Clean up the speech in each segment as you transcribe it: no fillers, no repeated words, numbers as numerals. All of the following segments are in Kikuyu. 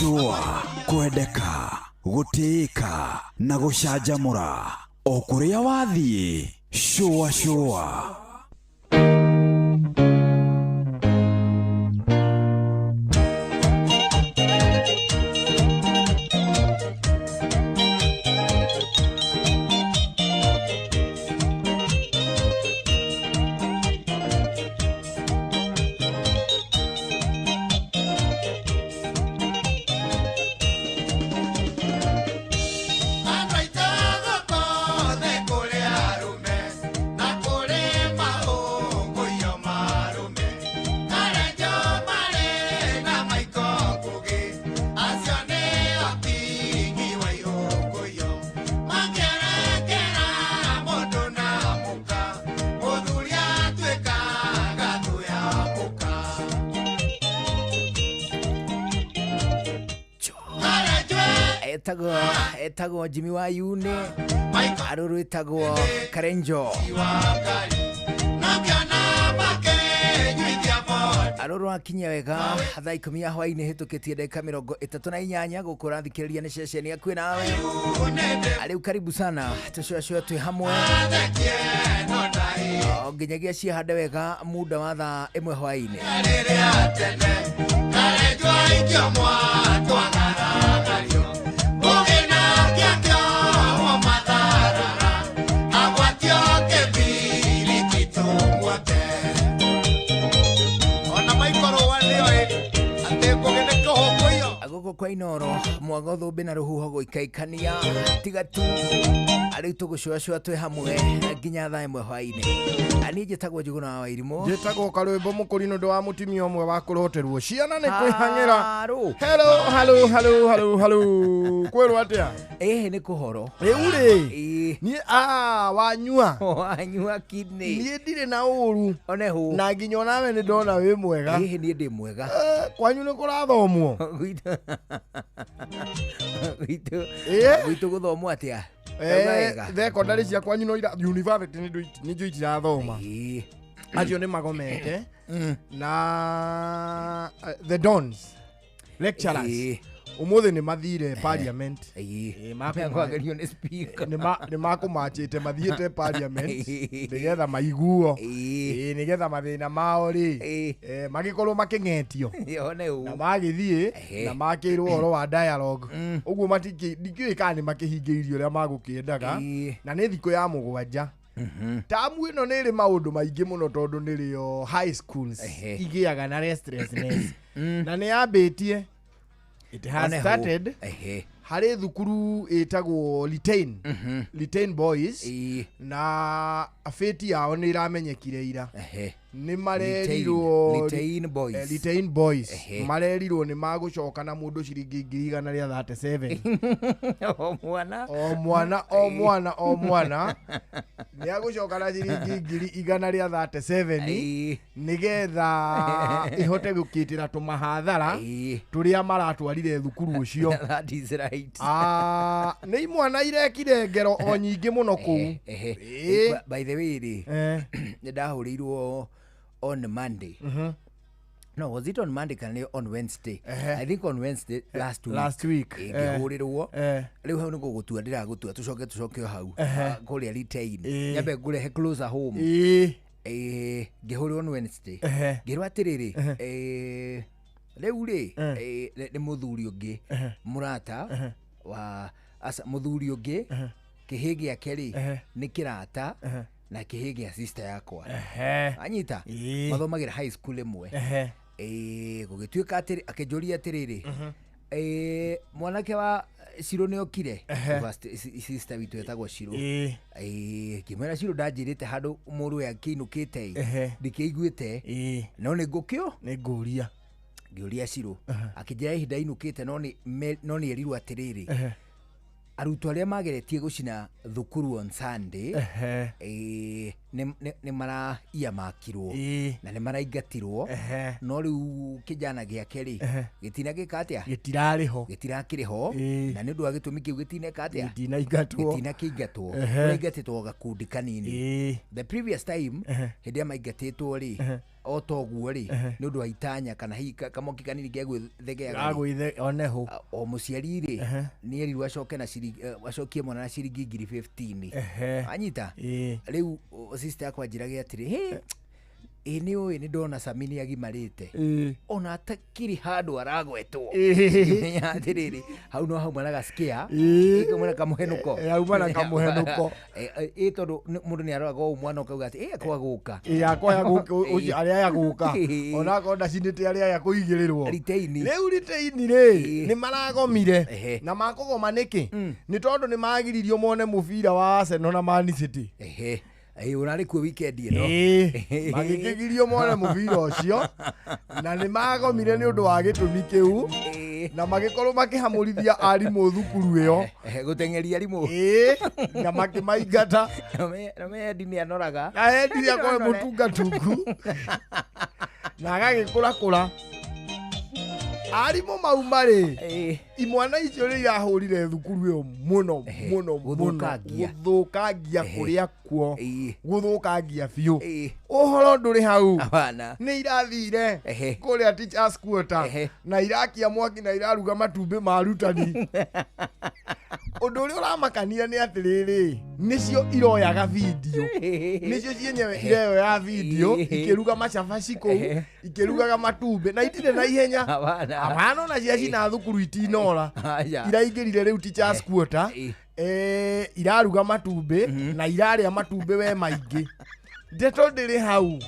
Shua kwendeka gũtĩĩka na gũcanjamũra o kũrĩa wathiĩ. Shua shua. Etagwo Jimmy wa Yune, aruru etagwo Karenjo, aruru akinya wega thaa 10 ya hwainĩ hĩtũkĩtie ndagĩka 38 gũkũ ũrathikĩrĩria nĩ ceceni yaku nawe. Rĩu karibu sana tũcũacũa twĩ hamwe nginyagia ciahande wega muda wa thaa 1 hwainĩ. Gũkũ kwa Inoro mwago thũmbĩ na rũhuho gũikaikania tiga tu arĩu tũgũcũacũa twĩ hamwe nginya thaa 1 hwainĩ. Niĩ njĩtagwo Njũgũna wa Wairimũ, njĩtagwo Karwĩmbo Mũkũri nĩ ũndũ wa mũtumia ũmwe wa kũroterwo ciana nĩ kwĩhang'ĩra. Hello hello hello hello hello, kwĩrwo atĩa? Ĩhĩ nĩ kũhoro rĩu rĩ niĩ wanyua wanyua kidney. Niĩ ndirĩ na ũru one hũ na nginya onawe nĩ ndona wĩ mwega. Ĩhĩ niĩ ndĩ mwega. Kwanyu nĩ kũrathomwo? Gwitũ gũthomwo atĩa? Thekondarĩ cia kwanyu no university nĩ njũĩ itirathoma. Acio nĩ magomete na the dons lecturers ũmũthĩ nĩ mathire parliament. Kwagĩrio nĩ speaker. Nĩ makũmachĩte mathiĩte parliament nĩgetha maiguo, nĩgetha mathĩna mao rĩ magĩkorwo makĩng'etio na magĩthiĩ na makĩrwo ũhoro wa dialogue. Ũguo ndikĩũĩ kana nĩ makĩhingĩirie ũrĩa magũkĩendaga na nĩ thikũ ya 7. Tamu ĩno nĩ ĩrĩ maũndũ maingĩ mũno tondũ nĩrĩo high schools igĩaga na restlessness na nĩ yambĩtie. It has started. Harĩ thukuru ĩtagwo Litein, Litein Boys, na fate yao nĩ ĩramenyekire ira. Nĩ marerirwo Litein Boys, Litein Boys marerirwo nĩ magũcoka na mũndũ ciringi 137 o mwana o mwana o mwana o mwana nĩ agũcoka na ciringi 137 nĩgetha ĩhote gũkĩtĩra tũmahathara tũrĩa maratwarire thukuru ũcio. That is right. Nĩ imwana irekire ngero o nyingĩ mũno kũu. By the way rĩ, nĩ ndahũrĩirwo on Monday. No, was it on Monday kana on Wednesday? I think on Wednesday last week. Last week. Ngĩhũrĩrwo. Rĩu hau nĩ gũgũtua ndĩragũtua tũcoke hau kũrĩa Litein. Nyambe ngũrehe closer home. Ngĩhũrĩrwo on Wednesday. Ngĩrwo atĩrĩrĩ, rĩu rĩ nĩ mũthuri ũngĩ mũrata wa aca mũthuri ũngĩ kĩhĩ gĩake rĩ nĩ kĩrata na kĩhĩ gĩa sister yakwa. Anyita mathomagĩra high school ĩmwe. Gũgĩtuĩka atĩrĩ, akĩnjũria atĩrĩrĩ, mwanake wa Ciro nĩ okire? Sister witũ etagwo Ciro. Ngĩmwĩra Ciro ndanjĩrĩte handũ mũrũ akĩinũkĩte ndikĩiguĩte no nĩ ngũkĩo nĩ ngũria. Ngĩũria Ciro akĩnjĩra ihinda inũkĩte no nĩ erirwo atĩrĩrĩ, arutwo arĩa mageretie gũcina thukuru on Sunday nĩ maraiamakirwo na nĩ maraingatirwo, no rĩu kĩjana gĩake rĩ gĩtinagĩka atĩa? Gĩtirarĩ ho, gĩtirakĩrĩ ho, na nĩ ũndũ wa gĩtũmi kĩu gĩtineka atĩa? Gĩtinaingatwo, gĩtinakĩingatwo, kũraingatĩtwo gakundi kanini. The previous time hĩndĩ ĩrĩa maingatĩtwo rĩ O toguo rĩ, nĩ ũndũ wa itanya kana hihi kamoki kanini gegwĩthegeaga rĩ, Agwithe oneho. O mũciari rĩ, nĩ erirwo acoke na ciringi, acokie mwana na ciringi 15,000. Anyita. Rĩu sister yakwa njĩrage atĩrĩ, "Hĩ, ĩ nĩ ũĩ nĩ ndona Sami nĩ agimarĩte ona atakĩrĩ handũ aragwetwo." Menya atĩrĩrĩ, hau no hauma na gasikia, ĩkauma na kamũhenũko. Hauma na kamũhenũko. Ĩ tondũ mũndũ nĩ aroraga ũũ mwana ũkauga atĩ ĩ akwa gũka. Ĩ akwa ya gũka, ũcio arĩa aya gũka, onakorwo ndacinĩte arĩa aya kũigĩrĩrwo riteini. Rĩu riteini rĩ, nĩ maragomire. Na makũgoma nĩkĩ? Nĩ tondũ nĩ magiririo mone mũbira wa Arsenal na Man City. Ehe, ĩ ũrarĩ kuo weekend ĩno? Ĩĩ, magĩkĩgirio mone mũbira ũcio na nĩ magomire nĩ ũndũ wa gĩtũmi kĩu, na magĩkorwo makĩhamũrithia arimũ thukuru ĩyo. Ehe, gũteng'eria arimũ. Ĩĩ, na makĩmaingata. Na mendi nĩ anoraga. Na endirie akorwo mũtungatungu na agagĩkũrakũra arimũ mauma rĩ, imwana icio rĩ irahũrire thukuru ĩyo mũno mũno mũno. Gũthũkangia. Gũthũkangia kũrĩa kuo, gũthũkangia biũ. Ũhoro ndũrĩ hau. Hapana. Nĩ irathire kũrĩa teachers quarter na irakia mwaki na iraruga matumbĩ ma arutani. Ũndũ ũrĩa ũramakania nĩ atĩrĩrĩ, nĩcio iroyaga video, nĩcio cienyewe ireyoya video ikĩruga macabaci kũu, ikĩrugaga matumbĩ na itirĩ na ihenya. Hapana. Hapana, ona ciacina thukuru itinora. Aya. Iraingĩrire rĩu teachers quarter, iraruga matumbĩ na irarĩa matumbĩ we maingĩ. Ndeto ndĩrĩ hau.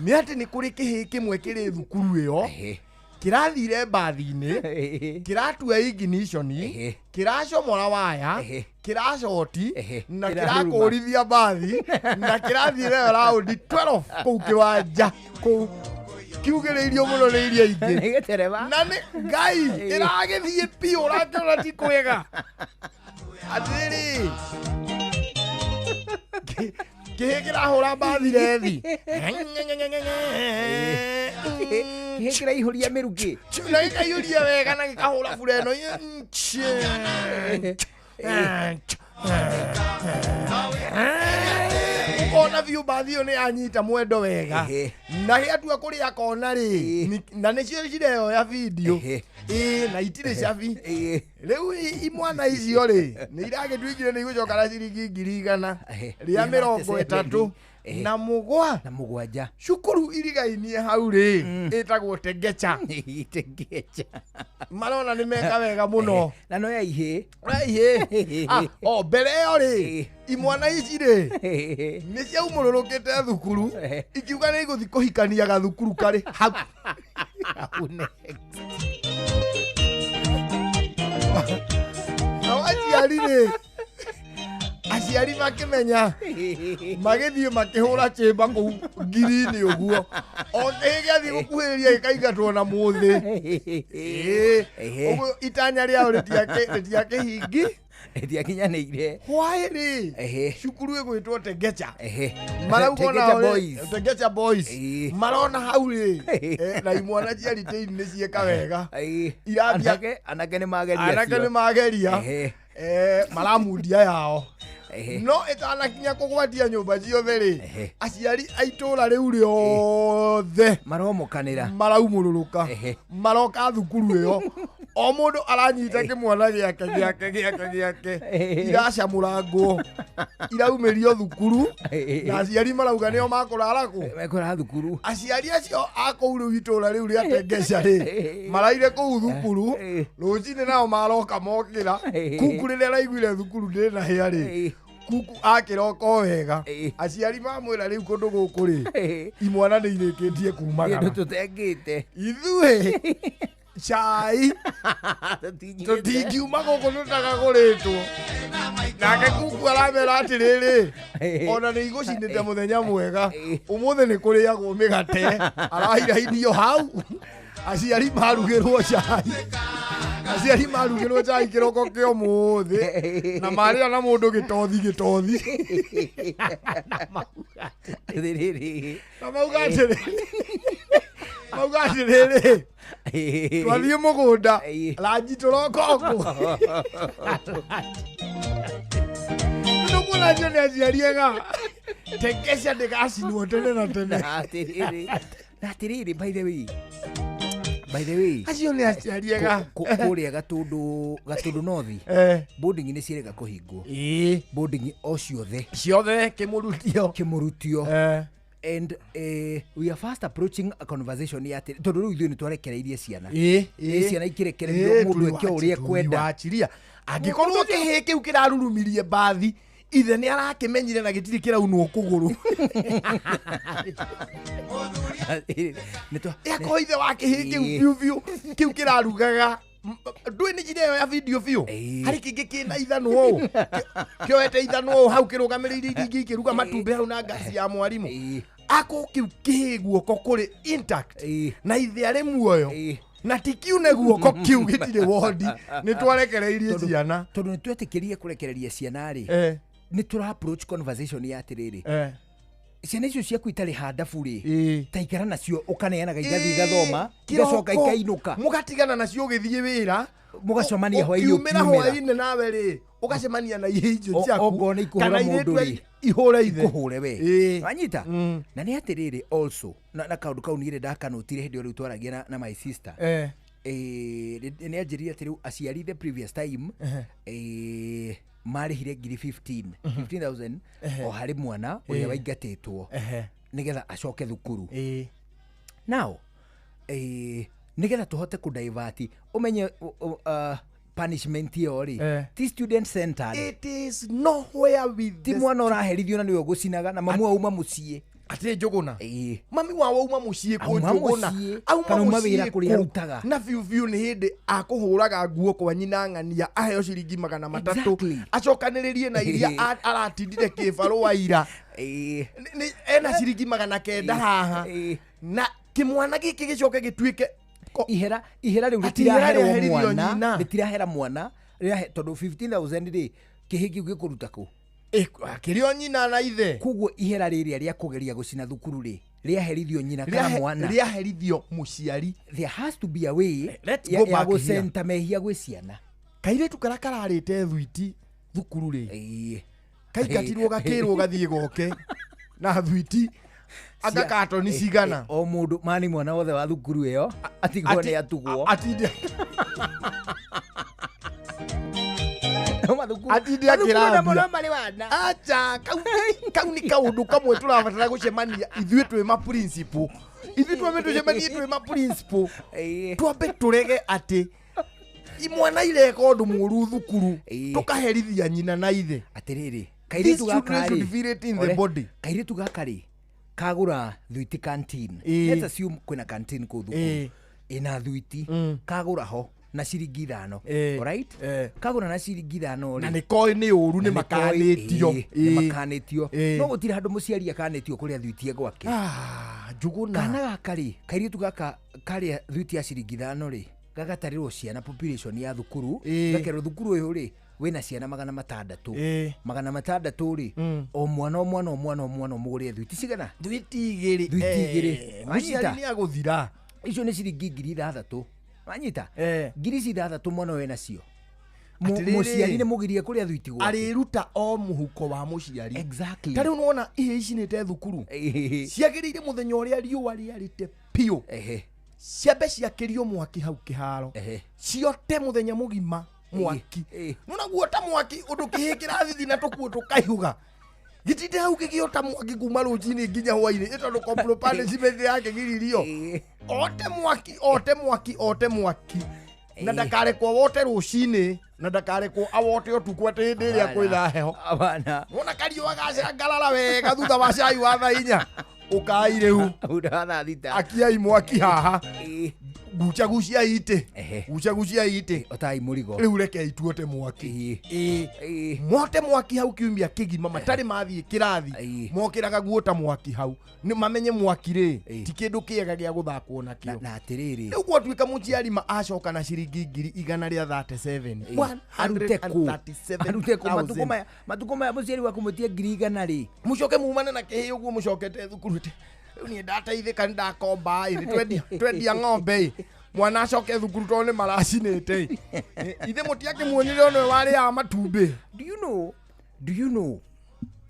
Nĩ atĩ nĩ kũrĩ kĩhĩ kĩmwe kĩrĩ thukuru ĩyo, kĩrathire mbathi-inĩ, kĩratua ignition, kĩracomora waya, kĩracoti na Kĩrahuruma. Kĩrakũrithia mbathi na kĩrathiĩ nayo raundi 12 kũu kĩwanja kũu kiugĩrĩirio mũno nĩ iria ingĩ. Nĩ gĩtereba. Na nĩ ngai ĩragĩthiĩ biũ, ũrakĩona ti kwega atĩrĩrĩ, kĩhĩ kĩrahũra mbathi rethi. Kĩhĩ kĩraihũria mĩrukĩ. Na gĩkaiyũria wega na gĩkahũra bura ĩno. Ũkona biũ mbathi ĩyo nĩ yanyita mwendo wega. Na gĩatua kũrĩa kona rĩ, na nĩcio cireyoya video. Ĩĩ, na itirĩ cabi. Rĩu imwana icio rĩ, nĩ iragĩtuĩkire nĩ igũcoka na ciringi 137,000. Na mũgwanja. Cukuru irigainie hau rĩ, ĩtagwo Tegecha. Tegecha. Marona nĩ meka wega mũno. Na no ya ihĩ. Ihĩ. Ah, o mbere ĩyo rĩ, imwana ici rĩ, nĩ ciaumũrũrũkĩte thukuru ikiuga nĩ igũthiĩ kũhikania gathukuru karĩ hau. Hau next. Nao aciari rĩ, aciari makĩmenya, magĩthiĩ makĩhũra chĩmba kũu ngirini ũguo, o kĩhĩ gĩathiĩ gũkuhĩrĩria gĩkaingatwo na mũthĩ. Ĩĩ. Ũguo itanya rĩao rĩtiakĩhingi. Rĩtiakinyanĩire. Hwaĩ rĩ, cukuru ĩgwĩtwo Tegecha. Marauga Tegecha onao rĩ, Boys. Tegecha Boys. Marona hau rĩ, na imwana cia riteini nĩ ciĩka wega. Irambia- Anake nĩ mageria anake acio. nĩ mageria. Maramundia yao. No ĩtanakinya kũgwatia nyũmba ciothe rĩ, aciari a itũũra rĩu rĩothe maromokanĩra. Maraumũrũrũka. Maroka thukuru ĩyo, o mũndũ aranyita kĩmwana gĩake gĩake gĩake gĩake, iracamũrangwo, iraumĩrio thukuru, na aciari marauga nĩo makũrara kũ. Mekũrara thukuru. Aciari acio a kũu rĩu itũũra rĩu rĩa Tengeca rĩ, maraire kũu thukuru. Rũcinĩ nao maroka mokĩra, kuku rĩrĩa araiguire thukuru ndĩna hĩa rĩ, kuku akĩroka o wega. Aciari mamwĩra rĩu kũndũ gũkũ rĩ, imwana nĩ irĩkĩtie kumagara. Kĩndũ tũtengĩte. Ithuĩ cai Tũtinyuĩte. Tũtingiuma gũkũ tũtagagũrĩtwo. Nake kuku aramera atĩrĩrĩ, ona nĩ igũcinĩte mũthenya mwega, ũmũthĩ nĩ kũrĩagwo mĩgate. Arahirahithio hau, aciari marugĩrwo cai, aciari marugĩrwo cai kĩroko kĩa ũmũthĩ na marĩa na mũndũ gĩtothi gĩtothi. Atĩrĩrĩ. Na mauga atĩrĩrĩ, mauga atĩrĩrĩ, twathiĩ mũgũnda ranji tũroka ũkũ nĩkuona acio nĩ aciari ega. Tekesha ndĩgacinwo tene na tene. Na atĩrĩrĩ, by the way, Acio nĩ aciari ega. Kũrĩa Gatũndũ North, boarding nĩ ciĩrĩga kũhingwo. Boarding o ciothe. Ciothe kĩmũrutio. Kĩmũrutio. And we are fast approaching a conversation ya atĩ tondũ rĩu ithuĩ nĩ twarekereirie ciana. Ĩ, ciana ikĩrekererio mũndũ eke ũrĩa ekwenda. Wachiria angĩkorwo kĩhĩ kĩu kĩrarurumirie mbathi, ithe nĩ arakĩmenyire na gĩtirĩ kĩraunwo kũgũrũ. Akorwo ithe wa kĩhĩ kĩu biũ biũ kĩu kĩrarugaga, ndũĩ nĩ njĩra ĩyo ya video biũ. Harĩ kĩngĩ kĩna ithanwa ũũ, kĩoete ithanwa ũũ hau kĩrũgamĩrĩire iria ingĩ ikĩruga matumbĩ hau na ngasi ya mwarimũ. Akorwo kĩu kĩhĩ guoko kũrĩ intact na ithe arĩ muoyo na ti kiune guoko kĩu gĩtirĩ wondi, nĩ twarekereirie ciana. Tondũ nĩ twetĩkĩrie kũrekereria ciana rĩ, nĩ tũra approach conversation ya atĩrĩrĩ, ciana icio ciaku itarĩ handabu rĩ, ta ikara nacio, ũkaneanaga igathiĩ igathoma, igacoka Kĩroko, ikainũka. Mũgatigana nacio ũgĩthiĩ wĩra. Mũgacemania hwaĩ-inĩ. Ũkiumĩra ũkiumĩra. Hwaĩ-inĩ nawe rĩ, ũgacemania na ihĩ icio ciaku Ongorwo nĩ ikũhũra kana mũndũ airĩtu rĩ, ihũre ithe. Kũhũre we. Wanyita? Na nĩ atĩrĩrĩ, also na kaũndũ kau niĩ ndakanũtire hĩndĩ ĩyo rĩu twaragia na my sister. Nĩ anjĩrire atĩ rĩu aciari the previous time marĩhire ngiri 15 15,000 o harĩ mwana ũrĩa waingatĩtwo nĩgetha acoke thukuru. Now nĩgetha tũhote kũdivert, ũmenye punishment ĩyo rĩ, ti student centered. It is nowhere with Ti the mwana ũraherithio na nĩwe ũgũcinaga na mamu auma mũciĩ. Atĩ Njũgũna, mami wao auma mũciĩ kũ? Auma Njũgũna mũciĩ, auma kana auma mũciĩ wĩra kũrĩa kũ? arutaga. Na biũ biũ nĩ hĩndĩ akũhũraga nguo kwa nyina ng'ania aheo ciringi 300, acokanĩrĩrie na iria aratindire kĩbarũa ira. Ena ciringi 900 haha na kĩmwana gĩkĩ gĩcoke gĩtuĩke Ihera rĩu Atĩ ihera rĩtiraherwo rĩaherithio mwana. nyina. Rĩtirahera mwana, tondũ 15,000 rĩ, kĩhĩ kĩu gĩkũruta kũ? Akĩrĩ o nyina na ithe. Koguo ihera rĩrĩa rĩa kũgeria gũcina thukuru rĩ, rĩaherithio nyina kana mwana? Rĩaherithio mũciari. There has to be a way Let's ya, go ya back here. gũcenta mehia gwĩ ciana. Kairĩtu karĩa kararĩte thwiti thukuru rĩ, kaingatirwo, gakĩrwo gathiĩ goke na thwiti anga katoni cigana. O mũndũ mani mwana wothe wa thukuru ĩyo atigwo nĩ atugwo. Atinde No mathukuru atinde mathukuru namo akĩrambia. no marĩ wana. Acha, kau nĩ kaũndũ kamwe tũrabatara gũcemania ithuĩ twĩ ma principal, ithuĩ twambe tũcemanie twĩ ma principal, twambe tũrege atĩ imwana ireka ũndũ mũũru thukuru, tũkaherithia nyina na ithe. Atĩrĩrĩ, These kairĩtu children gaka should rĩ, feel it in the body. Kairĩtu gaka rĩ, kagũra thwiti canteen. Let's assume kwĩna canteen kũu thukuru ĩna thwiti, kagũra ho na ciringi 5. Alright? Kagũra na ciringi 5 Na rĩ, nĩ koĩ nĩ ũru, nĩ na nĩ koĩ, makanĩtio. Nĩ makanĩtio. No gũtirĩ handũ mũciari akanĩtio kũrĩa thwiti gwake. Ah, Njũgũna. Kana gaka rĩ, kairĩtu gaka karĩa thwiti ya ciringi 5 rĩ, gagatarĩrwo ciana, population ya thukuru, gakerwo thukuru ũyũ rĩ wĩna ciana 600. 600 rĩ, o mwana o mwana o mwana o mwana ũmũgũrĩre thwiti cigana? Thwiti 2. Thwiti 2. Mũciari Wanyita? nĩ agũthira. Icio nĩ ciringi 6,000, wanyita? Ngiri ici 6 mwana ũyũ enacio. Atĩrĩrĩ. Mũciari nĩ mũgirie kũrĩa thwiti gwake. Arĩruta o mũhuko wa mũciari. Ta rĩu nĩwona ihĩ icinĩte thukuru, ciagĩrĩire mũthenya ũrĩa riũa rĩarĩte biũ, ciambe ciakĩrio mwaki hau kĩharo, ciote mũthenya mũgima mwaki. Nona guota mwaki ũndũ kĩhĩ kĩrathithi na tũkuo tũkaihuga, gĩtinde hau gĩgĩota mwaki kuma rũcinĩ nginya hwainĩ, ĩ tondũ corporal punishment yake giririo. Ote mwaki, ote mwaki, ote mwaki na ndakarekwo wote rũcinĩ na ndakarekwo awote ũtukũ atĩ hĩndĩ ĩrĩa kwĩna heho. Hapana. Wona kariũa gacangarara wega thutha wa cai wa thaa 4, ũkai rĩu. Thutha wa thaa 6. Akiai mwaki haha. Gucagucia itĩ. Gucagucia itĩ. Otai mũrigo. Rĩu rekei tuote mwaki. Mote mwaki hau kiumia kĩgima matarĩ mathiĩ kĩrathi. Mokĩraga guota mwaki hau nĩ mamenye mwaki rĩ ti kĩndũ kĩega gĩa gũthakwo nakĩo. Na atĩrĩrĩ, Rĩu gwatuĩka mũciari ma acoka na ciringi 137,000. Arute kũ? Arute kũ? Matukũ 137,000. maya, matukũ maya mũciari waku mũtie 100,000 rĩ, Mũcoke mumane na kĩhĩ ũguo mũcokete thukuru atĩ rĩu niĩ ndateithĩka, nĩ ndakomba ĩ, nĩ twendia ng'ombe ĩ, mwana acoke thukuru tondũ nĩ maracinĩte ĩ. Ithe mũtiakĩmuonire onwe warĩaga matumbĩ. Do you know,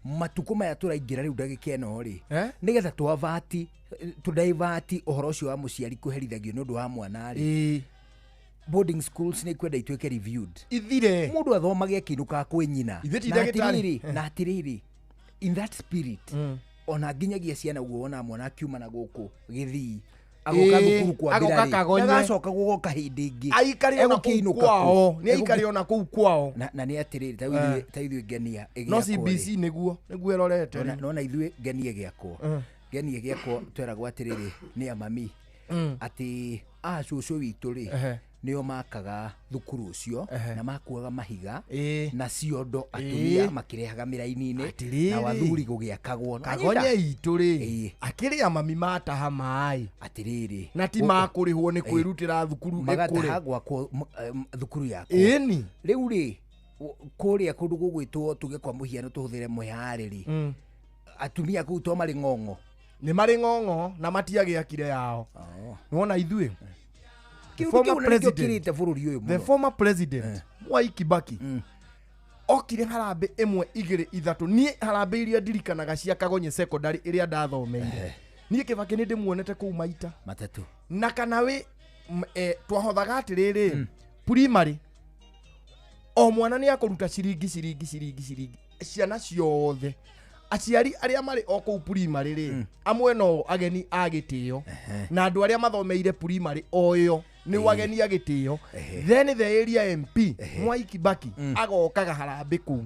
Matukũ maya tũraingĩra rĩu ndagĩka ĩno rĩ, nĩgetha tũavati tũdaivati ũhoro ũcio wa mũciari kũherithagio nĩ ũndũ wa mwana rĩ, boarding schools nĩ ikwenda ituĩke reviewed. Ithire. Mũndũ athomage akĩinũkaga kwĩ nyina. Na atĩrĩrĩ, in that spirit, ona nginyagia ciana ũguo wona mwana akiuma na gũkũ Gĩthii agoka thukuru kwambĩra rĩ, ndagacoka gũgoka hĩndĩ ĩngĩ. Aikare ona kũu kwao, nĩ aikare ona kũu kwao. Na nĩ atĩrĩrĩ, ta ithuĩ Ngenia ĩgĩakwo. No CBC nĩguo ĩrorete. Nona ithuĩ Ngenia ĩgĩakwo. Ngenia ĩgĩakwo tweragwo atĩrĩrĩ nĩ amami atĩ a cũcũ witũ rĩ nĩo makaga thukuru ũcio na makuaga mahiga na ciondo atumia makĩrehaga mĩraini-inĩ na wathuri gũgĩakagwo. Kagonye itũ rĩ akĩrĩ amami mataha maĩ atĩrĩrĩ na ti makũrĩhwo nĩ kwĩrutĩra thukuru ĩkũre, magataha gwakwo thukuru yakwo. Ĩni rĩu rĩ kũrĩa kũndũ gũgwĩtwo tuge kwa mũhiano tũhũthĩre Mũyarĩ rĩ, atumia kũu to marĩ ng'ong'o, nĩ marĩ ng'ong'o na matiagĩakire yao. Nĩwona ithuĩ the former president Mwai Kibaki okire harambĩ ĩmwe igĩrĩ ithatũ. Niĩ harambĩ iria ndirikanaga cia Kagonye secondary ĩrĩa ndathomeire, niĩ Kibaki nĩ ndĩmuonete kũu maita matatũ. Na kana wĩ twahothaga atĩrĩrĩ, primary o mwana nĩ akũruta ciringi ciringi ciringi ciringi ciana ciothe. Aciari arĩa marĩ o kũu primary rĩ, amwe no ageni a gĩtĩo na andũ arĩa mathomeire primary o ĩyo nĩ ageni a gĩtĩo. Then the area MP Mwai Kibaki agokaga harambĩ kũu.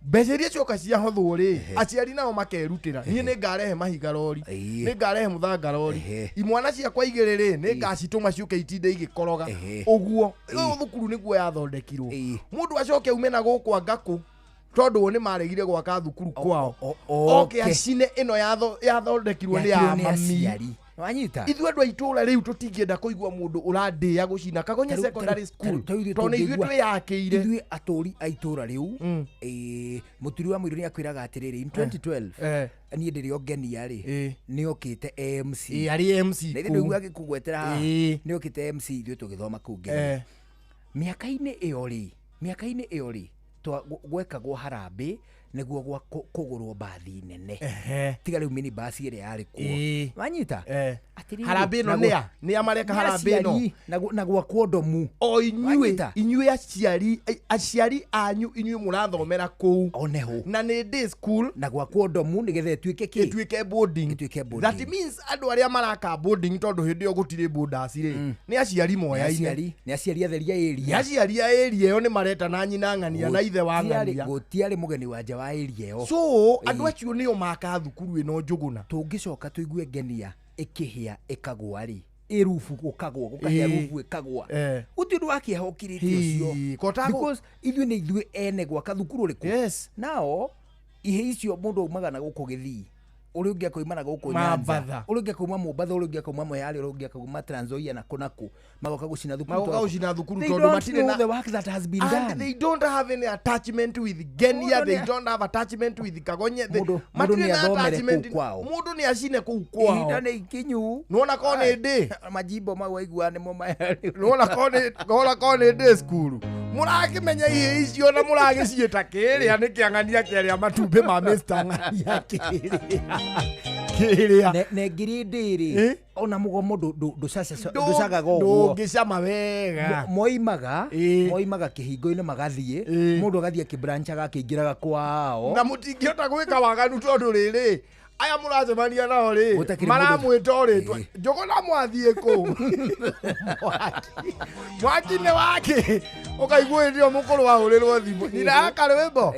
Mbeca iria cioka ciahothwo rĩ, aciari nao makerutĩra. Niĩ nĩ ngarehe mahiga rori, nĩ ngarehe mũthanga rori, imwana ciakwa igĩrĩ rĩ nĩ ngacitũma ciũke itinde igĩkoroga ũguo. Ĩyo thukuru nĩguo yathondekirwo. Mũndũ acoke aume na gũkũ anga kũ, tondũ nĩ maregire gwaka thukuru kwao, oke acine ĩno yathondekirwo nĩ ya mami. Wanyita ithuĩ andũ a itũũra rĩu tũtingĩenda kũigua mũndũ ũrandĩa gũcina Kagonye secondary school, tondũ nĩ ithuĩ twĩyakĩire. Ithuĩ atũũri a itũũra rĩu, mũturi wa mũirũ nĩ akwĩraga atĩrĩrĩ, in 2012 niĩ ndĩrĩ o Ngenia rĩ, nĩ okĩte MC. Arĩ MC kũu. Na ithuĩ agĩkũgwetera haha, nĩ okĩte MC ithuĩ tũgĩthoma kũu Ngenia. Mĩaka-inĩ ĩyo rĩ, gwekagwo harambĩ nĩguo gwa kũgũrwo mbathi nene, tiga rĩu minibus ĩrĩa yarĩ kuo. Wanyita harambĩ ĩno nĩa nĩa mareka harambĩ ĩno na gwakwo ndomu. O inyuĩ aciari anyu inyuĩ mũrathomera kũu oneho, na nĩ day school, na gwakwo ndomu nĩgetha ĩtuĩke kĩ? Ĩtuĩke boarding. That means andũ arĩa maraka boarding, tondũ hĩndĩ ĩyo gũtirĩ boarders rĩ, nĩ aciari moyaine, nĩ aciari atheria area, nĩ aciari a area ĩyo nĩ maretana nyina ng'ania na ithe wa ng'ania. Gũtiarĩ mũgeni wa nja wa area ĩyo. So andũ acio nĩo maka thukuru ĩno Njũgũna. Tũngĩcoka tũigue Ngenia ĩkĩhĩa ĩkagũa rĩ, ĩrubu gũkagũa, gũkahĩa rubu ĩkagũa, gũtirĩ ũndũ wa kĩeha ũkirĩte ũcio, because ithuĩ nĩ ithuĩ ene gwaka thukuru ũrĩkũ. Nao ihe icio mũndũ aumaga na gũkũ Gĩthii, ũrĩa ũngĩ akoima na gũkũ Nyanza, ũrĩa ũngĩ akauma Mombatha, ũrĩa ũngĩ akauma Moyale, ũrĩa ũngĩ akauma Trans Nzoia na kũ na kũ, magoka gũcina thukuru, magoka gũcina thukuru tondũ matirĩ na the work that has been done. And they don't have any attachment with Ngenia, they don't have attachment with Kagonye, matirĩ na attachment. Mũndũ nĩ acine kũu kwao. Ihinda nĩ ikinyu. Nĩwona ko nĩ ndĩ majimbo mau waigua nĩmo maya. Nĩwona ko nĩ ndĩ cukuru. Mũrakĩmenya ihe icio na mũragĩciĩta kĩrĩa nĩ kĩang'ania kĩarĩa matumbĩ ma Mr. Ng'ania kĩrĩa. Ne ngiri ndĩrĩ ona mũgomo ndũcagaga ũguo, ndũngĩcama wega. Moimaga kĩhingo-inĩ magathiĩ, mũndũ agathiĩ akĩbranchaga akĩingĩraga kwao, na mũtingĩhota gwĩka waganu tondũ rĩrĩ aya mũracemania nao rĩ maramwĩta o rĩtwa Njũgũna mwathiĩ kũ, mwaki nĩ wake, ũkaigua hĩndĩ ĩyo mũkũrũ wahũrĩrwo thimũ nyina ya karwĩmbo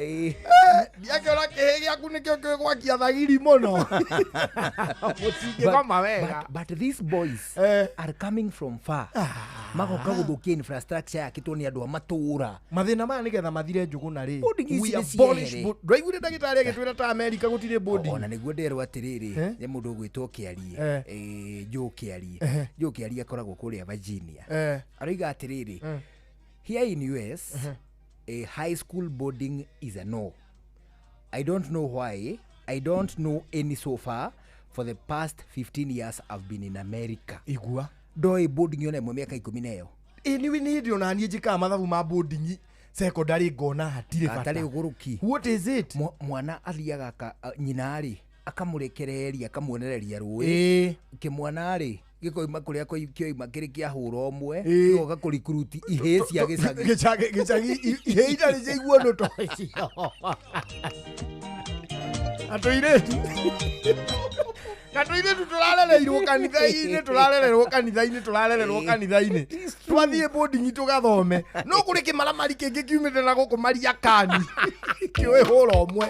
ndiakĩona kĩhĩ gĩaku nĩkĩo kĩgwakia thagiri mũno. Mũtingĩkoma wega. But these boys are coming from far, magoka gũthũkia infrastructure yakĩtwo nĩ andũ a matũũra. Mathĩna maya nĩgetha mathire Njũgũna rĩ, ndwaiguire ndagĩtarĩ agĩtwĩra ta Amerika gũtirĩ boarding. Ona nĩguo nderwo atĩrĩrĩ, nĩ mũndũ ũgwĩtwo Kĩarie, Joe Kĩarie, Joe Kĩarie akoragwo kũrĩa Virginia. Aroiga atĩrĩrĩ, here in US a high school boarding is a no. I don't know why. I don't know any so far. For the past 15 years I've been in America. Igua ndoĩ boarding yona ĩmwe mĩaka 10 na ĩyo. Ĩ nĩ hĩndĩ ona niĩ njĩkaga mathabu ma boarding. secondary ngona hatirĩ bata. Hatarĩ ũgũrũki. What is it? Mwana athiaga nyina rĩ akamũrekereria akamuonereria rũĩ kĩmwana rĩ gĩkoima kũrĩa kĩoima kĩrĩ kĩahũra ũmwe gĩgoka kũrikuruti ihĩĩ cia gĩcagi gĩcagi ihĩĩ itarĩ ciaigua ũndũ ta ũcio. Atũirĩtu Katũirĩtu tũrarereirwo kanitha-inĩ tũrarererwo kanitha-inĩ twathiĩ boarding tũgathome no kũrĩ kĩmaramari kĩngĩ kiumĩte na gũkũ Mariakani kĩũĩ hũra ũmwe.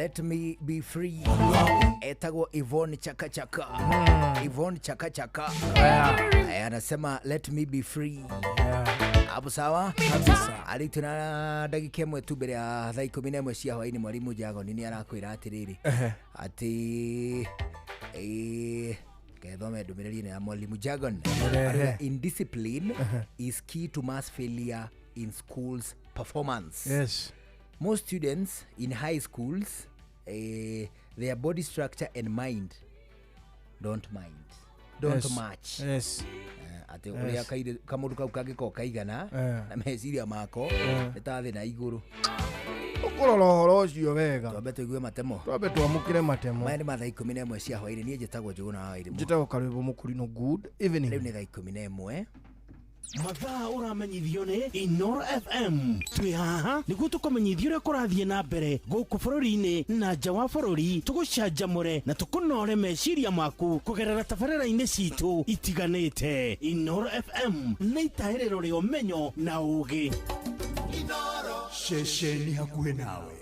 Let me be free. Etagwo Yvonne Chaka Chaka. Yvonne Chaka Chaka. Anasema let me be free. Hapo sawa? Kabisa. Ali tuna ndagika ĩmwe tu mbere ya thaa 11 cia hwaĩ-inĩ mwalimu Jagoni nĩ arakwĩra atĩrĩrĩ atĩ kethome ndũmĩrĩri ya mwalimu Jagon. Indiscipline is key to mass failure in schools performance. Yes. Most students in high schools, their body structure and mind don't mind, don't yes. match. Yes. Ati uria kamundu kau kangĩkorwo kaigana na meciria mako nĩ ta thĩ na igũrũ. Ũkũrora ũhoro ũcio wega. Twambe tũigue matemo. Twambe twamũkĩre matemo. Maya nĩ ma thaa 11 cia hwaĩ-inĩ. Niĩ njĩtagwo Njũgũna wa Wairimu. Njĩtagwo Karwĩmbo Mũkũrinũ. Good evening. Rĩu nĩ thaa 11. Mathaa ũramenyithio nĩ Inoro FM. Twĩ haha nĩguo tũkũmenyithie ũrĩa kũrathiĩ na mbere gũkũ bũrũri-inĩ na nja wa bũrũri, tũgũcanjamũre na tũkũnore meciria maku kũgerera tabarĩra-inĩ citũ itiganĩte. Inoro FM nĩ itahĩrĩro rĩa ũmenyo na ũũgĩ. Ceceni hakuhĩ nawe.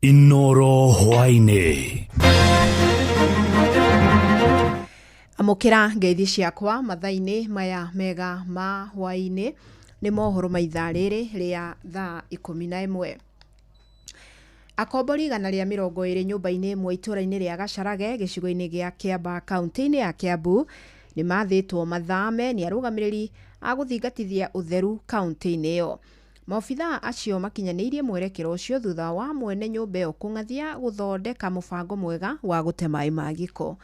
Inoro hwaĩ-inĩ. Amũkĩra ngeithi ciakwa mathaa-inĩ maya mega ma hwaĩ-inĩ nĩ mohoro ma ithaa rĩrĩ rĩa thaa 11. Akombori 120 nyũmba-inĩ ĩmwe itũũra-inĩ rĩa Gacharage gĩcigo-inĩ gĩa Kĩambaa kaunti-inĩ ya Kiambu nĩ mathĩtwo mathame nĩ arũgamĩrĩri a gũthingatithia ũtheru kaunti-inĩ ĩyo. Maobithaa acio makinyanĩirie mwerekero ũcio thutha wa mwene nyũmba ĩyo kũng'athia gũthondeka mũbango mwega wa gũte maĩ ma gĩko.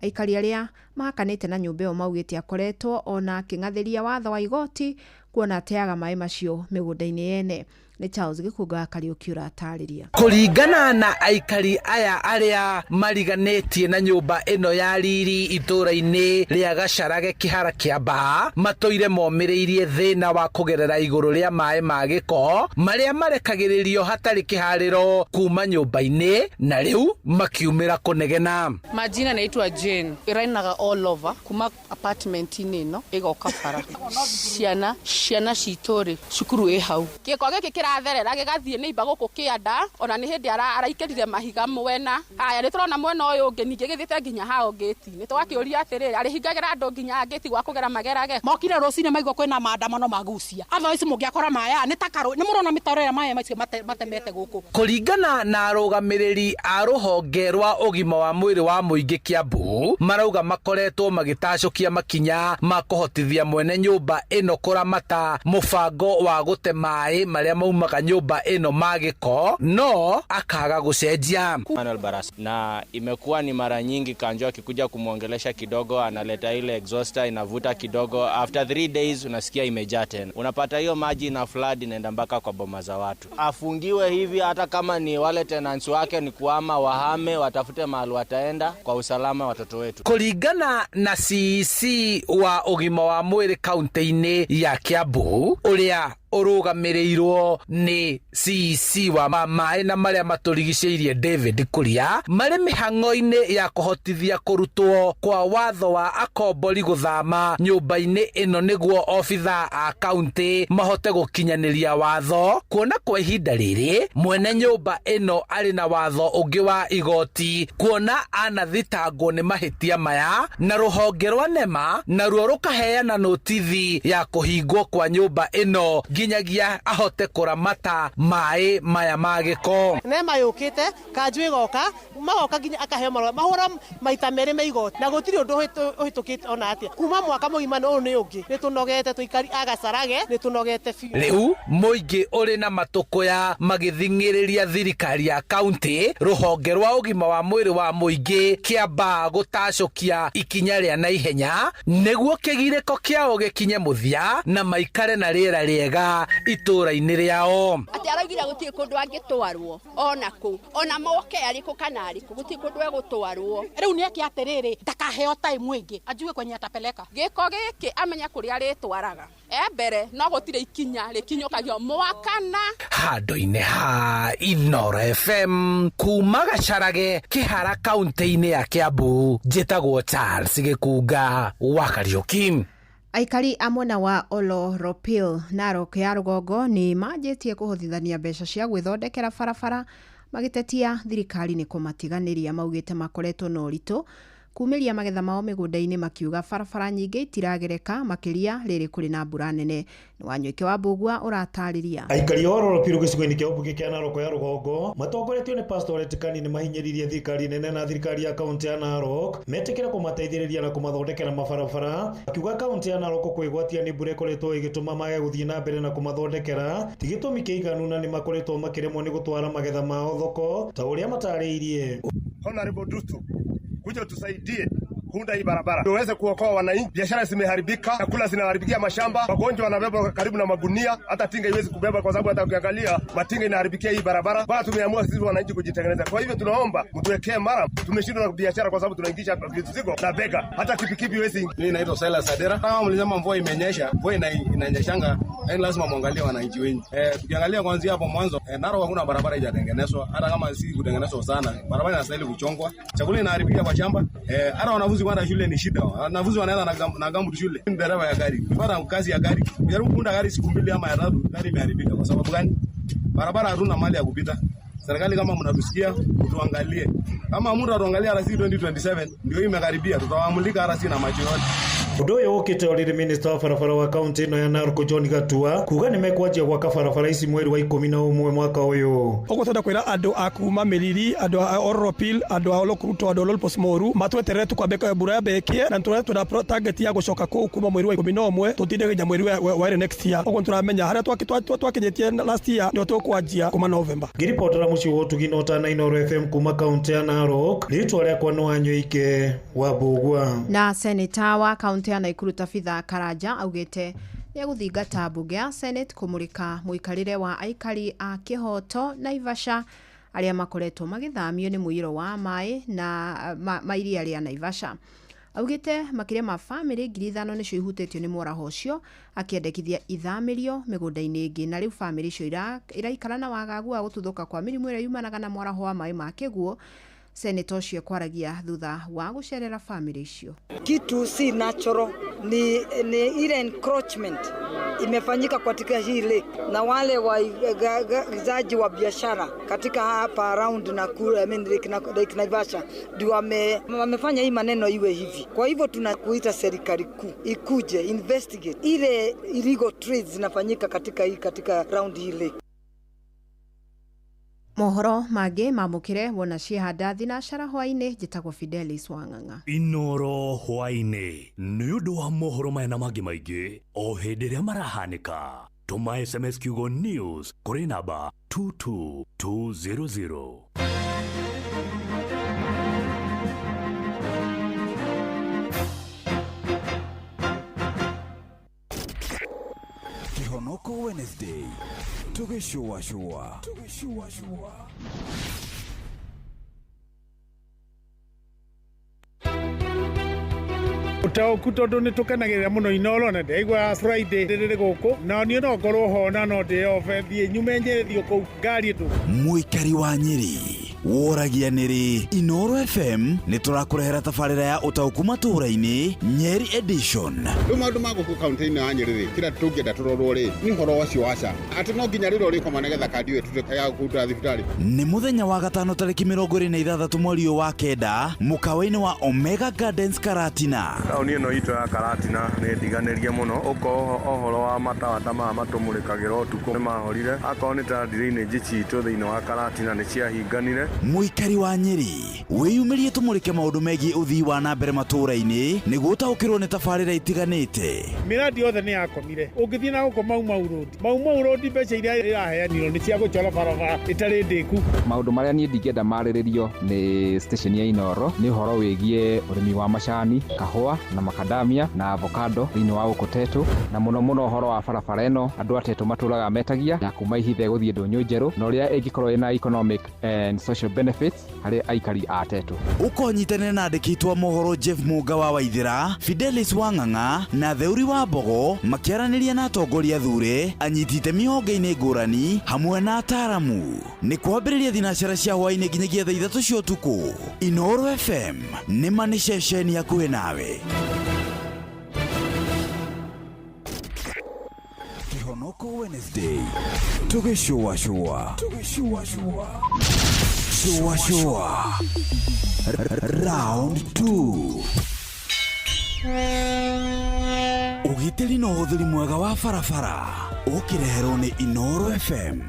Aikari arĩa mahakanĩte na nyũmba ĩyo maugĩte akoretwo ona akĩng'athĩria watho wa igoti kuona ateaga maĩ macio mĩgũnda-inĩ yene. Nĩ Charles Gĩkunga wa Kariũki ũratarĩria. Kũringana na aikari aya arĩa mariganĩtie na nyũmba ĩno ya riri itũũra-inĩ rĩa Gacharage Kĩhara Kĩambaa, matũire momĩrĩirie thĩna wa kũgerera igũrũ rĩa maĩ ma gĩko marĩa marekagĩrĩrio hatarĩ kĩharĩro kuma nyũmba-inĩ, na rĩu makiumĩra kũnegena. Majina naitwa Jane, ĩrainaga all over kuma apartment-inĩ ĩno ĩgoka bara. Ciana citũ rĩ, cukuru ĩ hau. Gĩko gĩkĩ kĩratherera gĩgathiĩ nĩ imba gũkũ kĩanda, ona nĩ hĩndĩ araikĩrire mahiga mwena. Haya, nĩ tũrona mwena ũyũ ũngĩ ningĩ gĩthiĩte nginya hao ngĩti. Nĩ tũgakĩũria atĩrĩrĩ, arĩhingagĩra andũ nginya ngĩti gwa kũgera magerage. Mokire rũcinĩ maigua kwĩna maandamano magucia. Otherwise mũngĩakora maĩ nĩ ta karũ, nĩ mũrona mĩtaro ĩrĩa maĩ macio matemete gũkũ. Kũringana na arũgamĩrĩri a rũhonge rwa ũgima wa mwĩrĩ wa mũingĩ Kiambu, marauga makoretwo magĩtacũkia makinya ma kũhotithia mwene nyũmba ĩno kũramata mũbango wa gũte maĩ marĩa maumaga nyũmba ĩno ma gĩko, no akaga gũcenjia. Manuel Barasa. Na imekuwa ni mara nyingi Kanjo akikuja kumwongelesha kidogo analeta ile exhauster inavuta kidogo, after 3 days unasikia imejaa tena. Unapata hiyo maji na flood inaenda mpaka kwa boma za watu. Afungiwe hivi, hata kama ni wale tenants wake ni kuama wahame, watafute mahali wataenda kwa usalama watoto wetu. Kũringana na CEC wa ũgima wa mwĩrĩ kaunti-inĩ ya Kiambu, ũrĩa ũrũgamĩrĩirwo nĩ CEC wa maĩ na marĩa matũrigicĩirie David Kuria, marĩ mĩhang'o-inĩ ya kũhotithia kũrutwo kwa watho wa akombori gũthama nyũmba-inĩ ĩno nĩguo obithaa a kaunti mahote gũkinyanĩria watho, kuona kwa ihinda rĩrĩ mwene nyũmba ĩno arĩ na watho ũngĩ wa igoti, kuona anathitangwo nĩ mahĩtia maya na rũhonge rwa NEMA naruo rũkaheana notithi ya kũhingwo kwa nyũmba ĩno nginyagia ahote kũramata maĩ maya ma gĩko. NEMA yũkĩte, Kanju ĩgoka, magoka nginya akaheo marũa, mahũra maita merĩ me igoti, na gũtirĩ ũndũ ũhĩtũkĩte ona atĩa. Kuma mwaka mũgima ũyũ nĩ ũngĩ, nĩ tũnogete tũikari a Gacharage, nĩ tũnogete biũ. Rĩu mũingĩ ũrĩ na matũkũya magĩthing'ĩrĩria thirikari ya kaunti, rũhonge rwa ũgima wa mwĩrĩ wa mũingĩ Kĩambaa gũtacũkia ikinya rĩa naihenya nĩguo kĩgirĩko kĩao gĩkinye mũthia na maikare na rĩera rĩega itũũra-inĩ rĩao. Atĩ araugire gũtirĩ kũndũ angĩtwarwo ona kũ, ona moke arĩkũ kana arĩkũ, gũtirĩ kũndũ egũtwarwo. Rĩu nĩ eke atĩrĩrĩ, ndakaheo time ĩngĩ, ajue kwenye atapeleka. Gĩko gĩkĩ amenye kũrĩa arĩtwaraga. E mbere no gũtirĩ ikinya rĩkinyũkagio mwakana. Handũ-inĩ ha Inoro FM kuma Gacharage Kĩhara kaunti-inĩ ya Kiambu, njĩtagwo Charles Gĩkunga wa Kariũki. Aikari a mwena wa Oloropil Narok ya rũgongo nĩ manjĩtie kũhotithania mbeca cia gwĩthondekera barabara magĩtetia thirikari nĩ kũmatiganĩria. Maugĩte makoretwo na ũritũ kumĩria magetha mao mĩgũnda-inĩ, makiuga barabara nyingĩ itiragereka makĩria rĩrĩ kũrĩ na mbura nene. Nĩ Wanyoike wa Mbũgua ũratarĩria. Aikari a Oloropil gĩcigo-inĩ kĩa ũmbunge kĩa Narok ya rũgongo matongoretio nĩ Pastor Etikani nĩ mahinyĩrĩirie thirikari nene na thirikari ya kaunti ya Narok metĩkĩre kũmateithĩrĩria na kũmathondekera mabarabara, akiuga kaunti ya Narok kwĩgwatia nĩ mbura ĩkoretwo ĩgĩtũma mage gũthiĩ na mbere na kũmathondekera ti gĩtũmi kĩiganu na nĩ makoretwo makĩremwo nĩ gũtwara magetha mao thoko ta ũrĩa matarĩirie. Honorable Dutu, kuja tusaidie. Kuunda hii barabara tuweze kuokoa wananchi. Biashara zimeharibika, chakula zinaharibikia mashamba, wagonjwa wanabeba karibu na magunia, hata tinga iwezi kubeba kwa sababu hata ukiangalia matinga inaharibikia hii barabara. Bado tumeamua sisi wananchi kujitengeneza. Kwa hivyo tunaomba mtuwekee mara, tumeshindwa na biashara kwa sababu tunaingisha mizigo na bega, hata kipikipi iwezi. Mimi naitwa Silas Adera. Kama mlisema mvua imenyesha, mvua inanyeshanga, lakini lazima muangalie wananchi wengi. Tukiangalia kuanzia hapo mwanzo, Narok hakuna barabara haijatengenezwa, hata kama si kutengenezwa sana, barabara inastahili kuchongwa. Chakula inaharibikia kwa shamba. Hata wanafunzi kwenda shule ni shida. Wanafunzi wanaenda na gumboot shule. Ni dereva ya gari. Kupata kazi ya gari, kujaribu kuunda gari siku mbili ama ya tatu, gari imeharibika. Kwa sababu gani? Barabara hatuna mali ya kupita. Serikali kama mnatusikia, mtuangalie. Kama mtu atuangalia RC 2027 ndio hii imekaribia, tutawamulika RC na macho yote. Ũndũ ũyũ ũkĩte o rĩrĩ minista wa barabara wa kaunti ĩno ya Narok John Gatua kuga nĩ mekwanjia gwaka barabara ici mweri wa 11 mwaka ũyũ. Ũguo twenda kwĩra andũ a kuma Mĩriri, andũ a Oropil, andũ a Olokruto, andũ a Ololposmoru matweterere tukwambe mbura yambe ĩkĩe na tũrĩa twĩna target ya gũcoka kũu kuma mweri wa 11 tũtinde nginya mweri wa ĩrĩ next year. Ũguo nĩtũramenya harĩa twakinyĩtie last year nĩho tũkwanjia kuma November. Ngĩribotera mũciĩ wa ũtugi na ũtana Inooro FM kuma kaunti ya Narok, rĩtwa rĩakwa nĩ Wanyoike wa Mbũgua. Na seneta wa kaunti ya Naikuru Tabitha Karanja augĩte nĩ egũthingata mbunge ya Senate kũmũrĩka mũikarĩre wa aikari a Kĩhoto Naivasha arĩa makoretwo magĩthamio nĩ mũiyũro wa maĩ na ma iria rĩa Naivasha. Augĩte makĩria ma bamĩrĩ 5,000 nĩcio ihutĩtio nĩ mwaraho ũcio, akĩendekithia ithamĩrio mĩgũnda-inĩ ĩngĩ, na rĩu bamĩrĩ icio iraikara na wagagu wa gũtuthũka kwa mĩrimũ ĩrĩa yumanaga na mwaraho wa maĩ ma kĩguũ. Seneta ũcio kwaragia thutha wa gũcerera bamĩrĩ icio. Kitu si natural, ni ile encroachment imefanyika katika hii lake, na wale waigizaji wa biashara katika hapa around Nakuru, I mean Lake Naivasha ndio wamefanya hii maneno iwe hivi. Kwa hivyo tunakuita serikali kuu ikuje investigate ile illegal trades zinafanyika katika round hii lake. Mohoro mangĩ mamũkĩre wona ciehanda thinacara hwaĩ-inĩ. Njĩtagwo Fidelis Wang'ang'a. Inooro hwaĩ-inĩ nĩ ũndũ wa mohoro maya na mangĩ maingĩ o hĩndĩ ĩrĩa marahanĩka. Tũma SMS kiugo news kũrĩ namba 22200. Kĩhonoko Wednesday tũgĩcũacũa. Ũtaũku tondũ nĩ tũkenagĩrĩra mũno Inooro na ndĩraigua Friday rĩrĩ gũkũ na niĩ no ngorwo ho na no ndĩyobe thiĩ nyume Nyĩrĩ thiĩ kũu ngari ĩtũ. Mũikari wa Nyĩrĩ woragia nĩrĩ Inooro FM nĩ tũrakũrehera tabarĩra ya ũtaũku matũũra-inĩ Nyeri edition. Rĩu maũndũ ma gũkũ kaunti-inĩ ya Nyĩrĩ rĩ, kĩrĩa tũngĩenda tũrorwo rĩ nĩ ũhoro ũcio wa SHA, atĩ no nginya rĩrĩa ũrĩkoma nĩgetha kandi ĩyo ĩtuĩke ya kũruta thibitarĩ. Nĩ mũthenya wa gatano tarĩki 26 mweri ũyũ wa kenda mũkawa-inĩ wa Omega Gardens Karatina. Taũni ĩno itũ ya Karatina nĩ ndiganĩrie mũno, ũkorwo ũhoro wa matawa ta maya matũmũrĩkagĩra ũtukũ nĩ mahorire, akorwo nĩ ta drainage citũ thĩinĩ wa Karatina nĩ ciahinganire. Mũikari wa Nyĩrĩ wĩyumĩrie tũmũrĩke maũndũ megiĩ ũthii wa na mbere matũũra-inĩ nĩguo ũtaũkĩrwo nĩ tabarĩra itiganĩte. Mĩradi yothe nĩ yakomire, ũngĩthiĩ na gũkũ Mau Mau Road, Mau Mau Road mbeca iria iraheanirwo nĩ cia gũchora barabara ĩtarĩ ndĩku. Maũndũ marĩa niĩ ndingĩenda marĩrĩrio nĩ station ya Inooro nĩ ũhoro wĩgiĩ ũrĩmi wa macani, kahũa na makadamia na avocado thĩinĩ wa gũkũ Tetũ, na mũno mũno ũhoro wa barabara ĩno andũ a Tetũ matũraga metagia ya kuma Ihithe gũthiĩ Ndũnyũ Njerũ, na ũrĩa ĩngĩkorwo ĩna economic and social benefits harĩ aikari a Tetũ. Ũkonyitanĩra na andĩki a mohoro Jeff Mũnga wa Waithĩra, Fidelis Wang'ang'a na Theuri wa Mbogo makĩaranĩria na atongoria thure, anyiti itemi honge-inĩ ngũrani hamwe na ataaramu. Nĩ kwambĩrĩria thinacara cia hwaĩ-inĩ nginyagia thaa 3 cia ũtukũ. Inooro FM nĩ ma nĩ ceceni hakuhĩ nawe. Kĩhonoko Wednesday tũgĩcũacũa. Shua shua. Round 2. Ũgitĩri na ũhũthĩri mwega wa barabara ũkĩreherwo nĩ Inooro FM.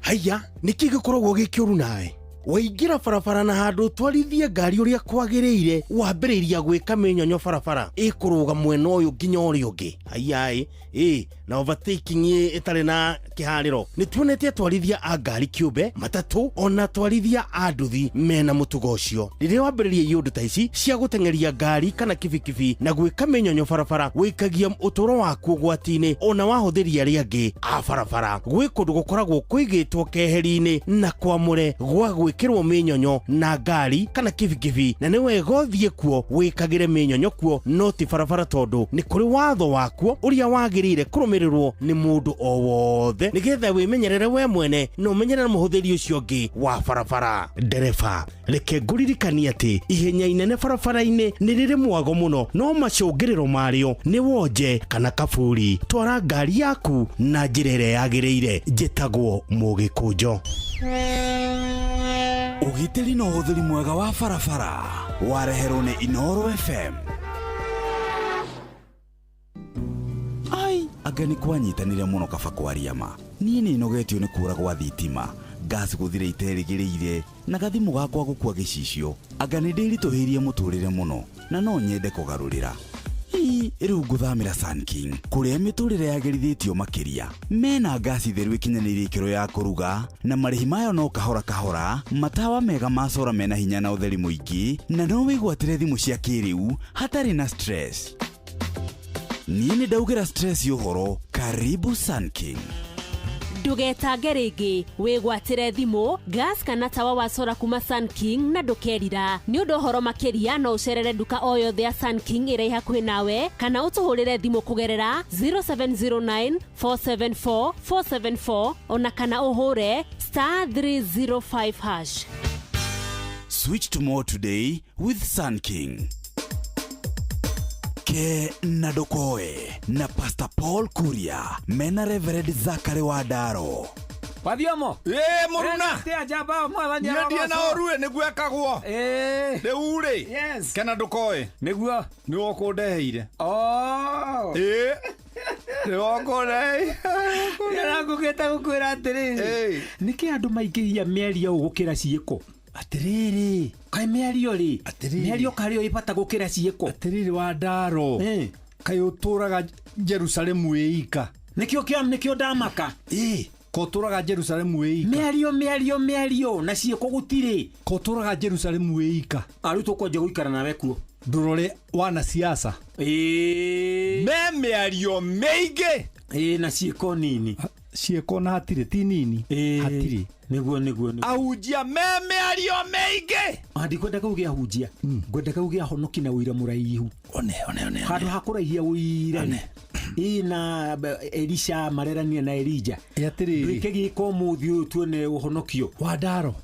Haiya, nĩkĩ gĩkoragwo gĩ kĩũru nawe? Waingĩra barabara na handũ ũtwarithie ngari ũrĩa kwagĩrĩire, wambĩrĩria gwĩka mĩnyonyo barabara ĩkũrũga mwena ũyũ nginya ũrĩa ũngĩ. Aiyaĩ, ĩ na overtaking ĩtarĩ na kĩharĩro. Nĩ tuonete atwarithia a ngari kĩũmbe, matatũ, ona atwarithia a nduthi mena mũtugo ũcio. Rĩrĩa wambĩrĩria iũndũ ta ici cia gũteng'eria ngari kana kibikibi na gwĩka mĩnyonyo barabara, wĩikagia ũtũũro waku ũgwati-inĩ ona wahũthĩri arĩa angĩ a barabara. Gwĩ kũndũ gũkoragwo kũigĩtwo keheri-inĩ na kwamũre gwa gwĩkĩrwo mĩnyonyo na ngari kana kibikibi, na nĩ wega ũthiĩ kuo wĩkagĩre mĩnyonyo kuo, no ti barabara, tondũ nĩ kũrĩ watho wakuo ũrĩa wagĩrĩire kũrũmĩrĩrwo nĩ mũndũ o wothe nĩgetha wĩmenyerere we mwene na ũmenyerere mũhũthĩri ũcio ũngĩ wa barabara. Ndereba, reke ngũririkanie atĩ ihenya inene barabara-inĩ nĩ rĩrĩ mwago mũno, no macũngĩrĩro marĩo nĩ wonje kana kaburi. Twara ngari yaku na njĩra ĩrĩa yagĩrĩire. Njĩtagwo Mũgĩkũnjo. Ũgitĩri na ũhũthĩri mwega wa barabara wareherwo nĩ Inooro FM. Ai, anga nĩ kwanyitanire mũno kaba kwaria ma. Niĩ nĩ nogetio nĩ kũra gwa thitima, gas gũthira iterĩgĩrĩire, na gathimũ gakwa gũkua gĩcicio. Anga nĩ ndĩritũhĩirie mũtũrĩre mũno na no nyende kũgarũrĩra. Ii, rĩu ngũthamĩra Sun King kũrĩa mĩtũrĩre yagĩrithĩtio makĩria. Mena ngasi theru ĩkinyanĩirie ikĩro ya kũruga na marĩhi mayo no kahora kahora, matawa mega ma sora mena hinya na ũtheri mũingĩ, na no wĩgwatĩre thimũ cia kĩrĩu hatarĩ na stress. Niĩ nĩ ndaugĩra stress ũhoro. Karibu Sun King. Ndũgetange rĩngĩ, wĩgwatĩre thimũ, gas kana tawa wa sora kuma Sun King na ndũkerira. Nĩ ũndũ ũhoro makĩria no ũcerere nduka o yothe ya Sun King ĩrĩa ĩ hakuhĩ nawe kana ũtũhũrĩre thimũ kũgerera 0709 474 474 ona kana ũhũre star 305 hash. Switch to more today with Sun King. Ke na Ndokoe na Pastor Paul Kuria mena Reverend Zachary Wandaro. Wathiomo. Ĩ mũruna. Tia njamba mwathani. Niĩ ndiĩ na ũruĩ nĩguo ekagwo. Rĩu rĩ, kena ndũkoĩ. Nĩguo. Nĩwe ũkũndeheire. Ĩ. Nĩwe ũkũndeheire. Ngũkĩte gũkwĩra atĩrĩrĩ, nĩkĩ andũ maingĩhia mĩario ũũ gũkĩra ciĩko? Atĩrĩrĩ. Kaĩ mĩario rĩ, mĩario karĩ yo ĩbata gũkĩra ciĩko? Atĩrĩrĩ Wandaro, kaĩ ũtũraga Jerusalemu ĩika? Nĩkĩo kĩa nĩkĩo ndamaka. Ĩ, ko ũtũraga Jerusalemu ĩika? Mĩario mĩario mĩario na ciĩko gũtirĩ. Ko ũtũraga Jerusalemu ĩika? Arĩ tũkwanjia gũikara nawe kuo. Ndũrore wanasiasa. Ĩ. Me mĩario mĩingĩ. Ĩ, na ciĩko nini. Ciĩko na hatirĩ ti nini. Hatirĩ. Nĩguo nĩguo nĩguo. Ahunjia me mĩario mĩingĩ. Ndikwendaga uge ahunjia, ngwendaga uge ahonoki na ũira mũraihu. One one one. Handũ ha kũraihia ũira rĩ, ĩ na Elisha marerania na Elija. Atĩrĩrĩ. Twĩke gĩko ũmũthĩ ũyũ tuone ũhonokio. Wandaro.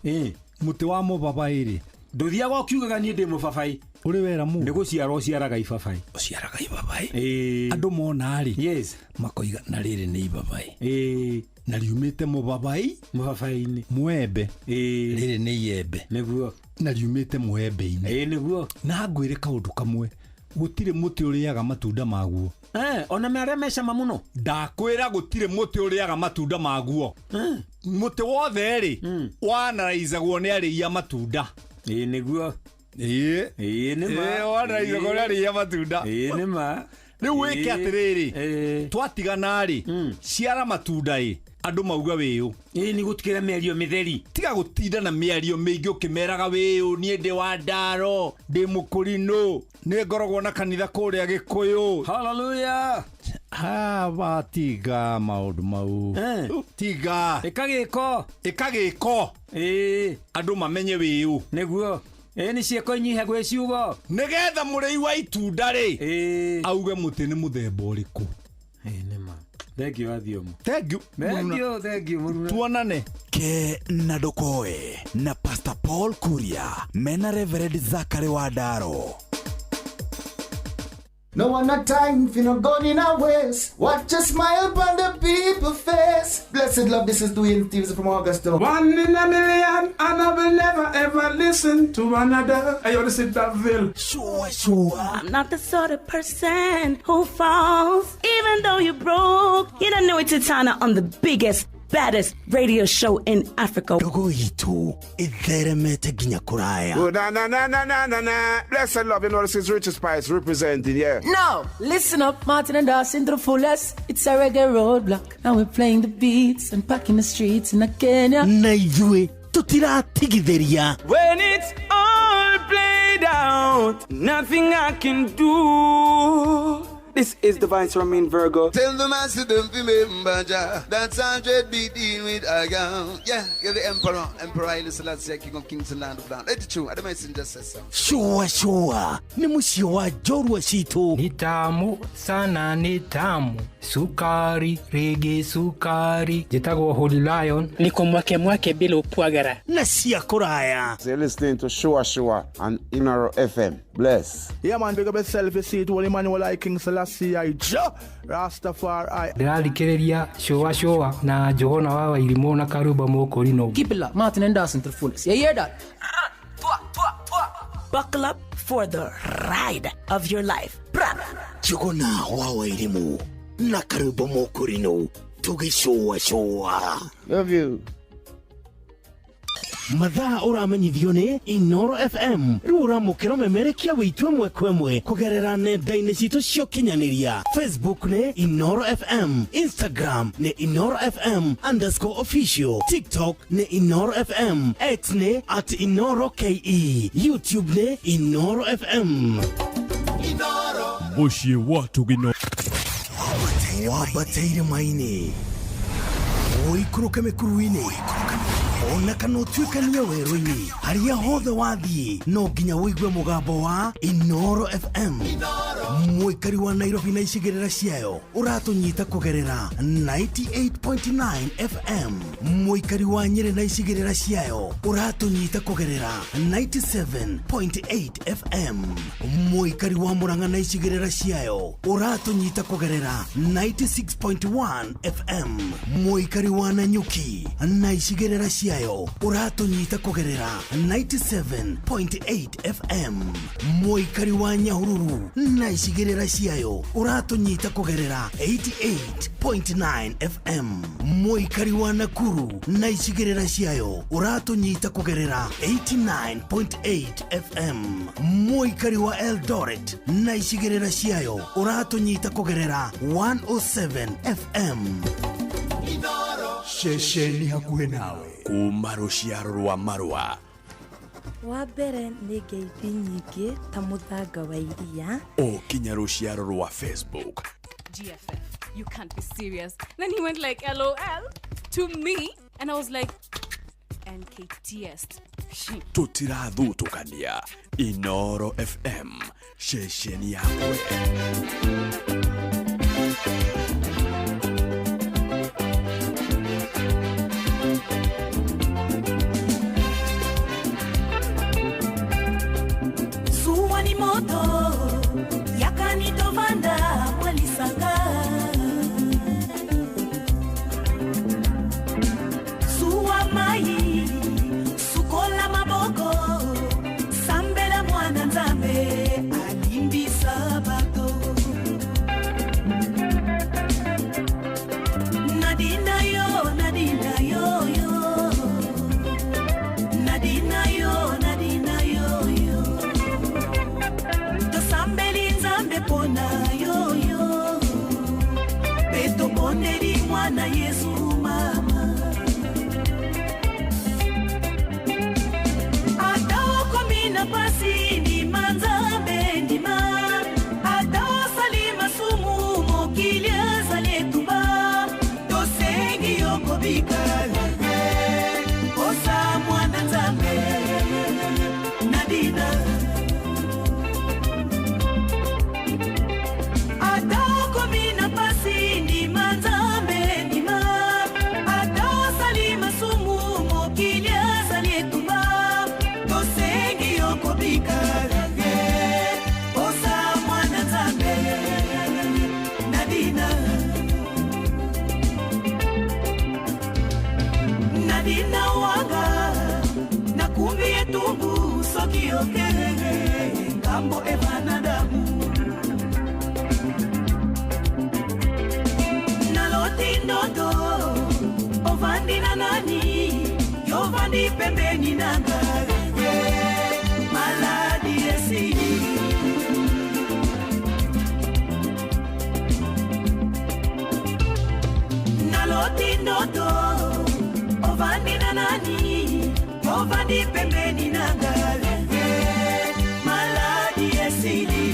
Mũtĩ wa mũbabaĩ rĩ. Ndũthiaga ũkiugaga niĩ ndĩ mũbabaĩ. Ũrĩ wera mũndũ. Nĩ gũciara ũciaraga ibabaĩ. Ũciaraga ibabaĩ. Andũ mona rĩ. Yes. Makoiga na rĩrĩ nĩ ibabaĩ. Na riumĩte mũbabaĩ. Mũbabaĩ-inĩ. Mwembe. Rĩrĩ nĩ iembe. Nĩguo. Na riumĩte mwembe-inĩ. Ĩ nĩguo. Na ngwĩre kaũndũ kamwe. Gũtirĩ mũtĩ ũrĩaga matunda maguo. Ona marĩa me cama mũno. Ndakwĩra gũtirĩ mũtĩ ũrĩaga matunda maguo. Mũtĩ wothe rĩ, wanaraizagwo nĩ arĩi a matunda. Ĩ nĩguo. Ĩ. Ĩ nĩ ma. Ĩ wanaraizagwo nĩ arĩi a matunda. Ĩ nĩ ma. Rĩu wĩke atĩrĩrĩ, twatigana rĩ, ciara matunda ĩ, andũ mauga wĩũ. Ĩ nĩ gũtikĩra mĩario mĩtheri. Tiga gũtinda na mĩario mĩingĩ ũkĩmeraga wĩũ, niĩ ndĩ Wandaro, ndĩ mũkũrinũ, nĩ ngoragwo na kanitha kũrĩa Gĩkũyũ. Hallelujah. Haba tiga maũndũ mau. Tiga. Ĩka gĩko. Ĩka gĩko. Ĩ. Andũ mamenye wĩũ. Nĩguo. Ĩ nĩ ciĩko inyihe gwĩ ciugo. Nĩgetha mũrĩi wa itunda rĩ, auge mũtĩ nĩ mũthemba ũrĩkũ. Ĩ nĩ ma. Thank you Wathiomo. Thank you. Thank you, thank you Mũruna. Tuonane. Ke na Ndokoe na Pastor Paul Kuria mena Reverend Zachary Wandaro. No one not time for no gun in our waist. Watch a smile upon the people face. Blessed love, this is Dwayne Stevens from Augusta. One in a million, and I will never ever listen to another. I ought to sit that bill. Sure, sure. I'm not the sort of person who falls, even though you're broke. You don't know it's Titana on the biggest baddest radio show in Africa. Ndogo itũ ĩtheremete nginya kũraya. Oh, na na na na na na na. Blessed love, you know this is Richard Spice representing, yeah. Now, listen up, Martin and Dawson to the fullest. It's a reggae roadblock. Now we're playing the beats and packing the streets in Kenya. Na ithuĩ tũtiratigithĩria. When it's all played out, nothing I can do. This is the Vice Romain Virgo. Tell the master don't remember Jah. That's 100 beat in with a gun. Yeah, you're the emperor. Emperor Haile Selassie, King of Kings and Land of Land. Let it true. I don't messenger says so. Shua shua nĩ mũciĩ wa njorua citũ. Ni tamu sana, ni tamu sukari rege sukari. Njĩtagwo Holy Lion. Niko mwake mwake bila upwagara na cia kũraya. So you're listening to Shua Shua on Inaro FM. Bless. Yeah, man, big up yourself. You see it, Holy Emmanuel I, King Selassie I, Jah Rastafari. Ndĩrathikĩrĩria Shua Shua na Johana wa Wairimũ na Karuba Mũkũrinũ. Keep it locked, Martin and Dawson to the fullest. You hear that? Buckle up for the ride of your life. Njuguna wa Wairimũ na Karuba Mũkũrinũ tũgĩcũa cũa. Love you. Mathaa ũramenyithio nĩ Inoro FM. Rĩu ũramũkĩra ũmemerekia wĩitũ ĩmwe kwa ĩmwe kũgerera nenda-inĩ citũ cia ũkinyanĩria. Facebook nĩ Inoro FM, Instagram nĩ Inoro FM underscore official, TikTok nĩ Inoro FM, X nĩ at Inoro KE, YouTube nĩ Inoro FM. Mũciĩ wa Tugino. Wambate irĩma-inĩ, ũikũrũke mĩkuru-inĩ, ona kana ũtuĩkanie werũ-inĩ, harĩa hothe wathiĩ no nginya ũigue mũgambo wa Inoro FM. Mũikari wa Nairobi na icigĩrĩra ciayo ũratũnyita kũgerera 98.9 FM. Mũikari wa Nyĩrĩ na icigĩrĩra ciayo ũratũnyita kũgerera 97.8 FM. Mũikari wa Murang'a na icigĩrĩra ciayo ũratũnyita kũgerera 96.1 FM. Mũikari wa Nanyuki na icigĩrĩra ciayo ũratũnyita kũgerera 97.8 FM. Mũikari wa Nyahururu na icigĩrĩra ciayo ũratũnyita kũgerera 88.9 FM. Mũikari wa Nakuru na icigĩrĩra ciayo ũratũnyita kũgerera 89.8 FM. Mũikari wa Eldoret na icigĩrĩra ciayo ũratũnyita kũgerera 107 FM. Ceceni hakuhĩ nawe kuma rũciaro rwa marũa. Wa mbere nĩ ngeithi nyingĩ ta mũthanga wa iria. O kinya rũciaro rwa Facebook. GFF, you can't be serious. Then he went like LOL to me and I was like NKTS. Tũtirathutũkania. Inoro FM, ceceni yakwe. Suwa ni moto yakanitovanda mwalisanga. Suwa mai sukola maboko sambela mwana nzambe alimbisa bato. Nadina yo, nadina yo yo, nadina yo, nadina yo yo. Tosambeli nzambe pona yo yo, beto boneli mwana Yesu mama. Ata okomi na pasi ndima nzambe ndima, ata osali masumu mokili azali etumba. Tosengi yo kobika osa mwana nzambe nadina. Ata okomi na pasi ndima nzambe ndima, ata osali masumu mokili azali etumba. Tosengi yo kobika osa mwana nzambe nadina. Nadina wanga nakumbi etumbu soki okelele ngambo ebanadamu. Naloti ndoto ova Ovandi pembeni nanga maladi esili. Naloti ndoto ovandi na nani, ovandi pembeni nanga maladi esili.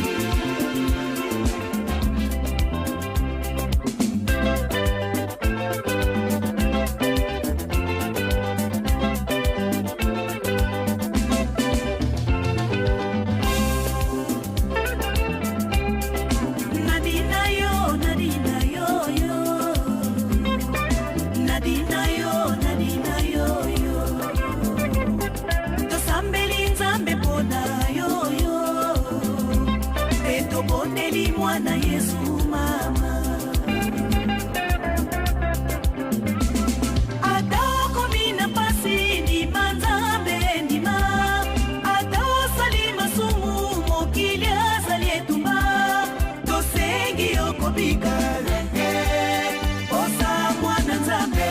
Nadina yo, Nadina yo yo. Nadina yo, Nadina yo yo. Tosambeli Nzambe pona yo yo. Pe tobondeli mwana Yesu mama. Ata okomi na pasi, ndima Nzambe ndima. Ata osali masumu, mokili azali etumba. Tosengi yo kobika, osa mwana Nzambe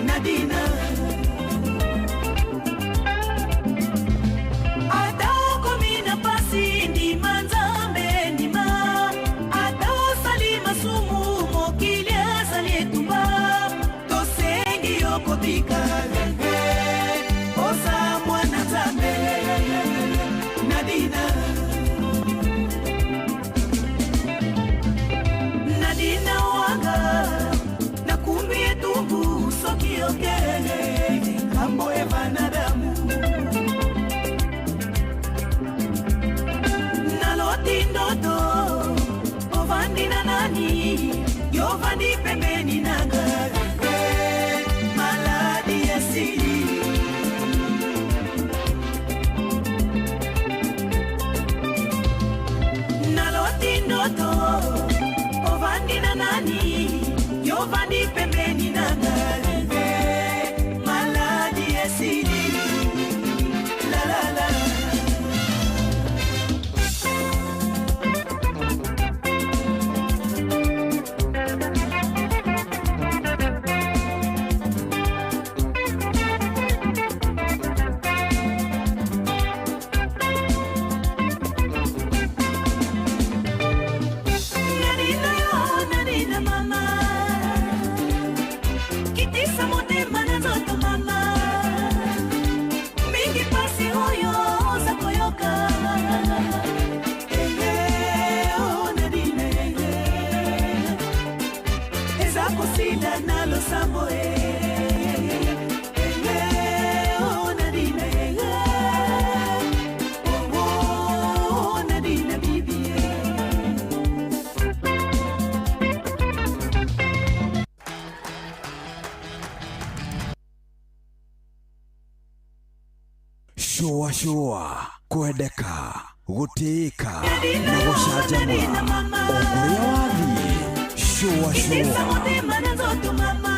Nadina. Ata okomi na pasi, ndima Nzambe ndima. Ata osali masumu, mokili azali etumba. Tosengi yo kobika, osa mwana Nzambe Nadina. Nadina wanga nakumbi etumbu soki okele ngambo evanadamu. Naloti ndoto ovandi na nani, yovandi pembeni nanga maladi esili. Naloti ndoto ovandi na nani, yovandi pembeni nanga maladi esili. La la la. Nadina yo, Nadina mama. Kitisa motema na nzoto mama. Mingi pasi oyo oza koyoka. Eh, oh, Nadina, eh. Eza kosila na losambo, eh. Eh, oh, Nadina, eh. Oh, oh, Nadina, bibi, eh. Shũa shũa kwendeka gũtĩĩka na gũcanjamũra o kũrĩa wathiĩ. Shũa Kitisa shũa. motema na nzoto mama.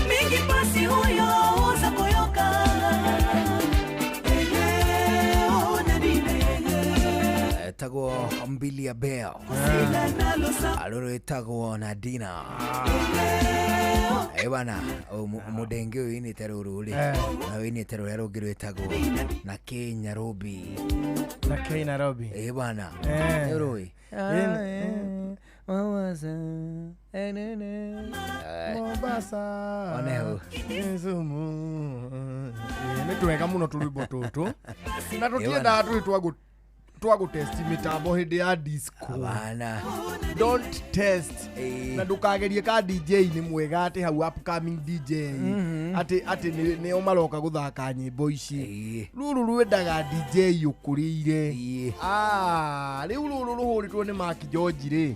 Mingi pasi oyo oza koyoka. Eh, oh, Nadina, eh. Etagwo Mbilia Bell Kosila na losambo. arå rwĩtagwo Nadina. Ĩ bana, mũndenge ũyũ inĩte rũrũ rĩ na wĩinĩte rũrĩa rũngĩ rwĩtagwo na K Nairobi. Na K Nairobi. Ĩ bana, Eh. nĩ ũrũĩ? Mombasa. One hau. Kisumu. Nĩ twega mũno tũrwĩmbo tũtũ na tũtiendaga tũrĩ twa gũtesti mĩtambo hĩndĩ ya disco. Bana. Don't test na ndũkagerie ka DJ nĩ mwega atĩ hau upcoming DJ atĩ atĩ nĩo maroka gũthaka nyĩmbo ici. Rũrũ rwendaga DJ ũkũrĩire. Ah, rĩu rũrũ rũhũrĩtwo nĩ Mark George rĩ,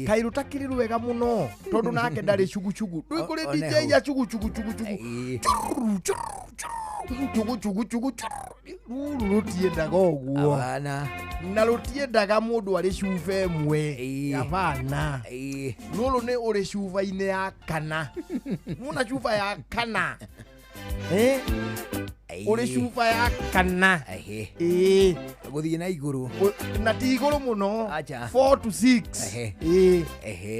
kaĩ rũtakĩrĩ rwega mũno tondũ nake ndarĩ cugucugu. Rwĩ kũrĩ One DJ hau. ya cugucugu cugucugu churu, churu, chugu chugu chugu churu. Rũrũ rũtiendaga ũguo Abana. Na rũtiendaga mũndũ arĩ cuba ĩmwe. Abana, rũrũ nĩ ũrĩ cuba-inĩ ya kana. Nĩwona cuba ya kana. Eh? Ũrĩ cuba ya kana. Ĩĩ. Gũthiĩ na igũrũ. Na ti igũrũ mũno. 4 to 6. Ĩĩ.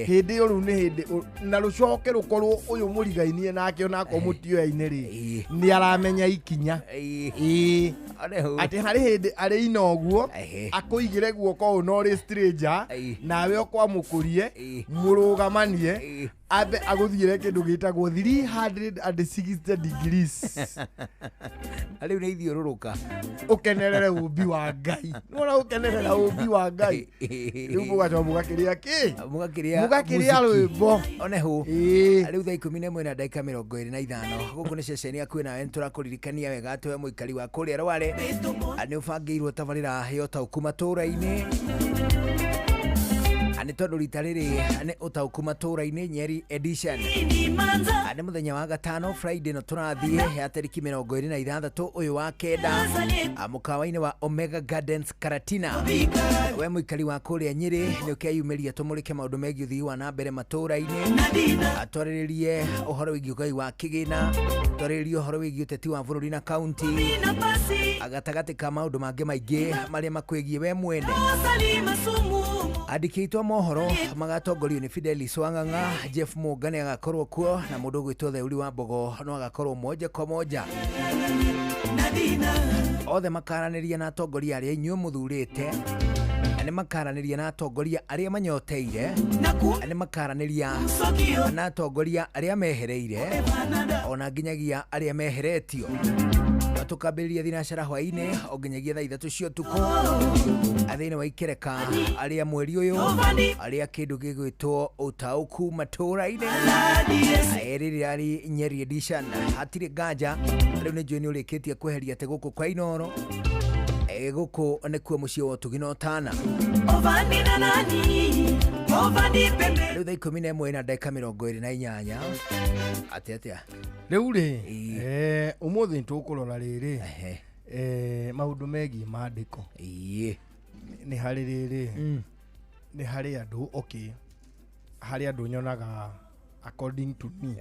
Hĩndĩ ĩyo rĩu nĩ hĩndĩ na rũcoke rũkorwo ũyũ mũrigainie nake onakorwo mũtioyaine rĩ nĩ aramenya ikinya. Ĩĩ. Atĩ harĩ hĩndĩ arĩ ina ũguo akũigĩre guoko ũũ na ũrĩ stranger nawe ũkwamũkũrie mũrũgamanie ambe agũthiĩre kĩndũ gĩtagwo 360 degrees. Rĩu nĩ ithiũrũrũka. Ũkenerere ũmbi wa Ngai. Nĩwona ũkenerera ũmbi wa Ngai. Rĩu mũgacoka mũgakĩrĩa kĩ? Mũgakĩrĩa rwĩmbo. One hũ. Rĩu thaa 11 na ndagĩka 25 gũkũ nĩ ceceni yaku nawe nĩtũrakũririkania wega atĩ we mũikari wa kũrĩa Rware nĩ ũbangĩirwo tabarĩra ya ũtaũku matũũra-inĩ. Nĩ tondũ rita rĩrĩ nĩ ũtaũku matũũra-inĩ Nyeri edition. Nĩ mũthenya wa gatano Friday no tũrathiĩ ya tarĩki 26 ũyũ wa kenda mũkawa-inĩ wa Omega Gardens Karatina. We mũikari wa kũrĩa Nyĩrĩ nĩ ũkeyumĩria tũmũrĩke maũndũ megiĩ ũthii wa na mbere matũũra-inĩ, atwarĩrĩrie ũhoro wĩgiĩ ũgai wa kĩgĩna, twarĩrĩrie ũhoro wĩgiĩ ũteti wa bũrũri na kaunti, gatagatĩ ka maũndũ mangĩ maingĩ marĩa makwĩgiĩ we mwene. Andĩkĩtwo mohoro magatongorio nĩ Fidelis Wang'ang'a, Jeff Mũnga nĩ agakorwo kuo na mũndũ ũgwĩtwo Theuri wa Mbogo no agakorwo moja kwa moja. Othe makaranĩria na atongoria arĩa inyuĩ mũthurĩte, nĩ makaranĩria na atongoria arĩa manyoteire, nĩ makaranĩria na atongoria arĩa mehereire ona nginyagia arĩa meheretio. Tũkambĩrĩria thinacara hwaĩ-inĩ o nginyagia thaa 3 cia ũtukũ thĩinĩ wa ikereka arĩa mweri ũyũ arĩa kĩndũ gĩgwĩtwo ũtaũku matũũra-inĩ rĩrĩ rĩarĩ Nyeri edition. Hatirĩ nganja rĩu nĩ njũĩ nĩ ũrĩkĩtie kweheria atĩ gũkũ kwa Inooro gũkũ nĩkuo mũciĩ wa ũtugi na ũtana. Rĩu thaa 11 na ndagĩka 28 atĩ atĩa rĩu rĩ ũmũthĩ tũkũrora rĩrĩ maũndũ megiĩ maandĩko. Nĩ harĩ rĩrĩ nĩ harĩ andũ okay harĩ andũ nyonaga according to me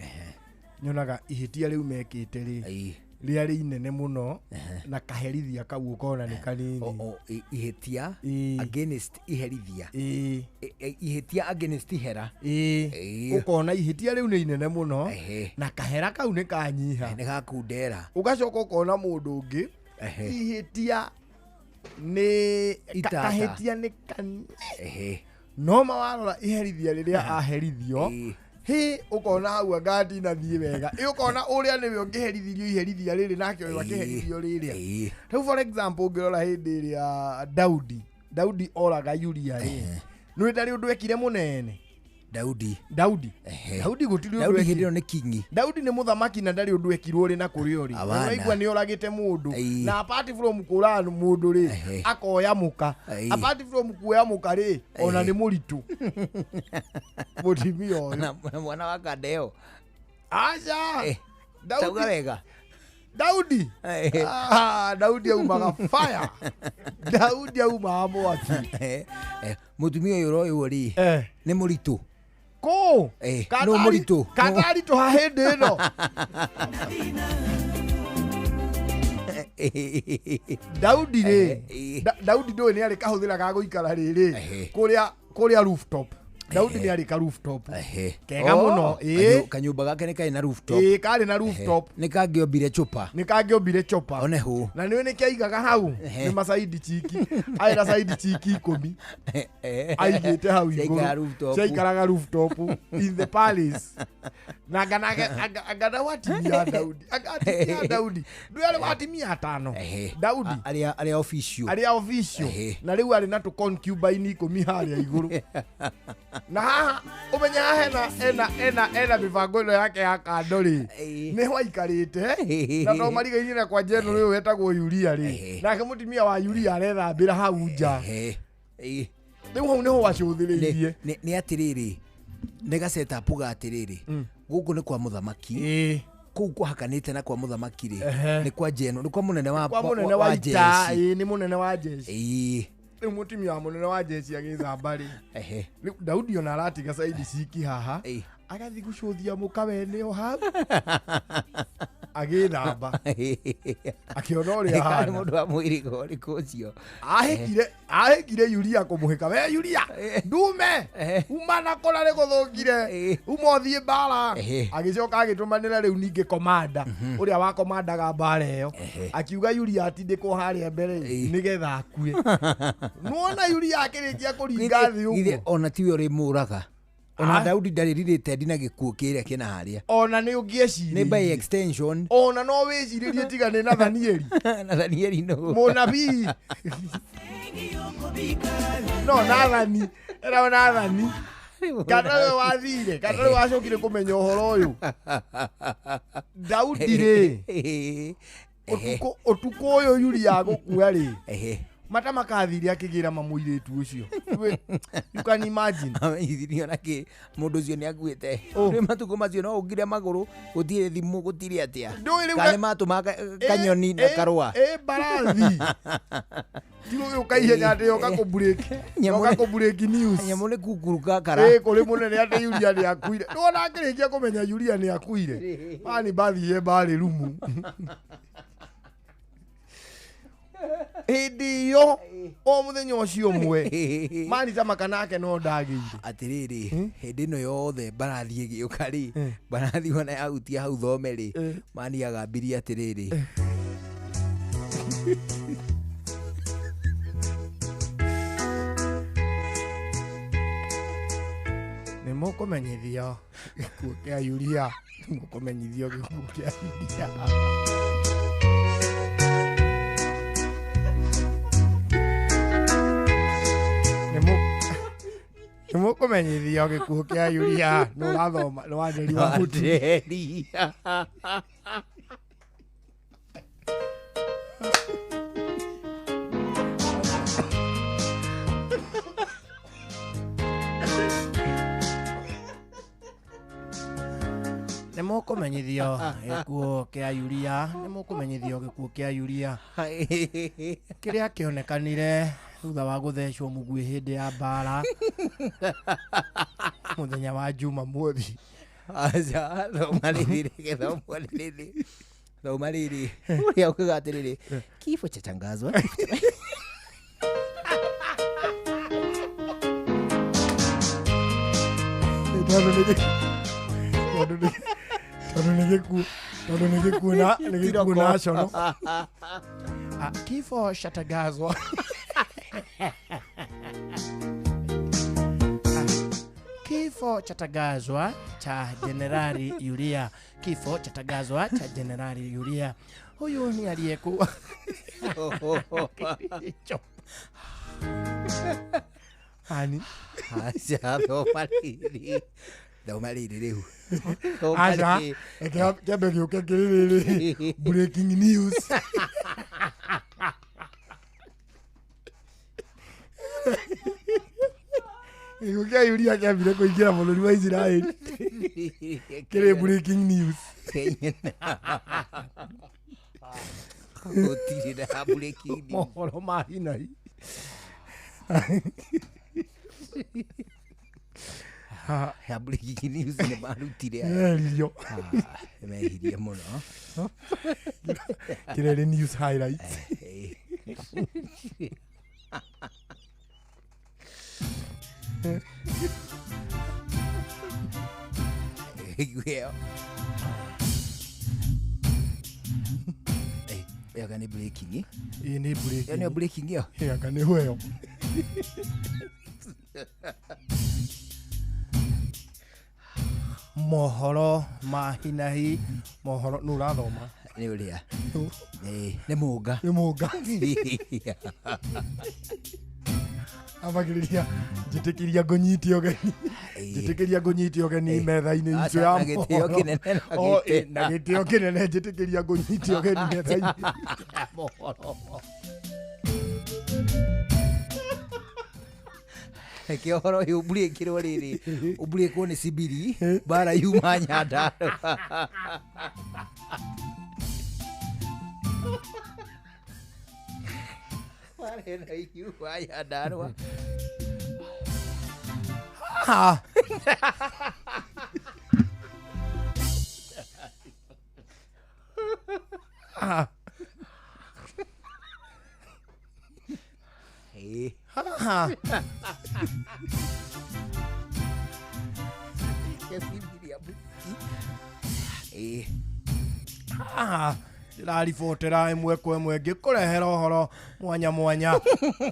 nyonaga ihĩtia rĩu mekĩte rĩ rĩarĩ inene mũno na kaherithia kau ũkona nĩ kanini. Ihĩtia against iherithia. Ihĩtia against ihera. Ũkona ihĩtia rĩu nĩ inene mũno na kahera kau nĩ kanyiha. Nĩ gakundera. Ũgacoka ũkona mũndũ ũngĩ ihĩtia nĩ kahĩtia nĩ kanini no mawarora iherithia rĩrĩa aherithio hi ũkona hau anga ndinathiĩ wega. Ũkona ũrĩa nĩwe ũngĩherithirio iherithia rĩrĩ nake ũyũ akĩherithio rĩrĩa. Rĩu for example ũngĩrora hĩndĩ ĩrĩa Daudi oraga Uria rĩ nĩ ndarĩ ũndũ ekire mũnene. Daudi gũtirĩ ũndũ ekire. Daudi nĩ kingi. Daudi nĩ mũthamaki na ndarĩ ũndũ ekirwo rĩ na kũrĩ ũrĩ. Ũraigua nĩ oragĩte mũndũ na apart from kũra mũndũ rĩ akoya mũka. Apart from kuoya mũka rĩ ona nĩ mũritũ. Mũtumia ũyũ. Na mwana wa Kandeo. Aca. Tauga wega. Daudi. Daudi aumaga fire. Daudi aumaga mwaki. Mũtumia ũyũ ũroywo rĩ nĩ mũritũ. Kũ? No mũritũ. Kataritũ ha hĩndĩ ĩno. Daudi rĩ Daudi ndũĩ nĩ arĩ kahũthĩra ga gũikara rĩrĩ kũrĩa rooftop. Daudi nĩ arĩ ka rooftop. Kega mũno. Kanyũmba gake nĩ karĩ na rooftop. Karĩ na rooftop. Nĩ kangĩombire chupa. Nĩ kangĩombire chupa. One hũ. Na nĩũĩ nĩkĩ aigaga hau? Nĩ macaidi chiki. Arĩ na caidi chiki 10. Aigĩte hau igũrũ. Ciaikaraga rooftop in the palace. Na angana watimia Daudi. Anga Daudi. Ndũĩ arĩ watimia 5. Daudi. Arĩa official. Arĩa official. Na rĩu arĩ na tũ concubine 10 harĩa igũrũ. Na haha ũmenye haha ena mĩbango ĩno yake ya kando rĩ nĩho aikarĩte na to marigainie na kwa general ũyũ wetagwo Uria rĩ nake mũtumia wa Uria arethambĩra hau nja. Rĩu hau nĩho wacũthĩrĩirie. Nĩ atĩrĩrĩ nĩ gacetapu ga atĩrĩrĩ gũkũ nĩ kwa mũthamaki kũu kwahakanĩte na kwa mũthamaki rĩ nĩ kwa jeno nĩ kwa mũnene wa jeshi. Nĩ mũnene wa jeshi. Rĩu mũtumia wa mũnene wa jeshi agĩthamba rĩ rĩu Daudi ona aratiga caidi ciki haha agathiĩ gũcũthia mũka wene o hau Agĩthamba. Akĩona ũrĩa ahana. Mũndũ wa mũhĩrĩga ũrĩkũ ũcio? Ahĩkire Yuria kũmũhĩka. We Yuria, ndume. Uma na kũrĩa nĩ gũthũkire. Uma ũthiĩ mbara. Agĩcoka agĩtũmanĩra rĩu ningĩ komanda ũrĩa wakomandaga mbara ĩyo. Akiuga Yuria atindĩkwo harĩa mbere nĩgetha akue. Nĩwona Yuria akĩrĩkia kũringa thĩ ũguo. Ona tiwe ũrĩmũraga. Ona Daudi ndarĩ related na gĩkuũ kĩrĩa kĩna harĩa. Ona nĩ ũngĩeciririe. Nĩ by extension. Ona no wĩcirĩrie tiga nĩ Nathanieli. Nathanieli no. Mũnabii. No Nathani. Era Nathani. Kana we wathire, kana we wacokire kũmenya ũhoro ũyũ. Daudi rĩ. Ũtukũ ũyũ Yuria gũkua rĩ. Mata makathire akĩgĩra mamũirĩtu ũcio. You can imagine. Amenyithirio na kĩ mũndũ ũcio nĩ akuĩte. Rĩu matukũ macio no ũngire magũrũ, gũtirĩ thimũ, gũtirĩ atĩa. Kana nĩ matũmaga kanyoni na karũa. Mbarathi. Tigũgĩũka ihenya atĩ yoka kũ news. Nyamũ nĩ kukuruka kara. Kũrĩ mũnene atĩ Yuria nĩ akuire. Nĩwona akĩrĩkia kũmenya Yuria nĩ akuire. Mani mbathi mbarĩ rumu. Hĩndĩ ĩyo o mũthenya ũcio ũmwe mani ta makanake no ndagĩire. Atĩrĩrĩ, hĩndĩ ĩno yothe mbarathi ĩgĩũka rĩ, mbarathi ona yahutia hau thome rĩ, mani agambirie atĩrĩrĩ. Nĩ mũkũmenyithio gĩkuũ kĩa Yuria. Nĩ mũkũmenyithio gĩkuũ kĩa Yuria. Nĩ mũkũmenyithio gĩkuũ kĩa Yuria. Nĩ ũrathoma, nĩ Wanderi wa Mũtu. Wanderi. Nĩ mũkũmenyithio gĩkuũ kĩa Yuria. Nĩ mũkũmenyithio gĩkuũ kĩa Yuria. Kĩrĩa kĩonekanire thutha wa gũthecwo mũguĩ hĩndĩ ya mbara mũthenya wa Jumamothi. Aca, thoma rĩrĩ, thoma rĩrĩ. Thoma rĩrĩ. Ũrĩa ugaga atĩrĩrĩ, kifo chatangazwa. Tondũ nĩ gĩkuũ, tondũ nĩ gĩkuũ na nĩ gĩkuũ national. Kifo chatangazwa. Kifo chatangazwa cha Jenerali Yuria. Kifo chatangazwa cha Jenerali Yuria. Huyu ni aliyekuwa Ani. Aca, thoma rĩrĩ. Thoma rĩrĩ rĩu. Aca, kĩambe gĩũke kĩrĩ breaking news. Gĩkuũ kĩa Yuria kĩambire kũingĩra bũrũri wa Isiraeli. Kĩrĩ breaking news. Gũtirĩ na breaking news. Mohoro ma hi na hi. Ya breaking news nĩ marutire. Mehirio. Mehirie mũno. Kĩrĩ news highlights. Ĩyo. Ĩyo nĩ breaking. Ĩĩ nĩ breaking. Ĩyo nĩ breaking ĩyo. Ĩyo anga nĩ ĩyo. Mohoro ma hi na hi. Mohoro nũ ũrathoma? Nĩ ũrĩa. Nĩ Mũnga. Nĩ Mũnga. Ambagĩrĩria njĩtĩkĩria ngũnyite ũgeni. Njĩtĩkĩria ngũnyite ũgeni metha-inĩ itũ ya Na gĩtĩo kĩnene na gĩtĩo. Na gĩtĩo kĩnene njĩtĩkĩria ngũnyite ũgeni metha-inĩ ya mohoro. Reke ũhoro ũyũ ũmburĩkĩrwo rĩrĩ, ũmburĩkwo nĩ Sibiri, mbara yuma Nyandarũa. Mbara ĩno yuma Nyandarũa. Ha. Haha. Haha. Haha ndĩraribotera ĩmwe kwa ĩmwe ngĩkũrehera ũhoro mwanya mwanya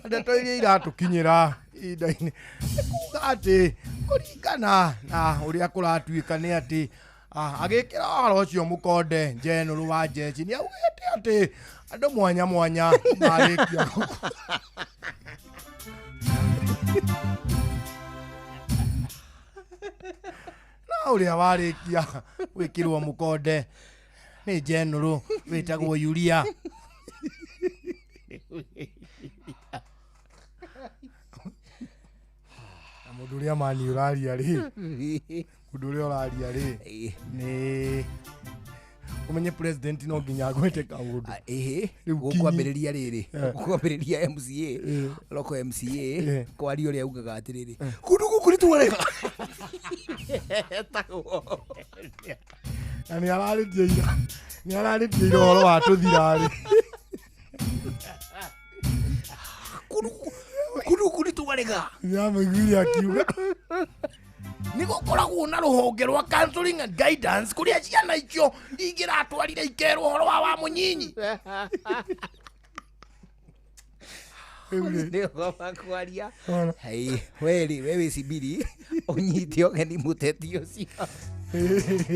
ndeto iria iratũkinyĩra ihinda-inĩ nĩ kuga atĩ kũringana na ũrĩa kũratuĩka nĩ atĩ agĩkĩra ũhoro ũcio mũkonde njenũrũ wa njeci nĩ augĩte atĩ andũ mwanya mwanya marĩkia gũkua. Na ũrĩa warĩkia gwĩkĩrwo mũkonde nĩ njenũrũ wĩtagwo Yuria. Na mũndũ ũrĩa mani ũraria rĩ, mũndũ ũrĩa ũraria rĩ nĩ ũmenye president no nginya agwete kaũndũ. Ĩhĩ, Rĩu gũkwambĩrĩria rĩrĩ, Eh. gũkwambĩrĩria MCA, local MCA, kwaria ũrĩa augaga atĩrĩrĩ, kũndũ gũkũ nĩ twarega. Etagwo. Na nĩ ararĩtie ira, nĩ ararĩtie ira ũhoro wa tũthirarĩ. Kũndũ gũkũ nĩ twarega. Nĩamũiguire akiuga nĩ gũkoragwo na rũhonge rwa counseling and guidance kũrĩa ciana icio ingĩratwarire ikerwo ũhoro wa wa mũnyinyi. Nĩ ũhoro kwaria. Hei, we rĩ, we wĩ Sibiri, ũnyite ũgeni mũteti ũcio.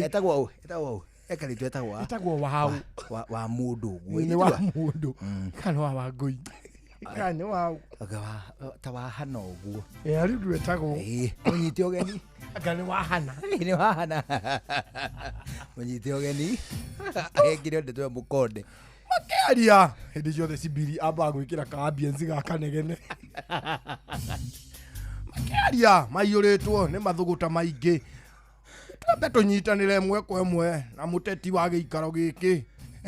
Etagwo ũ? Etagwo ũ? Ekarĩtwo etagwo a? Etagwo Wahau. Wa mũndũ ũguo. Nĩ wa mũndũ kana wa Wangũi kana nĩ wa Anga ta wa hana ũguo. Ĩ, rĩu ndwetagwo. Ũnyite ũgeni. Anga nĩ wa hana. Nĩ wa hana. Ũnyite ũgeni. Ahengire ndeto ya mũkonde. Makĩaria hĩndĩ ciothe Sibiri ambaga gwĩkĩra ka ambience ga kanegene. Makĩaria maiyũrĩtwo nĩ mathũgũta maingĩ. Twambe tũnyitanĩre ĩmwe kwa ĩmwe na mũteti wa gĩikaro gĩkĩ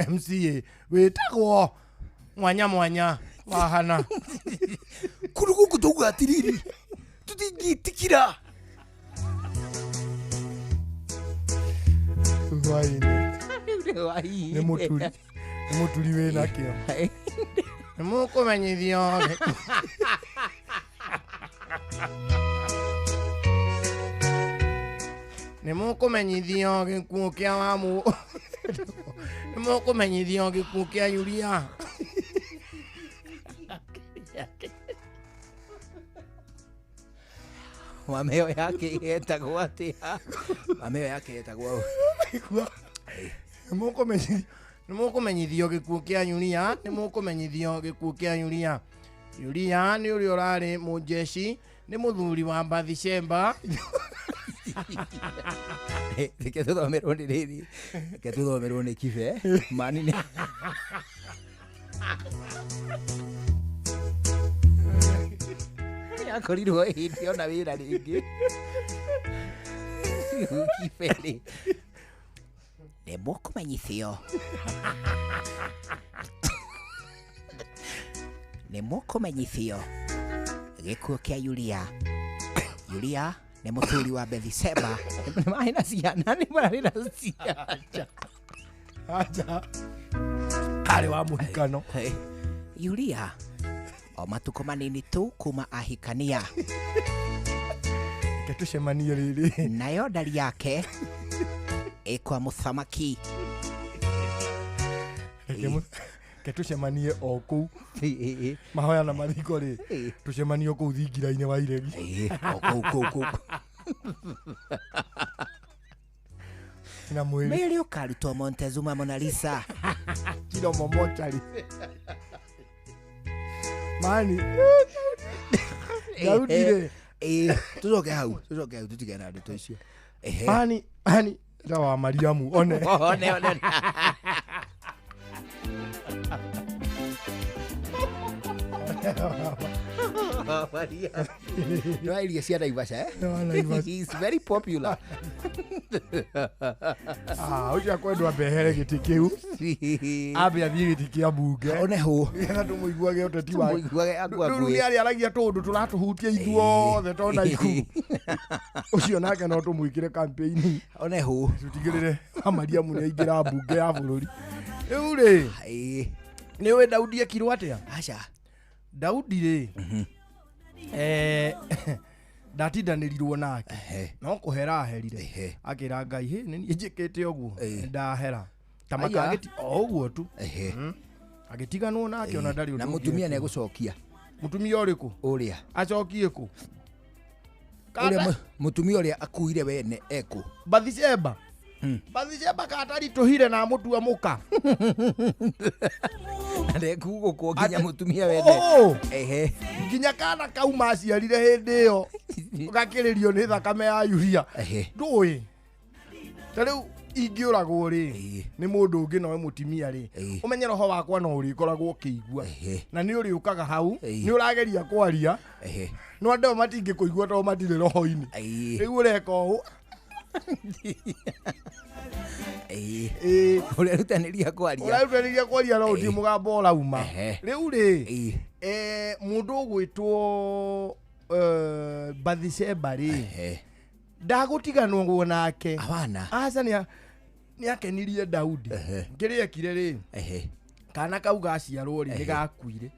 MCA wĩtagwo mwanya mwanya wa hana. Kũndũ gũkũ tauga atĩrĩrĩ, tũtingĩtĩkĩra. Hwaĩ-inĩ. Nĩ mũturi, nĩ mũturi wĩna kĩo. Nĩ mũkũmenyithio. Nĩ mũkũmenyithio gĩkuũ kĩa wamũ, nĩ mũkũmenyithio gĩkuũ kĩa Yuria. Mameo yake yetagwo atĩa? Mameo yake yetagwo ũ? Nĩ mũkũmenyithio gĩkuũ kĩa Yuria, nĩ mũkũmenyithio gĩkuũ kĩa Yuria. Yuria nĩ ũrĩa ũrarĩ mũnjeci, nĩ mũthuri wa Bathsheba. Reke tũthomerwo nĩ rĩrĩ, reke tũthomerwo nĩ Kibe. Mani nĩ akorirwo hĩndĩ ona wĩra rĩngĩ. Rĩu Kibe rĩ, nĩ mũkũmenyithio, nĩ mũkũmenyithio gĩkuũ kĩa Yuria. Yuria nĩ mũthuri wa Bathsheba. Nĩ marĩ na ciana, nĩ marĩ na ciana. Acha. Arĩ wa mũhikano. Yuria o matukũ manini tu kuma ahikania. Reke tũcemanie rĩrĩ. Nayo ndari yake ĩ kwa mũthamaki. Reke tũcemanie o kũu mahoya na mathiko rĩ, tũcemanie o kũu thingira-inĩ wa iregi. O kũu kũu kũu. Na mwĩrĩ. Mwĩrĩ ũkarutwo Montezuma Mona Lisa. Kiromo mochari. Mani. Daudi rĩ. Tũcoke hau, tũcoke hau tũtigane na ndeto icio. Ehe. Mani, mani ta wa Mariamu one. One, one. Maria. No irio cia Naivasha, eh? Wa Naivasha. He is very popular. Ah, ũcio akwendwo ambe ehere gĩtĩ kĩu, ambe athiĩ gĩtĩ kĩa mbunge one hũ, nĩgetha tũmũiguage ũteti wake. Tũmũiguage Rĩu akuakue. nĩ arĩaragia tũũndũ tũratũhutia ithuothe tona iku. Ũcio nake no tũmwĩkĩre campaign one hũ, tũtigĩrĩre wa Mariamu nĩ aingĩra mbunge ya bũrũri. Rĩu rĩ nĩ ũĩ Daudi ekirwo atĩa? Aca. Daudi rĩ ndatindanĩrirwo nake no kũhera aherire akĩra Ngai hĩ nĩ niĩ njĩkĩte ũguo ndahera ta Aya. makagĩti o ũguo tu agĩtiganwo nake ona ndarĩ Na ũndũ mũtumia ũngĩ nĩegũcokia. Mũtumia ũrĩkũ? Ũrĩa. Acokie kũ? Ũrĩa mũtumia ũrĩa akuire wene ekũ? Bathisheba. Bathisheba kataritũhire na amũtua mũka. Ndekugũkwo nginya mũtumia wene. Oh! Ehe. Nginya kana kau maciarire hĩndĩ ĩyo gakĩrĩrio nĩ thakame ya Yuria. Ndũĩ. Ta rĩu ingĩũragwo rĩ nĩ mũndũ ũngĩ nowe mũtumia rĩ ũmenye roho wakwa no ũrĩkoragwo ũkĩigua na nĩ ũrĩũkaga hau nĩ ũrageria kwaria no andũ aya matingĩkũigua tondũ matirĩ roho-inĩ rĩu ũreka ũũ. Ũrerutanĩria kwaria. Ũrerutanĩria kwaria no ũtirĩ mũgambo ũrauma. Rĩu rĩ mũndũ ũgwĩtwo Bathisheba rĩ ndagũtiganwo nake. Aca nĩ akenirie Daudi. Kĩrĩa ekire rĩ kana kau gaciarwo rĩ nĩ gakuire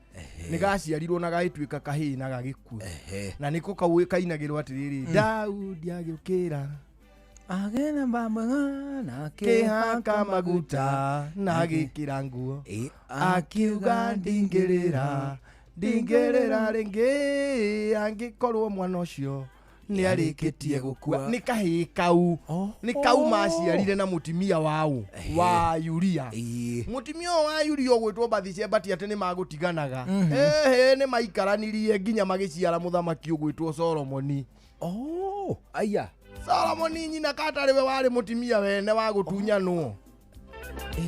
nĩ gaciarirwo na gagĩtuĩka kahĩĩ na gagĩkua na nĩko kau kainagĩrwo atĩrĩrĩ Daudi agĩũkĩra agena baba kĩhaka maguta na agĩkĩra nguo akiuga ndingĩrĩra ndingĩrĩra rĩngĩ angĩkorwo mwana ũcio nĩ arĩkĩtie gũkua. Nĩ kahĩĩ kau nĩ kau maciarire na mũtumia wao wa Yuria. Mũtumia ũyũ wa Yuria ũgwĩtwo Bathisheba ti atĩ nĩ magũtiganaga. Ehe nĩ maikaranirie nginya magĩciara mũthamaki ũgwĩtwo Solomoni. Oh, aya. Solomoni nyina katarĩ we warĩ mũtumia wene wa gũtunyanwo.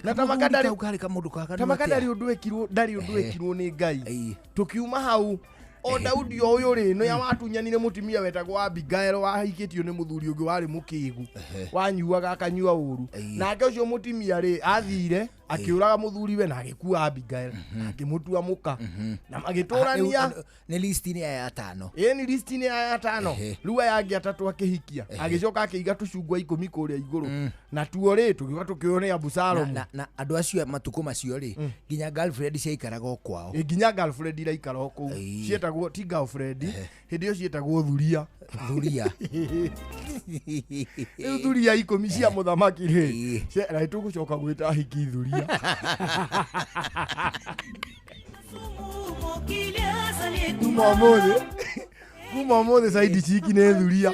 Na tamaka ndarĩ karĩ kamũndũ kaganu tamaka atĩa? ndarĩ ũndũ ekirwo ndarĩ ũndũ ekirwo nĩ Ngai. Tũkiuma hau o Daudi o ũyũ rĩ nĩ watunyanire mũtumia wetagwo Abigail wahikĩtio nĩ mũthuri ũngĩ warĩ mũkĩgu wanyuaga akanyua ũru nake ũcio mũtumia rĩ athire akĩũraga mũthuri we na agĩkua Abigail akĩmũtua mũka na magĩtũrania. Nĩ listi-inĩ ya atano. Ĩĩ nĩ listi-inĩ ya atano. Rĩu aya angĩ atatũ akĩhikia agĩcoka akĩiga tũcungwa 10 kũrĩa igũrũ na tuo rĩ tũgĩũka tũkĩoywo nĩ Abusalomu. Na andũ acio matukũ macio rĩ nginya girlfriend ciaikaraga o kwao. Ĩ, nginya girlfriend iraikara o kũu cietagwo ti girlfriend hĩndĩ ĩyo cietagwo thuria. Thuria. Rĩu thuria 10 cia mũthamaki rĩ na nĩtũgũcoka gwĩta ahiki thuria. Kuma ũmũthĩ kuma ũmũthĩ saidi ciki nĩ thuria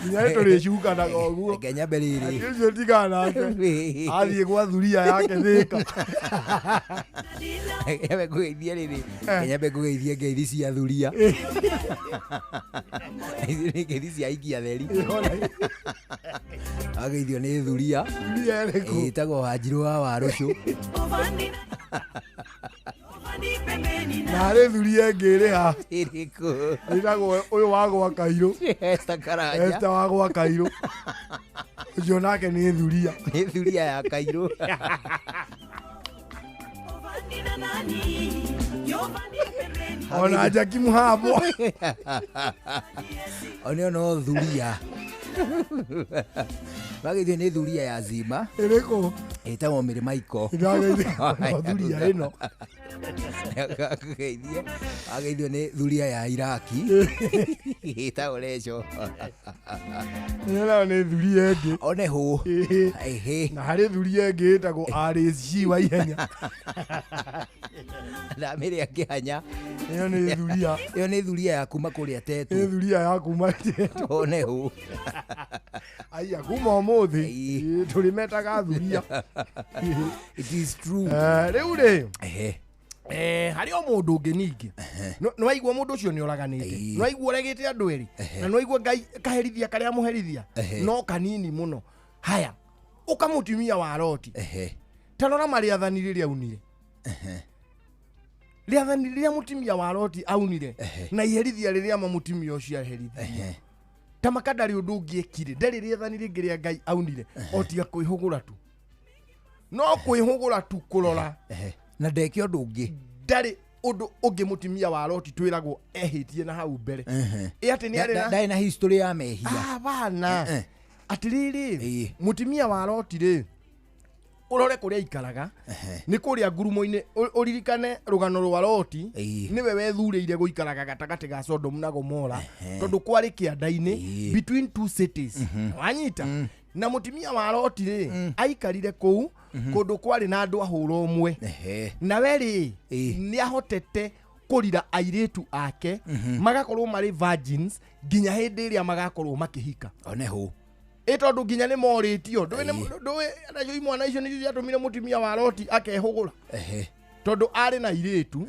nginya nĩ tũrĩcukanaga ũguo. Reke nyambe rĩrĩ. Atĩ ũcio tigana nake athiĩ gwa thuria yake Thĩka. Nyambe ngũgeithie rĩrĩ. Reke nyambe ngũgeithie ngeithi cia thuria. Ici nĩ ngeithi cia aikia theri. Ageithio nĩ thuria. Thuria ĩrĩkũ? Ĩtagwo Wanjirũ wa Warũcũ. Na harĩ thuria ĩngĩ ĩrĩ ha? Ĩrĩkũ? Ĩtagwo ũyũ wa gwa Kairũ. Esther Karanja. Esther wa gwa Kairũ. Ũcio nake nĩ thuria. Nĩ thuria ya Kairũ. Ona Jackie Muhabo. Onio no thuria. Wageithio nĩ thuria ya Zima. Ĩrĩkũ? Ĩtagwo Mĩrĩ Maiko. Ndageithio thuria ĩno. Ageithie. Ageithio nĩ thuria ya Iraki. Ĩtagwo Recho. Ĩyo nayo nĩ thuria ĩngĩ. One hũ. Na harĩ thuria ĩngĩ ĩtagwo RSG wa ihenya. Ndamĩrĩa kĩhanya. Ĩyo nĩ thuria. Ĩyo nĩ thuria ya kuma kũrĩa Tetu. Nĩ thuria ya kuma Tetu. One hũ. Aya kuma ũmũthĩ tũrĩmetaga thuria. It is true. Rĩu rĩ harĩ o mũndũ ũngĩ ningĩ nĩ waigua mũndũ ũcio nĩ ũraganĩte nĩ waigua ũregĩte andũ erĩ na nĩ waigua Ngai kaherithia karĩa mũherithia no kanini mũno. Haya ũka mũtumia wa Loti ta rora marĩathani rĩrĩa aunire rĩathani rĩrĩa mũtumia wa Loti aunire na iherithia rĩrĩa ma mũtumia ũcio aherithirie ta maka ndarĩ ũndũ ũngĩ ekire ndarĩ rĩathani rĩngĩ rĩa Ngai aunire o tiga kwĩhũgũra tu no kwĩhũgũra tu kũrora na ndeke ũndũ ũngĩ ndarĩ ũndũ ũngĩ mũtumia wa Loti twĩragwo ehĩtie na hau mbere ĩ atĩ nĩ arĩ na ndarĩ na history ya mehia abana atĩrĩrĩ mũtumia wa Loti rĩ Ũrore kũrĩa aikaraga nĩ kũrĩa ngurumo-inĩ ũririkane rũgano rwa Loti nĩwe wethurĩire gũikaraga gatagatĩ ga Sodom na Gomora tondũ kwarĩ kĩanda-inĩ between two cities. Wanyita na mũtumia wa Loti rĩ aikarire kũu kũndũ kwarĩ na andũ ahũra ũmwe na we rĩ nĩahotete kũrira airĩtu ake magakorwo marĩ virgins nginya hĩndĩ ĩrĩa magakorwo makĩhika. Oneho ĩ tondũ nginya nĩ morĩtio ndũĩ nacio imwana icio nĩcio ciatũmire mũtumia wa Loti akehũgũra tondũ arĩ na airĩtu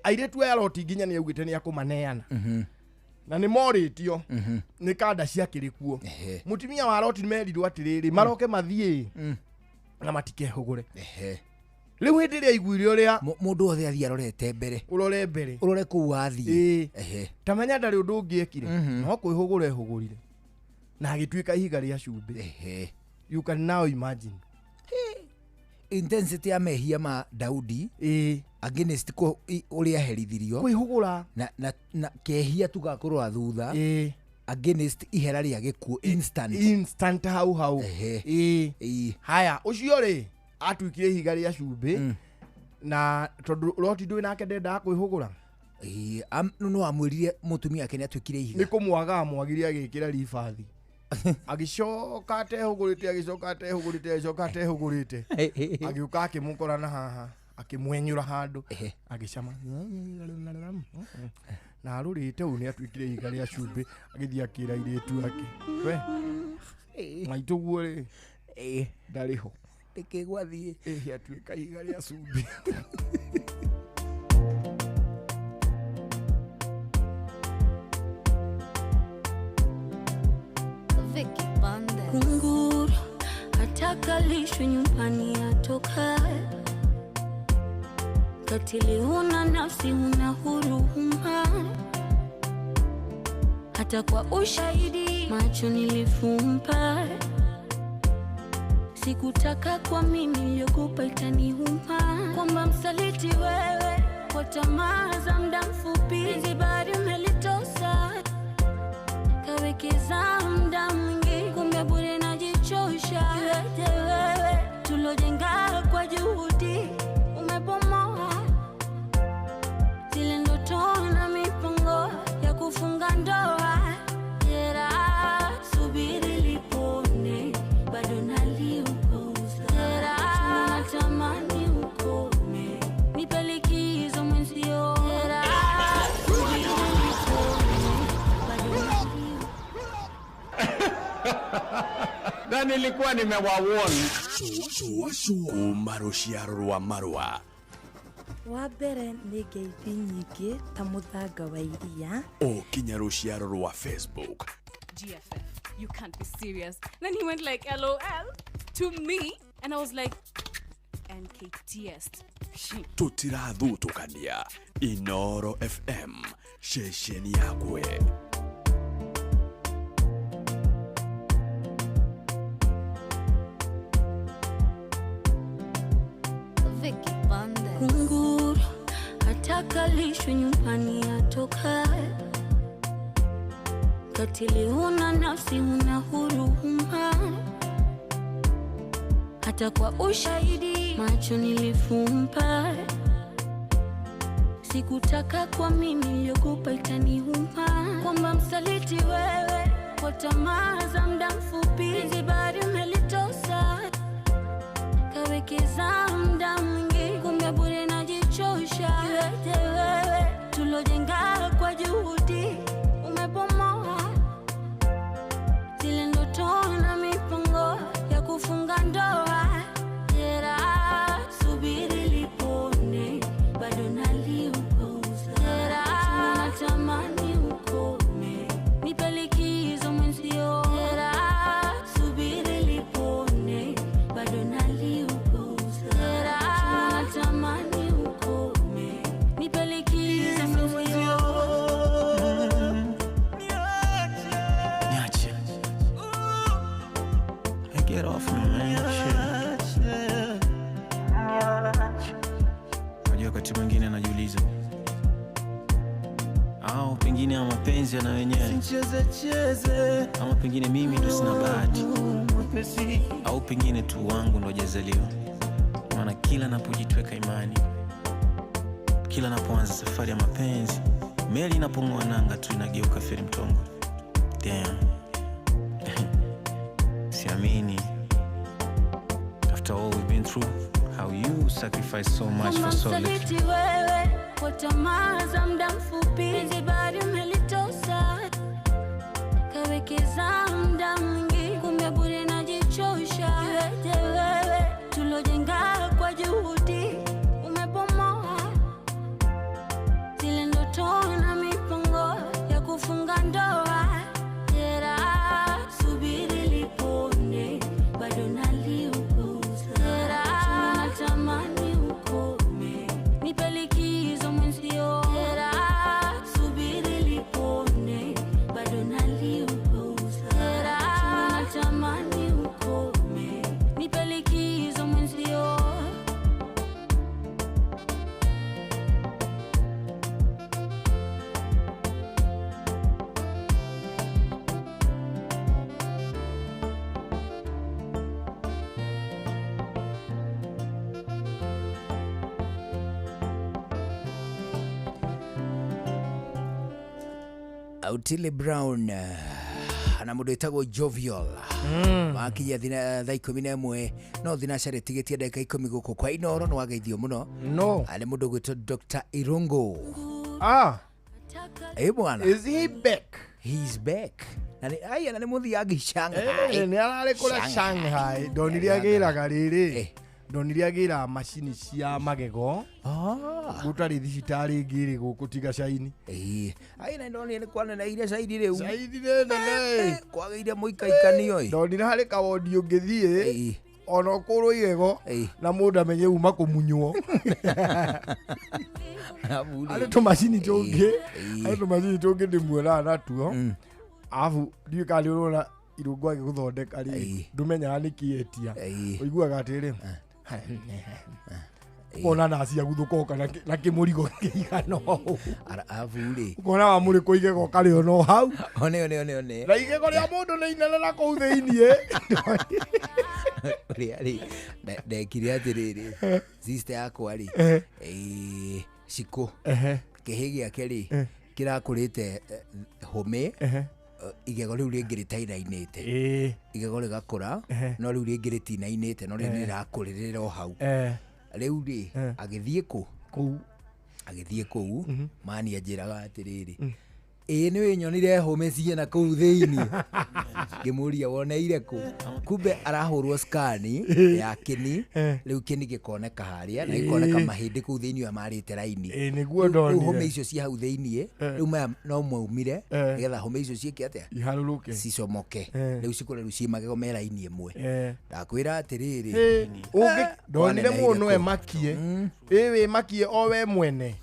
airĩtu aya Loti nginya nĩ augĩte nĩ akũmaneana na nĩ morĩtio nĩ kanda ciakĩrĩ kuo. Mũtumia wa Loti merirwo atĩrĩrĩ maroke mathiĩ na matikehũgũre. Rĩu hĩndĩ ĩrĩa aiguire ũrĩa mũndũ wothe athiĩ arorete mbere ũrore mbere ũrore kũu wathiĩ ta menya ndarĩ ũndũ ũngĩ ekire no kwĩhũgũra ehũgũrire na agĩtuĩka ihiga rĩa cumbĩ. You can now imagine intensity ya mehia ma Daudi against ũrĩa aherithirio kwĩhũgũra na kehia tugakũrora thutha against ihera rĩa gĩkuũ instant hau hau. Haya ũcio rĩ atuĩkire ihiga rĩa cumbĩ na tondũ Loti ndũĩ nake ndendaga kwĩhũgũra no amwĩrire mũtumia ake nĩatuĩkire ihiga nĩ kũmwaga amwagire agĩkĩra ribathi agĩcoka atehũgũrĩte agĩcoka atehũgũrĩte agĩcoka atehũgũrĩte agĩũka akĩmũkora na haha akĩmwenyũra handũ agĩcama na arũrĩte ũũ nĩatuĩkire ihiga rĩa cumbĩ agĩthiĩ akĩra airĩtu ake we maitũ guo rĩ ndarĩ ho nĩkĩ gwathiĩ atuĩka ihiga rĩa cumbĩ. Kunguru atakalishwe nyumbani atoka katili, huna nafsi huna huruma, hata kwa ushahidi macho nilifumba, sikutaka kwa mimi niliogopa itaniuma, kwamba msaliti wewe kwa tamaa za muda mfupi, penzi bado umelitosa kawekeza muda mwingi, kumbe bure najichosha. Iweje wewe tulojenga kwa juhudi umebomoa zile ndoto na mipango ya kufunga ndoa. Jeraha subiri lipone, bado naliuguza. Jeraha natamani ukome, nipe likizo mwenzio. Jeraha subiri lipone, bado naliuguza. Na nilikuwa nimewawarn kuma rũciaro rwa marũa wa mbere nĩ ngeithi nyingĩ ta mũthanga wa iria o kinya rũciaro rwa Facebook. GFF, you can't be serious. Then he went like LOL to me and I was like NKTS. Tũtirathutũkania. Inoro FM ceceni yakwe. Kunguru atakalishwe nyumbani atoka katili, huna nafsi huna huruma, hata kwa ushahidi macho nilifumba, sikutaka kwa mimi niliogopa itaniuma, kwamba msaliti wewe kwa tamaa za muda mfupi, penzi bado umelitosa kawekeza muda mwingi, kumbe bure najichosha. Iweje wewe tulojenga kwa juhudi umebomoa zile ndoto na mipango ya kufunga ndoa. Jeraha subiri lipone, bado naliuguza. Jeraha natamani ukome, nipe likizo mwenzio. Jeraha subiri lipone, bado naliuguza. Jeraha natamani ukome, nipe likizo mwenzio. Niache. Hey, get off me, man. Shit. Unajua wakati mwingine najiuliza, au pengine ama mapenzi yana wenyewe, ama pengine mimi ndo sina bahati. Intimacy. Au pengine tu wangu ndo hajazaliwa, maana kila napojitweka imani, kila napoanza safari ya mapenzi, meli inapong'oa nanga tu inageuka feri mtongo. Damn. Siamini. After all we've been through, how you sacrifice so much Kama for so little. msaliti wewe kwa tamaa za muda mfupi, penzi bado umelitosa, kawekeza muda mwingi, kumbe bure najichosha. Iweje wewe tulojenga kwa juhudi umebomoa zile ndoto na mipango ya kufunga ndoa. Jeraha, subiri lipone, bado naliuguza. Jeraha, natamani ukome, nipe likizo mwenzio. Jeraha, subiri lipone, bado naliuguza. Jeraha, natamani ukome, nipe likizo mwenzio. Otile Brown na mũndũ wĩtagwo Jovial makinyia thaa 11 no thinacara ĩtigĩtie ndagĩka 10 gũkũ kwa Inoro nĩ wageithio mũno no nĩ mũndũ ũgwĩtwo Dr. Irungu. Ah, ĩ bwana, is he back? He's back. Na nĩ aya na nĩ mũthiangi Shanghai. Nĩ ararĩ kũrĩa Shanghai. Ndonire agĩraga rĩrĩ, ndonire agĩraga macini cia magego gũtarĩ thibitarĩ ĩngĩ ĩrĩ gũkũ tiga caini. Ai, na ndonire nĩ kwaneneire caini rĩu. Caini nĩ nene. Kwagĩire mũikaikanio ĩ. Ndonire harĩ kawondi ũngĩthiĩ ona ũkũrwo igego na mũndũ amenye uma kũmunywo. Harĩ tũmacini tũngĩ, harĩ tũmacini tũngĩ ndĩmuonaga natuo, arabu ndiũĩ kana nĩ ũrona Irũngũ agĩgũthondeka rĩ, ndũmenyaga nĩkĩ etia, ũiguaga atĩrĩ ũkona naci aguthũka oka na kĩmũrigo kĩigana ũũ, Arabu rĩ, ũkona wamũrĩkwo igego karĩ ono hau. One one one one. Na igego rĩa mũndũ nĩ inene na kũu thĩiniĩ. Ũrĩa rĩ, ndekire atĩrĩrĩ, sister yakwa rĩ, cikũ kĩhĩ gĩake rĩ kĩrakũrĩte hũmĩ, igego rĩu rĩngĩ rĩtainainĩte, igego rĩgakũra no rĩu rĩngĩ rĩtinainĩte no rĩu rĩrakũrĩrĩra o hau. Rĩu rĩ agĩthiĩ kũ kũu, agĩthiĩ kũu mani anjĩraga atĩrĩrĩ, ĩĩ nĩ wĩnyonire hũmĩ ciena kũu thĩiniĩ. Ngĩmũria woneire kũ, kumbe arahũrwo skani ya kĩni, rĩu kĩni gĩkoneka harĩa na gĩkoneka mahĩndĩ kũu thĩiniĩ ũrĩa marĩte raini. Nĩguo Rĩu ndonire. hũmĩ icio cia hau thĩiniĩ rĩu maya no maumire nĩgetha hũmĩ icio ciĩke atĩa, iharũrũke cicomoke, rĩu cikũre rĩu ciĩ magego me raini ĩmwe. Ndakwĩra atĩrĩrĩ, ndonire kwaneneire mũndũ no kũu. emakie, ĩ wĩmakie o we mwene,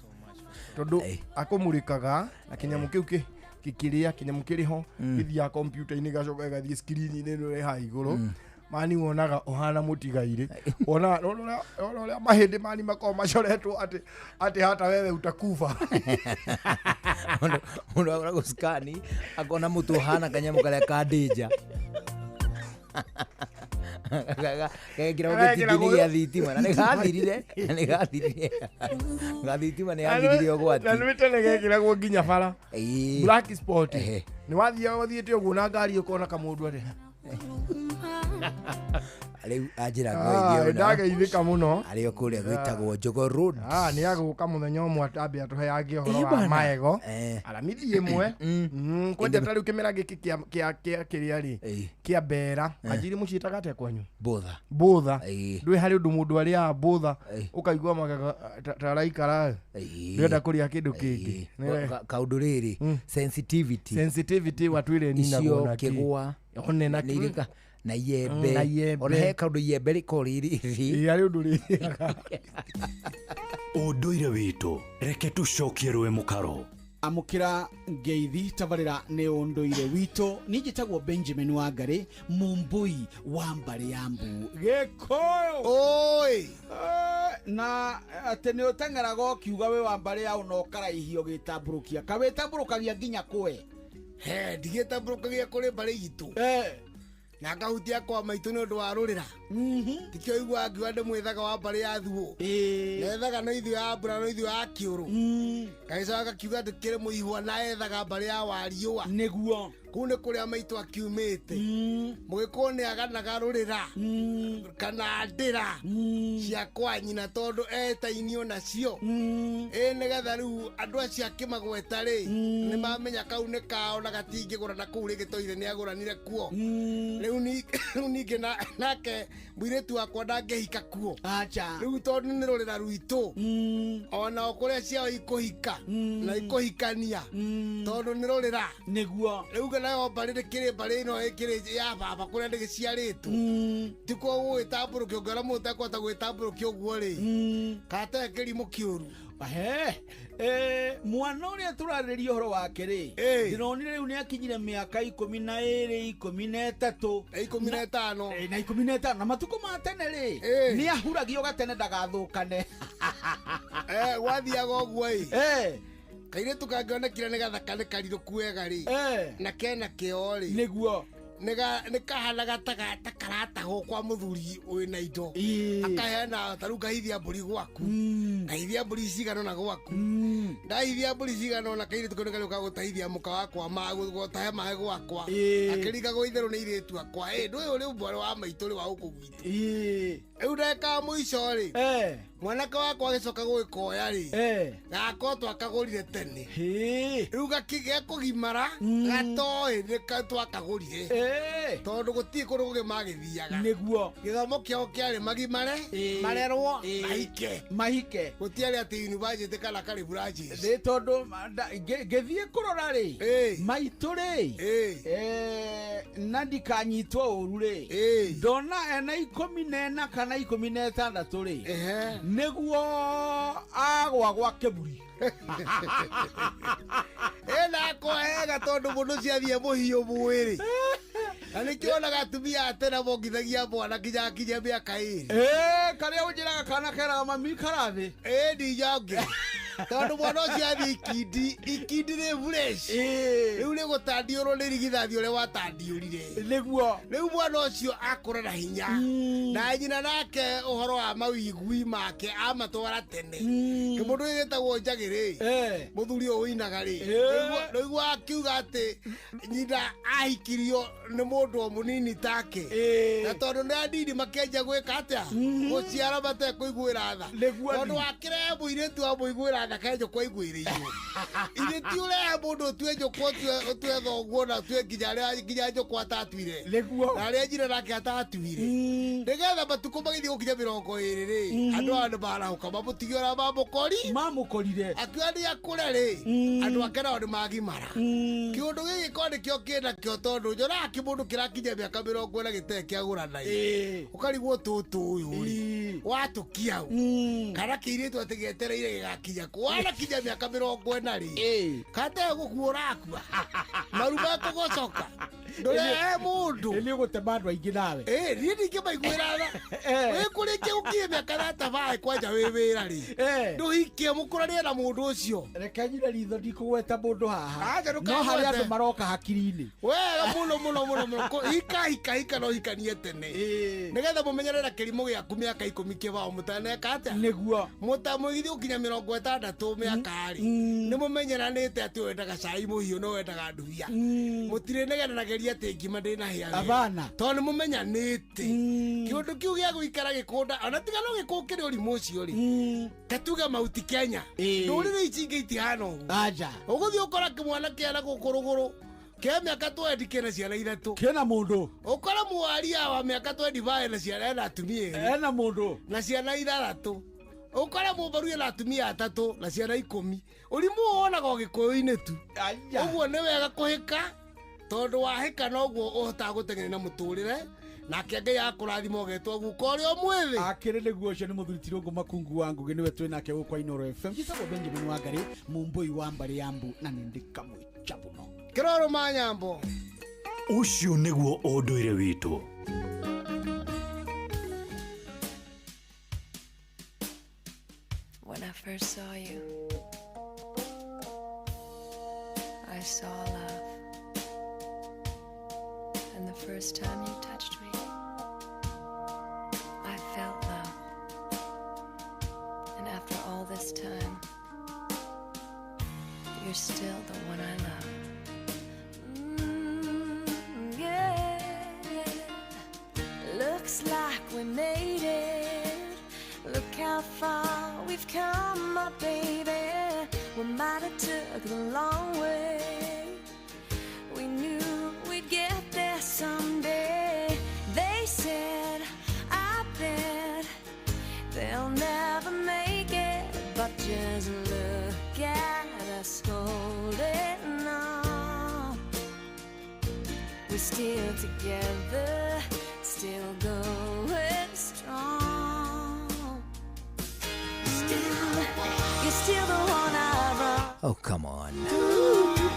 tondũ akũmũrĩkaga na kĩnyamũ kĩu kĩrĩa kĩnyamũ kĩrĩ ho gĩthiaga kompiuta-inĩ gĩgacoka gĩgathiĩ screen-inĩ ĩno ĩ haha igũrũ, mani wonaga ũhana mũtigairĩ, wonaga wona ũrĩa mahĩndĩ mani makoragwo macoretwo atĩ atĩ hata wewe utakufa. Mũndũ agũragwo skani akona mũtũ ũhana kanyamũ karĩa ka ndĩnja gegekĩragwo gĩtingĩ-inĩ gĩa thitima na nĩgathirire, nĩgathirire gathitima, nĩgathirire ũgwati. Na nĩ tene gekĩragwo nginya bara black spot, nĩ wathiaga ũthiĩte ũguo na ngari ũkona kamũndũ atĩ Rĩu anjĩra ndageithĩka mũno. Arĩ o kũrĩa gwĩtagwo Jogoo Road. Nĩ agũka mũthenya ũmwe atambe atũheange ũhoro Ĩ wa bwana. maego aramithi ĩmwe. Kwanja ta rĩu kĩmera gĩkĩ kĩa kĩrĩa rĩ kĩa mbera, anjiri mũciĩtaga atĩa kwanyu? Bũtha. Bũtha. Ndũĩ harĩ ũndũ mũndũ arĩaga bũtha ũkaigua magego ta araikara ndĩrenda kũrĩa kĩndũ kĩngĩ. Kaũndũ rĩrĩ, sensitivity. Sensitivity watwĩre ninagwo icio na kĩ. kĩgwa One na nĩ irĩka na iembe, Na iembe. ona he kaũndũ iembe rĩkoragwo rĩrĩ Ĩ, harĩ ũndũ rĩrĩaga. Ũndũire witũ reke tũcokie rũĩ mũkaro. Amũkĩra ngeithi tabarĩra nĩ ũndũire witũ. Niĩ njĩtagwo Benjamin Wangari, mũmbũi wa mbarĩ ya mbu Gĩkũyũ. Oi. Na atĩ nĩ ũteng'eraga ũkiuga wĩ wa mbarĩ ya ũna ũkaraihio gĩtambũrũkia kawĩtambũrũkagia nginya kwe. He ndigĩtambũrũkagia kũrĩ mbarĩ itũ. Na ngahutia kwa maitũ nĩ ũndũ wa rũrĩra. Tikĩo igua ngiuga ndĩmwĩthaga wa mbarĩ ya thuo. Nethaga no ithuĩ ya mbura no ithuĩ ya kĩũrũ. Gagĩcoka gakiuga ndĩkĩrĩ mũihwa na ethaga mbarĩ ya wariũa. Nĩguo. Kũu nĩ kũrĩa maitũ akiumĩte. Mũgĩkũyũ nĩ aganaga rũrĩra kana ndĩra cia kwa nyina tondũ etainio nacio. Ĩ nĩgetha rĩu andũ acio akĩmagweta rĩ nĩ mamenya kau nĩ kao na gatingĩgũra na kũu rĩngĩ toire nĩ agũranire kuo. Rĩu ningĩ nake mũirĩtu wakwa ndangĩhika kuo. Acha. Rĩu tondũ nĩ rũrĩra rwitũ onao kũrĩa ciao ikũhika na ikũhikania tondũ nĩ rũrĩra. Nĩguo. Rĩu nayo mbarĩ ndĩkĩrĩ mbarĩ ĩno ĩkĩrĩ ya baba kũrĩa ndĩgĩciarĩtwo tikuo gũgĩtambũrũkio ũngĩona mũndũ ũtekũhota gwĩtambũrũkia ũguo rĩ kana kĩrimũ kĩũru. Mwana ũrĩa tũrarĩrĩria ũhoro wake rĩ ndĩronire rĩu nĩ akinyire mĩaka 12 13 15 na 15 na matukũ ma tene rĩ nĩ ahuragio gatene ndagathũkane. Gwathiaga ũguo ĩ kairĩtu kangĩonekire nĩ gathaka nĩ karirũku wega rĩ na kena kĩo rĩ nĩguo nĩ kahanaga ta karatahwo kwa mũthuri wĩna indo akaheana ta rĩu ngahithia mbũri gwaku ngahithia mbũri cigana ũna gwaku ndahithia mbũri cigana ũna kairĩtu kau nĩ karĩũka gũtahithia mũka wakwa gũtahe maĩ gwakwa akĩringagwo itherũ nĩ irĩtu akwa ndũyũ ũrĩ mwarĩ wa maitũ rĩ wa gũkũ gwitũ. Rĩu ndagĩka ya mũico rĩ mwanake wakwa agĩcoka gũgĩkoya rĩ gakoo twakagũrire tene rĩu gekũgimara gatoĩ nĩ twakagũrire tondũ gũtirĩ kũndũ kũngĩ magĩthiaga. Nĩguo. Gĩthomo kĩao kĩarĩ magimare marerwo mahike mahike gũtiarĩ atĩ university kana karĩ branches. Nĩ tondũ ngĩthiĩ kũrora rĩ maitũ rĩ na ndikanyitwo ũru rĩ ndona ena 14 kana 16 rĩ nĩguo agwa gwa kĩburi. Ena akohega tondũ mũndũ ciathiĩ mũhiũ mwĩrĩ na nĩkĩonaga atumia a tene mongithagia mwana nginya akinye mĩaka 2. Karĩa ũnjĩraga kana keraga mami karathĩ. Ndinjonge tondũ mwana ũcio athiĩ ikindi ikindi rĩ fresh rĩu nĩ gũtandiũrwo nĩ rigithathi ũrĩa watandiũrire. Nĩguo. Rĩu mwana ũcio akũra na hinya na nyina nake ũhoro wa mawigui make amatwara tene. Kĩmũndũ gĩtagwo Njagĩ rĩ mũthuri ũyũ ũinaga rĩ rĩu akiuga atĩ nyina ahikirio nĩ mũndũ o mũnini take na tondũ nĩ anini makĩanjia gwĩka atĩa gũciara matekũiguĩra tha tondũ wakĩrehe mũirĩtu amũiguĩra tha ke njũkwa iguĩrĩirwo. Ithe ti ũrehe mũndũ ũtue njũkwa ũtue thoguo na ũtue nginya njũkwa atatuire na arĩa nyina nake atatuire nĩgetha matukũ magĩthiĩ gũkinya 20 rĩ andũ aya nĩ marahũka mamũtige ũrĩa mamũkorire akiuga nĩ akũre rĩ andũ ake nao nĩ magimara. Kĩũndũ gĩkĩ ko nĩkĩo kĩnakĩo tondũ nyonaga kĩmũndũ kĩrakinya mĩaka 40 gĩtarĩ kĩagũrana ũkarigwo tũtũ ũyũ rĩ watũkia ũ kana kĩirĩtu atĩ gĩetereire gĩgakinya kũ wanakinya mĩaka 40 rĩ kate gũkua ũrakua maru makũgocoka ndũrehe mũndũ nĩ ũgũtema andũ aingĩ nawe. Niĩ ndingĩmaiguĩra tha wĩkũrĩkie gũkinyia mĩaka 35 kwanja wĩ wĩra rĩ ndũhikie mũkũranie na mũndũ ũcio. Reke nyire ritho ndikũgweta mũndũ haha no harĩ andũ maroka hakiri-inĩ wega mũno mũno mũno mũno hika hika hika no hikanie tene nĩgetha mũmenyere na kĩrimũ gĩaku mĩaka 10 kĩbao mũtaneka atĩa. Nĩguo. Mũgĩthiĩ gũkinya 60 mĩaka rĩ nĩ mũmenyeranĩte atĩ wendaga cai mũhiũ no wendaga nduhia mũtirĩnegenanageria atĩ ngima ndĩnahĩa abana tondũ nĩ mũmenyanĩte. Kĩũndũ kĩu gĩa gũikara gĩkũnda ona tiga no gĩkũũ kĩrĩ ũrimũ ũcio rĩ gatuga mauti Kenya ndũrĩrĩ ici ingĩ itihana ũguo. Aja. Ũgũthiĩ ũkora kĩmwana kĩana gũkũ rũgũrũ kĩa mĩaka 20 kĩna ciana 3 kĩna mũndũ ũkora mwaria wa mĩaka 25 na ciana ena atumia erĩ ena mũndũ na ciana 6 ũkora mũmbaru ena atumia 3 na ciana 10 ũrimũ wonaga ũgĩkũyũ-inĩ tu. Ũguo nĩ wega kũhĩka tondũ wahĩka noguo ũhotaga gũteng'era na mũtũrĩre nake Ngai akũrathima ũgetwo guka ũrĩa mwĩthĩ. Akĩrĩ nĩguo ũcio nĩ mũthuri Tirũngũ Makungu wa Ngũgĩ nĩwe twĩ nake gũkũ Inooro FM. Njĩtagwo Benjamin Wangari mũmbũi wa mbarĩ ya mbu na nĩ ndĩ kamwĩcha mũno. Kĩroro ma nyambo. Ũcio nĩguo ũndũire witũ. When I first saw you, I saw love. And the first time you touched me, I felt love. And after all this time, you're still the one I love. Yeah. Looks like we made it. Look how far we've come, my baby. We might have took the long way. We knew we'd get there someday. They said, I bet they'll never make it. But just look at us holding on. We're still together, still going strong. Still, you're still the one I run Oh, come on. to,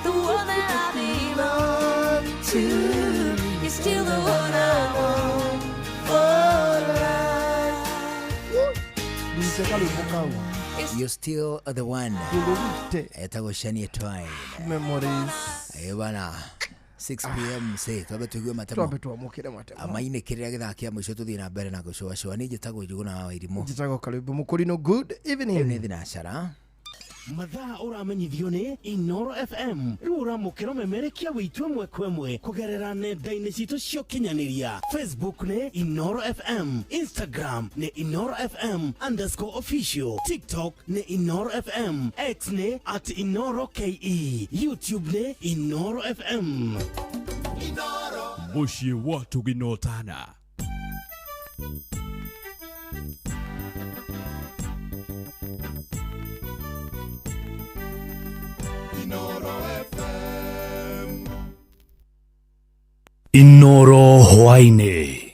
the one that I belong to. You're still the one I want for life. Ndute karwĩmbo kau. You're still the one. Etagwo Shania Twain. Memories. Ĩ bana 6 pm se twambe tuigue matemo. Twambe twamũkĩre matemo. Mainĩkĩrĩra gĩthaa kĩa mũico tũthiĩ na mbere na gũcũacũa. Niĩ njĩtagwo Njuguna wa Wairimũ. Njĩtagwo Karwĩmbo Mũkũrinũ. Good evening. Rĩu nĩ thinacara. Mathaa ũramenyithio nĩ Inoro FM. Rĩu ũramũkĩra ũmemerekia witũ ĩmwe kwa ĩmwe kũgerera nenda-inĩ citũ cia ũkinyanĩria. Facebook nĩ Inoro FM, Instagram nĩ InoroFM_official, TikTok nĩ Inoro FM, X nĩ @InoroKE, YouTube nĩ Inoro FM. Mũciĩ wa Tuginotana. Inoro hwaĩ-inĩ.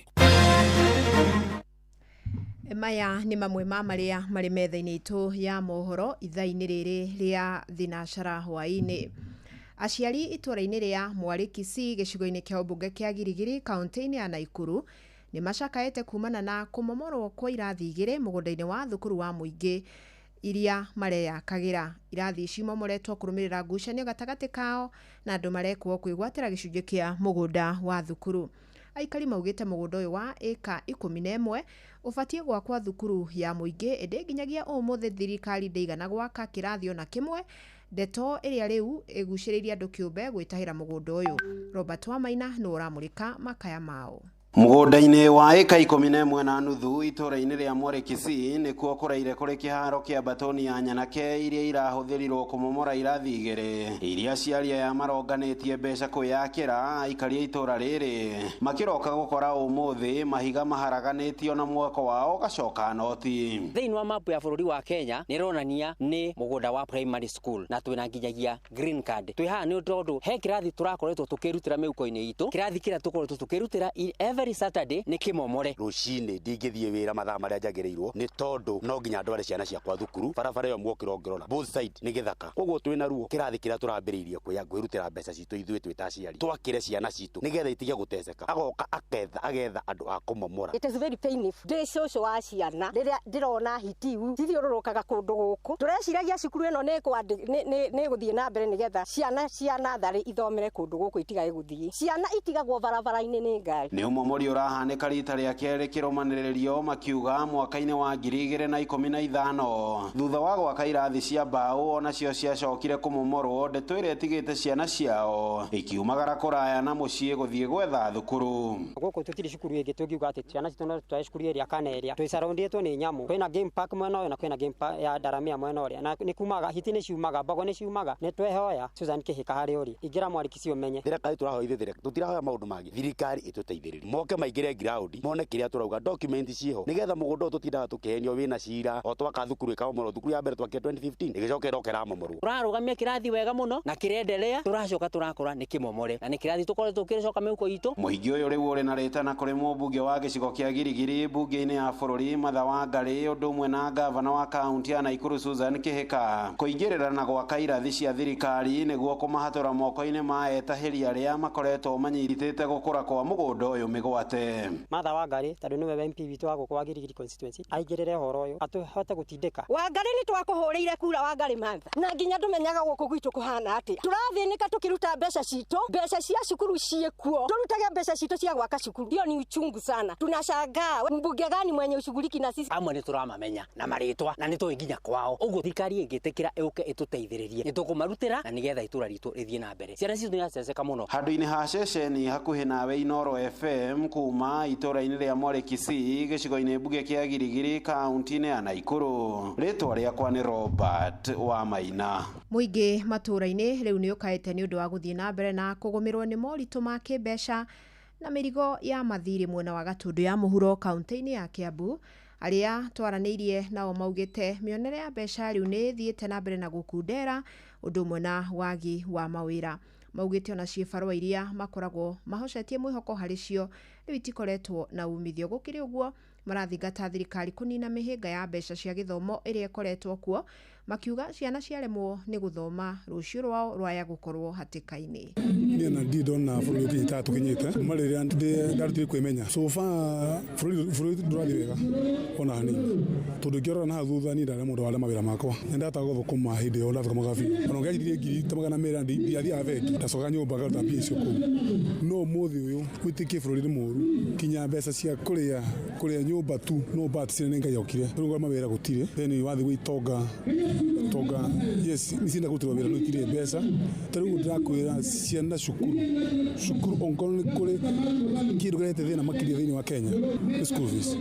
Maya nĩ mamwe ma marĩa marĩ metha-inĩ itũ ya mohoro ithaa-inĩ rĩrĩ rĩa thinacara hwaĩ-inĩ. Aciari itũra-inĩ rĩa Mwarĩ Kisii gĩcigo-inĩ kĩa ũmbunge kĩa Girigiri kaunti-inĩ ya Naikuru nĩ macakaĩte kumana na kũmomorwo kwa irathi igĩrĩ mũgũnda-inĩ wa thukuru wa mũingĩ iria mareyakagĩra. Irathi ici imomoretwo kũrũmĩrĩra ngucanio gatagatĩ kao na andũ marekwo kwĩgwatĩra gĩcunjĩ kĩa mũgũnda wa thukuru. Aikari maugĩte mũgũnda ũyũ wa ĩka 11 ũbatiĩ gwakwo thukuru ya mũingĩ, ĩndĩ nginyagia ũmũthĩ thirikari ndĩigana gwaka kĩrathi ona kĩmwe, ndeto ĩrĩa rĩu ĩgucĩrĩirie andũ kĩũmbe gwĩtahĩra mũgũnda ũyũ. Robert Wamaina nĩ ũramũrĩka makaya mao. Mũgũnda-inĩ wa ĩka 11.5 itũũra-inĩ rĩa Mware Kisii nĩkuo kũraire kũrĩ kĩharo kĩa batoni ya nyanake iria irahũthĩrirwo kũmomora irathi igĩrĩ iria aciari aya maronganĩtie mbeca kwĩyakĩra. Aikari a itũũra rĩrĩ makĩroka gũkora ũmũthĩ mahiga maharaganĩtio na mwako wao ũgacoka noti. Thĩinĩ wa mapu ya bũrũri wa Kenya nĩ ĩronania nĩ mũgũnda wa primary school na twĩna nginyagia green card. Twĩ haha nĩ tondũ he kĩrathi tũrakoretwo tũkĩrutĩra mĩhuko-inĩ itũ, kĩrathi kĩrĩa tũkoretwo tũkĩrutĩra every Saturday nĩ kĩmomore. Rũcinĩ ndingĩthiĩ wĩra mathaa marĩa njagĩrĩirwo nĩ tondũ no nginya ndware ciana ciakwa thukuru. Barabara ĩyo mwokĩra ũngĩrora both side nĩ gĩthaka, koguo twĩna ruo. Kĩrathi kĩrĩa tũrambĩrĩirie kwĩrutĩra mbeca citũ ithuĩ twĩ ta aciari twakĩre ciana citũ nĩgetha itige gũteceka, agoka aketha agetha andũ a kũmomora. It is very painful. Ndĩ cũcũ wa ciana rĩrĩa ndĩrona hitiu cithiũrũrũkaga kũndũ gũkũ, tũreciragia cukuru ĩno nĩ ĩgũthiĩ na mbere nĩgetha ciana cia natharĩ ithomere kũndũ gũkũ, itigage gũthiĩ, ciana itigagwo barabara-inĩ nĩ ngari. Nĩ ũmomori ũrahanĩka rita rĩa kerĩ kĩrũmanĩrĩrio, makiuga mwaka-inĩ wa 2015 thutha wa gwaka irathi cia mbaũ onacio ciacokire kũmomorwo, ndeto ĩrĩa ĩtigĩte ciana ciao ikiumagara kũraya na mũciĩ gũthiĩ gwetha thukuru. Gũkũ tũtirĩ cukuru ĩngĩ tũngiuga atĩ ciana citũ no tũtware cukuru ĩrĩa kana ĩrĩa twĩcaraundĩtwo nĩ nyamũ. Kwĩna game park mwena ũyũ na kwĩna game park ya Ndaramia mwena ũrĩa, na nĩ kumaga hiti, nĩ ciumaga mbogo, nĩ ciumaga. Nĩ twehoya Susan Kĩhĩka harĩa ũrĩ, ingĩra Mwarĩ ũmenye. Thirikari tũrahoya ithuĩ, tũtirahoya maũndũ mangĩ, thirikari ĩtũteithĩrĩrie, moke maingĩre ground mone kĩrĩa tũrauga, document ciĩho nĩgetha mũgũnda ũyũ tũtindaga tũkĩhenio wĩna cira o twaka thukuru ĩkamomorwo. Thukuru ya mbere twakire 2015 ĩgĩcoka ĩroka ĩramomorwo. Tũrarũgamia kĩrathi wega mũno na kĩrenderea, tũracoka tũrakora nĩ kĩmomore na nĩ kĩrathi tũkoretwo tũkĩcoka mĩhuko itũ. Mũingĩ ũyũ rĩu ũrĩ na rĩtana kũrĩ mũmbunge wa gĩcigo kĩa Girigiri mbunge-inĩ ya bũrũri Martha Wangari, ũndũ ũmwe na ngavana wa kaunti ya Naikuru Susan Kĩhĩka, kũingĩrĩra na gwaka irathi cia thirikari nĩguo kũmahatũra moko-inĩ ma etahĩri arĩa makoretwo manyitĩte gũkũra kwa mũgũnda ũyũ mĩgwate. mĩgwate. Martha Wangari tondũ nĩwe MP witũ wa gũkũ wa Giligili constituency aingĩrĩre ũhoro ũyũ atũhote gũtindĩka. Wangari nĩ twakũhũrĩire kura Wangari Martha, na nginya ndũmenyaga gũkũ gwitũ kũhana atĩa. Tũrathĩnĩka tũkĩruta mbeca citũ, mbeca cia cukuru ciĩkuo, tũrutage mbeca citũ cia gwaka cukuru. Hiyo ni uchungu sana, tunashangaa mbunge gani mwenye ushughuliki na sisi. Amwe nĩ tũramamenya na marĩtwa na nĩ tũĩ nginya kwao, ũguo thirikari ĩngĩtĩkĩra ĩũke ĩtũteithĩrĩrie nĩ tũkũmarutĩra na nĩgetha itũra ritũ rĩthiĩ na mbere. Ciana citũ nĩiraceceka mũno. Handũ-inĩ ha ceceni hakuhĩ nawe Inooro FM kuma itũra-inĩ rĩa Mwale Kisii gĩcigo-inĩ mbunge kĩa Girigiri kaunti-inĩ ya Naikuru. Rĩtwa rĩakwa nĩ Robert wa Maina. Mũingĩ matũũra-inĩ rĩu nĩ ũkaĩte nĩ ũndũ wa gũthiĩ na mbere na kũgũmĩrwo nĩ moritũ ma kĩmbeca na mĩrigo ya mathirĩ mwena wa Gatundu ya mũhuro kaunti-inĩ ya Kiambu. Arĩa twaranĩirie nao maugĩte mĩonere ya mbeca rĩu nĩ ĩthiĩte na mbere na gũkundera ũndũ ũmwe na wagi wa mawĩra. Maugĩte ona ciĩbarũa iria makoragwo mahocetie mwĩhoko harĩ cio rĩu itikoretwo na umithio. Gũkĩrĩ ũguo marathingata thirikari kũnina mĩhĩnga ya mbeca cia gĩthomo ĩrĩa ĩkoretwo kuo, makiuga ciana ciaremwo nĩ gũthoma rũciũ rwao rwaya gũkorwo hatĩka-inĩ. Niĩ na ndirĩ ndona bũrũri ũkinyĩte haha tũkinyĩte kuma rĩrĩa ndarutire kwĩmenya. So far bũrũri ndũrathiĩ wega ona hanini, tondũ ingĩrora na hau thutha niĩ ndarĩ mũndũ warĩa mawĩra makwa na ndahota gũthũkũma hĩndĩ ĩyo ndathũkũmaga biũ. Ona ũngĩanjitirie ngiri ta 200 ndiathiaga bengi, ndacokaga nyũmba ngaruta mbia icio kũu. No ũmũthĩ ũyũ wĩtĩkie bũrũri nĩ mũũru, kinya mbeca cia kũrĩa nyũmba tu no bahati nĩ Ngai okire. Rĩu mawĩra gũtirĩ, then wathiĩ gwĩ itonga tonga yes nĩ kũrutĩrwo wĩra no itirĩ mbeca. Ta rĩu ndĩrakwĩra ciana cukuru ongorwo nĩ kũrĩ kĩndũ kĩrehete thĩna makĩria thĩinĩ wa Kenya nĩ school fees.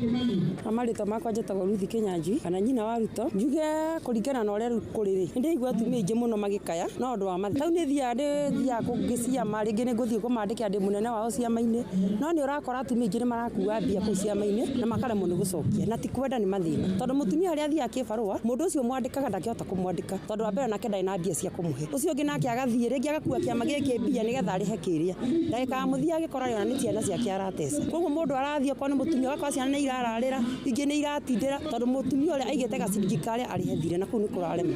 Marĩtwa makwa njĩtagwo Ruth Kĩnyanjui kana nyina wa Ruto. Njuge kũringana na ũrĩa rĩu kũrĩ rĩ, nĩndĩraigua atumia aingĩ mũno magĩkaya no ũndũ wa mathĩna. Rĩu nĩ thiaga kũngĩ ciama, rĩngĩ nĩ ngũthiĩ kũmandĩkĩra ndĩ mũnene wao ciama-inĩ, no nĩ ũrakora atumia aingĩ nĩ marakua mbia kũu ciama-inĩ na makaremwo nĩ gũcokia, na ti kwenda nĩ mathĩna, tondũ mũtumia harĩa athiaga kĩbarũa mũndũ ũcio mwandĩkaga ndakĩhota kũmwandĩka tondũ wa mbere nake ndarĩ na mbia cia kũmũhe. Ũcio ũngĩ nake agathiĩ rĩngĩ agakua kĩama gĩkĩ mbia nĩgetha arĩhe kĩrĩa, ndagĩka ya mũthia agĩkora ona nĩ ciana ciake arateca. Koguo mũndũ arathiĩ okorwo nĩ mũtumia ũgakora ciana nĩ irararĩra, ingĩ nĩ iratindĩra tondũ mũtumia ũrĩa aigĩte gaciringi karĩa arĩhe thirĩ na kũu nĩ kũrarema.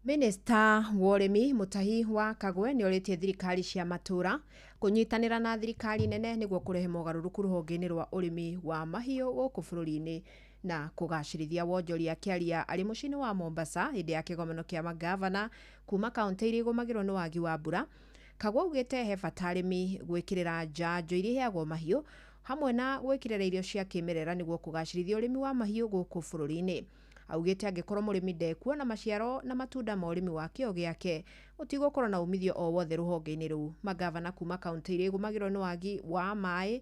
Minista wa ũrĩmi Mutahi wa Kagwe nĩ orĩtie thirikari cia matũũra kũnyitanĩra na thirikari nene nĩguo kũrehe mogarũrũku rũhonge-inĩ rwa ũrĩmi wa mahiũ gũkũ bũrũri-inĩ na kũgacĩrithia wonjoria. Akĩaria arĩ mũciĩ-inĩ wa Mombasa hĩndĩ ya kĩgomano kĩa mangavana kuma kaunti iria igũmagĩrwo nĩ wagi wa mbura, Kagwe augĩte he bata arĩmi gwĩkĩrĩra njanjo iria iheagwo mahiũ hamwe na gwĩkĩrĩra irio cia kĩmerera nĩguo kũgacĩrithia ũrĩmi wa mahiũ gũkũ bũrũri-inĩ. Augĩte angĩkorwo mũrĩmi ndekuona maciaro na matunda ma ũrĩmi wa kĩo gĩake gũtigũkorwo na umithio o wothe rũhonge-inĩ rũu. Mangavana kuma kaunti iria igũmagĩrwo nĩ wagi wa maĩ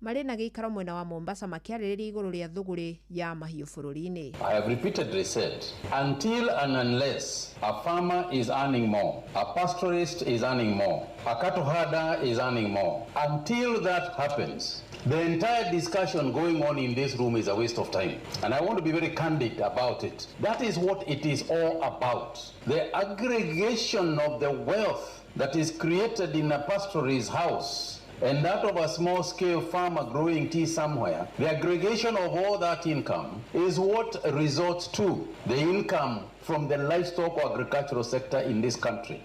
marĩ na gĩikaro mwena wa Mombasa makĩarĩrĩria igũrũ rĩa thũgũrĩ ya mahiũ bũrũri-inĩ. I have repeatedly said, until and unless a farmer is earning more, a pastoralist is earning more, a cattle herder is earning more, until that happens, the entire discussion going on in this room is a waste of time. And I want to be very candid about it. That is what it is all about. The aggregation of the wealth that is created in a pastoralist's house and that of a small-scale farmer growing tea somewhere, the aggregation of all that income is what results to the income from the livestock or agricultural sector in this country.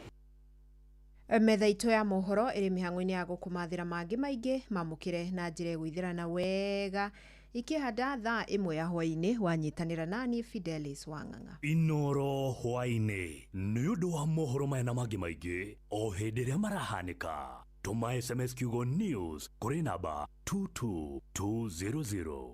Metha itũ ya mohoro ĩrĩ mĩhang'o-inĩ ya gũkũmathĩra mangĩ maingĩ mamũkĩre na njĩra ĩgũithĩrana wega ikĩhanda thaa 1 ya hwaĩ-inĩ. Wanyitanĩra nani Fidelis Wang'ang'a. Inooro hwaĩ-inĩ nĩ ũndũ wa mohoro maya na mangĩ maingĩ o hĩndĩ ĩrĩa marahanĩka. Tũma SMS kiugo news kũrĩ namba 22200.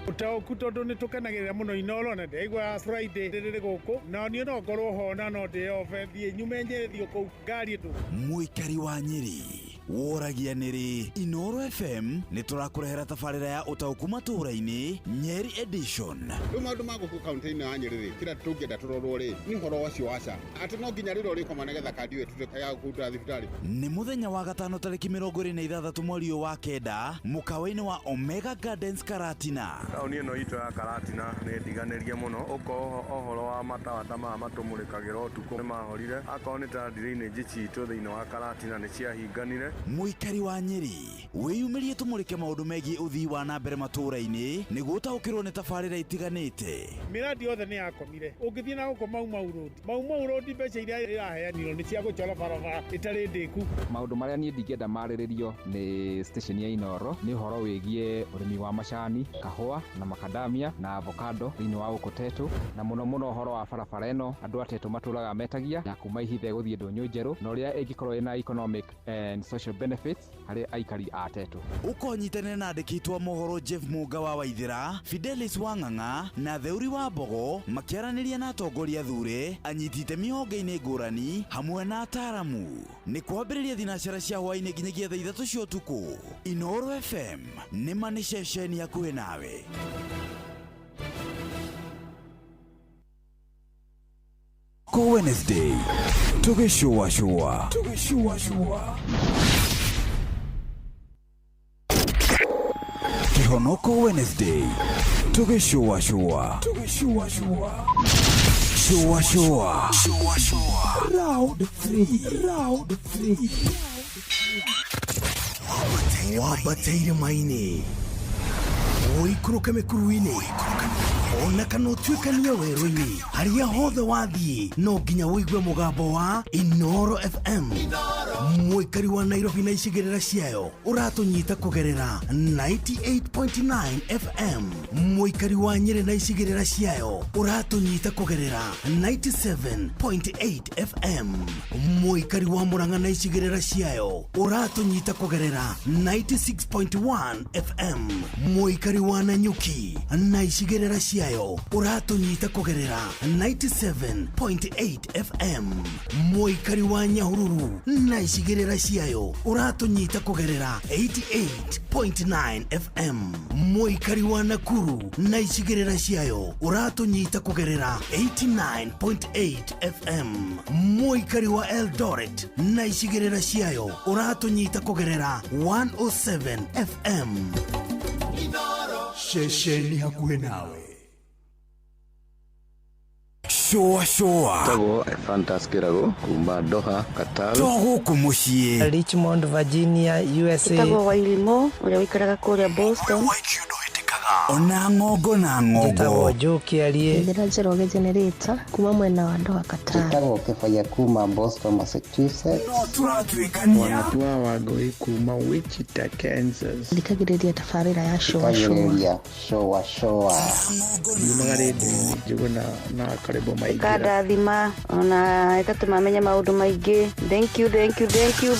Ũtaũku tondũ nĩ tũkenagĩrĩra mũno Inooro na ndĩraigua Friday rĩrĩ gũkũ na niĩ no ngorwo ho na no ndĩyobe thiĩ nyume Nyĩrĩ thiĩ kũu ngari ndũ. Mũikari wa Nyĩrĩ woragia nĩrĩ Inooro FM nĩ tũrakũrehera tabarĩra ya ũtaũku matũũra-inĩ Nyeri edition. Rĩu maũndũ ma gũkũ kaunti-inĩ ya Nyĩrĩ rĩ, kĩrĩa tũngĩenda tũrorwo rĩ nĩ ũhoro ũcio wa SHA, atĩ no nginya rĩrĩa ũrĩkoma nĩgetha kandi ĩyo ĩtuĩke ya kũruta thibitarĩ. Nĩ mũthenya wa gatano tarĩki 26 mweri ũyũ wa 9 mũkawa-inĩ wa Omega Gardens Karatina. Taũni ĩno itũ ya Karatina nĩ ndiganĩrie mũno, ũkorwo ũhoro wa matawa ta maya matũmũrĩkagĩra ũtukũ nĩ mahorire, akorwo nĩ ta drainage citũ thĩinĩ wa Karatina nĩ ciahinganire. Mũikari wa Nyĩrĩ, wĩyumĩrie tũmũrĩke maũndũ megiĩ ũthii wa na mbere matũũra-inĩ nĩguo ũtaũkĩrwo nĩ tabarĩra itiganĩte. Mĩrandi yothe nĩ yakomire. Ũngĩthiĩ na gũkũ Mau Mau Road, Mau Mau Road mbeca iria iraheanirwo nĩ cia gũcora barabara ĩtarĩ ndĩku. Maũndũ marĩa niĩ ndingĩenda marĩrĩrio nĩ station ya Inooro nĩ ũhoro wĩgiĩ ũrĩmi wa macani, kahũa na makadamia na avocado thĩinĩ wa gũkũ Tetũ, na mũno mũno ũhoro wa barabara ĩno andũ a Tetũ matũraga metagia ya kuma Ihithe gũthiĩ Ndũnyũ Njerũ, na ũrĩa ĩngĩkorwo ĩna economic and social benefits harĩ aikari a Tetũ. Ũkonyitanĩra na andĩki a mohoro Jeff Mũnga wa Waithĩra, Fidelis Wang'ang'a na Theuri wa Mbogo makĩaranĩria na atongoria thure, anyiti itemi honge-inĩ ngũrani hamwe na ataaramu. Nĩ kwambĩrĩria thinacara cia hwaĩ-inĩ nginyagia thaa 3 cia ũtukũ. Inooro FM nĩ ma nĩ ceceni hakuhĩ nawe. Ko Wednesday tũgĩcũacũa. Tũgĩcũacũa. Kĩhonoko Wednesday tũgĩcũacũa. Tũgĩcũacũa. Shua shua. Shua shua. Round 3. Round 3. Wambate irĩma-inĩ, ũikũrũke mĩkuru-inĩ, ona kana ũtuĩkanie werũ-inĩ, harĩa hothe wathiĩ no nginya ũigue mũgambo wa Inooro FM. Mũikari wa Nairobi na icigĩrĩra ciayo ũratũnyita kũgerera 98.9 FM. Mũikari wa Nyĩrĩ na icigĩrĩra ciayo ũratũnyita kũgerera 97.8 FM. Mũikari wa Murang'a na icigĩrĩra ciayo ũratũnyita kũgerera 96.1 FM. Mũikari wa Nanyuki na icigĩrĩra ciayo ũratũnyita kũgerera 97.8 FM. Mũikari wa Nyahururu na icigĩrĩra ciayo ũratũnyita kũgerera 88.9 FM. Mũikari wa Nakuru na icigĩrĩra ciayo ũratũnyita kũgerera 89.8 FM. Mũikari wa Eldoret na icigĩrĩra ciayo ũratũnyita kũgerera 107 FM. Ceceni hakuhĩ nawe. Shua shua. Tagwo Fantas Kĩrago kuma Doha, Qatar. To gũkũ mũciĩ. Richmond, Virginia, USA. Ĩtagwo Wairimũ ũrĩa ũikaraga kũrĩa Boston. Ona ng'ongo na ng'ongo. Njĩtagwo Joe Kĩarie. Njĩra Njoroge Generator kuma mwena wa Doha, Qatar. Njĩtagwo Kĩbaya kuma Boston, Massachusetts. No tũratuĩkania. Wanatua Wangũi kuma Wichita, Kansas. Thikagĩrĩria tabarĩra ya Shua Shua. Thikagĩrĩria Shua Shua. Yumaga rĩndiũ-inĩ Njũgũna na Karĩbo Maingĩra. Ĩkandathima ona ĩgatũma menye maũndũ maingĩ. Thank you, thank you, thank you.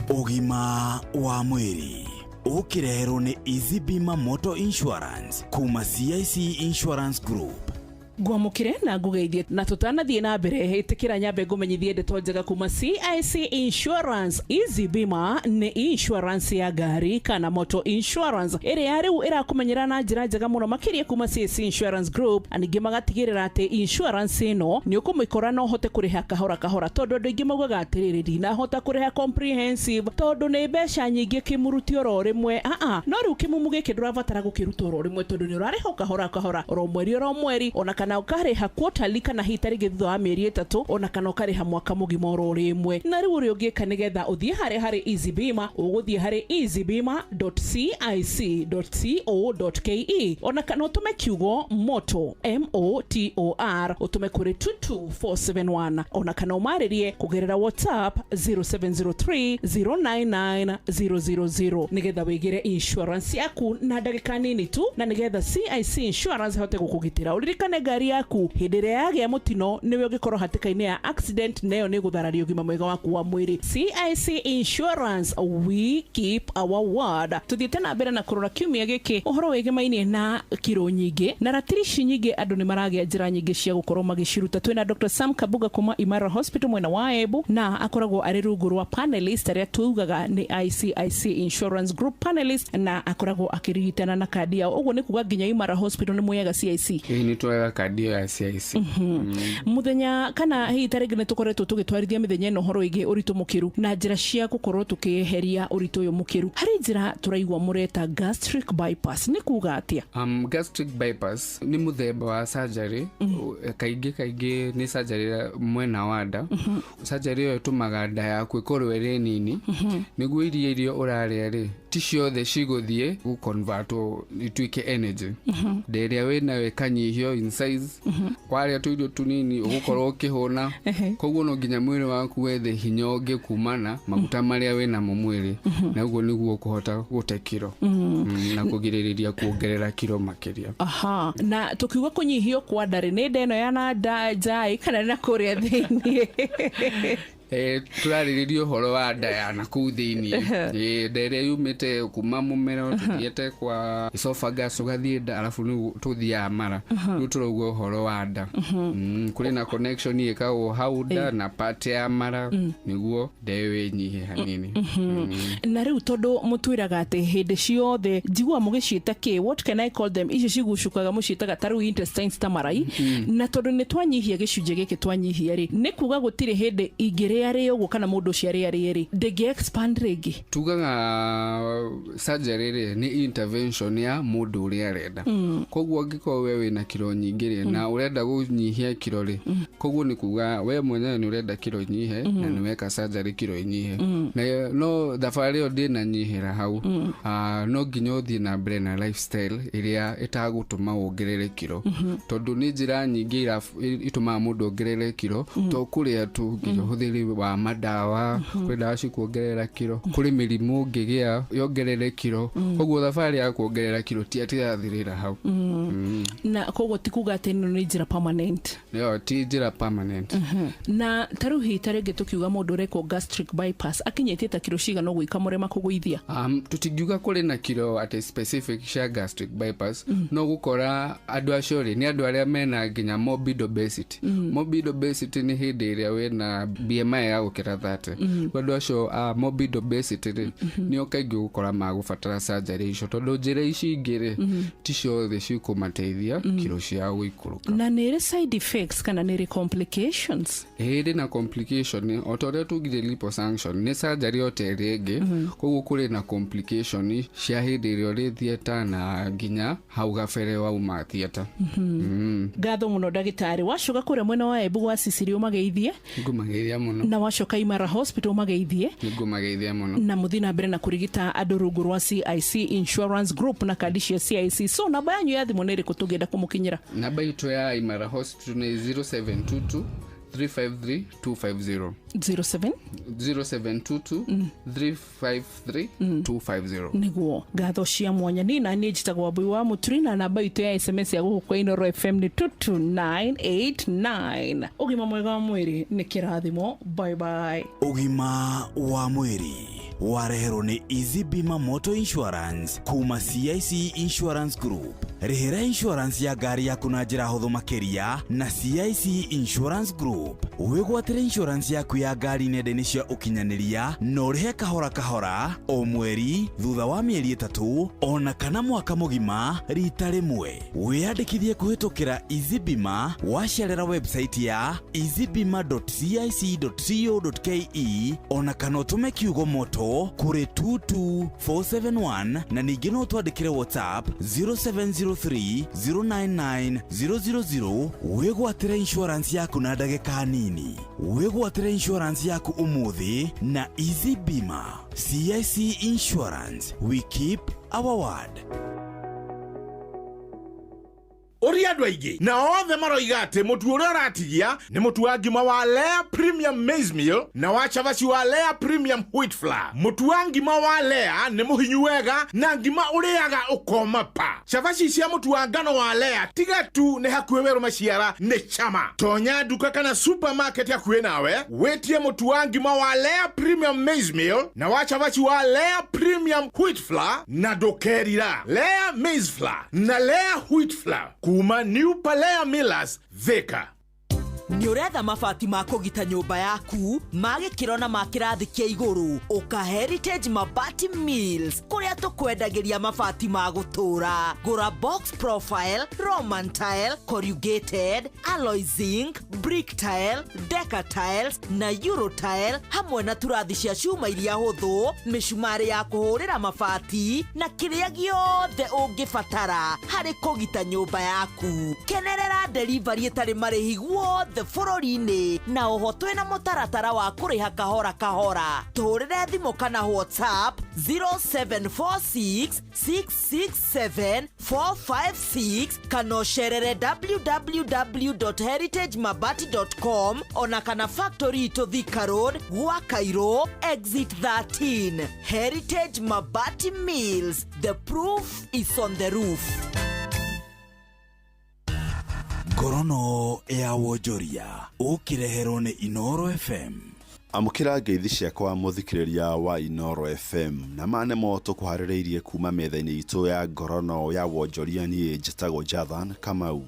Ũgima wa mwĩrĩ ũkĩreherwo nĩ Easy Bima Motor Insurance kuma CIC Insurance Group. Ngwamũkĩre na ngũgeithie na tũtanathiĩ na mbere ĩtĩkĩra nyambe ngũmenyithie ndeto njega kuma CIC Insurance. Easy Bima nĩ insurance ya ngari kana motor insurance ĩrĩa rĩu ĩrakũmenyera na njĩra njega mũno makĩria kuma CIC Insurance Group, na ningĩ magatigĩrĩra atĩ insurance ĩno nĩ ũkũmĩkora na ũhote kũrĩha kahora kahora, tondũ andũ aingĩ maugaga atĩrĩrĩ, ndinahota kũrĩha comprehensive tondũ nĩ mbeca nyingĩ kĩmuruti oro rĩmwe. Aa, no rĩu kĩmumu gĩkĩ ndũrabatara gũkĩruta oro rĩmwe tondũ nĩ ũrarĩha o kahora kahora, oro mweri oro mweri, ona kana ũkarĩha quarterly kana hihi tarĩngĩ thutha wa mĩeri 3, ona kana ũkarĩha mwaka mũgima oro rĩmwe. Na rĩu ũrĩa ũngĩka nĩgetha ũthiĩ harĩa harĩ Easy Bima, ũgũthiĩ harĩ easybima.cic.co.ke, ona kana ũtũme kiugo moto MOTOR ũtũme kũrĩ 22471, ona kana ũmarĩrie kũgerera WhatsApp 0703 099 000 nĩgetha wĩgĩre insurance yaku na ndagĩka nini tu, na nĩgetha CIC Insurance ĩhote gũkũgitĩra. Ũririkane ngari yaku hĩndĩ ĩrĩa yagĩa mũtino nĩwe ũngĩkorwo hatĩka-inĩ ya accident, nayo nĩ gũthararia ũgima mwega waku wa mwĩrĩ. CIC Insurance, we keep our word. Tũthiĩte na mbere na kũrora kiumia gĩkĩ ũhoro wĩgĩmainie na kiro nyingĩ na ratiri nyingĩ, andũ nĩ maragĩa njĩra nyingĩ cia gũkorwo magĩciruta. Twĩna Dr. Sam Kabuga kuma Imara Hospital mwena wa Embu, na akoragwo arĩ rungu rwa panelist arĩa tugaga nĩ ICIC Insurance Group panelist, na akoragwo akĩrigitana na kandi yao. Ũguo nĩ kuga nginya Imara Hospital nĩ muoyaga CIC. Ĩĩ nĩ tuoyaga Kandi ĩyo ya CIC. Muthenya kana hihi ta rĩngĩ nĩ tũkoretwo tũgĩtwarithia mĩthenya ĩno ũhoro wĩgiĩ ũritũ mũkĩru na njĩra cia gũkorwo tũkĩeheria ũritũ ũyũ mũkĩru. Harĩ njĩra tũraigua mũreta gastric bypass, nĩ kuga atĩa? Gastric bypass nĩ mũthemba wa surgery. Kaingĩ kaingĩ nĩ surgery ya mwena wa nda. Surgery ĩyo ĩtũmaga nda yaku ĩkorwo ĩrĩ nini, nĩguo irio iria ũrarĩa rĩ, ti ciothe cigũthiĩ gũconvertwo ituĩke energy. Nda ĩrĩa wĩnayo ĩkanyihio in size. Warĩa tũirio tũnini, ũgũkorwo ũkĩhũna. Koguo no nginya mwĩrĩ waku wethe hinya ũngĩ kumana maguta marĩa wĩnamo mwĩrĩ, na ũguo nĩguo ũkũhota gũte kiro na kũgirĩrĩria kuongerera kiro makĩria. Aha, na tukiuga kũnyihio kwa nda rĩ, nĩ nda ĩno ya na nda nja kana na kũrĩa thĩiniĩ? Tũrarĩrĩria ũhoro wa nda ya nakũu thĩiniĩ. Nda ĩrĩa yumĩte kuma mũmero tũthiĩte kwa esophagus, ũgathiĩ nda, arabu rĩu tũthiaga mara. Rĩu tũrauga ũhoro wa nda. Kũrĩ na connection ĩkagwo hau nda na part ya mara, nĩguo nda ĩyo ĩnyihe hanini. Na rĩu tondũ mũtwĩraga atĩ hĩndĩ ciothe njiguaga mũgĩciĩta kĩ, what can I call them, icio cigucũkaga mũciĩtaga ta rĩu intestines, ta marai, na tondũ nĩ twanyihia gĩcunjĩ gĩkĩ twanyihia rĩ, nĩ kuga gũtirĩ hĩndĩ ingĩrĩa rĩo ũguo kana mũndũ ũcio arĩa rĩe rĩ, ndĩngĩ expand rĩngĩ? Tugaga surgery rĩ, nĩ intervention ya mũndũ ũrĩa arenda. Koguo angĩkorwo we wĩna kiro nyingĩ rĩ, na ũrenda kũnyihia kiro rĩ, koguo nĩ kuga we mwenyewe nĩ ũrenda kiro inyihe, na nĩ weka surgery kiro inyihe. Na no thabarĩ ĩyo ndĩnanyihĩra hau. No nginya ũthiĩ na mbere na lifestyle ĩrĩa ĩtagũtũma wongerere kiro, tondũ nĩ njĩra nyingĩ itũmaga mũndũ ongerere kiro, to kũrĩa tu, nginya ũhũthĩri wa madawa. Kũrĩ ndawa cikuongerera kiro, kũrĩ mĩrimũ ũngĩgĩa yongerere kiro. Koguo thabarĩ ya kuongerera kiro ti atĩ yathirĩra hau. Na koguo ti kuga atĩ ĩno nĩ njĩra permanent? Ĩyo ti njĩra permanent. Na ta rĩu hihi ta rĩngĩ tũkiuga mũndũ ũrekwo gastric bypass akinyĩtie ta kiro cigana ũguo ikamũrema kũgũithia? Tũtingiuga kũrĩ na kiro atĩ specific cia gastric bypass. No gũkora andũ acio rĩ, nĩ andũ arĩa mena nginya morbid obesity. Morbid obesity nĩ hĩndĩ ĩrĩa wĩna BMI ya gũkĩra 30. Andũ acio a morbid obesity rĩ, nĩo kaingĩ ũgũkora magũbatara surgery icio, tondũ njĩra ici ingĩ rĩ, ti ciothe cikũmateithia kiro ciao gũikũrũka. Na nĩ ĩrĩ side effects kana nĩ ĩrĩ complications? Ĩrĩ na complication. O ta ũrĩa tugire liposuction nĩ surgery o ta ĩrĩa ĩngĩ, koguo kũrĩ na complication cia hĩndĩ ĩrĩa ũrĩ theatre na nginya hau gabere wauma theatre. Ngatho mũno, ndagĩtarĩ. Wacoka kũrĩa mwena wa Embu gwa Ciciri ũmageithie. Ngũmageithia mũno. Na wacoka Imara Hospital ũmageithie. Nĩngũmageithia mũno. Na mũthiĩ na mbere na kũrigita andũ rungu rwa CIC Insurance Group na kandi cia CIC. So namba yanyu ya thimũ nĩ ĩrĩkũ tũngĩenda kũmũkinyĩra? Namba itũ ya Imara Hospital nĩ 0722 353 250. 07 0722 353 250. Nĩguo, ngatho cia mwanya. Nĩ na niĩ njĩtagwo Wambui wa Mũturi, na namba itũ ya SMS ya gũkũ kwa Inoro FM nĩ 22989. Ũgima mwega wa mwĩrĩ nĩ kĩrathimo. Bye bye. Ũgima wa mwĩrĩ wareherwo nĩ Easy Bima Motor Insurance kuma CIC Insurance Group. Rĩhĩra insurance ya ngari yaku na njĩra hũthũ makĩria na CIC Insurance Group. Wĩgwatĩre insurance yaku ya ngari nenda-inĩ cia ũkinyanĩria na ũrĩhe kahora kahora o mweri, thutha wa mĩeri 3 ona kana mwaka mũgima rita rĩmwe. Wĩyandĩkithie kũhĩtũkĩra Easy Bima wacerera website ya easybima.cic.co.ke, ona kana ũtũme kiugo moto kũrĩ 22471, na ningĩ no twandĩkĩre WhatsApp 0703 099 000. Wĩgwatĩre insurance yaku na ndagĩka nini. Wĩgwatĩre insurance yaku ũmũthĩ na Easy Bima. CIC Insurance, we keep our word. Ũria andũ aingĩ na othe maroiga atĩ mũtu ũrĩa ũratigia nĩ mũtu wa ngima wa Lea Premium Maize Meal na wa cabaci wa Lea Premium Wheat Flour. Mũtu wa ngima wa Lea nĩ mũhinyu wega na ngima ũrĩaga ũkoma pa. Cabaci cia mũtu wa ngano wa Lea tiga tu nĩ hakuhĩ werũ maciara, nĩ chama. Tonya nduka kana supermarket hakuhĩ nawe wĩtie mũtu wa ngima wa Lea Premium Maize Meal na wa cabaci wa Lea Premium Wheat Flour, na ndũkerira. Lea Maize Flour na Lea Wheat Flour kuma New Palea Millers, Thika. Nĩ ũretha mabati ma kũgita nyũmba yaku ma gĩkĩro na ma kĩrathi kĩa igũrũ? Ũka Heritage Mabati Mills kũrĩa tũkwendagĩria mabati ma gũtũũra. Gũra box profile, Roman tile, corrugated, alloy zinc, brick tile, deca tiles na euro tile, hamwe na turathi cia cuma iria hũthũ, mĩcumarĩ ya kũhũrĩra mabati na kĩrĩa gĩothe ũngĩbatara harĩ kũgita nyũmba yaku. Kenerera delivery ĩtarĩ marĩhi guothe bũrũri-inĩ, na oho twĩna mũtaratara wa kũrĩha kahora kahora. Tũhũrĩre thimũ kana WhatsApp 0746 667 456 kana ũcerere www.heritagemabati.com, ona kana factory itũ Thika Road, gwa Cairo exit 13. Heritage Mabati Mills, the proof is on the roof. Ngorono ya wonjoria ũkĩreherwo nĩ Inoro FM. Amũkĩra ngeithi ciakwa mũthikĩrĩria wa Inoro FM, na ma nĩmo tũkũharĩrĩirie kuma metha-inĩ itũ ya ngorono ya wonjoria. Niĩ njĩtagwo Jathan Kamau.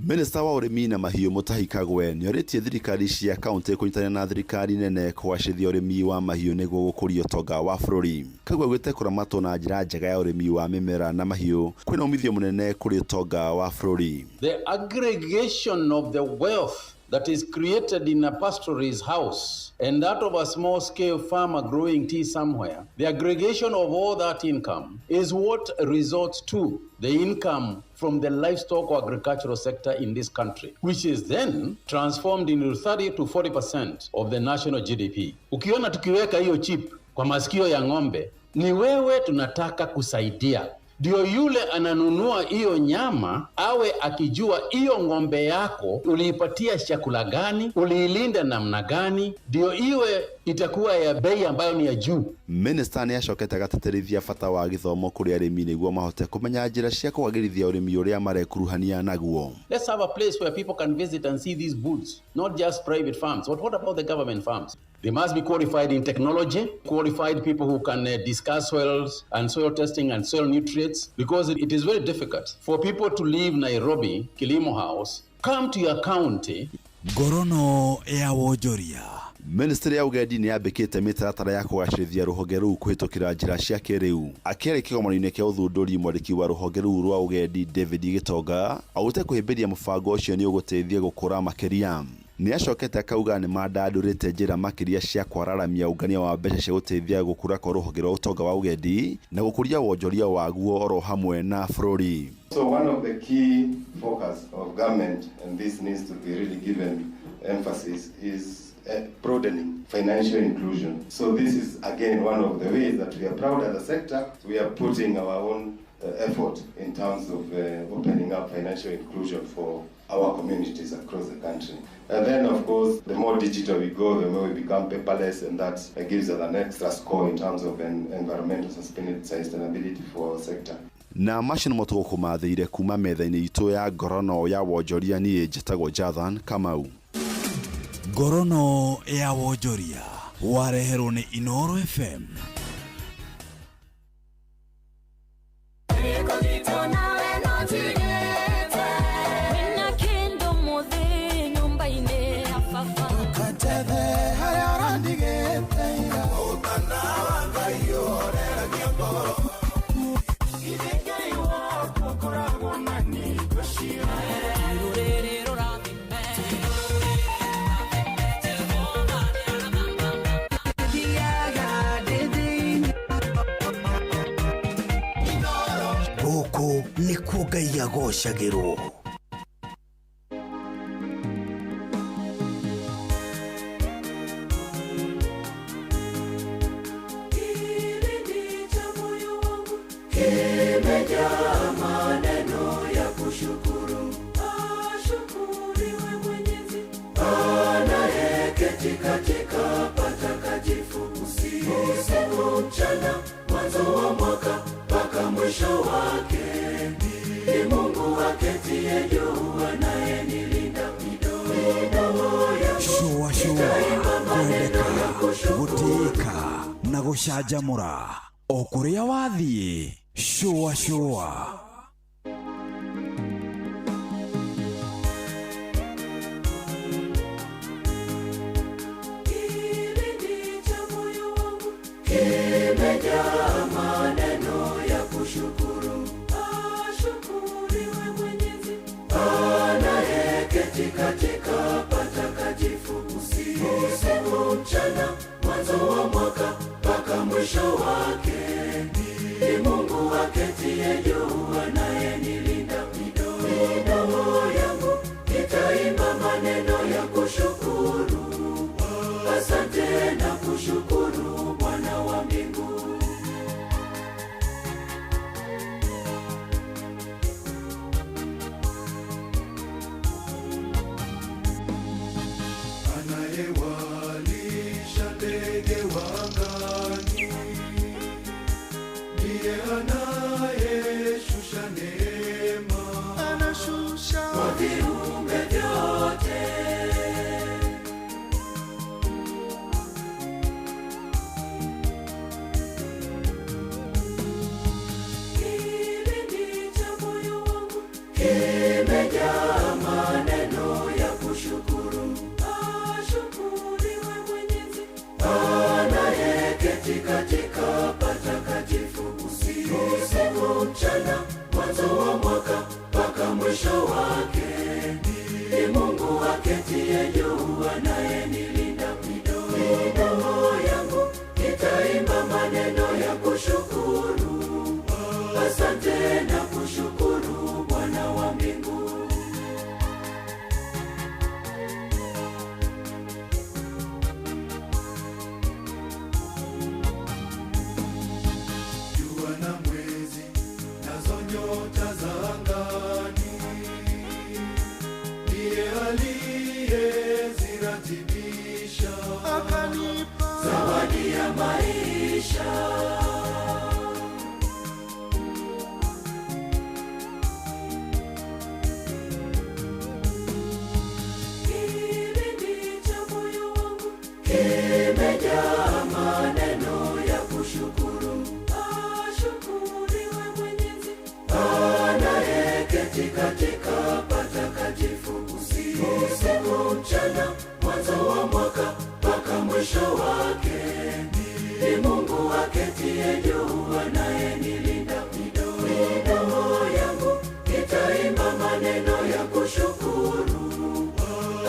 Minista wa ũrĩmi na mahiũ Mutahi Kagwe nĩorĩtie thirikari cia kaunti kũnyitanĩra na thirikari nene kũgacĩrithia ũrĩmi wa mahiũ nĩguo gũkũria ũtonga wa bũrũri. Kagwe augĩte kũramatwo na njĩra njega ya ũrĩmi wa mĩmera na mahiũ kwĩna umithio mũnene kũrĩ ũtonga wa bũrũri. The aggregation of the wealth that is created in a pastoralist's house and that of a small scale farmer growing tea somewhere, the aggregation of all that income is what results to the income from the livestock or agricultural sector in this country, which is then transformed into 30 to 40% of the national GDP. Ukiona tukiweka hiyo chip kwa masikio ya ng'ombe, ni wewe tunataka kusaidia ndio yule ananunua hiyo nyama awe akijua hiyo ng'ombe yako uliipatia chakula gani, uliilinda namna gani, ndio iwe itakuwa ya bei ambayo ni ya juu. Minista nĩ acokete agatĩtĩrithia bata wa gĩthomo kũrĩ arĩmi nĩguo mahote kũmenya njĩra cia kwagĩrithia ũrĩmi ũrĩa marekuruhania naguo. Let's have a place where people can visit and see these bulls, not just private farms. But what about the government farms? They must be qualified in technology, qualified people who can discuss soils and soil testing and soil nutrients, because it is very difficult for people to leave Nairobi, Kilimo House, come to your county. Ngorono ya wonjoria. Ministry ya ugendi nĩ yambĩkĩte mĩtaratara ya kũgacĩrithia rũhonge rũu kũhĩtũkĩra njĩra cia kĩrĩu. Akĩaria kĩgomano-inĩ kĩa ũthundũri, mwandĩki wa rũhonge rũu rwa ũgendi David Gĩtonga augĩte kũhĩmbĩria mũbango ũcio nĩ ũgũteithia gũkũra makĩria. Nĩ acokete akauga nĩ mandandũrĩte njĩra makĩria cia kwararamia ũngania wa mbeca cia gũteithia gũkũra kwa rũhonge rwa ũtonga wa ũgendi na gũkũria wonjoria waguo oro hamwe na bũrũri. So one of the key focus of government, and this needs to be really given emphasis, is broadening financial inclusion. So this is again one of the ways that we are proud as a sector. We are putting our own effort in terms of opening up financial inclusion for our communities across the country. And then, of course, the more digital we go, the more we become paperless, and that gives us an extra score in terms of environmental sustainability for our sector. Na macio nĩmo tũgũkũmathĩire kuma metha-inĩ itũ ya ngorono ya wonjoria. Niĩ njĩtagwo Jathan Kamau. Ngorono ya wonjoria wareherwo nĩ Inoro FM. Gũkũ nĩkuo Ngai agocagĩrwo. Kimejaa maneno ya kushukuru. Ashukuriwe Mwenyezi anayeketi katika patakatifu, usiku mchana, mwanzo wa mwaka mpaka mwisho wake. Ni Mungu aketie juu anayenilinda midomo yangu. Shũa shũa, kwendeka, gũtĩĩka na gũcanjamũra o kũrĩa wathiĩ. Shũa shũa. anayeketi katika patakatifu, usiku mchana, mwanzo wa mwaka mpaka mwisho wake. Ni Mungu aketie juu, anayenilinda. Midomo yangu itaimba maneno ya kushukuru. Asante na kushukuru Bwana wa mbingu. Anayewalisha ndege wa angani, ndiye anayeshusha neema, anashusha kwa viumbe vyote. Kilindi cha moyo wangu kimejaa maneno ya kushukuru. Ashukuriwe Mwenyezi anayeketi katika patakatifu, usiku mchana, mwanzo wa mwaka mpaka mwisho wake. Ni Mungu aketie juu, anayenilinda. Midomo yangu itaimba maneno ya kushukuru. Asante na kushukuru Bwana wa mbingu. Jua na mwezi nazo nyota za angani, ndiye aliyeziratibisha, akanipa zawadi ya maisha. Kilindi cha moyo wangu kimejaa maneno ya kushukuru. Ashukuriwe Mwenyezi anayeketi katika patakatifu, usiku mchana, mwanzo wa mwaka mpaka mwisho wake. Ni Mungu aketie juu, anayenilinda. Midomo yangu itaimba maneno ya kushukuru.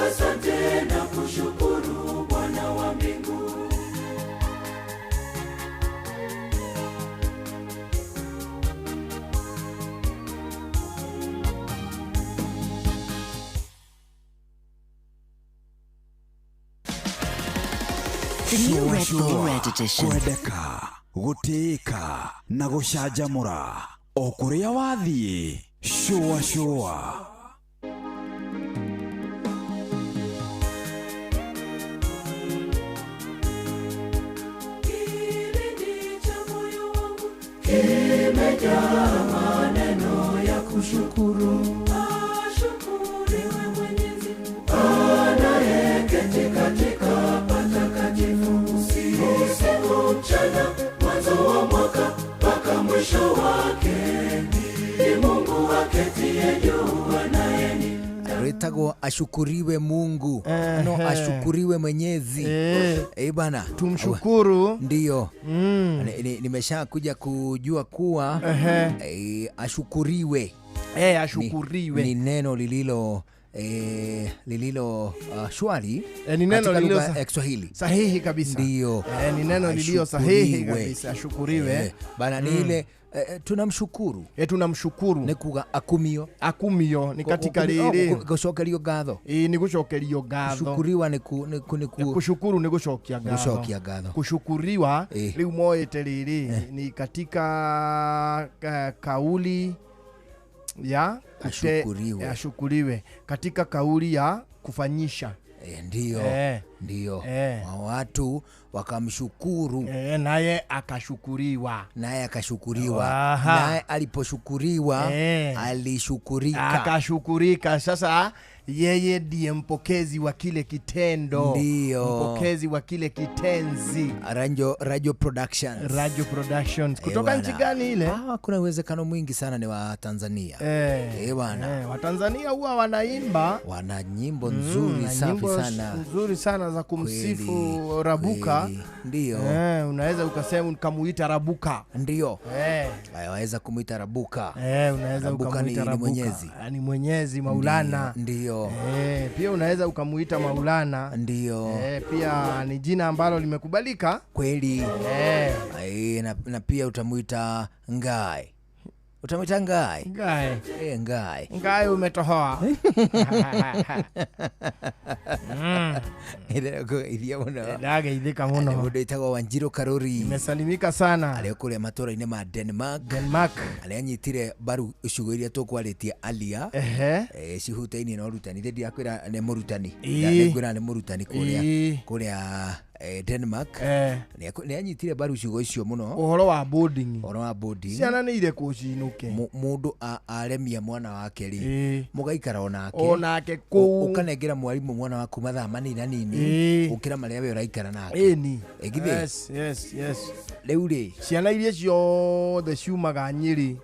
Asante na kushukuru Bwana wa mbingu. The new Red Bull Red Edition. Kwendeka, gũtĩĩka na gũcanjamũra o kũrĩa wathiĩ. Shũa shũa. Kilindi cha moyo wangu kimejaa maneno ya kushukuru. Ashukuriwe Mwenyezi anayeketi katika patakatifu, usiku mchana, mwanzo wa mwaka mpaka mwisho wake. Ni Mungu aketie juu, anayenilinda. Rwĩtagwo ashukuriwe Mungu. No, ashukuriwe Mwenyezi. Bana, tumshukuru. Ndio. Nimesha kuja kujua kuwa ashukuriwe. Ashukuriwe. Ni neno lililo lililo shwari. Ni neno lililo Kiswahili sahihi kabisa. Ndio. Ni neno lililo sahihi kabisa, ashukuriwe. Bana, ni ile tunamshukuru. Tunamshukuru. Ni kuga akumio. Akumio ni katika riri. Gucokerio ngatho. Ni gucokerio ngatho. Kushukuriwa ni kushukuru ni gucokia ngatho. Gucokia ngatho. Kushukuriwa riu moete riri ni katika kauli ya ashukuriwe. Ashukuriwe katika kauli ya kufanyisha. Ndio. Ndio. Watu wakamshukuru. Naye akashukuriwa. Naye akashukuriwa. Naye aliposhukuriwa alishukurika. Akashukurika. Sasa yeye ndiye mpokezi wa kile kitendo. Ndio. Mpokezi wa kile kitenzi. Rajo Productions. Rajo Productions. Kutoka nchi gani ile? Kuna uwezekano mwingi sana ni wa Tanzania. Bwana. Wa Tanzania huwa wanaimba. Wana nyimbo nzuri safi sana. Nzuri sana za kumsifu Rabuka. Ndio. Unaweza ukasema ukamuita Rabuka. Ndio. Waweza kumuita Rabuka. Unaweza ukamuita Rabuka. Ni Mwenyezi. Ni Mwenyezi Maulana. Ndio. Ndio. Pia unaweza ukamuita Maulana. Ndio. Pia ni jina ambalo limekubalika kweli. Na pia utamuita Ngai. Utamuita Ngai. Ngai. Ngai. Ngai umetohoa. Ithia muno. Ndageithĩka muno. Mũndũ wĩtagwo Wanjiru Karuri. Nimesalimika sana. Arĩa kũrĩa matũra-inĩ ma Denmark. Denmark. Arĩa anyitire mbaru icigo iria tũkwarĩtie alia. Cihutainie na ũrutani. Thĩ ndirakwĩra nĩ mũrutani. Nĩngwĩra nĩ mũrutani kũrĩa Denmark. Nĩ anyitire mbaru ciugo icio mũno. Ũhoro wa boarding. Ũhoro wa boarding. Ciana nĩ irekwo ciinũke. Mũndũ aremia mwana wake rĩ, mũgaikara onake. Onake kũu. Ũkanengera mwarimũ mwana waku mathaa manini gũkĩra marĩa we ũraikara nake. Ĩni. Yes, yes, yes. Rĩu rĩ, ciana iria ciothe ciumaga Nyĩrĩ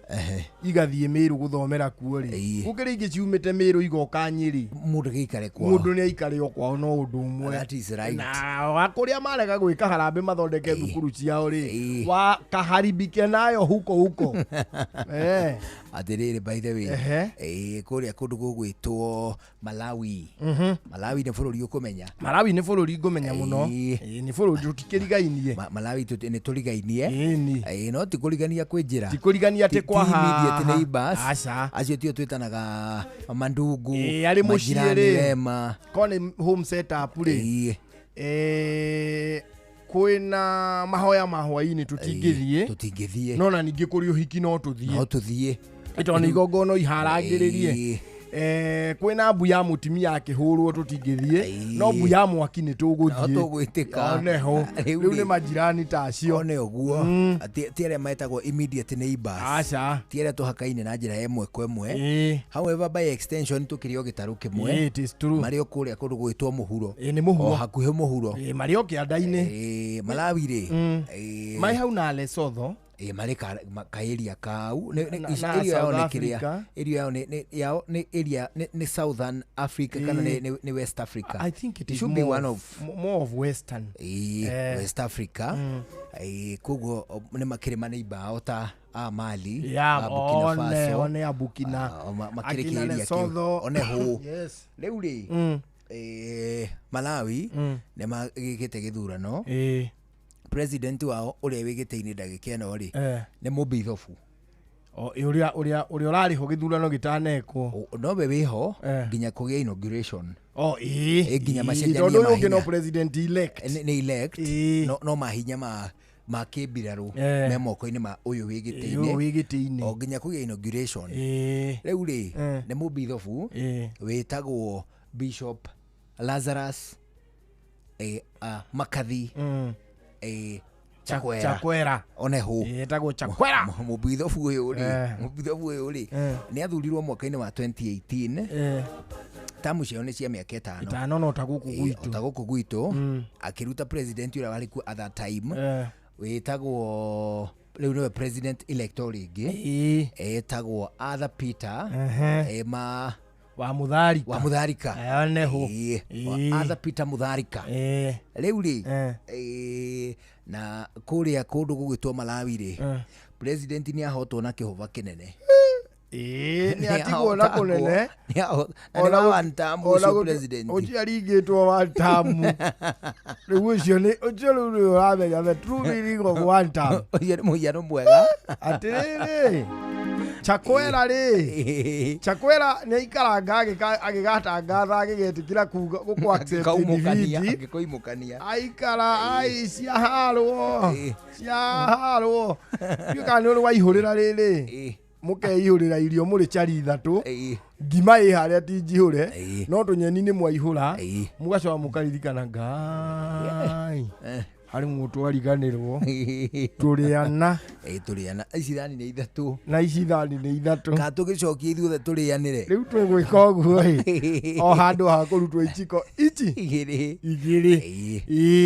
igathiĩ Mĩrũ gũthomera kuo rĩ, gũkĩrĩ ingĩ ciumĩte Mĩrũ igoka Nyĩrĩ. Mũndũ gĩikare kwao. Mũndũ nĩ aikare o kwao no ũndũ ũmwe. That is right. Na kũrĩa marega gwĩka harambĩ mathondeke thukuru ciao rĩ, wa kaharibike nayo huko huko. Atĩrĩrĩ, by the way, kũrĩa kũndũ gũgwĩtwo Malawi. Malawi nĩ bũrũri ũkũmenya. Malawi nĩ bũrũri ngũmenya mũno. Nĩ bũrũri tũtikĩrigainie. Malawi nĩ tũrigainie. No ti kũrigania kwĩ njĩra. Ti kũrigania atĩ kwa immediate neighbors. Aca. Acio tio twĩtanaga mandungu. Arĩ mũciĩ rĩ. Ko nĩ home setup rĩ. Kwĩna mahoya ma hwaĩ-inĩ tũtingĩthiĩ. No na ningĩ kũrĩ ũhiki no tũthiĩ. No tũthiĩ. Tondũ nĩ igongona iharangĩrĩrie. Kwĩna mbu ya mũtumia akĩhũrwo tũtingĩthiĩ, no mbu ya mwaki nĩ tũgũthiĩ. No tũgwĩtĩka. Oneho. Rĩu nĩ majirani ta acio. One ũguo. Ti arĩa metagwo immediate neighbors. Aca. Ti arĩa tũhakaine na njĩra ĩmwe kwa ĩmwe. However, by extension tũkĩrĩ o gĩtarũ kĩmwe. It is true. Marĩ o kũrĩa kũndũ gwĩtwo mũhuro. Nĩ mũhuro. O hakuhĩ mũhuro. Marĩ o kĩanda-inĩ. Malawi rĩ. Marĩ hau na Lesotho. Marĩ kaĩria kau. Area yao nĩ kĩrĩa? Area yao nĩ area nĩ Southern Africa kana nĩ West Africa? I think it is should be one of more of Western. West Africa. Koguo nĩ makĩrĩ maneiba ao ta a Mali, a Burkina Faso, one a Burkina, makĩrĩ kĩria kĩu one hũ. Rĩu rĩ, Malawi nĩ magĩkĩte gĩthurano. President wao ũrĩa wĩ gĩtĩ-inĩ ndagĩka ĩno rĩ, nĩ mũbithobu. Ũrĩa ũrarĩho gĩthurano gĩtanekwo. Nowe wĩho nginya kũgĩa inauguration. Nginya macenjanie mahinya. Tondũ ũyũ ũngĩ no president elect. Nĩ elect. No mahinya ma kĩmbirarũ me moko-inĩ ma ũyũ wĩ gĩtĩ-inĩ. O nginya kũgĩa inauguration. Rĩu rĩ, nĩ mũbithobu wĩtagwo Bishop Lazarus Makathi. Chakwera. One hũ. Etagwo Chakwera. Mũbithobu ũyũ rĩ, mũbithobu ũyũ rĩ, nĩ athurirwo mwaka-inĩ wa 2018. Tamu ciao nĩ cia mĩaka ĩtano. Ĩtano no ta gũkũ gwitũ. Ta gũkũ gwitũ. Akĩruta president ũrĩa warĩ kuo at that time. Wĩtagwo rĩu nĩwe president elect o rĩngĩ. Etagwo Arthur Peter. Ma wa Mutharika. Wa Mutharika. Oneho. Arthur Peter Mutharika. Rĩu rĩ, na kũrĩa kũndũ gũgwĩtwo Malawi rĩ, president nĩ ahotwo na kĩhũba kĩnene. Nĩ atigwo na kũnene. Ona one term ũcio president. Ũcio aringĩtwo one term. Rĩu ũcio nĩ ũcio rĩu nĩ ũramenya the true meaning of one term. Ũcio nĩ mũhiano mwega. Atĩrĩrĩ, Chakwera rĩ, Chakwera nĩ aikaranga agĩgatangatha agĩgetĩkĩra kuga gũkũ accept defeat. Agĩkoimũkania. Aikara ai ciaharwo. Ciaharwo. Ndiũĩ kana nĩ ũrĩ waihũrĩra rĩrĩ. Mũkeihũrĩra irio mũrĩ cari ithatũ. Ngima ĩ harĩa ti njihũre, no tũnyeni nĩ mwaihũra, mũgacoka mũkaririkana Ngai. Harĩ mũndũ ariganĩrwo. Tũrĩana. Tũrĩana. Ici thani nĩ ithatũ. Na ici thani nĩ ithatũ. Ka tũgĩcokie ithuothe tũrĩanĩre. Rĩu tũgwĩka ũguo ĩ. O handũ ha kũrutwo iciko ici. Igĩrĩ. Igĩrĩ.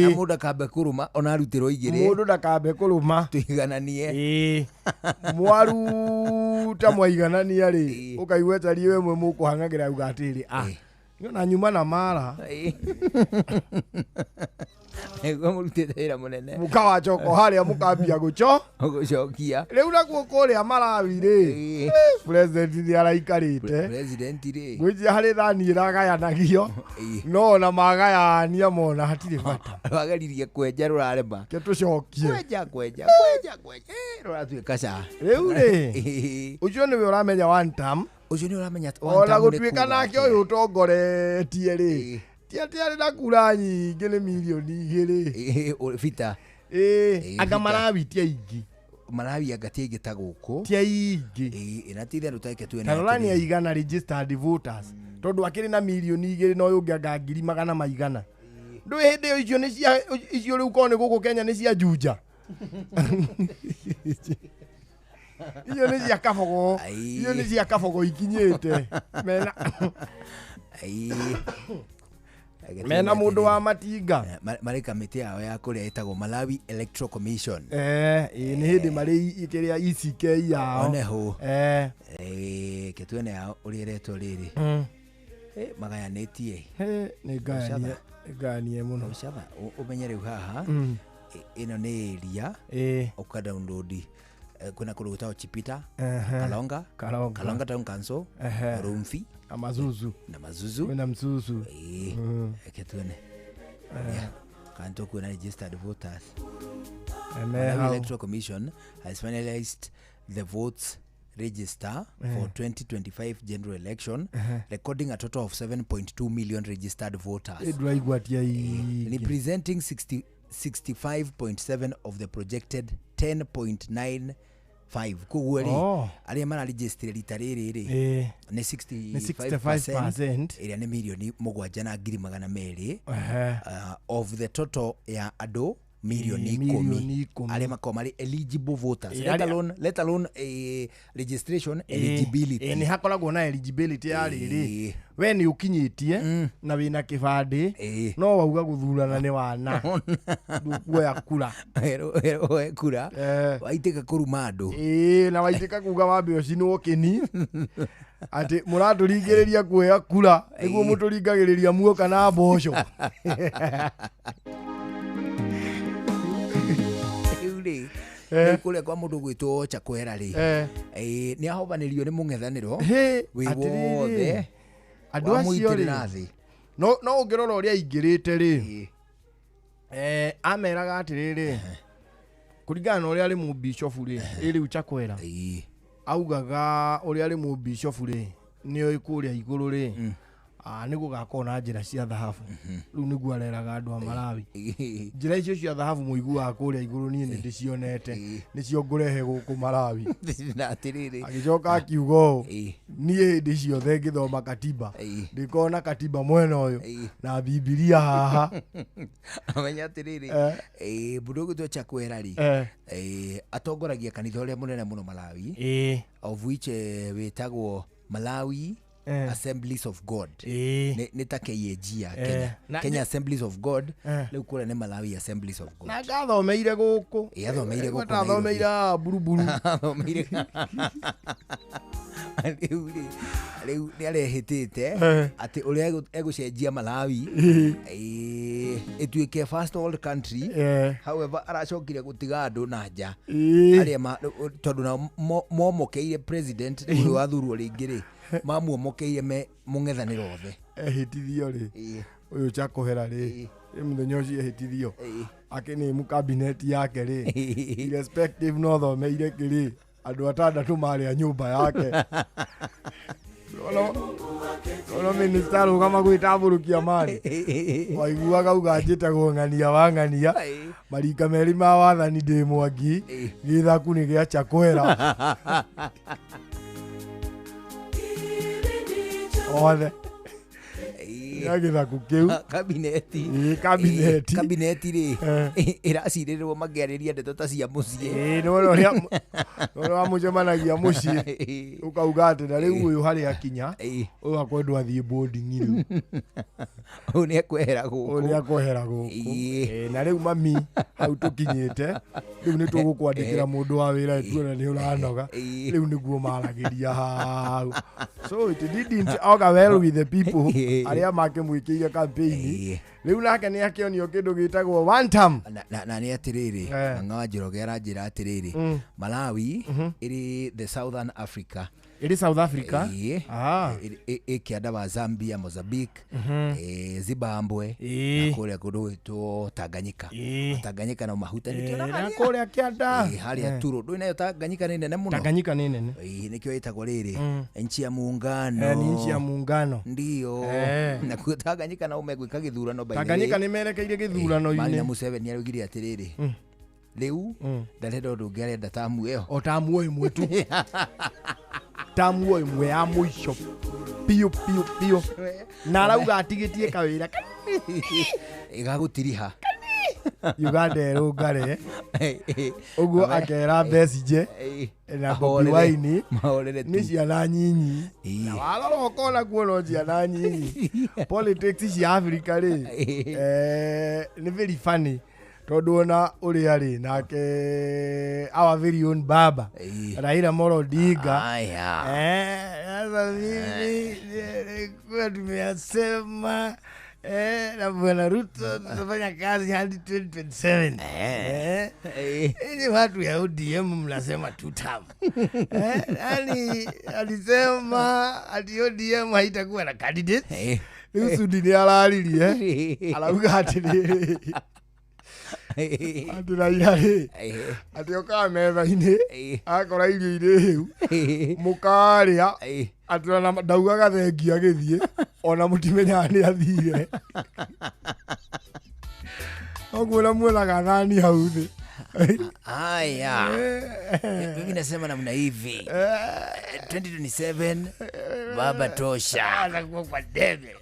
Na mũndũ ndakambe kũrũma ona arutĩrwo igĩrĩ. Mũndũ ndakambe kũrũma. Tũigananie. Mwaruta mwaiganania rĩ, ũkaigua cari ĩmwe mũkũhang'agĩra uga atĩrĩ, Niĩ ona nyuma na mara. Nĩguo mũrutĩte wĩra mũnene. Mũkawacoka harĩa mũkambia gũco gũcokia. Rĩu nakuo kũrĩa Malawi rĩ, president nĩ araikarĩte. President rĩ, ngwĩciria harĩ thani ĩragayanagio, no ona magayania mona hatirĩ bata. Rwageririe kwenja rũrarema. Ke tũcokie. Kwenja kwenja kwenja kwenja, rũratuĩka ca. Rĩu rĩ, ũcio nĩwe ũramenya one term. Ũcio nĩ ũramenya one ona term nĩ gũtuĩka kuga nake atĩa. ũyũ ũtongoretie rĩ, ti atĩ arĩ na kura nyingĩ, nĩ mirioni 2. Bita. Anga Bita. Malawi ti aingĩ. Malawi anga ti aingĩ ta gũkũ. Ti aingĩ. Ĩ, na ti itherũ tareke tuone Ta rora nĩ atĩrĩrĩ. aigana registered voters, tondũ akĩrĩ na mirioni 2 na ũyũ ũngĩ anga ngiri magana maigana. Ndũĩ hĩndĩ ĩyo icio nĩ cia icio rĩu korwo nĩ gũkũ Kenya nĩ cia Juja, icio nĩ cia kabogo, icio nĩ cia kabogo ikinyĩte mena mena mũndũ wa matinga. Marĩ kamĩtĩ yao ya kũrĩa ĩtagwo Malawi Electoral Commission. Ĩ nĩ hĩndĩ marĩ kĩrĩa ECK yao. One hũ. Ke tuone yao ũrĩa ĩretwo rĩrĩ. Magayanĩtie. Nĩ ngayanie, nĩ ngayanie mũno. Ũcaba ũmenye rĩu haha ĩno nĩ area ũka download, kwĩna kũndũ gwĩtagwo Chipita, Kalonga, Kalonga. Kalonga Town Council, Rumfi na Mazuzu. Na Mazuzu. Kwĩna Mzuzu. Reke tuone kana tũkuona registered voters. Me Malawi hau. Electoral Commission has finalized the votes register for 2025 general election, recording a total of 7.2 million registered voters, Ĩ, ndũraigua ti aingĩ. representing 60, 65.7 of the projected 10.95. Koguo rĩ, arĩa mararegister rita rĩrĩ rĩ, nĩ Nĩ 65%. ĩrĩa nĩ 7,200,000 of the total ya andũ mirioni Mirioni 10 ikũmi. arĩa makoragwo marĩ eligible voters, Ĩ, let alone, let alone registration, eligibility. Nĩ hakoragwo na eligibility ya rĩrĩ, we nĩ ũkinyĩtie na wĩna kĩbandĩ, no wauga gũthurana nĩ wana, ndũkuoya kura. Oe kura, waitĩka kũruma andũ. Ĩ, na waitĩka kuga wambe ũcinwo kĩni atĩ mũratũringĩrĩria kuoya kura nĩguo mũtũringagĩrĩria muoka na mboco. Rĩu rĩ, rĩu kũrĩa kwa mũndũ gwĩtwo Chakwera rĩ, nĩ ahobanĩrio nĩ mũng'ethanĩro wĩ Atĩrĩrĩ, wothe andũ acio wamũitĩrĩra rĩ thĩ. No ũngĩrora ũrĩa aingĩrĩte rĩ, ameraga atĩrĩrĩ, kũringana na ũrĩa arĩ mũbishofu rĩ, ĩ rĩu Chakwera augaga ũrĩa arĩ mũbishofu rĩ, nĩoĩ kũrĩa igũrũ rĩ, nĩ gũgakorwo na njĩra cia thahabu. Rĩu nĩguo areraga andũ a Malawi, njĩra icio cia thahabu mũiguaga kũrĩa igũrũ, niĩ nĩ ndĩcionete, nĩcio ngũrehe gũkũ Malawi. Na atĩrĩrĩ, agĩcoka akiuga ũũ, niĩ hĩndĩ ciothe ngĩthoma katiba ndĩkorwo na katiba mwena ũyũ na Bibilia haha. Amenya atĩrĩrĩ, mũndũ ũgwĩtwo Chakwera rĩ, atongoragia kanitha ũrĩa mũnene mũno Malawi, of which wĩtagwo Malawi Assemblies of God. Nĩ ta KAG ya Kenya. Kenya Assemblies of God. Rĩu kũrĩa nĩ Malawi Assemblies of God. Na ngathomeire gũkũ. Ĩ, athomeire gũkũ Gwata athomeire haha buruburu. Athomeire rĩu rĩ, rĩu nĩ arehĩtĩte atĩ ũrĩa egũcenjia Malawi ĩtuĩke first world country. However, aracokire gũtiga andũ na nja arĩa tondũ nao momokeire president rĩu ũyũ wathurwo rĩngĩ rĩ, mamuomokeire me mũng'ethanĩro othe. Ehĩtithio rĩ, ũyũ Chakwera rĩ, ĩ mũthenya ũcio ehĩtithio akĩnĩmu kabineti yake rĩ, irrespective no thomeire kĩrĩ andũ atandatũ marĩ a nyũmba yake. Ono minista arũgama gwĩtambũrũkia mani, waiguaga uga njĩtagwo ng'ania wa ng'ania, marika merĩ ma wathani ndĩ mwangi, gĩthaku nĩ gĩa Chakwera othe. Ya gĩthaku kĩu. Kabineti. Ĩĩ, kabineti. Kabineti rĩ ĩracirĩrwo makĩarĩria ndeto ta cia mũciĩ. Ĩĩ, nĩwona ũrĩa wamũcemanagia mũciĩ ũkauga atĩ na rĩu ũyũ harĩa akinya ũyũ akwendwo athiĩ boarding rĩu. Ũyũ nĩ ekwehera gũkũ. Ũyũ nĩ ekwehera gũkũ. Ĩĩ, na rĩu mami hau tũkinyĩte rĩu nĩ tũgũkwandĩkĩra mũndũ wa wĩra tuona nĩ ũranoga. Rĩu nĩguo maragĩria hau. So it didn't augur well with the people arĩa makĩmwĩkĩire campaign. Rĩu nake nĩ akĩonio kĩndũ gĩtagwo one term. Na nĩ atĩrĩrĩ, Ng'ang'a wa Njoroge aranjĩra atĩrĩrĩ, Malawi ĩrĩ the Southern Africa. Ĩrĩ South Africa? Ĩĩ. Ĩ kĩanda wa Zambia, Mozambique, Zimbabwe, na kũrĩa kũndũ gwĩtwo Tanganyika. Tanganyika no mahutanĩtio na Na harĩa. kũrĩa kĩanda. Harĩa Turo. Ndũĩ nayo Tanganyika nĩ nene mũno. Tanganyika nĩ nene. Ĩĩ, nĩkĩo ĩtagwo rĩrĩ nchi ya muungano. Ni nchi ya muungano. Ndio. Nakuo Tanganyika nao megwĩka gĩthurano by the way. Tanganyika nĩ merekeire gĩthurano-inĩ. Marĩ na Museveni araugire atĩrĩrĩ, rĩu ndarenda ũndũ ũngĩ, arenda tamu ĩyo. O tamu ĩmwe tu. Tamu ĩmwe ya mũico biũ biũ biũ. Na arauga atigĩtie kawĩra ĩgagũtiriha. Uganda ĩrũngare ũguo akera Besigye na Bobi Wine nĩ ciana nyinyi. Na warora ũkona kuo no ciana nyinyi. Politics cia Africa rĩ nĩ very funny tondũ ona ũrĩa rĩ nake our very own baba Raila Amolo Odinga. Sasa mimi nilikuwa tumeyasema na Bwana Ruto tutafanya kazi hadi 2027. Ili watu ya ODM mnasema two term. Yani alisema ati ODM haitakuwa na candidate. Rĩu Sudi nĩ araririe arauga atĩrĩrĩ atĩ Raila rĩ atĩ okaga metha-inĩ akora irio irĩ hĩu mũkarĩa atĩ ona ndaugaga thengia agĩthiĩ ona mũtimenyaga nĩ athire. Noguo na muonaga thani hau thĩ. Haya, mimi nasema namna hivi, 2027 baba tosha. Atakuwa kwa debe.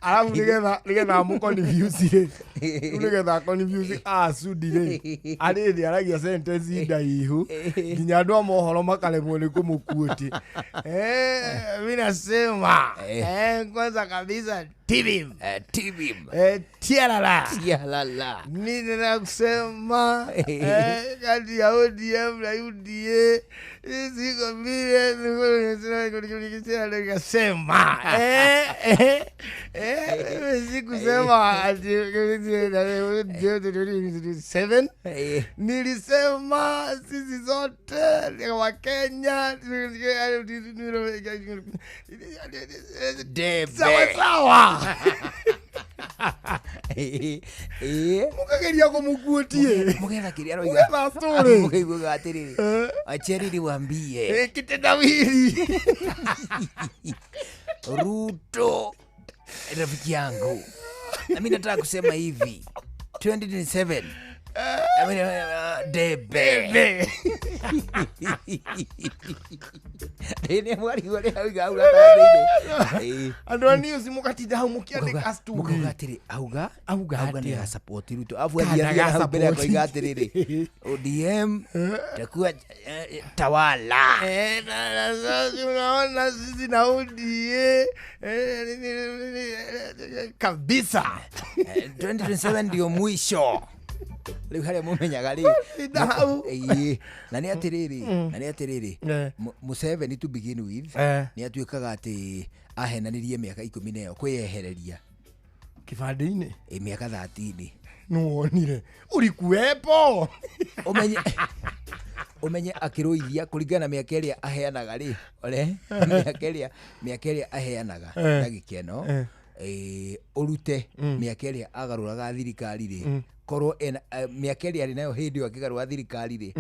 Alafu nĩgetha amũconfuse rĩ, rĩu nĩgetha aconfuse Sudi rĩ, arĩ thĩ aragia sentence ndaihu nginya andũ a mohoro makaremwo nĩ kũmũkuĩti. Mimi nasema kwanza kabisa tibim. Tibim. Tialala. Tialala. Mimi nataka kusema kati ya ODM na UDA ziko mbili, nikasema sikusema ati 7 nilisema sisi zote wa Kenya sawa sawa. Mukageria kũmũkuĩtie. Mũgetha kĩrĩa aroiga. Mũgetha story. Mũkaiguaga atĩrĩrĩ, acheni niwaambie. Kitendawili. Ruto rafiki yangu, na mimi nataka kusema hivi, 2027 debe. Nĩ mwarigwo rĩ hau auga gatagatĩ-inĩ. Andũ a news mũgatinda hau mũkĩandĩka story. Mũkauga atĩrĩ, auga Auga auga atĩa? nĩ agasupport Ruto. Afu Kana athiĩ hau mbere agasupport. akoiga atĩrĩrĩ, ODM takuwa tawala. Na sasa unaona sisi na ODA kabisa. 2027 ndio mwisho. Rĩu harĩa mũmenyaga rĩ, Ĩĩ. na nĩ atĩrĩrĩ, na nĩ atĩrĩrĩ, Museveni to begin with nĩ atuĩkaga atĩ ahenanirie mĩaka 10 na ĩyo kwĩyehereria kĩbandĩ-inĩ. Mĩaka 30. Nĩwonire ulikuwepo. Ũmenye akĩrũithia kũringana na mĩaka ĩrĩa aheanaga rĩ, ore mĩaka ĩrĩa aheanaga na gĩkeno, ũrute mĩaka ĩrĩa agarũraga thirikari rĩ, korwo ena mĩaka ĩrĩa arĩ nayo hĩndĩ ĩyo akĩgarũra thirikari rĩ,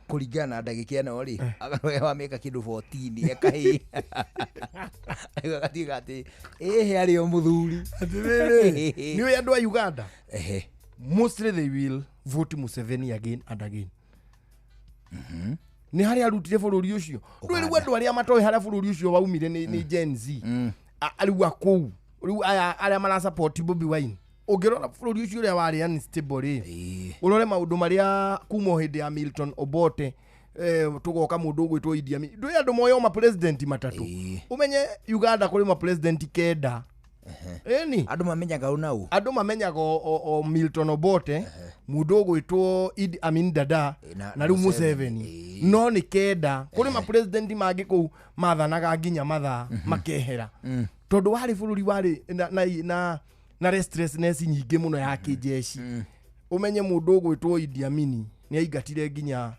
kũringana na ndagĩka ĩno rĩ, agarũra wa mĩaka kĩndũ 14 ekahĩ. Agatiga atĩ ĩhĩ arĩ o mũthuri. Atĩrĩrĩ, nĩ ũĩ andũ a Uganda? Mostly they will vote Museveni again and again. Nĩ harĩa arutire bũrũri ũcio. Ndũĩ rĩu andũ arĩa matoĩ harĩa bũrũri ũcio waumire nĩ Gen Z. Rĩu akũu rĩu aya arĩa marasupport Bobi Wine, ũngĩrora bũrũri ũcio ũrĩa warĩ unstable rĩ, ũrore maũndũ marĩa kuma o hĩndĩ ya Milton Obote, tũgoka mũndũ ũgwĩtwo Idi Amin, ndũĩ andũ moyo ma president matatũ, ũmenye Uganda kũrĩ ma president 9. Ĩni andũ mamenyaga ũ na ũ? Andũ mamenyaga o Milton Obote, mũndũ ũgwĩtwo Idi Amin Dada, na rĩu Museveni, no nĩ 9. Kũrĩ ma president mangĩ kũu mathanaga nginya mathaa makehera, tondũ warĩ bũrũri warĩ na restlessness nyingĩ mũno ya kĩnjeshi. Ũmenye mũndũ ũgwĩtwo Idi Amin nĩ aingatire nginya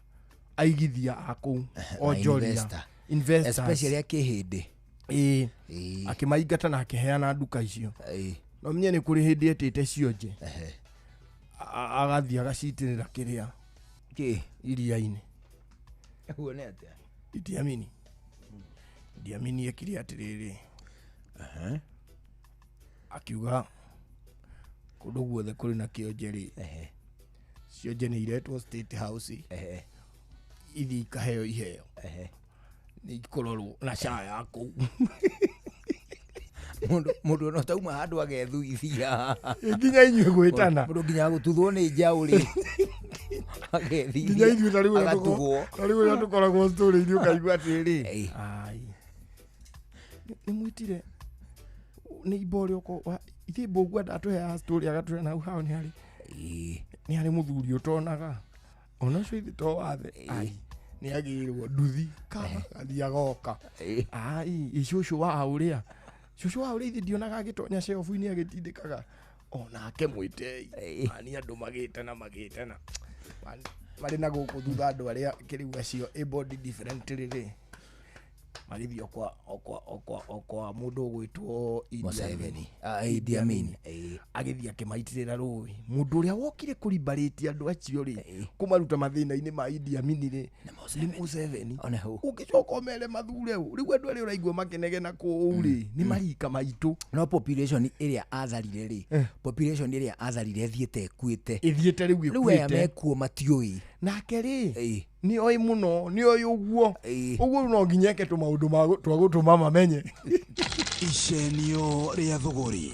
aigithia a kũu onjoria, investors, especially a kĩhĩndĩ. Ĩĩ, akĩmaingata na akĩheana nduka icio. No menye nĩ kũrĩ hĩndĩ etĩte cionje, agathiĩ agacitĩrĩra kĩrĩa kĩ iria-inĩ. Ũguo nĩ atĩa? Idi Amin, Idi Amin ekire atĩrĩrĩ, akiuga kũndũ guothe kũrĩ na kĩonje rĩ, cionje nĩ iretwo State House, ithiĩ ikaheo iheo, nĩ ikũrorwo na SHA ya kũu. Mũndũ ona ũtauma handũ agethuithia. Nginya inyuĩ gwĩtana. Mũndũ nginya gũtuthwo nĩ njaũ rĩ, agethithia, nginya ithuĩ ta rĩu ũrĩa agatugwo. Ta rĩu ũrĩa tũkoragwo story-inĩ ũkaigua atĩrĩrĩ, ai nĩ mwĩtire nĩ imbo ũrĩa ithe mbũgua ndatũheaga story agatũhe na hau hao nĩ harĩ nĩ harĩ mũthuri ũtonaga ona ũcio ithe to wathe, ai nĩ agĩrwo nduthi athiĩ agoka, ai icũcũ wa ũrĩa cũcũ wa ũrĩa ithe ndionaga agĩtonya shelf-inĩ agĩtindĩkaga onake mwĩtei, ani andũ magĩtana magĩtana marĩ na gũkũ thutha andũ arĩa kĩrĩu acio able different rĩ, magĩthiĩ okwa mũndũ ũgwĩtwo Museveni. Idi Amin. Agĩthiĩ akĩmaitĩrĩra rũĩ. Mũndũ ũrĩa wokire kũrimbarĩtie andũ acio rĩ, kũmaruta mathĩna-inĩ ma Idi Amin rĩ, nĩ Museveni. Ũngĩcoka ũmere mathure ũ, rĩu andũ arĩa ũraigua makĩnegena kũu rĩ, nĩ marika maitũ. No population ĩrĩa atharire rĩ, population ĩrĩa atharire ĩthiĩte ĩkuĩte. Ĩthiĩte rĩu ĩkuĩte. Rĩu aya mekuo matiũĩ. Nake rĩ, nĩ oĩ mũno, nĩ oĩ ũguo. Ũguo no nginya eke tũmaũndũ twa gũtũma mamenye. Icenio rĩa thũgũrĩ,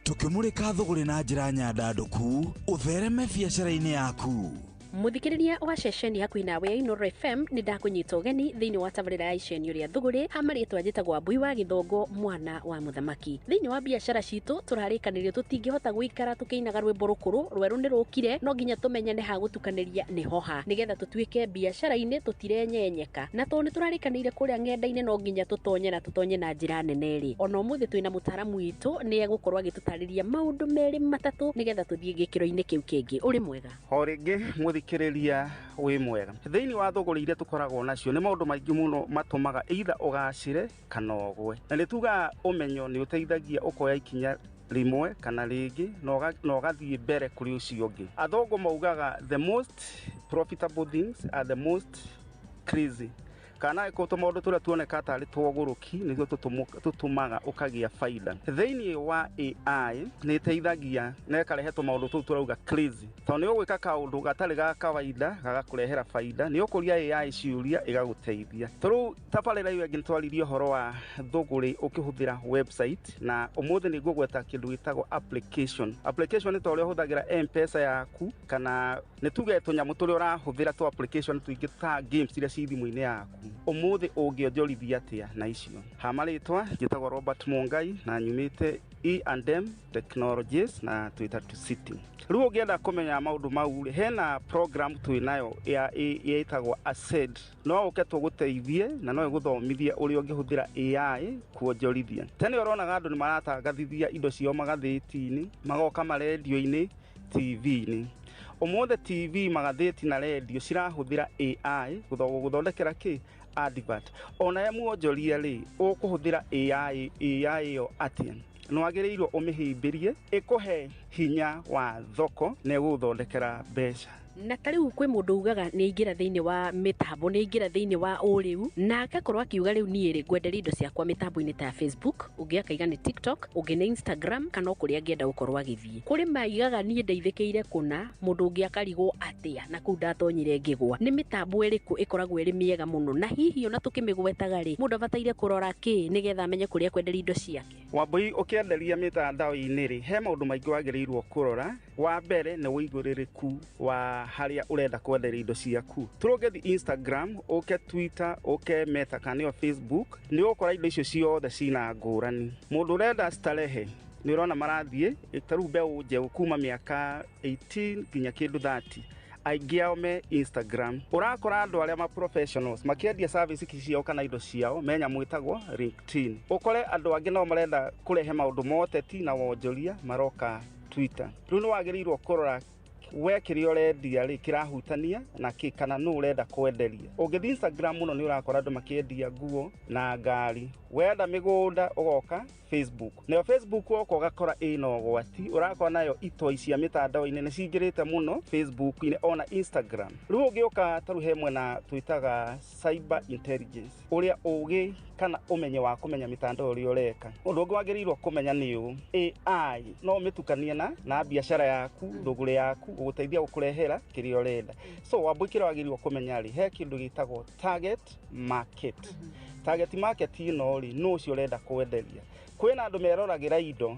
tũkĩmũrĩka thũgũrĩ na njĩra nyandandũku, ũthereme biacara-inĩ yaku. Muthikiriria wa ceceni hakuhĩ nawe ya Inooro FM, nĩ ndakũnyita ũgeni thĩinĩ wa tabarĩra ya icenio rĩa thũgũrĩ. Ha marĩtwa njĩtagwo Ambui wa Gĩthongo, mwana wa mũthamaki. Thĩinĩ wa biacara citũ tũrarĩkanĩrio tũtingĩhota gũikara tũkĩinaga rwĩmbo rũkũrũ rwerũ nĩ rũkire, no nginya tũmenye nĩ ha gũtukanĩria nĩ hoha, nĩgetha tũtuĩke biacara-inĩ tũtirenyenyeka. Na tondũ nĩ tũrarĩkanĩire kũrĩa ng'enda-inĩ no nginya tũtonye na tũtonye na njĩra nene rĩ, ona ũmũthĩ twĩna mũtaaramu witũ nĩ egũkorwo agĩtũtarĩria maũndũ merĩ matatũ nĩgetha tũthiĩ gĩkĩro-inĩ kĩu kĩngĩ. Ũrĩ mwega? O rĩngĩ mũthikĩrĩria wĩ mwega. Thĩinĩ wa thũgũrĩ iria tũkoragwo nacio nĩ maũndũ maingĩ mũno matũmaga either ũgacĩre kana ũgwe. Na nĩ tugaga ũmenyo nĩ ũteithagia ũkoya ikinya rĩmwe kana rĩngĩ na ũgathiĩ mbere kũrĩ ũcio ũngĩ. Athũngũ maugaga the most profitable things are the most crazy. Kana ĩkorwo tũmaũndũ tũrĩa tuoneka tarĩ twa ũgũrũki nĩguo tũtũmaga ũkagĩa baida. Thĩinĩ wa AI nĩ ĩteithagia na ĩkarehe tũmaũndũ tũu tũrauga crazy, tondũ nĩ ũgwĩka kaũndũ gatarĩ ga kawaida gagakũrehera baida, nĩ ũkũria AI ciũria ĩgagũteithia. Tũrĩu tabarĩra ĩyo ĩngĩ nĩtwaririe ũhoro wa thũgũrĩ ũkĩhũthĩra website, na ũmũthĩ nĩ ngũgweta kĩndũ gĩtagwo application. Application nĩ ta ũrĩa ũhũthagĩra M-Pesa yaku, kana nĩ tuge tũnyamũ tũrĩa ũrahũthĩra tũ application tũingĩ ta games iria ci thimũ-inĩ yaku. Ũmũthĩ ũngĩonjorithia atĩa na icio? Ha marĩtwa njĩtagwo Robert Mungai na nyumĩte E&M Technologies na twĩta City. Rĩu ũngĩenda kũmenya maũndũ mau rĩ, hena program twĩ nayo ya ĩtagwo ASED. No ũke tũgũteithie na no ĩgũthomithie ũrĩa ũngĩhũthĩra AI kuonjorithia. Tene ũronaga andũ nĩ maratangathithia indo ciao magathĩti-inĩ, magoka marendio-inĩ, TV-inĩ. Ũmũthĩ TV, magathĩti na rendio cirahũthĩra AI gũthondekera kĩ advert. Ona muonjoria rĩ, ũkũhũthĩra AI ĩyo atĩa? Nĩ wagĩrĩirwo ũmĩhĩmbĩrie ĩkũhe hinya wa thoko na ĩgũgũthondekera mbeca. Na ta rĩu kwĩ mũndũ ugaga nĩ aingĩra thĩinĩ wa mĩtambo, nĩ aingĩra thĩinĩ wa ũrĩu, na agakorwo akiuga rĩu niĩ rĩ ngwenderia indo ciakwa mĩtambo-inĩ ta ya Facebook, ũngĩ akaiga nĩ TikTok, ũngĩ nĩ Instagram, kana o kũrĩa angĩenda gũkorwo agĩthiĩ. Kũrĩ maigaga niĩ ndeithĩkĩire kũna, mũndũ ũngĩ akarigwo atĩa na kũu ndatonyire ngĩgwa. Nĩ mĩtambo ĩrĩkũ ĩkoragwo ĩrĩ mĩega mũno, na hihi ona tũkĩmĩgwetaga rĩ, mũndũ abataire kũrora kĩ nĩgetha amenye kũrĩa ekwenderia indo ciake? Wambui, ũkĩenderia mĩtandao-inĩ rĩ, he maũndũ maingĩ wagĩrĩirwo kũrora. Wa mbere nĩ ũigũrĩrĩku wa harĩa ũrenda kwenderia indo ciaku. Tũrũngĩthi Instagram, ũke Twitter, ũke Meta kana nĩyo Facebook, nĩ ũgũkora indo icio ciothe cina ngũrani. Mũndũ ũrenda starehe nĩ ũrona marathiĩ ta rĩu mbeũ njerũ kuma mĩaka 18 nginya kĩndũ 30, aingĩ ao me Instagram. Ũrakora andũ arĩa ma professionals makĩendia service ciao kana indo ciao me nyamũ ĩtagwo LinkedIn. Ũkore andũ angĩ nao marenda kũrehe maũndũ ma ũteti na wonjoria maroka Twitter. Rĩu nĩ wagĩrĩirwo kũrora we kĩrĩa ũrendia rĩ kĩrahutania na kĩ, kana nũ ũrenda kwenderia. Ũngĩthiĩ Instagram mũno nĩ ũrakora andũ makĩendia nguo na ngari. Wenda mĩgũnda ũgoka Facebook. Nayo Facebook woka ũgakora ĩna ũgwati, ũrakora nayo itoi cia mĩtandao-inĩ nĩ cingĩrĩte mũno Facebook-inĩ ona Instagram. Rĩu ũngĩũka ta rĩu he mwena twĩtaga cyber intelligence, ũrĩa ũgĩ kana ũmenyo wa kũmenya mĩtandao ũrĩa ũreka. Ũndũ ũngĩ wagĩrĩirwo kũmenya nĩ ũũ, AI no ũmĩtukanie na biacara yaku, thũgũrĩ yaku, gũgũteithia gũkũrehera kĩrĩa ũrenda. So Wambui, kĩrĩa wagĩrĩirwo kũmenya rĩ, he kĩndũ gĩtagwo target market. Target market ĩno rĩ, nũ ũcio ũrenda kwenderia. Kwĩna andũ meroragĩra indo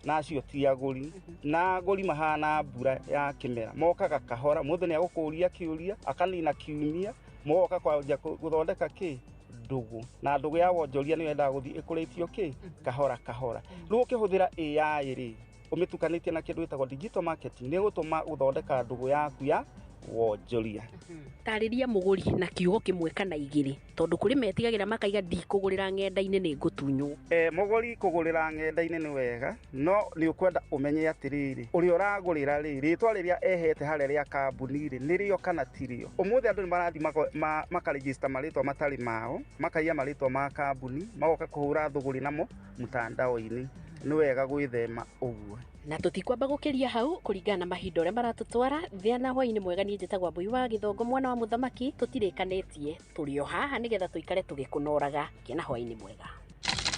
na acio ti agũri, na agũri mahana mbura ya kĩmera, mokaga kahora. Mũndũ nĩ agũkũria kĩũria akanina kiumia, mogoka kwanja gũthondeka kĩ ndũgũ, na ndũgũ ya wonjoria nĩ yendaga gũthiĩ ĩkũrĩtio kĩ kahora kahora. Rĩu ũkĩhũthĩra AI rĩ, ũmĩtukanĩtie na kĩndũ gĩtagwo digital marketing, nĩ ĩgũtũma gũthondeka ndũgũ yaku ya wonjoria. Tarĩria mũgũri na kiugo kĩmwe kana igĩrĩ, tondũ kũrĩ metigagĩra makaiga ndikũgũrĩra ng'enda-inĩ nĩ ngũtunywo. Mũgũri kũgũrĩra ng'enda-inĩ nĩ wega, no nĩ ũkwenda ũmenye atĩrĩrĩ, ũrĩa ũragũrĩra rĩ, rĩtwa rĩrĩa ehete harĩa rĩa kambuni rĩ, nĩrĩo kana tirĩo. Ũmũthĩ andũ nĩ marathiĩ makarejista marĩtwa matarĩ mao, makaiya marĩtwa ma kambuni, magoka kũhũra thũgũrĩ namo mtandao-inĩ. Nĩ wega gwĩthema ũguo. Na tũtikwamba gũkĩria hau kũringana na mahinda ũrĩa maratũtwara. Thĩa na hwaĩ-inĩ mwega, niĩ njĩtagwo Wambui wa Gĩthongo mwana wa mũthamaki. Tũtirĩkanĩtie, tũrĩ o haha nĩgetha tũikare tũgĩkũnoraga. Kĩa na hwaĩ-inĩ mwega.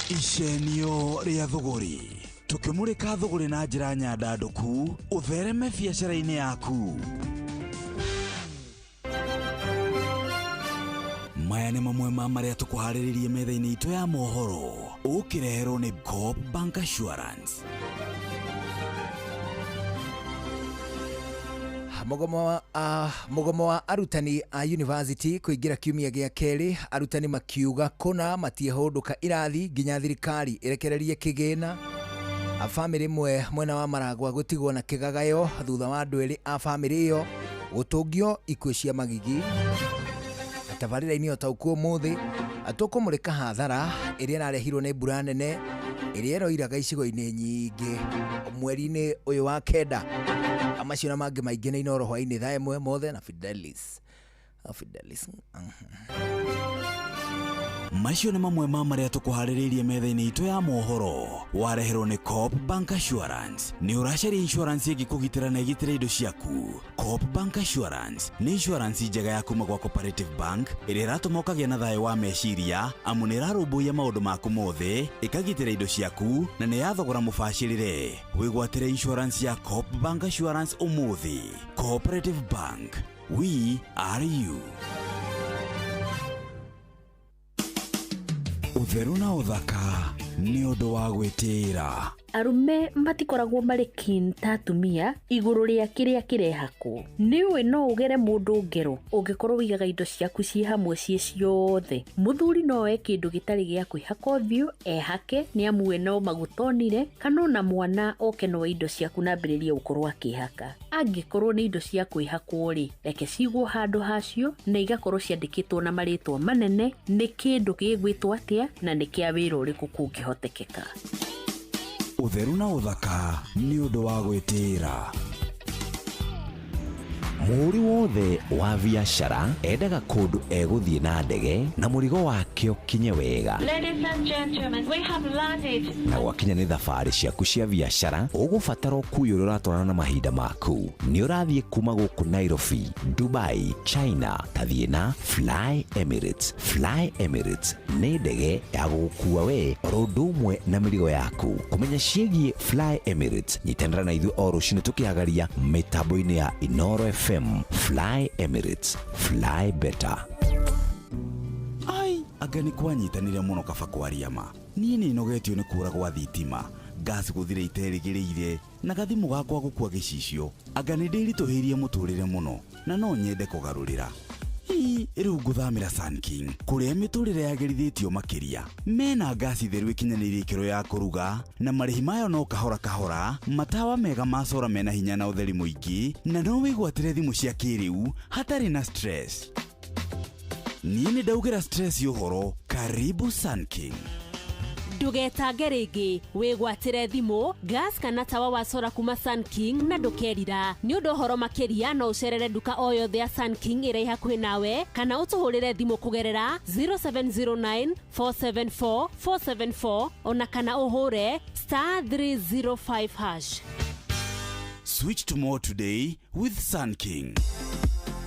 Icenio rĩa thũgũrĩ, tũkĩmũrĩka thũgũrĩ na njĩra nyandandũku, ũthereme biacara-inĩ yaku. Maya nĩ mamwe ma marĩa tũkũharĩrĩrie metha-inĩ itũ ya mohoro, ũkĩreherwo nĩ Coop Bank Assurance. Mũgomo wa arutani a university kũingĩra kiumia gĩa kerĩ, arutani makiuga kũna matiehũndũka irathi nginya thirikari ĩrekererie kĩgĩna. Bamĩrĩ ĩmwe mwena wa Maragwa gũtigwo na kĩgagayo thutha wa andũ erĩ a bamĩrĩ ĩyo gũtũngio ikuũ cia magigi. Tabarĩra-inĩ o ta ũkuo ũmũthĩ tũkũmũrĩka hathara ĩrĩa ĩrarehirwo nĩ mbura nene ĩrĩa ĩroiraga icigo-inĩ nyingĩ mweri-inĩ ũyũ wa kenda. Macio na mangĩ maingĩ nĩ Inooro hwaĩ-inĩ thaa 1 mothe na Fidelis. Fidelis. Macio nĩ mamwe ma marĩa tũkũharĩrĩirie metha-inĩ itũ ya mohoro. Wareherwo nĩ Coop Bank Assurance. Nĩ ũracaria insurance ĩngĩkũgitĩra na ĩgitĩre indo ciaku. Coop Bank Assurance nĩ insurance njega ya kuma gwa Cooperative Bank ĩrĩa ĩratũma ũkagĩa na thayũ wa meciria, amu nĩ ĩrarũmbũiya maũndũ maku mothe, ĩkagitĩra indo ciaku na nĩ ya thogora mũbacĩrĩre. Wĩgwatĩre insurance ya Coop Bank Assurance ũmũthĩ. Cooperative Bank, we are you. Ũtheru na ũthaka nĩ ũndũ wa gwĩtĩĩra. Arũme matikoragwo marĩ keen ta atumia igũrũ rĩa kĩrĩa kĩrehakwo. Nĩũĩ no ũgere mũndũ ngero ũngĩkorwo ũigaga indo ciaku ciĩ hamwe ciĩ ciothe. Mũthuri no oe kĩndũ gĩtarĩ gĩa kwĩhaka ũthiũ ehake nĩ amu we no maguta onire, kana ona mwana oke no indo ciaku na ambĩrĩrie gũkorwo akĩhaka. Angĩkorwo nĩ indo cia kwĩhakwo rĩ, reke cigwo handũ hacio na igakorwo ciandĩkĩtwo na marĩtwa manene nĩ kĩndũ gĩgwĩtwo atĩa na nĩ kĩa wĩra ũrĩkũ kũngĩhotekeka. Ũtheru na ũthaka nĩ ũndũ wa gwĩtĩĩra. Mũhũri wothe wa biacara endaga kũndũ egũthiĩ na ndege na mũrigo wake Ũke ũkinye wega. Ladies and gentlemen, we have landed. Na gwakinya nĩ thabarĩ ciaku cia biacara, ũgũbatara ũkui ũrĩa ũratwarana na mahinda maku. Nĩ ũrathiĩ kuma gũkũ Nairobi, Dubai, China, tathiĩ na Fly Emirates. Fly Emirates nĩ ndege ya gũgũkua we oro ũndũ ũmwe na mĩrigo yaku. Kũmenya ciĩgiĩ Fly Emirates, nyitanĩra na ithuĩ o rũcinĩ tũkĩhagaria mĩtambo-inĩ ya Inoro FM. Fly Emirates, fly better. Ai, anga nĩ kwanyitanire mũno kaba kwaria ma. Niĩ nĩ nogetio nĩ kũra gwa thitima, gas gũthira iterĩgĩrĩire, na gathimũ gakwa gũkua gĩcicio. Anga nĩ ndĩritũhĩirie mũtũrĩre mũno, na no nyende kũgarũrĩra. Ii, rĩu ngũthamĩra Sun King, kũrĩa mĩtũrĩre yagĩrithĩtio makĩria. Mena ngasi theru ĩkinyanĩirie ikĩro ya kũruga, na marĩhi mayo no kahora kahora, matawa mega ma sora mena hinya na ũtheri mũingĩ, na no wĩgwatĩre thimũ cia kĩrĩu hatarĩ na stress. Niĩ nĩ ndaugĩra stress ũhoro. Karibu Sun King. Ndũgetange rĩngĩ, wĩgwatĩre thimũ, gas kana tawa wa sora kuma Sun King na ndũkerira. Nĩ ũndũ ũhoro makĩria no ũcerere nduka o yothe ya Sun King ĩrĩa ĩ hakuhĩ nawe kana ũtũhũrĩre thimũ kũgerera 0709 474 474 ona kana ũhũre *305#. Switch to more today with Sun King.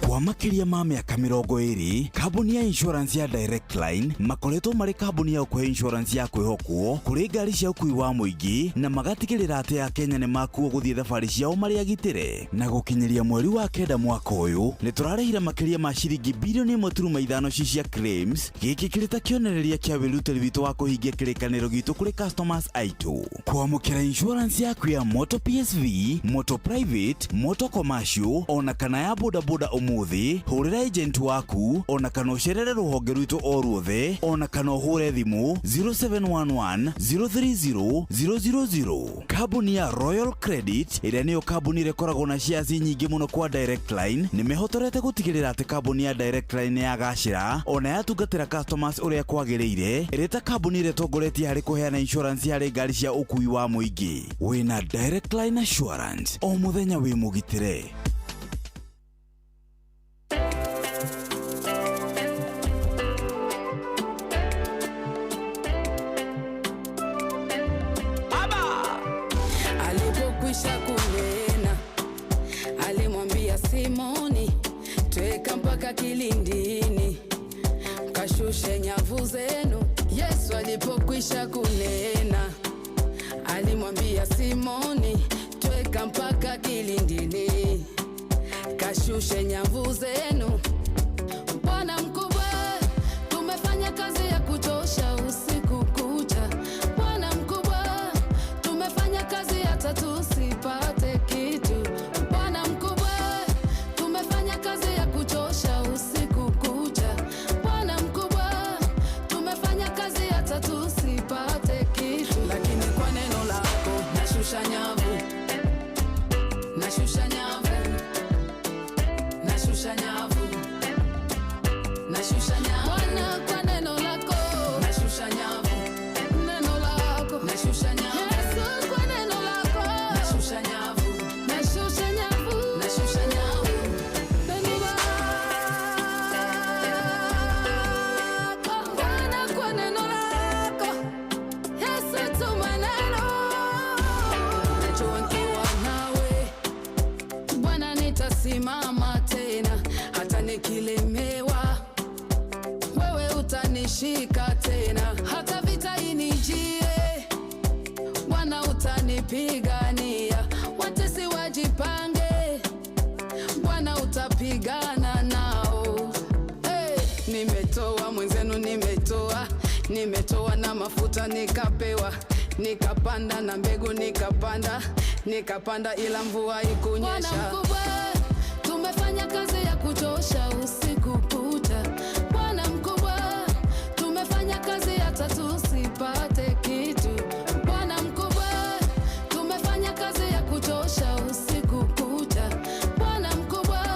Kwa makĩria ma mĩaka 20, kambuni ya insurance ya Direct Line makoretwo marĩ kambuni ya ũkũhe insurance ya kwĩhokwo kũrĩ ngari cia ũkui wa mũingĩ, na magatigĩrĩra atĩ Akenya nĩ makuo gũthiĩ thabarĩ ciao marĩ agitĩre. Na gũkinyĩria mweri wa 9 mwaka ũyũ, nĩ tũrarĩhire makĩria ma ciringi bilioni 1.5 ci cia claims. Gĩkĩ kĩrĩ ta kĩonereria kĩa wĩrutĩri witũ wa kũhingia kĩrĩkanĩro gitũ kũrĩ customers aitũ. Kwamũkĩra insurance yaku ya moto PSV, moto private, moto commercial ona kana ya bodaboda ũmũthĩ, hũrĩra agent waku ona kana ũcerere rũhonge rwitũ o ruothe ona kana ũhũre thimũ 0711 030 000. Kambuni ya Royal Credit, ĩrĩa nĩyo kambuni ĩrĩa ĩkoragwo na shares nyingĩ mũno kwa Direct Line, nĩ mehotorete gũtigĩrĩra atĩ kambuni ya Direct Line nĩ yagacĩra ona yatungatĩra customers ũrĩa kwagĩrĩire, ĩrĩ ta kambuni ĩrĩa ĩtongoretie harĩ kũheana insurance harĩ ngari cia ũkui wa mũingĩ. Wĩna Direct Line Assurance, o mũthenya wĩ mũgitĩre. Alipokwisha kunena, alimwambia Simoni, tweka mpaka kilindini, kashushe nyavu zenu. Yesu alipokwisha kunena, alimwambia Simoni, tweka mpaka kilindini, kashushe nyavu zenu. Bwana mkubwa, tumefanya kazi ya kuchosha usiku kucha. Bwana mkubwa, tumefanya kazi hata tusipate kitu. Bwana mkubwa, tumefanya kazi ya kuchosha usiku kucha. Bwana mkubwa, tumefanya kazi hata tusipate kitu. Lakini kwa neno lako nashusha nyavu, nashusha nyavu, nashusha nyavu, nashusha nyavu. Bwana, kwa neno lako nashusha nyavu, neno lako nashusha nyavu. Yesu, kwa neno lako nashusha nyavu, nashusha nyavu, nashusha nyavu. Neno lako Bwana, kwa neno lako Yesu, tuma neno. Najua nikiwa nawe Bwana nitasimama tena, hata nikilemewa wewe utanishika tena, hata vita inijie Bwana utanipigania, watesi wajipange Bwana utapigana nao. Hey, nimetoa mwenzenu, nimetoa, nimetoa na mafuta nikapewa, nikapanda na mbegu nikapanda, nikapanda ila mvua ikunyesha. Bwana mkubwa, tumefanya kazi ya kuchosha usiku kucha. Bwana mkubwa, tumefanya kazi hata tusipate kitu. Bwana mkubwa, tumefanya kazi ya kuchosha usiku kucha. Bwana mkubwa,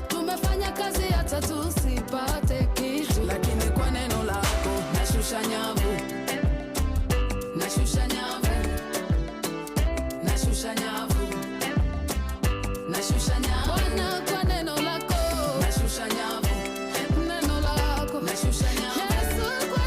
tumefanya kazi hata tusipate kitu. Lakini kwa neno lako nashusha nyavu, nashusha nyavu, nashusha nyavu, nashusha nyavu. Bwana, kwa neno lako nashusha nyavu, neno lako nashusha nyavu. Yesu, kwa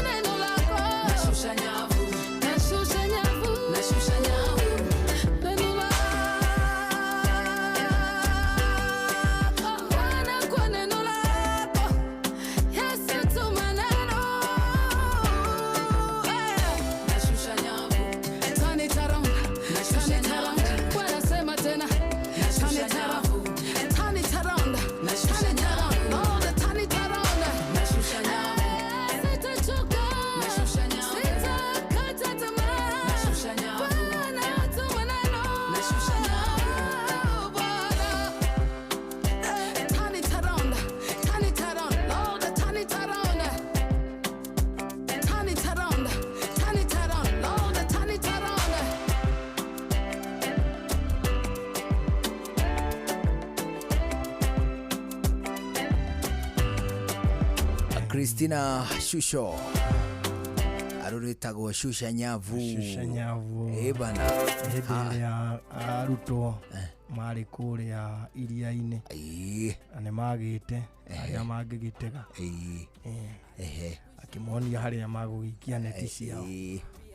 Christina Shusho arũrĩtagwo Shusha Nyavu. Shusha Nyavu. Ĩ bana. Hĩndĩ ĩrĩa arutwo marĩ kũrĩa iria-inĩ na nĩ magĩte arĩa mangĩgĩtega, akĩmonia harĩa magũgĩikia neti ciao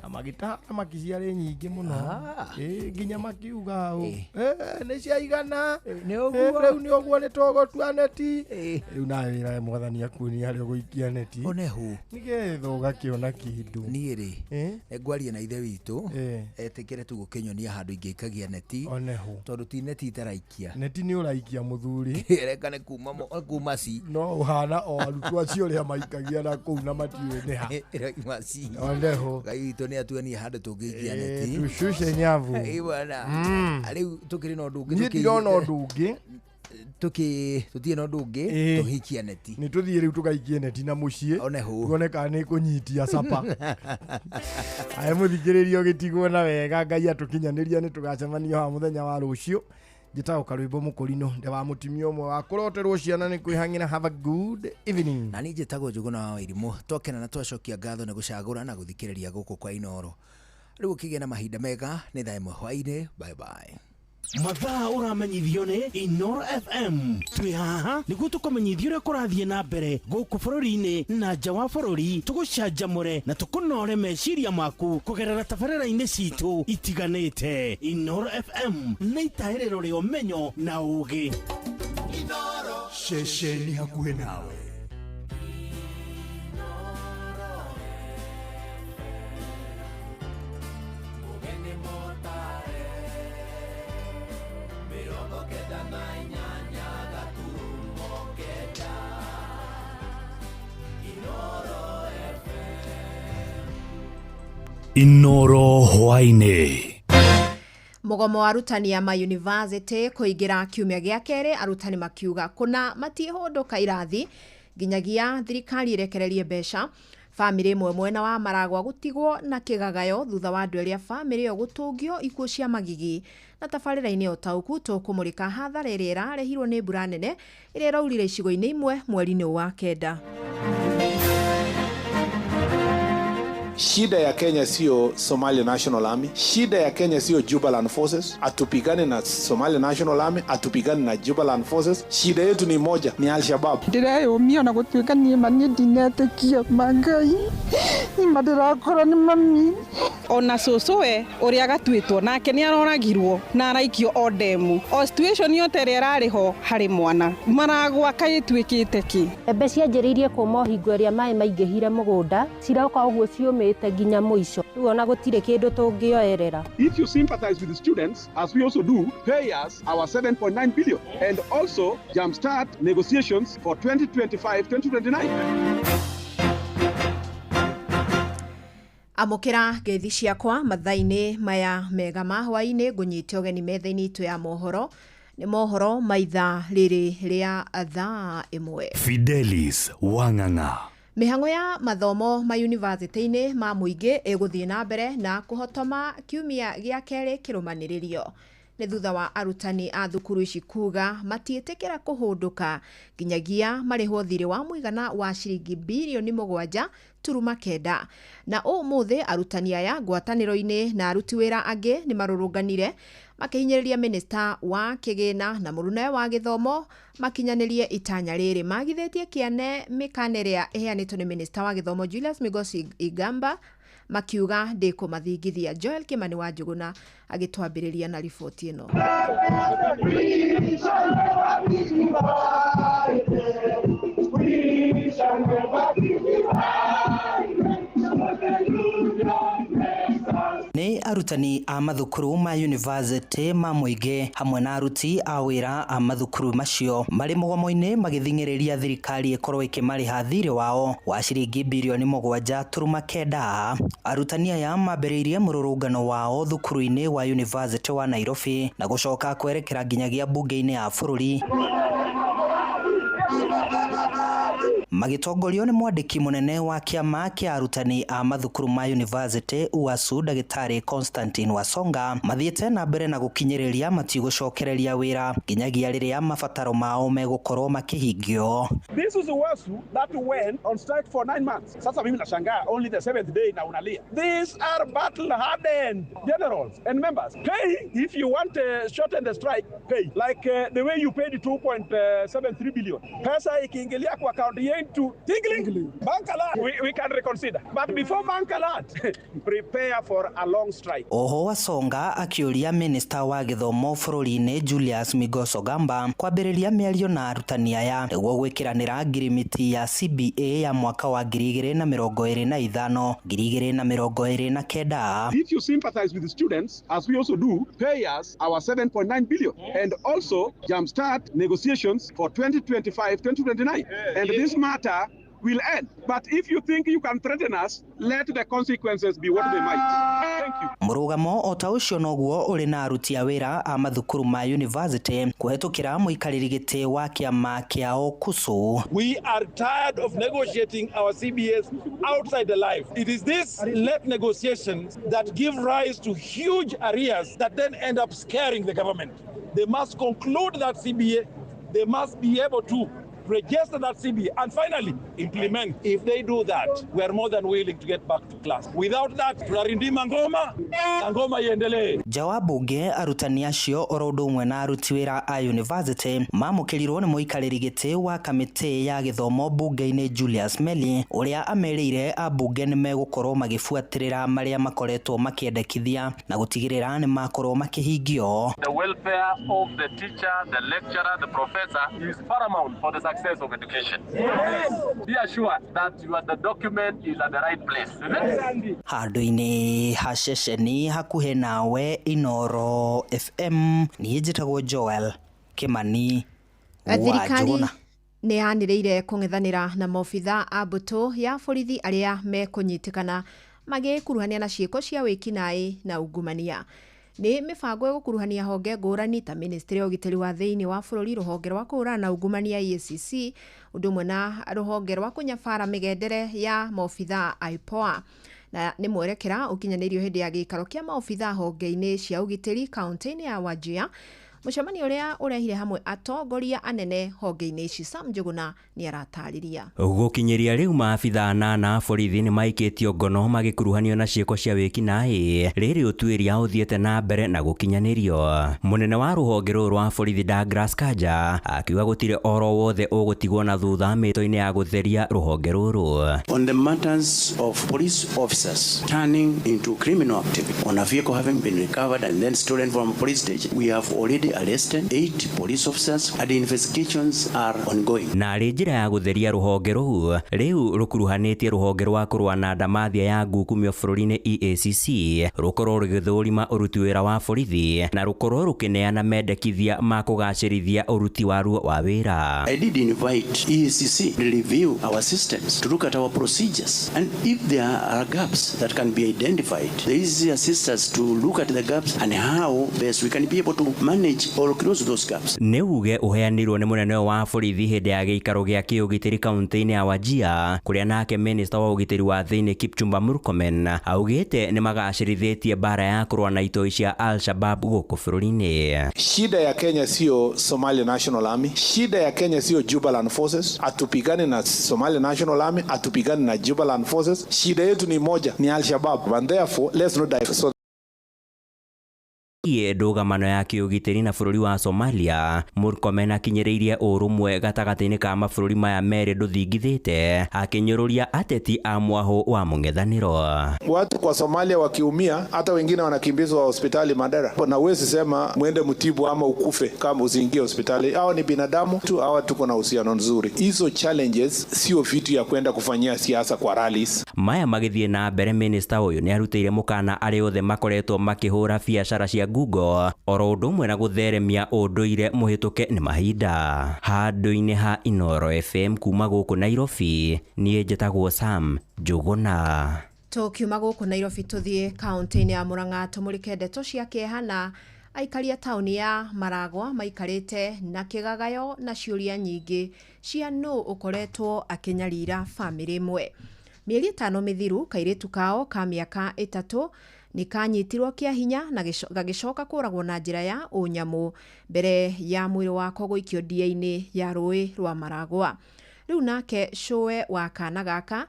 na magĩtaha thamaki ciarĩ nyingĩ mũno. Ĩ, nginya makiuga hau, "Eh, nĩ ciaigana. Ũguo. Eh, rĩu nĩ ũguo nĩ tũgũtua neti." Rĩu nawe wĩra mwathani akuonia harĩa ũgũikia neti onehu nĩgetha ũgakĩona kĩndũ. Niĩ rĩ, ngwaria na ithe witũ etĩkĩre tu gũkĩnyonia handũ ingĩikagia neti onehu, tondũ ti neti itaraikia. Neti nĩ ũraikia mũthuri. Reka nĩ kuma ci no ũhana o arutwo acio ũrĩa maikagia na kũu na matiũĩ nĩ ha. Ĩrauma ci. Onehu. Ngai witũ nĩ atuonie handũ tũngĩikia neti. Tushushe nyavu. Ĩ bwana. Rĩu tũkĩrĩ na ũndũ ũngĩ? Niĩ ndirona ũndũ ũngĩ. Tũtirĩ na ũndũ ũngĩ, tũhikie neti. Nĩ tũthiĩ rĩu tũgaikie neti na mũciĩ onehu tuone kana nĩ kũnyitia capa. Ae mũthikĩrĩrio gĩtigwo na wega, Ngai atũkinyanĩria nĩ tũgacemania haha mũthenya wa rũciũ. Njĩtagwo Karwĩmbo Mũkũrinũ, nde wa mũtumia ũmwe wa kũroterwo ciana nĩ kwĩhang'ĩra. Have a good evening. Na niĩ njĩtagwo Njũgũna wa Wairimũ. Twakena na twacokia ngatho nĩ gũcagũra na gũthikĩrĩria gũkũ kwa Inoro. Rĩu ũkĩgĩa na mahinda mega. Nĩ thaa 1 hwainĩ. Bye bye. Mathaa ũramenyithio nĩ Inoro FM. Twĩ haha nĩguo tũkũmenyithia ũrĩa kũrathiĩ na mbere gũkũ bũrũri-inĩ na nja wa bũrũri, tũgũcanjamũre na tũkũnore meciria maku kũgerera tabarĩra-inĩ citũ itiganĩte. Inoro FM nĩ itahĩrĩro rĩa ũmenyo na ũgĩ. Ceceni hakuhĩ nawe. Mũgeni mũtare 98.9 Inoro FM. Inoro hwainĩ. Mũgomo wa arutani a mayunivasĩtĩ kũingĩra kiumia gĩa kerĩ, arutani makiuga kũna matihũndũka irathi nginyagia thirikari ĩrekererie mbeca. Bamĩrĩ ĩmwe mwena wa Maragwa gũtigwo na kĩgagayo thutha wa andũ erĩ a bamĩrĩ ĩyo gũtũngio ikuũ cia magigi. Na tabarĩra-inĩ ya ũtaũku tũkũmũrĩka hathara ĩrĩa ĩrarehirwo nĩ mbura nene ĩrĩa ĩraurire icigo-inĩ imwe mweri-inĩ ũyũ wa kenda. Shida ya Kenya sio Somalia National Army, shida ya Kenya sio Jubaland Forces. Hatupigane na Somalia National Army, hatupigane na Jubaland Forces. Shida yetu ni moja, ni Al-Shabaab. Ndĩreyũmia ona gũtuĩka niĩ ma niĩ ndinetĩkia ma Ngai nima ndĩrakora nĩ mami. Ona cũcũwe ũrĩa gatuĩtwo nake nĩ aroragirwo na araikio o ndemu o situation yote ĩrĩa ĩrarĩ ho harĩ mwana maragwa kaĩ ĩtuĩkĩte kĩ. Mbembe cianjĩrĩirie kũma o hingo ĩrĩa maĩ maingĩhire mũgũnda, ciroka ũguo ciũmĩte nginya mũico, rĩu ona gũtirĩ kĩndũ tũngĩoerera. If you sympathize with the students, as we also do, pay us our 7.9 billion and also jumpstart negotiations for 2025-2029. Amũkĩra ngeithi ciakwa mathaa-inĩ maya mega ma hwaĩ-inĩ. Ngũnyite ũgeni metha-inĩ itũ ya mohoro, nĩ mohoro ma ithaa rĩrĩ rĩa thaa 1. Fidelis Wang'ang'a. Mĩhang'o ya mathomo ma yunivasĩtĩ-inĩ ma mũingĩ ĩgũthiĩ na mbere na kũhotoma kiumia gĩa kerĩ kĩrũmanĩrĩrio. Nĩ thutha wa arutani a thukuru ici kuga matiĩtĩkĩra kũhũndũka nginyagia marĩhwo thirĩ wa mũigana wa ciringi birioni 7.9. Na ũmũthĩ arutani aya ngwatanĩro-inĩ na aruti wĩra angĩ nĩ marũrũnganire makĩhinyĩrĩria minista wa kĩgĩna na mũrunawe wa gĩthomo makinyanĩrie itanya rĩrĩ magithĩtie kĩane mĩkana ĩrĩa ĩheanĩtwo nĩ minista wa gĩthomo Julius Migosi Igamba, makiuga ndĩkũmathingithia. Joel Kimani wa Njũgũna agĩtwambĩrĩria na riboti ĩno. Nĩ arutani a mathukuru ma yunivasĩtĩ ma mũingĩ hamwe na aruti a wĩra a mathukuru macio marĩ mũgomo-inĩ magĩthing'ĩrĩria thirikari ĩkorwo ĩkĩmarĩha thirĩ wao wa ciringi birioni 7.9. Arutani aya mambĩrĩirie mũrũrũngano wao thukuru-inĩ wa yunivasĩtĩ wa Nairobi na gũcoka kwerekera nginyagia mbunge-inĩ ya bũrũri. Magĩtongorio nĩ mwandĩki mũnene wa kĩama kĩa arutani a mathukuru ma university UASU Ndagĩtarĩ Constantine Wasonga mathiĩte na mbere na gũkinyĩrĩria matigũcokereria wĩra nginyagia rĩrĩa mabataro mao megũkorwo makĩhingio. This is UASU that went on strike for 9 months. Sasa mimi nashangaa, only the seventh day na unalia. These are battle hardened generals and members. Pay if you want to shorten the strike, pay. Like the way you paid 2.73 billion. Pesa ikiingilia kwa account yetu tingling. Bank alert. We can reconsider. But before bank alert, prepare for a long strike. Oho Wasonga akĩũria minista wa gĩthomo bũrũri-inĩ Julius Migos Ogamba kwambĩrĩria mĩario na arutani aya nĩguo gwĩkĩranĩra ngirimiti ya CBA ya mwaka wa 2025 2029. If you sympathize with the students, as we also do, pay us our 7.9 billion and also jumpstart negotiations for 2025-2029. And this matter will end. But if you think you can threaten us, let the consequences be what they might. Thank you. Mũrũgamo o ta ũcio noguo ũrĩ na aruti a wĩra a mathukuru ma university kũhetũkĩra mũikarĩri gĩtĩ wa kĩama kĩao KUSU. We are tired of negotiating our CBAs outside the life. It is these late negotiations that give rise to huge arrears that then end up scaring the government. They must conclude that CBA. They must be able to register that CBA and finally implement. If they do that, we are more than willing to get back to class. Without that, tunarindima ngoma na ngoma iendelee. Nja wa mbunge arutani acio oro ũndũ ũmwe na aruti wĩra a university mamũkĩrirwo nĩ mũikarĩri gĩtĩ wa kamĩtĩ ya gĩthomo mbunge-inĩ Julius Meli, ũrĩa amerĩire ambunge nĩ megũkorwo magĩbuatĩrĩra marĩa makoretwo makĩendekithia na gũtigĩrĩra nĩ makorwo makĩhingio. The welfare of the teacher, the lecturer, the professor is paramount for the success of education. Yes. Be assured that the document is at the right place. Isn't it? Handũ-inĩ ha ceceni hakuhĩ nawe Inoro FM, niĩ njĩtagwo Joel Kimani wa Thirikari Njũgũna. Nĩ yanĩrĩire kũng'ethanĩra na maobitha a mbũtũ ya borithi arĩa mekũnyitĩkana magĩkuruhania na ciĩko cia wĩkinaĩ na ungumania. Nĩ mĩbango ĩgũkuruhania honge ngũrani ta ministry ya ũgitĩri wa thĩinĩ wa bũrũri, rũhonge rwa kũhũrana na ungumania EACC, ũndũ ũmwe na rũhonge rwa kũnyabara mĩgendere ya maobitha IPOA, na nĩ mwerekera ũkinyanĩirio hĩndĩ ya gĩikaro kĩa maobitha honge-inĩ cia ũgitĩri kaunti-inĩ ya Wajir, mũcemanio ũrĩa ũrehire hamwe atongoria anene honge-inĩ ici. Sam Njũgũna nĩ aratarĩria. Gũkinyĩria rĩu maabitha anana a borithi nĩ maikĩtio ngono magĩkuruhanio na ciĩko cia wĩkinaĩ, rĩrĩ ũtuĩria ũthiĩte na mbere na gũkinyanĩrio. Mũnene wa rũhonge rũrũ rwa borithi Douglas Kanja akiuga gũtirĩ oro wothe ũgũtigwo na thutha mĩto-inĩ ya gũtheria rũhonge rũrũ. On the matters of police officers turning into criminal activity, on a vehicle having been recovered and then stolen from a police station, we have already arrested eight police officers and investigations are ongoing. Na arĩ njĩra ya gũtheria rũhonge rũu, rĩu rũkuruhanĩtie rũhonge rwa kũrũa na ndamathia ya ngukumio bũrũri-inĩ EACC, rũkorwo rũgĩthũrima ũruti wĩra wa borithi na rũkorwo rũkĩneana mendekithia ma kũgacĩrithia ũruti waruo wa wĩra. I did invite EACC to review our systems, to look at our procedures, and if there are gaps that can be identified, the EACC assists us to look at the gaps and how best we can be able to manage or close those gaps. Nĩ uge ũheanirwo nĩ mũnene wa borithi hĩndĩ ya gĩikaro gĩa kĩũgitĩri kaunti-inĩ ya Wajir, kũrĩa nake minista wa ũgitĩri wa thĩinĩ Kipchumba Murkomen augĩte nĩ magacĩrithĩtie mbara ya kũrũa na itoi cia Al-Shabab gũkũ bũrũri-inĩ. Shida ya Kenya sio Somalia National Army, shida ya Kenya sio Jubaland Forces. Hatupigani na Somalia National Army, hatupigani na Jubaland Forces. Shida yetu ni moja, ni Al-Shabaab, and therefore let's not die. So Ndũgamano ya kĩũgitĩri na bũrũri wa Somalia, Murkomen akinyĩrĩirie ũrũmwe gatagatĩ-inĩ ka mabũrũri maya merĩ ndũthingithĩte, akĩnyũrũria ateti a mwahũ wa mũng'ethanĩro. Watu kwa Somalia wakiumia, hata wengine wanakimbizwa hospitali Mandera, na huwezi sema mwende mtibu ama ukufe kama usiingie hospitali. Hawa ni binadamu tu, hawa tuko na uhusiano nzuri. Hizo challenges sio vitu ya kwenda kufanyia siasa kwa rallies. Maya magĩthiĩ na mbere, minista ũyũ nĩ arutĩire mũkana arĩa othe makoretwo makĩhũra biacara cia Google oro ũndũ ũmwe na gũtheremia ũndũire mũhĩtũke nĩ mahinda. Handũ-inĩ ha Inoro FM kuma gũkũ Nairobi, niĩ njĩtagwo Sam Njũgũna. Tũkiuma gũkũ Nairobi tũthiĩ kaunti-inĩ ya Murang'a tũmũrĩke ndeto cia kĩeha na Aikari a taũni ya Maragwa maikarĩte na kĩgagayo na ciũria nyingĩ cia nũ ũkoretwo akĩnyarira bamĩrĩ ĩmwe. Mĩeri 5 mĩthiru kairĩtu kao ka mĩaka 3 nĩ kanyitirwo kĩa hinya na gagĩcoka kũragwo na njĩra ya ũnyamũ mbere ya mwĩrĩ wako gũikio ndia-inĩ ya rũĩ rwa Maragwa. Rĩu nake cũwe wa kana gaka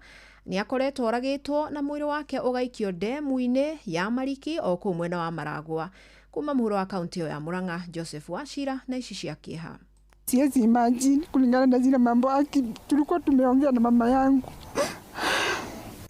nĩ akoretwo oragĩtwo na mwĩrĩ wake ũgaikio ndemu-inĩ ya Mariki o kũu mwena wa Maragwa. Kuma mũhuro wa kaunti ĩyo ya Murang'a, Joseph Wachira na ici cia kĩeha. Siwezi imagine kulingana na zile mambo aki tulikuwa tumeongea na mama yangu.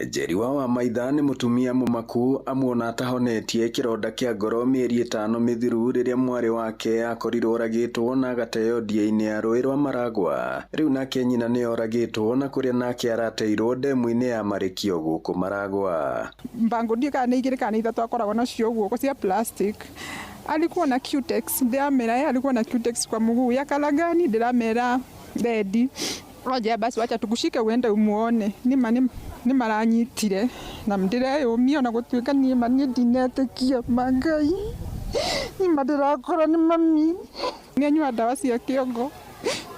Njeri wa Wamaitha nĩ mũtumia mũmaku amuona atahonetie kĩronda kĩa ngoro mĩeri 5 mĩthiru rĩrĩa mwarĩ wake akorirwo oragĩtwo na agateo ndia-inĩ ya rũĩ rwa Maragwa. Rĩu nake nyina nĩ oragĩtwo na kũrĩa nake arateirwo ndemu-inĩ ya Marĩkio gũkũ Maragwa. Mbango ndiĩ kana nĩ 2 kana 3 akoragwo nacio guoko cia plastic. Alikuwa na Cutex, ndiramera yeye alikuwa na Cutex kwa mguu ya kalagani, ndiramera ready. Oje basi wacha tukushike uende umuone. Ni maranyitire na ndireyumia na gutuika ni ma ni ndinetikia mangai. Ni madirakora ni mami. Ni anyua ndawa cia kiongo.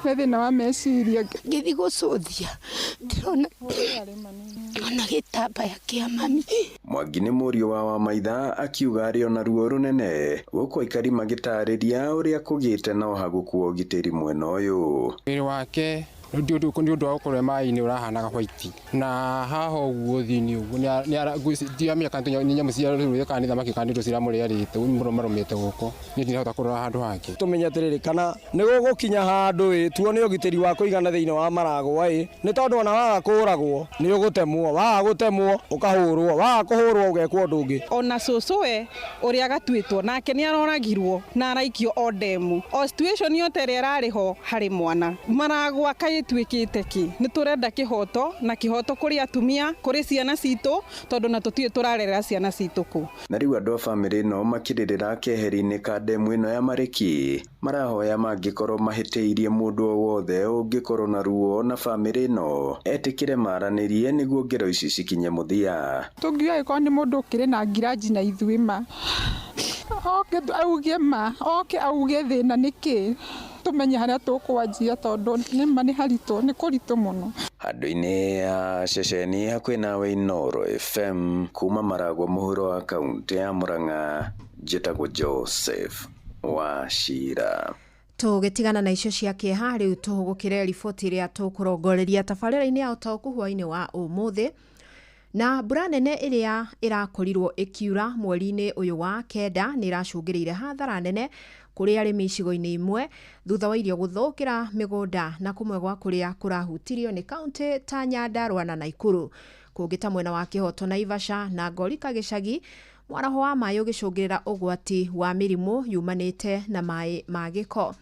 Nĩ thĩna wa meciria. Ngĩthiĩ gũcũthia ndĩrona ona gĩtambaya kĩa mami. Mwangi nĩ mũriũ wa Wamaitha akiuga arĩ ona ruo rũnene gũkũ aikari magĩtarĩria ũrĩa kũgĩte na ũhagũku wa ũgitĩri mwena ũyũ. Mwĩrĩ wake nĩ ũndũ wa gũkorwo maĩ-inĩ ũrahanaga white na haha ũguo thĩinĩ ũguo ndiramenya kana nĩ nyamũ cia rũĩ kana nĩ thamaki kana nĩ indo ciramũrĩarĩte marũmĩte gũkũ niĩ ndinahota kũrora handũ hake. Tũmenye atĩrĩrĩ kana nĩ gũgũkinya handũ ĩ tuone ũgitĩri wa kũigana thĩinĩ wa Maragwa ĩ nĩ tondũ ona waga kũragwo nĩ ũgũtemwo, waga gũtemwo ũkahũrwo, waga kũhũrwo ũgekwo ũndũ ũngĩ. Ona cũcũwe ũrĩa gatuĩtwo nake nĩ aroragirwo na araikio o ndemu o situation yote ĩrĩa ĩrarĩ ho harĩ mwana. Maragwa kaĩ tuĩkĩte kĩ? Nĩ tũrenda kĩhoto na kĩhoto kũrĩ atumia, kũrĩ ciana citũ, tondũ na tũtiũĩ tũrarerera ciana citũ kũ. Na rĩu andũ a bamĩrĩ ĩno makĩrĩrĩra keheri-inĩ ka ndemu ĩno ya Marĩki marahoya mangĩkorwo mahĩtĩirie mũndũ o wothe ũngĩkorwo na ruo na bamĩrĩ ĩno etĩkĩre maranĩrie nĩguo ngero ici cikinye mũthia. Tũngiuga angĩkorwo nĩ mũndũ ũkĩrĩ na ngiraji na ithuĩ ma oke auge ma oke auge thĩna nĩ kĩ tumenye harĩa tũkwanjia tondũ nĩ ma nĩ haritũ, nĩ kũritũ mũno. Handũ-inĩ ya ceceni hakuhĩ nawe Inooro FM kuma Maragwa mũhuro wa kaunti ya Murang'a, njĩtagwo Joseph Wachira. Tũgĩtigana na icio cia kĩeha rĩu tũhũgũkĩre riboti ĩrĩa tũkũrongoreria tabarĩra-inĩ ya ũtaũku hwaĩ-inĩ wa ũmũthĩ. Na mbura nene ĩrĩa ĩrakorirwo ĩkiura mweri-inĩ ũyũ wa 9 nĩ ĩracũngĩrĩire hathara nene kũrĩ arĩmi icigo-inĩ imwe thutha wa irio gũthũkĩra mĩgũnda na kũmwe gwa kũrĩa kũrahutirio nĩ kaunti ta Nyandarua na Nakuru. Kũngĩ ta mwena wa Kĩhoto, Naivasha na Ngorika gĩcagi, mwaraho wa maĩ ũgĩcũngĩrĩra ũgwati wa mĩrimũ yumanĩte na maĩ ma gĩko.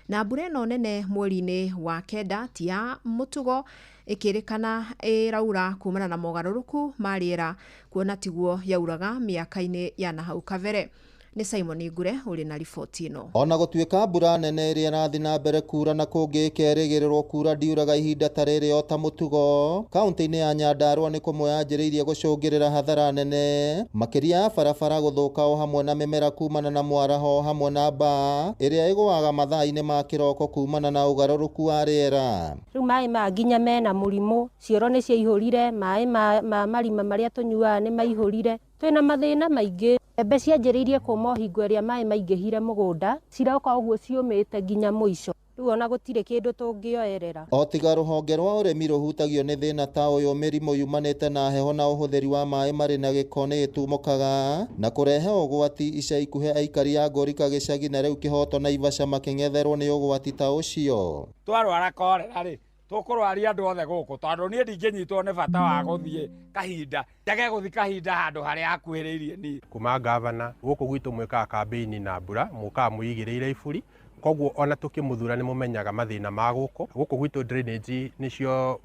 Na mbura ĩno nene mweri-inĩ wa 9 ti ya mũtugo ĩkĩrĩkana ĩraura kumana na mogarũrũku ma rĩera kuona tiguo yauraga mĩaka-inĩ ya nahau kabere. Nĩ Simon Ngure ũrĩ na riboti ĩno. Ona gũtuĩka mbura nene ĩrĩa ĩrathiĩ na mbere kura na kũngĩ ĩkerĩgĩrĩrwo kura ndiuraga ihinda ta rĩrĩ o ta mũtugo, kaunti-inĩ ya Nyandarua nĩ kũmwe yanjĩrĩirie gũcũngĩrĩra hathara nene makĩria ya barabara gũthũka o hamwe na mĩmera kumana na mwaraho hamwe na mbaa ĩrĩa ĩgũaga mathaa-inĩ ma kĩroko kumana na ũgarũrũku wa rĩera. Rĩu maĩ maya nginya mena mũrimũ, cioro nĩ ciaihũrire, maĩ ma marima marĩa tũnyuaga nĩ maihũrire, twĩna mathĩna maingĩ. Mbembe cianjĩrĩirie kũma o hingo ĩrĩa maĩ maingĩhire mũgũnda, ciroka ũguo ciũmĩte nginya mũico. Rĩu ona gũtirĩ kĩndũ tũngĩoerera. O tiga rũhonge rwa ũrĩmi rũhutagio nĩ thĩna ta ũyũ, mĩrimũ yumanĩte na heho na ũhũthĩri wa maĩ marĩ na gĩko nĩ ĩtumũkaga na kũrehe ũgwati. Ica ikuhĩ aikari a Ngorika gĩcagi na rĩu Kĩhoto Naivasha makĩng'etherwo nĩ ũgwati ta ũcio. Twarwara korera rĩ tũkũrwaria andũ othe gũkũ tondũ niĩ ndingĩnyitwo nĩ bata wa gũthiĩ kahinda njage gũthiĩ kahinda handũ harĩa hakuhĩrĩirie niĩ. Kuma gavana gũkũ gwitũ mwĩkaga kambĩini na mbura mũkaga mwĩigĩrĩire iburi, koguo ona tũkĩmũthura nĩ mũmenyaga mathĩna ma gũkũ. Gũkũ gwitũ drainage nĩcio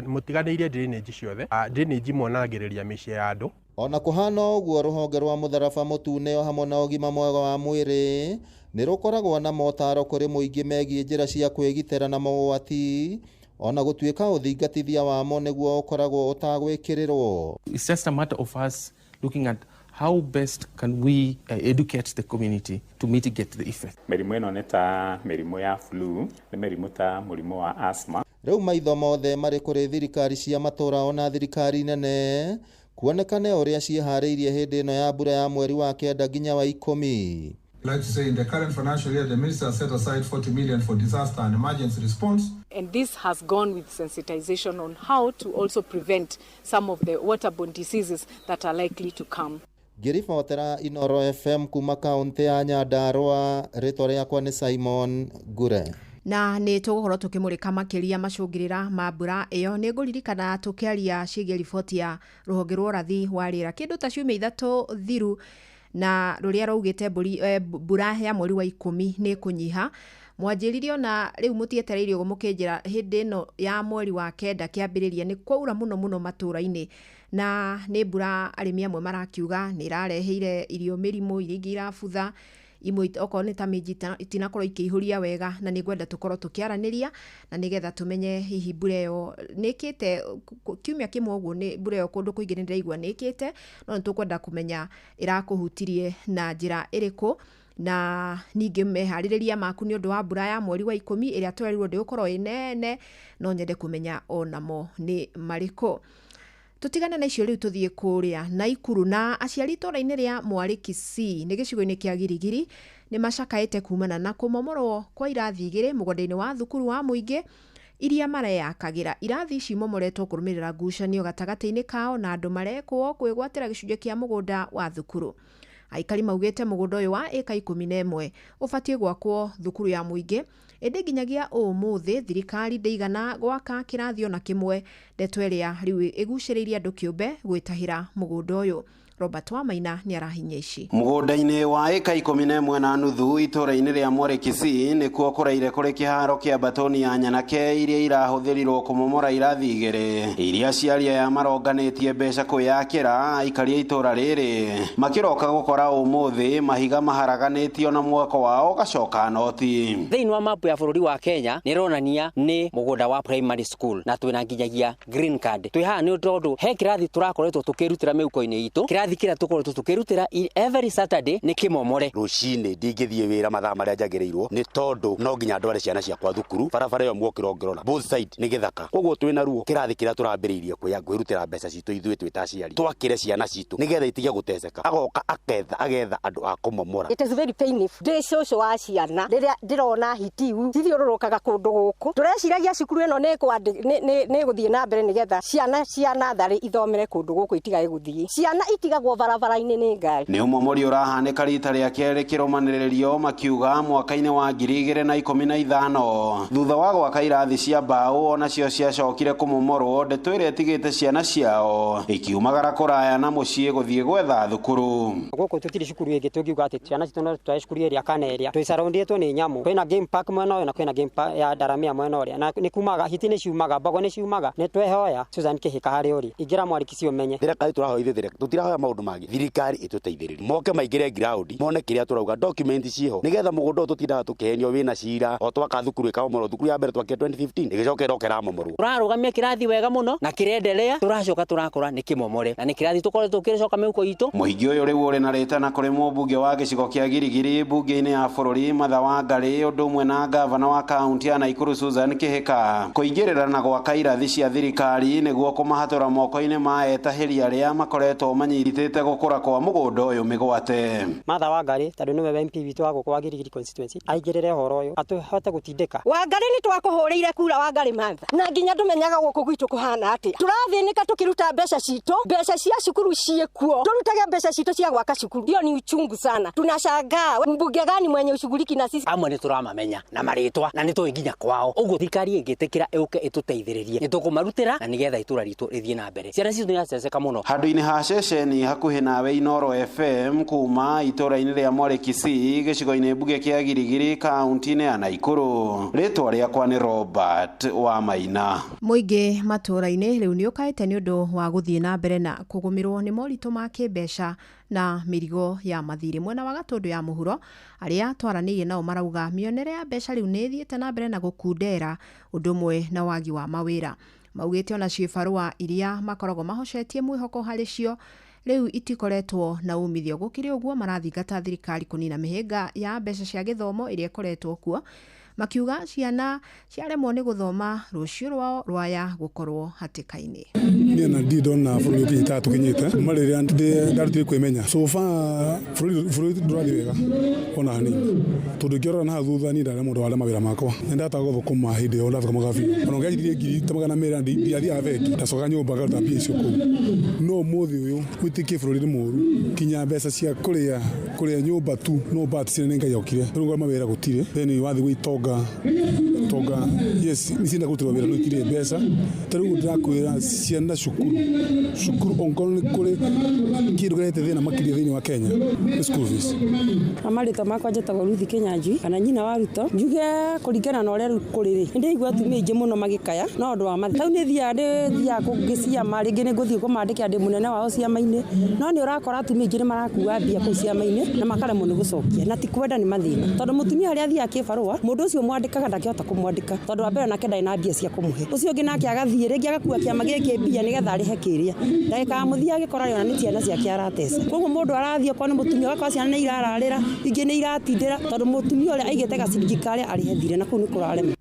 mũtiganĩirie drainage ciothe, drainage monagĩrĩria mĩciĩ ya andũ. Ona kũhana ũguo, rũhonge rwa mũtharaba mũtune o hamwe na ũgima mwega wa mwĩrĩ nĩ rũkoragwo na motaro kũrĩ mũingĩ megiĩ njĩra cia kwĩgitĩra na mogwati, ona gũtuĩka ũthingatithia wamo nĩguo ũkoragwo ũtagwĩkĩrĩrwo. It's just a matter of us looking at How best can we educate the community to mitigate the effect? Mĩrimũ ĩno nĩ ta mĩrimũ ya flu, nĩ mĩrimũ ta mũrimũ wa asthma. Rĩu maitho mothe marĩ kũrĩ thirikari cia matũra ona thirikari nene kuonekane ũrĩa ciĩharĩirie hĩndĩ ĩno ya mbura ya mweri wa 9 nginya wa 10. I'd like to say in the current financial year, the minister has set aside 40 million for disaster and emergency response. And this has gone with sensitization on how to also prevent some of the waterborne diseases that are likely to come. Ngĩribotera Inoro FM kuma kaunti ya Nyandarua, rĩtwa rĩakwa nĩ Simon Ngure. Na nĩ tũgũkorwo tũkĩmũrĩka makĩria macũngĩrĩra ma mbura ĩyo. Nĩ ngũririkana tũkĩaria ciĩgiĩ riboti ya rũhonge rwa ũrathi wa rĩera kĩndũ ta ciumia 3 thiru, na rũrĩa rwaugĩte mbura ya mweri wa 10 nĩ kũnyiha. Mwanjĩrire ona rĩu mũtietereire ũguo mũkĩnjĩra hĩndĩ ĩno ya mweri wa 9 kĩambĩrĩria nĩ kwaura mũno mũno matũũra-inĩ, na nĩ mbura arĩmi amwe marakiuga nĩ ĩrareheire irio mĩrimũ, iria ingĩ irabutha, imwe okorwo nĩ ta minji itinakorwo ikĩihũria wega, na nĩ ngwenda tũkorwo tũkĩaranĩria na nĩgetha tũmenye hihi mbura ĩyo nĩkĩte kiumia kĩmwe ũguo nĩ mbura ĩyo kũndũ kũingĩ nĩ ndĩraigua nĩkĩte, no nĩ tũkwenda kũmenya ĩrakũhutirie na njĩra ĩrĩkũ, na ningĩ meharĩrĩria maku nĩ ũndũ wa mbura ya mweri wa 10 ĩrĩa twerirwo ndĩgũkorwo ĩ nene, no nyende kũmenya onamo nĩ marĩkũ. Tutigane na icio rĩu tũthiĩ kũrĩa Naikuru, na aciari itũũra-inĩ rĩa Mwarĩ Kisii nĩ gĩcigo-inĩ kĩa Girigiri nĩ macakaĩte kumana na kũmomorwo kwa irathi 2 mũgũnda-inĩ wa thukuru wa mũingĩ iria mareyakagĩra. Irathi ici imomoretwo kũrũmĩrĩra ngucanio gatagatĩ-inĩ kao na andũ marekwo kwĩgwatĩra gĩcunjĩ kĩa mũgũnda wa thukuru. Aikari maugĩte mũgũnda ũyũ wa ĩka 11 ũbatiĩ gwakwo thukuru ya mũingĩ, ĩndĩ nginyagia ũmũthĩ thirikari ndĩigana gwaka kĩrathi ona kĩmwe, ndeto ĩrĩa rĩu ĩgucĩrĩirie andũ kĩũmbe gwĩtahĩra mũgũnda ũyũ. Robert Wamaina nĩ arahinya ici. Mũgũnda-inĩ wa ĩka 11.5 itũũra-inĩ rĩa Mwarĩ Kisii nĩkuo kũraire kũrĩ kĩharo kĩa batoni ya nyanake iria irahũthĩrirwo kũmomora irathi 2 iria aciari aya maronganĩtie mbeca kwĩyakĩra. Aikari a itũũra rĩrĩ makĩroka gũkora ũmũthĩ mahiga maharaganĩtio na mwako wao ũgacoka noti. Thĩinĩ wa mapu ya bũrũri wa Kenya nĩ ĩronania nĩ mũgũnda wa primary school na twĩna nginyagia green card. Twĩ haha nĩ tondũ he kĩrathi tũrakoretwo tũkĩrutĩra mĩhuko-inĩ itũ, kĩrathi kĩrĩa tũkoretwo tũkĩrutĩra every Saturday nĩ kĩmomore. Rũcinĩ ndingĩthiĩ wĩra mathaa marĩa njagĩrĩirwo nĩ tondũ no nginya ndware ciana ciakwa thukuru. Barabara ĩyo mwokĩra ũngĩrora both side nĩ gĩthaka, koguo twĩna ruo. Kĩrathi kĩrĩa tũrambĩrĩirie kwĩrutĩra mbeca citũ ithuĩ twĩ ta aciari twakĩre ciana citũ nĩgetha itige gũteceka, agoka agetha andũ a kũmomora. It is very painful. Ndĩ cũcũ wa ciana rĩrĩa ndĩrona hitiu cithiũrũrũkaga kũndũ gũkũ, tũreciragia cukuru ĩno nĩ ĩgũthiĩ na mbere nĩgetha ciana cia natharĩ ithomere kũndũ gũkũ itigage gũthiĩ, ciana itigagwo barabara-inĩ nĩ ngari. Nĩ ũmomori ũrahanĩka rita rĩa kerĩ kĩrũmanĩrĩrio makiuga mwaka-inĩ wa 2015 thutha wa gwaka irathi cia mbaũ onacio ciacokire kũmomorwo, ndeto ĩrĩa ĩtigĩte ciana ciao ikiumagara kũraya na mũciĩ gũthiĩ gwetha thukuru. Gũkũ tũtirĩ cukuru ĩngĩ tũngiuga atĩ ciana citũ no tũtware cukuru ĩrĩa kana ĩrĩa, twĩcaraundĩtwo nĩ nyamũ. Kwĩna game park mwena ũyũ na kwĩna game park ya Ndaramia mwena ũrĩa, na nĩ kumaga hiti nĩ ciumaga, mbogo nĩ ciumaga. Nĩ twehoya Susan Kĩhĩka harĩa ũrĩ, ingĩra Mwarĩ Kisii ũmenye. Thirikari tũrahoya ithuĩ, tũtirahoya maũndũ mangĩ, thirikari ĩtũteithĩrĩrie moke maingĩre ground mone kĩrĩa tũrauga, document ciĩho nĩgetha mũgũnda ũyũ tũtindaga tũkĩhenio wĩna cira o twaka thukuru ĩkamomorwo. Thukuru ya mbere twakire 2015 ĩgĩcoka ĩroka ĩramomorwo. Tũrarũgamia kĩrathi wega mũno na kĩrenderea, tũracoka tũrakora nĩ kĩmomore na nĩ kĩrathi tũkoretwo tũkĩcoka mĩhuko itũ. Mũhingĩ ũyũ rĩu ũrĩ na rĩtana kũrĩ mũmbunge wa gĩcigo kĩa Girigiri mbunge-inĩ ya bũrũri Martha Wangari ũndũ ũmwe na gavana wa kaunti ya Nakuru Susan Kĩhĩka kũingĩrĩra na gwaka irathi cia thirikari nĩguo kũmahatũra moko-inĩ ma etahĩri arĩa makoretwo manyitĩte gũkũra kwa mũgũnda ũyũ mĩgwate. Martha Wangari tondũ nĩwe MP witũ wa gũkũ wa Girigiri constituency aingĩrĩre ũhoro ũyũ atũhote gũtindĩka. Wangari nĩ twakũhũrĩire kura Wangari Martha, na nginya ndũmenyaga gũkũ gwitũ kũhana atĩa. Tũrathĩnĩka tũkĩruta mbeca citũ, mbeca cia cukuru ciĩkuo, tũrutage mbeca citũ cia gwaka cukuru. Hiyo ni uchungu sana, tunashangaa mbunge gani mwenye ushughuliki na sisi. Amwe nĩ tũramamenya na marĩtwa na nĩ tũĩ nginya kwao, ũguo thirikari ĩngĩtĩkĩra ĩũke ĩtũteithĩrĩrie nĩ tũkũmarutĩra na nĩgetha itũra ritũ rĩthiĩ na mbere. Ciana citũ nĩiraceceka mũno. Handũ-inĩ ha ceceni hakuhĩ nawe Inoro FM kuma itũũra-inĩ rĩa Mwarĩ Kisii gĩcigo-inĩ mbunge kĩa Girigiri kaunti-inĩ ya Nakuru, rĩtwa rĩakwa nĩ Robert Wamaina. Mũingĩ matũũra-inĩ rĩu nĩ ũkaĩte nĩ ũndũ wa gũthiĩ na mbere na kũgũmĩrwo nĩ moritũ ma kĩmbeca na mĩrigo ya mathirĩ. Mwena wa Gatũndũ ya mũhuro arĩa twaranĩirie nao marauga mĩonere ya mbeca rĩu nĩ ĩthiĩte na mbere na gũkundera ũndũ ũmwe na wagi wa mawĩra. Maugĩte ona ciĩbarũa iria makoragwo mahocetie mwĩhoko harĩ cio Rĩu itikoretwo na umithio. Gũkĩrĩ ũguo, marathingata thirikari kũnina mĩhĩnga ya mbeca cia gĩthomo ĩrĩa ĩkoretwo kuo, makiuga ciana ciaremwo nĩ gũthoma rũciũ rwao rwaya gũkorwo hatĩka-inĩ. Niĩ na ndirĩ ndona bũrũri ũkinyĩte tũkinyĩte kuma rĩrĩa ndarutire kwĩmenya. So far bũrũri ndũrathiĩ wega ona hanini, tondũ ingĩrora na hau thutha, niĩ ndarĩ mũndũ warĩa mawĩra makwa, nĩ ndataga gũthũkũma hĩndĩ ĩyo ndathũkũmaga biũ. Ona ũngĩanjitirie ngiri ta 200, ndiathiaga bengi, ndacokaga nyũmba ngaruta mbia icio kũu. No ũmũthĩ ũyũ gwĩtĩkie bũrũri nĩ mũũru, kinya mbeca cia kũrĩa nyũmba tu no bahati ciene nĩ Ngai okire. Rĩu mawĩra gũtirĩ, then wathiĩ gwĩ itonga tonga, yes, nĩ cienda kũrutĩrwo wĩra no itirĩ mbeca. Ta rĩu ndĩrakwĩra, ciana cukuru cukuru, ongorwo nĩ kũrĩ kĩndũ kĩrehete thĩna makĩria thĩinĩ wa Kenya nĩ school fees. Na marĩtwa makwa njĩtagwo Ruth Kĩnyanjui kana nyina wa Ruto. Njuge kũringana na ũrĩa rĩu kũrĩ rĩ, nĩndĩraigua atumia aingĩ mũno magĩkaya no ũndũ wa mathĩna. Rĩu nĩ thiaga kũngĩ ciama, rĩngĩ nĩ ngũthiĩ kũmandĩkĩra ndĩ mũnene wao ciama-inĩ, no nĩ ũrakora atumia aingĩ nĩ marakua mbia kũu ciama-inĩ na makaremwo nĩ gũcokia, na ti kwenda, nĩ mathĩna, tondũ mũtumia harĩa athiaga kĩbarũa, mũndũ ũcio mwandĩkaga ndakĩhota kũmwandĩka, tondũ wa mbere nake ndarĩ na mbia cia kũmũhe. Ũcio ũngĩ nake agathiĩ rĩngĩ agakua kĩama gĩkĩ mbia nĩgetha arĩhe kĩrĩa, ndagĩka ya mũthia agĩkora ona nĩ ciana ciake arateca. Koguo mũndũ arathiĩ okorwo nĩ mũtumia, ũgakora ciana nĩ irararĩra, ingĩ nĩ iratindĩra, tondũ mũtumia ũrĩa aigĩte gaciringi karĩa arĩhe thirĩ na kũu nĩ kũrarema.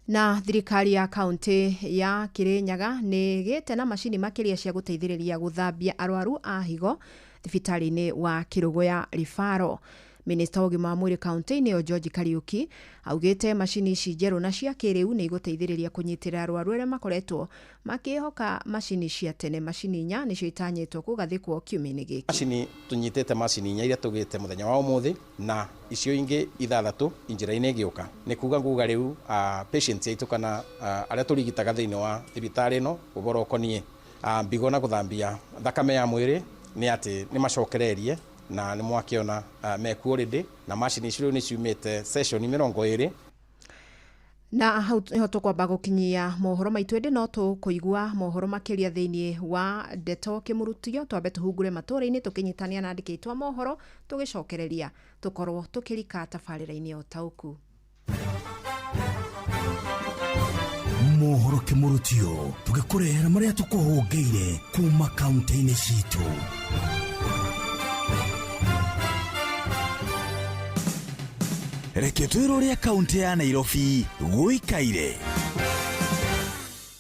Na thirikari ya kaunti ya Kirinyaga nĩ ĩgĩte na macini makĩria cia gũteithĩrĩria gũthambia arwaru a higo thibitarĩ-inĩ wa Kĩrũgũya Referral. Minista wa ũgima wa mwĩrĩ kaunti-inĩ ĩyo George Kariuki augĩte macini ici njerũ na cia kĩrĩu nĩ igũteithĩrĩria kũnyitĩrĩra arwaru arĩa makoretwo makĩhoka macini cia tene. Macini inya nĩcio itanyĩtwo kũgathĩkwo kiumia-inĩ gĩkĩ. Macini tũnyitĩte macini inya iria tũgĩte mũthenya wa ũmũthĩ, na icio ingĩ ithathatũ njĩra-inĩ ĩgĩũka. Nĩ kuga nguga rĩu patients aitũ kana arĩa tũrigitaga thĩinĩ wa thibitarĩ ĩno ũhoro ũkoniĩ mbigo na gũthambia thakame ya mwĩrĩ, nĩ atĩ nĩ macokererie na nĩ mwakĩona mekuo already, na macini icio rĩu nĩ ciumĩte session 20. Na hau niho tũkwamba gũkinyia mohoro maitũ, ĩndĩ no tũkũigua mohoro makĩria thĩinĩ wa ndeto kĩmũrutio. Twambe tũhungure matũũra-inĩ tũkĩnyitania na andĩki aitũ a mohoro, tũgĩcokereria tũkorwo tũkĩrika tabarĩra-inĩ ya ũtaũku. Mohoro kĩmũrutio, tũgĩkũrehera marĩa tũkũhũngĩire kuma kaunti-inĩ citũ. Reke twĩrwo ũrĩa kaunti ya Nairobi gũikaire.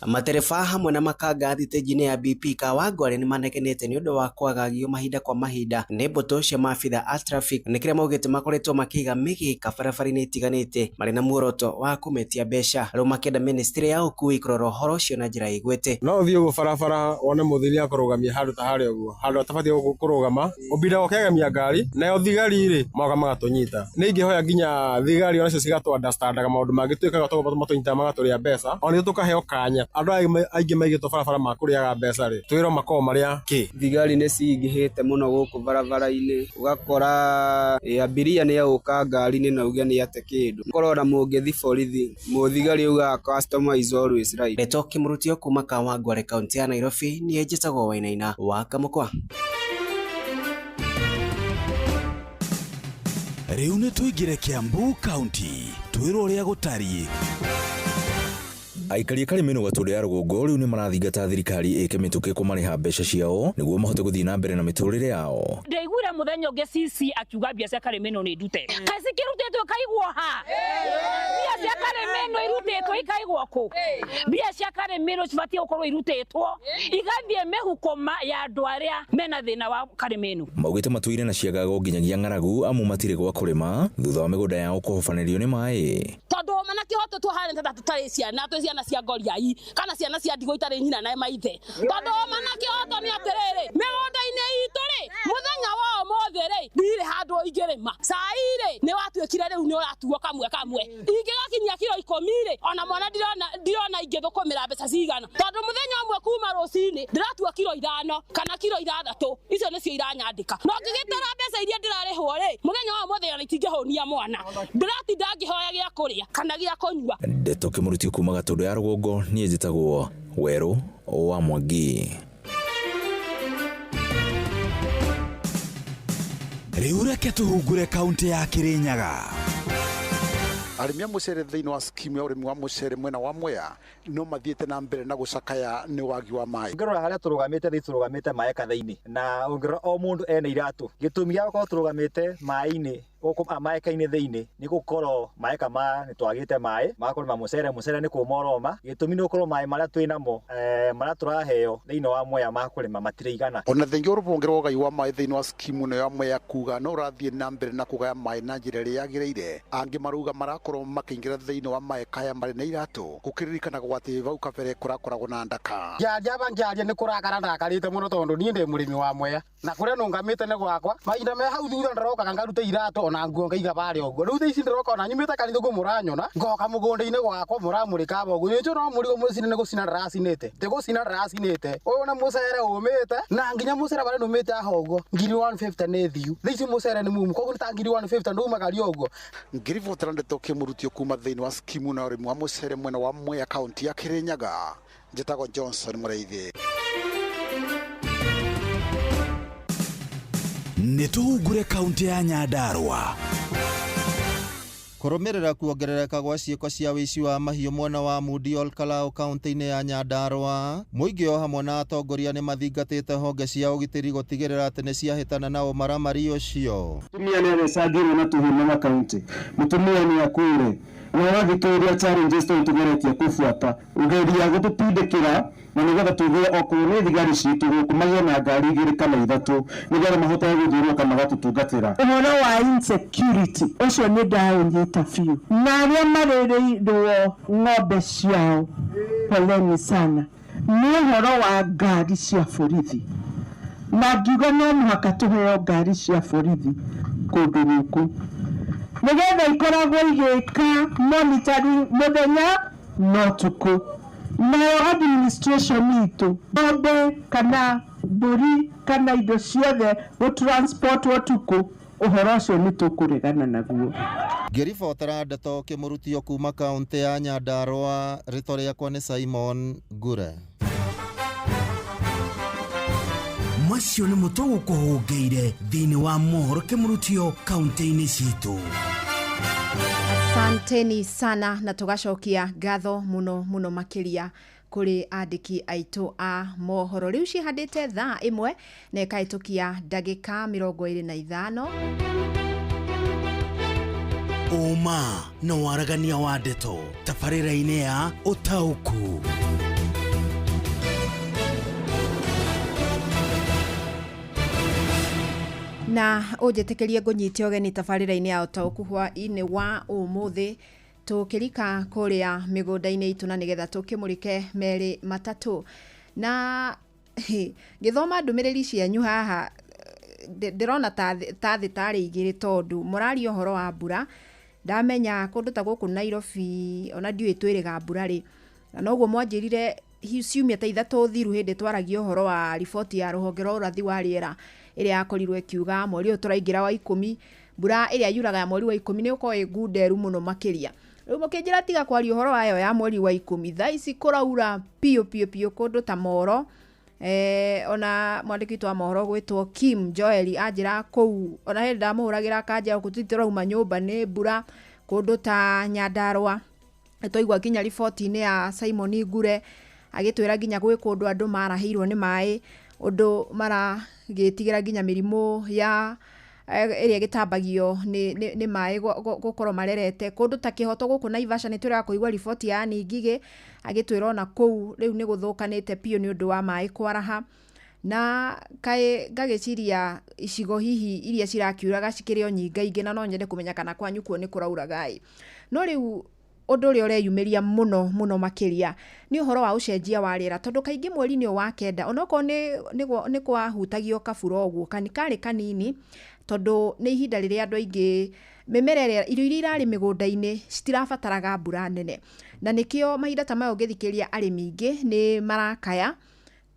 Matereba hamwe na makanga thitĩnji-inĩ ya BP Kawangware nĩ manegenete nĩ ũndũ wa kwagagio mahinda kwa mahinda nĩ mbũtũ cia maabitha a traffic, nĩ kĩrĩa maugĩte makoretwo makĩiga mĩgĩka barabara-inĩ itiganĩte marĩ na muoroto wa kũmetia mbeca. Rĩu makĩenda ministry ya ũkui kũrora ũhoro ũcio na njĩra ĩgwete. No ũthiĩ ũguo barabara wone mũthii akũrũgamia handũ ta harĩa ũguo, handũ atabatiĩ kũrũgama, ũbindaga ũkegemia ngari, nayo thigari rĩ moka magatũnyita. Nĩ ingĩhoya nginya thigari onacio cigatũ understandaga maũndũ mangĩ twĩkaga, toguo matũnyitaga magatũrĩa mbeca, ona ithuĩ tũkaheo kanya. Andũ aya aingĩ maigĩtwo barabara makũrĩaga mbeca rĩ, twĩrwo makoragwo marĩa kĩ. Thigari nĩ cingĩhĩte mũno gũkũ barabara-inĩ, ũgakora abiria nĩ aũka ngari-inĩ na uge nĩ ate kĩndũ. Ũkorora mũngĩthi borithi, mũthigari augaga customer is always right. Ndeto kĩmũrutio kuma Kawangware kaunti ya Nairobi, niĩ njĩtagwo Wainaina wa Kamũkwa. Rĩu nĩ tũingĩre Kiambu kaunti, twĩrwo ũrĩa gũtariĩ. Aikari a Karĩmĩnũ Gatũndũ ya rũgongo rĩu nĩ marathingata thirikari ĩke mĩtũkĩ kũmarĩha mbeca ciao nĩguo mahote gũthiĩ na mbere na mĩtũrĩre yao. Ndaiguire mũthenya ũngĩ CC akiuga mbia cia Karĩmĩnũ nĩ ndute. Kaĩ cikĩrutĩtwo ikaigwo ha? Mbia cia Karĩmĩnũ irutĩtwo ikaigwo kũ? Mbia cia Karĩmĩnũ cibatiĩ gũkorwo irutĩtwo igathiĩ mĩhuko ya andũ arĩa mena thĩna wa Karĩmĩnũ. Maugĩte matũire na ciagago nginyagia ng'aragu amu matirĩ gwa kũrĩma thutha wa mĩgũnda yao kũhobanĩrio nĩ maĩ. Tondũ mana kĩhoto tũhane ta tũtarĩ ciana, twĩ ciana cia ngoriai kana ciana cia ndigwa itarĩ nyina na maithe. Tondũ mana kĩhoto nĩ atĩrĩrĩ, mĩgũnda-inĩ itũ rĩ, mũthenya wa ũmũthĩ rĩ, ndirĩ handũ ingĩrĩma. Cai rĩ, nĩ watuĩkire rĩu nĩ ũratuo kamwe kamwe. Ingĩgakinyia kiro 10 rĩ, ona mwana ndirona ingĩthũkũmĩra mbeca cigana. Tondũ mũthenya ũmwe kuma rũcinĩ ndĩratua kiro 5 kana kiro 6, icio nĩcio iranyandĩka. No ngĩgĩtara mbeca iria ndĩrarĩhwo rĩ, mũthenya wa ũmũthĩ ona itingĩhũnia mwana. Ndĩratinda ngĩhoya gĩa kũrĩa kana gĩa kũnyua. Ndeto kĩmũrutio kuma Gatũndũ ya rũgongo, niĩ njĩtagwo Werũ wa Mwangi. Rĩu reke tũhungure kaunti ya Kirinyaga. Arĩmi a mũcere thĩinĩ wa skimu ya ũrĩmi wa mũcere mwena wa Mwea no mathiĩte na mbere na gũcakaya nĩ wagi wa maĩ. Ũngĩrora harĩa tũrũgamĩte thĩ tũrũgamĩte maĩ katha-inĩ, na ũngĩrora o mũndũ ena iratũ. Gĩtũmi gĩa gũkorwo tũrũgamĩte maĩ-inĩ gũkũ maeka-inĩ thĩinĩ nĩ gũkorwo maeka ma nĩ twagĩte maĩ ma kũrĩma mũcere. Mũcere nĩ kũma ũroma. Gĩtũmi nĩ gũkorwo maĩ marĩa twĩ namo marĩa tũraheo thĩinĩ wa Mwea ma kũrĩma matiraigana. Ona thengia rũhonge rwa ũgai wa maĩ thĩinĩ wa skimu ĩno ya Mwea kuga no ũrathiĩ na mbere na kũgaya maĩ na njĩra ĩrĩa yagĩrĩire, angĩ marauga marakorwo makĩingĩra thĩinĩ wa maeka aya marĩ na iratũ, gũkĩririkanagwo atĩ vau kabere kũrakoragwo na ndaka. Ngĩaria aba ngĩaria nĩ kũrakara ndakarĩte mũno tondũ niĩ ndĩ mũrĩmi wa Mwea na kũrĩa nũngamĩte nĩ gwakwa. Mahinda me hau thutha ndĩrokaga ngaruta iratũ ona nguo ngaiga barĩa ũguo. Rĩu thaa ici ndĩroka ona nyumĩte kanitha ũguo mũranyona ngoka mũgũnda-inĩ gwakwa mũramũrĩka aba ũguo. Nĩnjũĩ no mũrigo mũcine nĩ gũcina ndĩracinĩte, ti gũcina ndĩracinĩte. Ũyũ na mũcere ũmĩte na nginya mũcere barĩa nũmĩte haha ũguo 150 nĩ thiu. Thaa ici mũcere nĩ mumu, koguo nĩ ta 150 ndumagaria ũguo. Ngĩribotera ndeto kĩmũrutio kuma thĩinĩ wa skimu na ũrĩmi wa mũcere mwena wa Mwea kaunti ya Kirinyaga, njĩtagwo Johnson Mũraithi. Nĩ tũhungure kaunti ya Nyandarua. Kũrũmĩrĩra kuongerereka gwa ciĩko cia wĩici wa mahiũ mwena wa Mudi Olkalau kaunti-inĩ ya Nyandarua, mũingĩ o hamwe na atongoria nĩ mathingatĩte honge cia ũgitĩri gũtigĩrĩra atĩ nĩ ciahĩtana na ũmaramari ũcio. Mũtumia nĩ athecangirwo na tũhiũ na kaunti, mũtumia nĩ akuire na ũrathikĩrĩria challenges tondũ tũgeretie kũbuata ũgeria gũtũtindĩkĩra na nĩgetha tũgĩe okorwo nĩ thigari citũ gũkũ magĩe na ngari 2 kana 3 nĩgetha mahotage gũthiũrũrũka magatũtungatĩra. Ũhoro wa insecurity ũcio nĩ ndaũnyita biũ, na arĩa marĩrĩirwo ng'ombe ciao poleni sana. Nĩ ũhoro wa ngari cia borithi, na ngiuga no mũhaka tũheo ngari cia borithi kũndũ gũkũ nĩgetha ikoragwo igĩka monitoring mũthenya na ũtukũ. Nayo administration itũ ng'ombe kana mbũri kana indo ciothe gũtransport ũtukũ, ũhoro ũcio nĩ tũkũregana naguo. Ngĩribotera ndeto kĩmũrutio kuma kaunti ya Nyandarua, rĩtwa rĩakwa nĩ Simon Ngure. Macio nĩ mũtũ gũkũhũngĩire thĩinĩ wa mohoro kĩmũrutio kaunti-inĩ citũ. Asanteni sana na tũgacokia ngatho mũno mũno makĩria kũrĩ andĩki aitũ a mohoro. Rĩu cihandĩte thaa 1 na ĩkahĩtũkia ndagĩka 25. Ũma na waragania wa ndeto tabarĩra-inĩ ya ũtaũku. Na ũnjĩtĩkĩrie ngũnyite ũgeni tabarĩra-inĩ ya ũtaũku hwaĩ-inĩ wa ũmũthĩ, tũkĩrika kũrĩa mĩgũnda-inĩ itũ na nĩgetha tũkĩmũrĩke merĩ matatũ. Na ngĩthoma ndũmĩrĩri cianyu haha ndĩrona ta thĩ tarĩ igĩrĩ tondũ mũraria ũhoro wa mbura. Ndamenya kũndũ ta gũkũ Nairobi ona ndiũĩ twĩrĩga mbura rĩ, na noguo mwanjĩrire ciumia ta 3 thiru hĩndĩ twaragia ũhoro wa riboti ya rũhonge rwa ũrathi wa rĩera ĩrĩa yakorirwo ĩkiuga mweri ũyũ tũraingĩra wa 10 mbura ĩrĩa yuraga ya mweri wa 10 nĩ ũkorwo ĩ ngunderu mũno makĩria. Rĩu mũkĩnjĩra tiga kwaria ũhoro wayo ya mweri wa 10, thaa ici kũraura piũ piũ piũ kũndũ ta Moro. Ona mwandĩki witũ wa mohoro gwĩtwo Kim Joel anjĩra kũu ona hĩndĩ ndamũhũragĩra akanjĩra gũkũ tũtirauma nyũmba nĩ mbura. Kũndũ ta Nyandarua nĩtwaigua nginya riboti-inĩ ya Simon Ngure agĩtwĩra nginya gwĩ kũndũ andũ marahĩirwo nĩ maĩ, ũndũ maragĩtigĩra nginya mĩrimũ ya ĩrĩa ĩgĩtambagio nĩ maĩ gũkorwo marerete. Kũndũ ta Kĩhoto gũkũ Naivasha nĩ twĩraga kũigua riboti ya Anne Ngigĩ agĩtwĩra ona kũu rĩu nĩ gũthũkanĩte biũ nĩ ũndũ wa maĩ kwaraha. Na kaĩ ngagĩciria icigo hihi iria cirakiuraga cikĩrĩ o nyingaingĩ, na no nyende kũmenya kana kwanyu kuo nĩ kũrauraga ĩ. No rĩu ũndũ ũrĩa ũreyumĩria mũno mũno makĩria nĩ ũhoro wa ũcenjia wa rĩera, tondũ kaingĩ mweri-inĩ ũyũ wa 9 onokorwo nĩ kwahutagio kabura ũguo karĩ kanini, tondũ nĩ ihinda rĩrĩa andũ aingĩ mĩmera ĩrĩa irio iria irarĩ mĩgũnda-inĩ citirabataraga mbura nene, na nĩkĩo mahinda ta maya ũngĩthikĩrĩria arĩmi aingĩ nĩ marakaya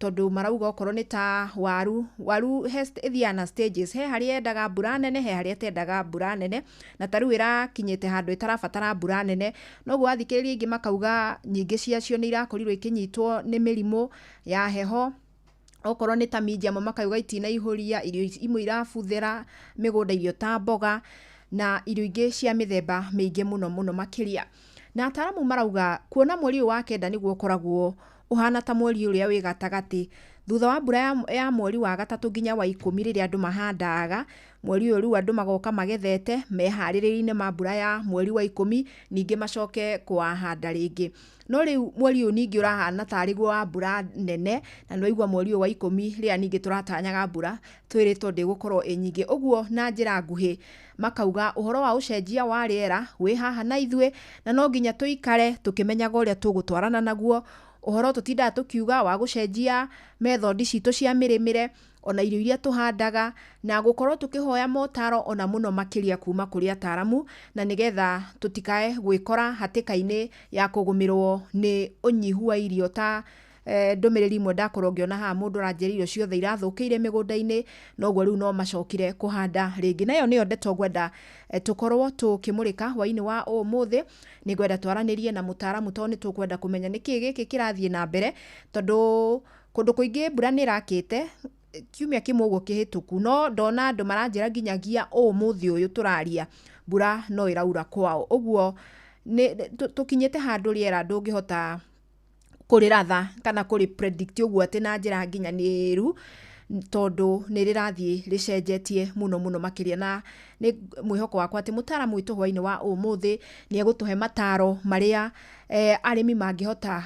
tondũ marauga okorwo nĩ ta waru, waru ĩthiaga na stages, he harĩa yendaga mbura nene, he harĩa ĩtendaga mbura nene, na ta rĩu ĩrakinyĩte handũ ĩtarabatara mbura nene. Noguo wathikĩrĩria aingĩ makauga nyingĩ ciacio nĩ irakorirwo ikĩnyitwo nĩ mĩrimũ ya heho, okorwo nĩ ta minji amwe makauga itinaihũria, irio imwe irabuthĩra mĩgũnda, irio ta mboga. Na irio ingĩ cia mĩthemba mĩingĩ mũno mũno makĩria. Na ataaramu marauga kuona mweri ũyũ wa kenda nĩguo ũkoragwo ũhana ta mweri ũrĩa wĩ gatagatĩ thutha wa mbura ya mweri wa gatatũ nginya wa 10 rĩrĩa andũ mahandaga, mweri ũyũ rĩu andũ magoka magethete meharĩrĩria-inĩ ma mbura ya mweri wa 10, ningĩ macoke kũwahanda rĩngĩ. No rĩu mweri ũyũ ningĩ ũrahana tarĩ guo wa mbura nene, na nĩwaigua mweri ũyũ wa 10 rĩrĩa ningĩ tũratanyaga mbura twĩrĩtwo ndĩgũkorwo ĩ nyingĩ. Ũguo na njĩra nguhĩ makauga ũhoro wa ũcenjia wa rĩera wĩ haha na ithuĩ, na no nginya tũikare tũkĩmenyaga ũrĩa tũgũtwarana naguo. Ũhoro tũtindaga tũkiuga wa gũcenjia methodi citũ cia mĩrĩmĩre, ona irio iria tũhandaga, na gũkorwo tũkĩhoya motaro ona mũno makĩria kuma kũrĩ ataaramu, na nĩgetha tũtikae gwĩkora hatĩka-inĩ ya kũgũmĩrwo nĩ ũnyihu wa irio ta ndũmĩrĩri imwe ndakorwo ngĩona haha mũndũ aranjĩra irio ciothe irathũkĩire mĩgũnda-inĩ, noguo rĩu no macokire kũhanda rĩngĩ. Na ĩyo nĩyo ndeto ngwenda tũkorwo tũkĩmũrĩka hwaĩ-inĩ wa ũmũthĩ. Nĩ ngwenda twaranĩrie na mũtaaramu tondũ nĩ tũkwenda kũmenya nĩkĩĩ gĩkĩ kĩrathiĩ na mbere, tondũ kũndũ kũingĩ mbura nĩ ĩrakĩte kiumia kĩmwe ũguo kĩhĩtũku, no ndona andũ maranjĩra nginyagia ũmũthĩ ũyũ tũraria mbura no ĩraura kwao. Ũguo tũkinyĩte handũ rĩera ndũngĩhota kũrĩratha kana kũrĩ predict ũguo atĩ na njĩra nginyanĩru, tondũ nĩ rĩrathiĩ rĩcenjetie mũno mũno makĩria. Na nĩ mwĩhoko wakwa atĩ mũtaaramu witũ hwaĩ-inĩ wa ũmũthĩ nĩ egũtũhe mataro marĩa arĩmi mangĩhota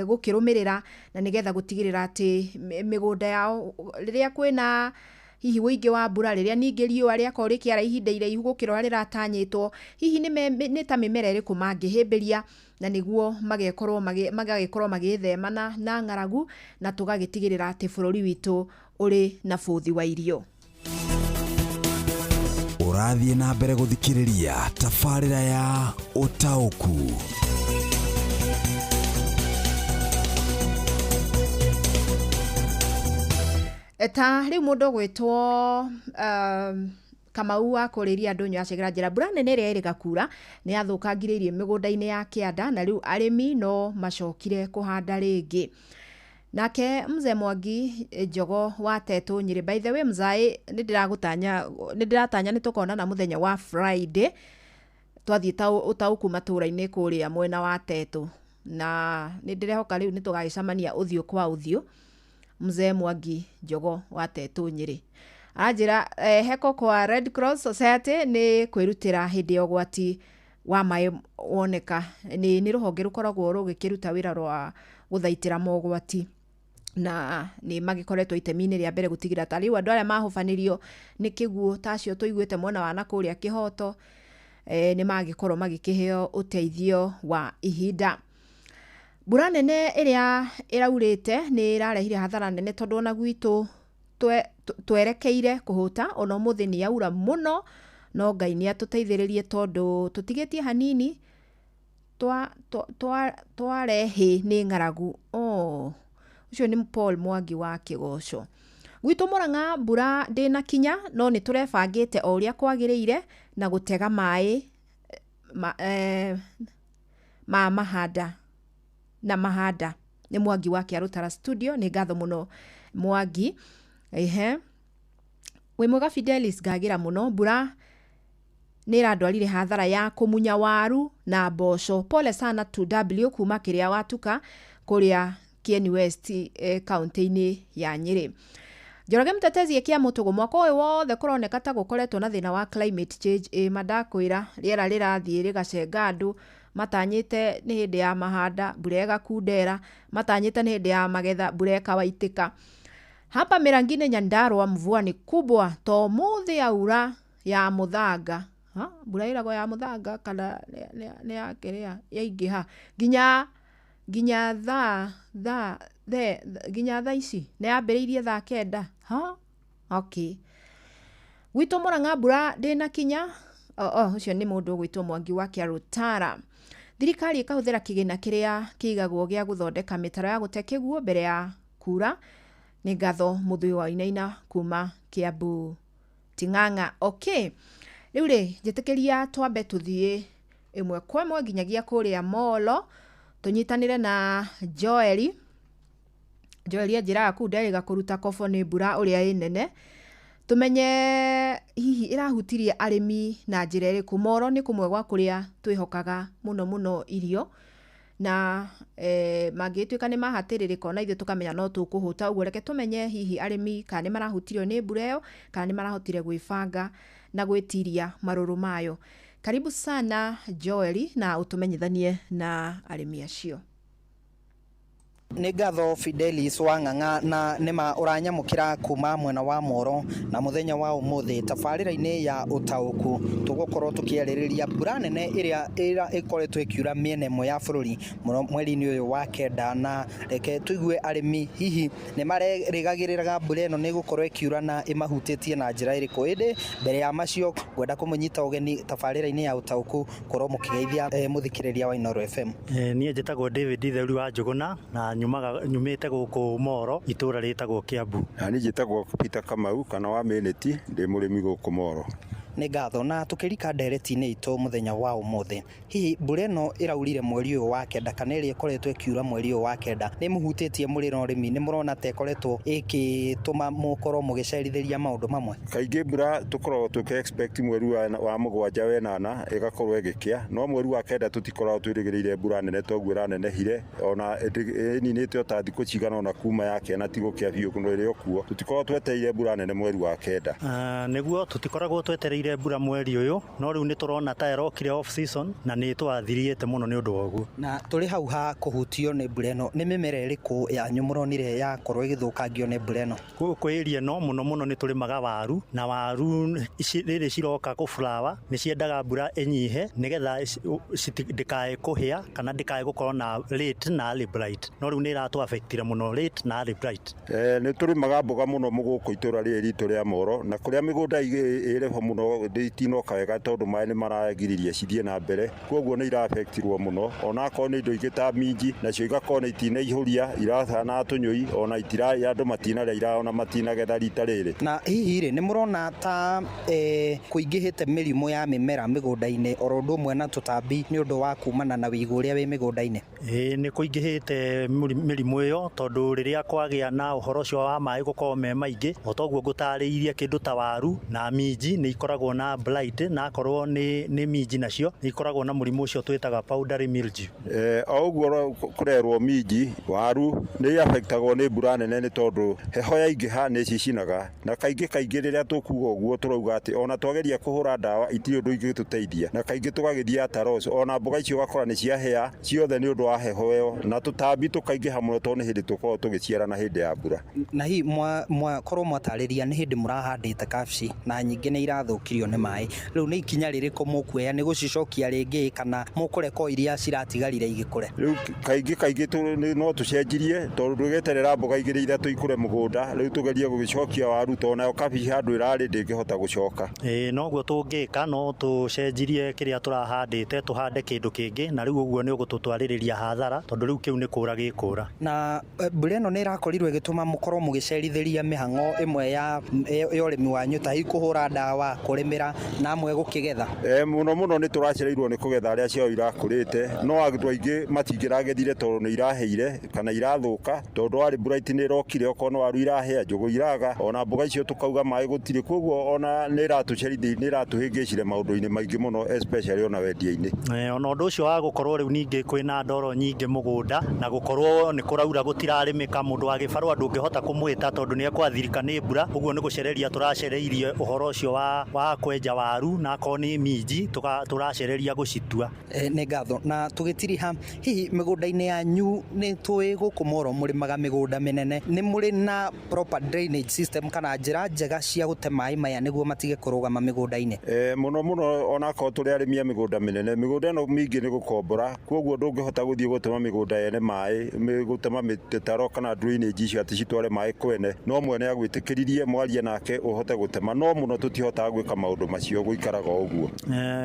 gũkĩrũmĩrĩra, na nĩgetha gũtigĩrĩra atĩ mĩgũnda yao rĩrĩa kwĩna hihi ũingĩ wa mbura, rĩrĩa ningĩ riũa rĩakorwo rĩkĩara ihinda iraihu gũkĩra ũrĩa rĩratanyĩtwo, hihi nĩ ta mĩmera ĩrĩkũ mangĩhĩmbĩria, na nĩguo magagĩkorwo magĩthemana na ng'aragu, na tũgagĩtigĩrĩra atĩ bũrũri witũ ũrĩ na bũthi wa irio. Ũrathiĩ na mbere gũthikĩrĩria tabarĩra ya Ũtaũku. Ta rĩu mũndũ ũgwĩtwo Kamau wa kũrĩria andũ nyua acegera njĩra mbura nene ĩrĩa ĩrĩga kura nĩ yathũkangire mĩgũnda-inĩ ya kĩanda, na rĩu arĩmi no macokire kũhanda rĩngĩ. Nake mzee Mwangi Njogo wa Tetũ Nyĩrĩ, by the way mzae, nĩ ndĩratanya nĩ tũkonana mũthenya wa Friday twathiĩ ũtaũku matũra-inĩ kũrĩa mwena wa Tetũ, na nĩ ndĩrehoka rĩu nĩ tũgagĩcemania ũthiũ kwa ũthiũ. Mzee Mwangi Njogo wa Tetũ Nyĩrĩ aranjĩra heko kwa Red Cross Society nĩ kwĩrutĩra hĩndĩ ya ũgwati wa maĩ woneka. Nĩ rũhonge rũkoragwo rũgĩkĩruta wĩra rwa gũthaitĩra mogwati, na nĩ magĩkoretwo itemi-inĩ rĩa mbere gũtigĩrĩra ta rĩu andũ arĩa mahobanĩrio nĩ kĩguũ ta acio tũiguĩte mwena wa nakũrĩa Kĩhoto, nĩ magĩkorwo magĩkĩheo ũteithio wa ihinda. Mbura nene ĩrĩa ĩraurĩte nĩ ĩrarehire hathara nene, tondũ ona gwitũ twerekeire kũhũta, ona ũmũthĩ nĩ yaura mũno, no Ngai nĩ atũteithĩrĩrie tondũ tũtigĩtie hanini twarehe nĩ ng'aragu. Ũcio nĩ Paul Mwangi wa Kĩgoco. Gwitũ Mũrang'a mbura ndĩnakinya, no nĩ tũrebangĩte o ũrĩa kwagĩrĩire na gũtega maĩ ma mahanda na mahanda. Nĩ Mwangi wa Kĩarũtara studio, nĩ ngatho mũno Mwangi. Ehe, wĩ mwega Fidelis, ngagĩra mũno. Mbura nĩ ĩrandwarire hathara ya kũmunya waru na mboco. Pole sana to W kuma kĩrĩa watuka kũrĩa Kieni West, kaunti-inĩ ya Nyĩrĩ. Njoroge Mtetezi ekia mũtũgũ, mwaka ũyũ wothe kũroneka ta gũkoretwo na thĩna wa climate change. Mandakwĩra rĩera rĩrathiĩ rĩgacenga, andũ matanyĩte nĩ hĩndĩ ya mahanda mbura ĩgakundera, matanyĩte nĩ hĩndĩ ya magetha mbura ĩkawaitĩka. Hapa Mĩrangi-inĩ Nyandarua mvua ni kubwa to mũthĩ yaura ya mũthanga. Mbura ĩragwo ya mũthanga kana nĩ ya kĩrĩa yaingĩha nginya thaa thaa nginya thaa ici nĩ yambĩrĩirie thaa 9. Okay, gwitũ Mũrang'a mbura ndĩnakinya. Ũcio nĩ mũndũ ũgwĩtwo Mwangi wa Kĩarũtara. Thirikari ĩkahũthĩra kĩgĩna kĩrĩa kĩigagwo gĩa gũthondeka mĩtaro ya gũte kĩguũ mbere ya kura. Nĩ ngatho Mũthũi wa Wainaina kuma Kiambu Ting'ang'a. Okay, rĩu rĩ njĩtĩkĩria twambe tũthiĩ ĩmwe kwa ĩmwe nginyagia kũrĩa Molo, tũnyitanĩre na Joeli. Joeli anjĩraga kũu nderĩga kũruta kobo nĩ mbura ũrĩa ĩ nene. Tumenye hihi ĩrahutirie arĩmi na njĩra ĩrĩkũ. Moro nĩ kũmwe gwa kũrĩa twĩhokaga mũno mũno irio na mangĩtuĩka nĩ mahatĩrĩrĩka ona ithuĩ tũkamenya no tũkũhũta. Ũguo reke tũmenye hihi arĩmi kana nĩ marahutirio nĩ mbura ĩyo kana nĩ marahotire gwĩbanga na gwĩtiria marũrũ mayo. Karibu sana Joeli, na ũtũmenyithanie na arĩmi acio. Nĩ ngatho Fidelis wa Ng'ang'a, na nĩma ũranyamũkĩra kuma mwena wa Moro. Na mũthenya wa ũmũthĩ tabarĩra-inĩ ya ũtaũku tũgũkorwo tũkĩarĩrĩria mbura nene ĩrĩa ĩkoretwo ĩkiura mĩena ĩmwe ya bũrũri mũno mweri-inĩ ũyũ wa kenda. Na reke tũigue arĩmi hihi nĩ marerĩgagĩrĩraga mbura ĩno nĩ ĩgũkorwo ĩkiura na ĩmahutĩtie na njĩra ĩrĩkũ. Ĩndĩ mbere ya macio ngwenda kũmũnyita ũgeni tabarĩra-inĩ ya ũtaũku korwo mũkĩgeithia mũthikĩrĩria wa Inooro FM. Niĩ njĩtagwo David Theuri wa Njũgũna na nyumĩte gũkũ Moro, itũra rĩtagwo Kiambu. Na niĩ njĩtagwo Peter Kamau kana wa Mĩnĩti, ndĩ mũrĩmi gũkũ Moro. Nĩ ngatho. Na tũkĩrika ndereti-inĩ itũ mũthenya wa ũmũthĩ, hihi mbura ĩno ĩraurire mweri ũyũ wa kenda kana ĩrĩa ĩkoretwo ĩkiura mweri ũyũ wa kenda nĩ mũhutĩtie mũrĩ na ũrĩmi? Nĩ mũrona ta ĩkoretwo ĩgĩtũma mũkorwo mũgĩcerithĩria maũndũ mamwe? Kaingĩ mbura tũkoragwo tũkĩ expect mweri wa mũgwanja wenana ĩgakorwo ĩgĩkĩa, no mweri wa kenda tũtikoragwo twĩrĩgĩrĩire mbura nene toguo ĩranenehire, ona ĩninĩte o ta thikũ cigana ona kuma yakĩa na ti gũkĩa biũ no ĩrĩ o kuo. Tũtikoragwo twetereire mbura nene mweri wa kenda. Nĩguo tũtikoragwo twetereire mbura mweri ũyũ, no rĩu nĩ tũrona ta ĩrokire off season na nĩ twathiriĩte mũno nĩ ũndũ wa ũguo. Na tũrĩ hau ha kũhutio nĩ mbura ĩno, nĩ mĩmera ĩrĩkũ yanyu mũronire yakorwo ĩgĩthũkangio nĩ mbura ĩno? Gũkũ area ĩno mũno mũno nĩ tũrĩmaga waru, na waru rĩrĩ ciroka kũ flower nĩ ciendaga mbura ĩnyihe nĩgetha ndĩkae kũhĩa kana ndĩkae gũkorwo na late na early blight, no rĩu nĩ ĩratũ affectire mũno late na early blight. Nĩ tũrĩmaga mboga mũno gũkũ itũra rĩrĩ ritũ rĩa Moro, na kũrĩa mĩgũnda ĩrĩ ho mũno itinoka wega tondũ maĩ nĩ maragiririe cithiĩ na mbere, koguo nĩ iraffectirwo mũno. Ona akorwo nĩ indo ingĩ ta minji nacio igakorwo nĩ itinaihũria irahana tũnyũi, ona itira andũ matinarĩa ona matinagetha rita rĩrĩ. Na hihi rĩ nĩ mũrona ta kũingĩhĩte mĩrimũ ya mĩmera mĩgũnda-inĩ oro ũndũ ũmwe na tũtambi nĩ ũndũ wa kumana na wĩigũ ũrĩa wĩ mĩgũnda-inĩ? Ĩĩ nĩ kũingĩhĩte mĩrimũ ĩyo tondũ rĩrĩa kwagĩa na ũhoro ũcio wa maĩ gũkorwo me maingĩ, o toguo ngũtarĩirie kĩndũ ta waru na minji nĩ ikoragwo na blight, na akorwo nĩ minji nacio nĩ ikoragwo na mũrimũ ũcio twĩtaga powdery mildew. O ũguo kũrerwo minji waru nĩ affectagwo nĩ mbura nene nĩ tondũ heho yaingĩha nĩ cicinaga, na kaingĩ kaingĩ rĩrĩa tũkuga ũguo tũrauga atĩ ona twageria kũhũra ndawa itirĩ ũndũ ingĩtũteithia, na kaingĩ tũgagĩthiĩ ataros ona mboga icio ũgakora nĩ ciahĩa ciothe nĩ ũndũ wa heho ĩyo, na tũtambi tũkaingĩha mũno tondũ nĩ hĩndĩ tũkoragwo tũgĩciarana hĩndĩ ya mbura. Na hihi mwakorwo mwatarĩria nĩ hĩndĩ mũrahandĩte kabici na nyingĩ nĩ irathũkirio nĩ maĩ, rĩu nĩ ikinya rĩrĩkũ mũkuoya? Nĩ gũcicokia rĩngĩ kana mũkũreka iria ciratigarire igĩkũre? Rĩu kaingĩ kaingĩ no tũcenjirie tondũ ndũgeterera mboga igĩrĩ ithatũ ikũre mũgũnda, rĩu tũgerie gũgĩcokia waru tondũ nayo kabici handũ ĩrarĩ ndĩngĩhota gũcoka. Ĩĩ noguo tũngĩka, no tũcenjirie kĩrĩa tũrahandĩte tũhande kĩndũ kĩngĩ, na rĩu ũguo nĩ ũgũtũtwarĩrĩria hathara tondũ rĩu kĩu nĩ kũra gĩkũra. Na mbura ĩno nĩ ĩrakorirwo ĩgĩtũma mũkorwo mũgĩcerithĩria mĩhang'o ĩmwe ya ũrĩmi wanyu ta hihi kũhũra ndawa, kũrĩmĩra na amwe gũkĩgetha? Mũno mũno nĩ tũracereirwo nĩ kũgetha arĩa ciao irakũrĩte, no andũ aingĩ matingĩragethire tondũ nĩ iraheire kana irathũka tondũ warĩ blight nĩ ĩrokire, okorwo nĩ waru irahĩa njũgũ iraga, ona mboga icio tũkauga maĩ gũtirĩ, koguo ona nĩ ĩratũcerithia nĩ ĩratũhĩngĩcire maũndũ-inĩ maingĩ mũno especially ona wendia-inĩ. Ona ũndũ ũcio wa gũkorwo rĩu ningĩ kwĩna ndoro nyingĩ mũgũnda na gũkorwo nĩ kũraura gũtirarĩmĩka, mũndũ wa gĩbarũa ndũngĩhota kũmwĩta tondũ nĩ ekwathirika nĩ mbura, ũguo nĩ gũcereria tũracereirie ũhoro ũcio wa kwenja waru na akorwo nĩ minji tũracereria gũcitua. Nĩ ngatho. Na tũgĩtiriha, hihi mĩgũnda-inĩ yanyu nĩ tũĩ gũkũ Moro mũrĩmaga mĩgũnda mĩnene, nĩ mũrĩ na proper drainage system kana njĩra njega cia gũte maĩ maya nĩguo matige kũrũgama mĩgũnda-inĩ? Mũno mũno onakorwo tũrĩ arĩmi a mĩgũnda mĩnene, mĩgũnda ĩno mĩingĩ nĩ gũkombora, koguo ndũngĩhota gũthiĩ gũtema mĩgũnda yene maĩ, gũtema mĩtaro kana drainage icio atĩ citware maĩ kwene, no mwene agwĩtĩkĩririe mwarie nake ũhote gũtema, no mũno tũtihotaga gwĩka gwĩka maũndũ macio gũikaraga o ũguo.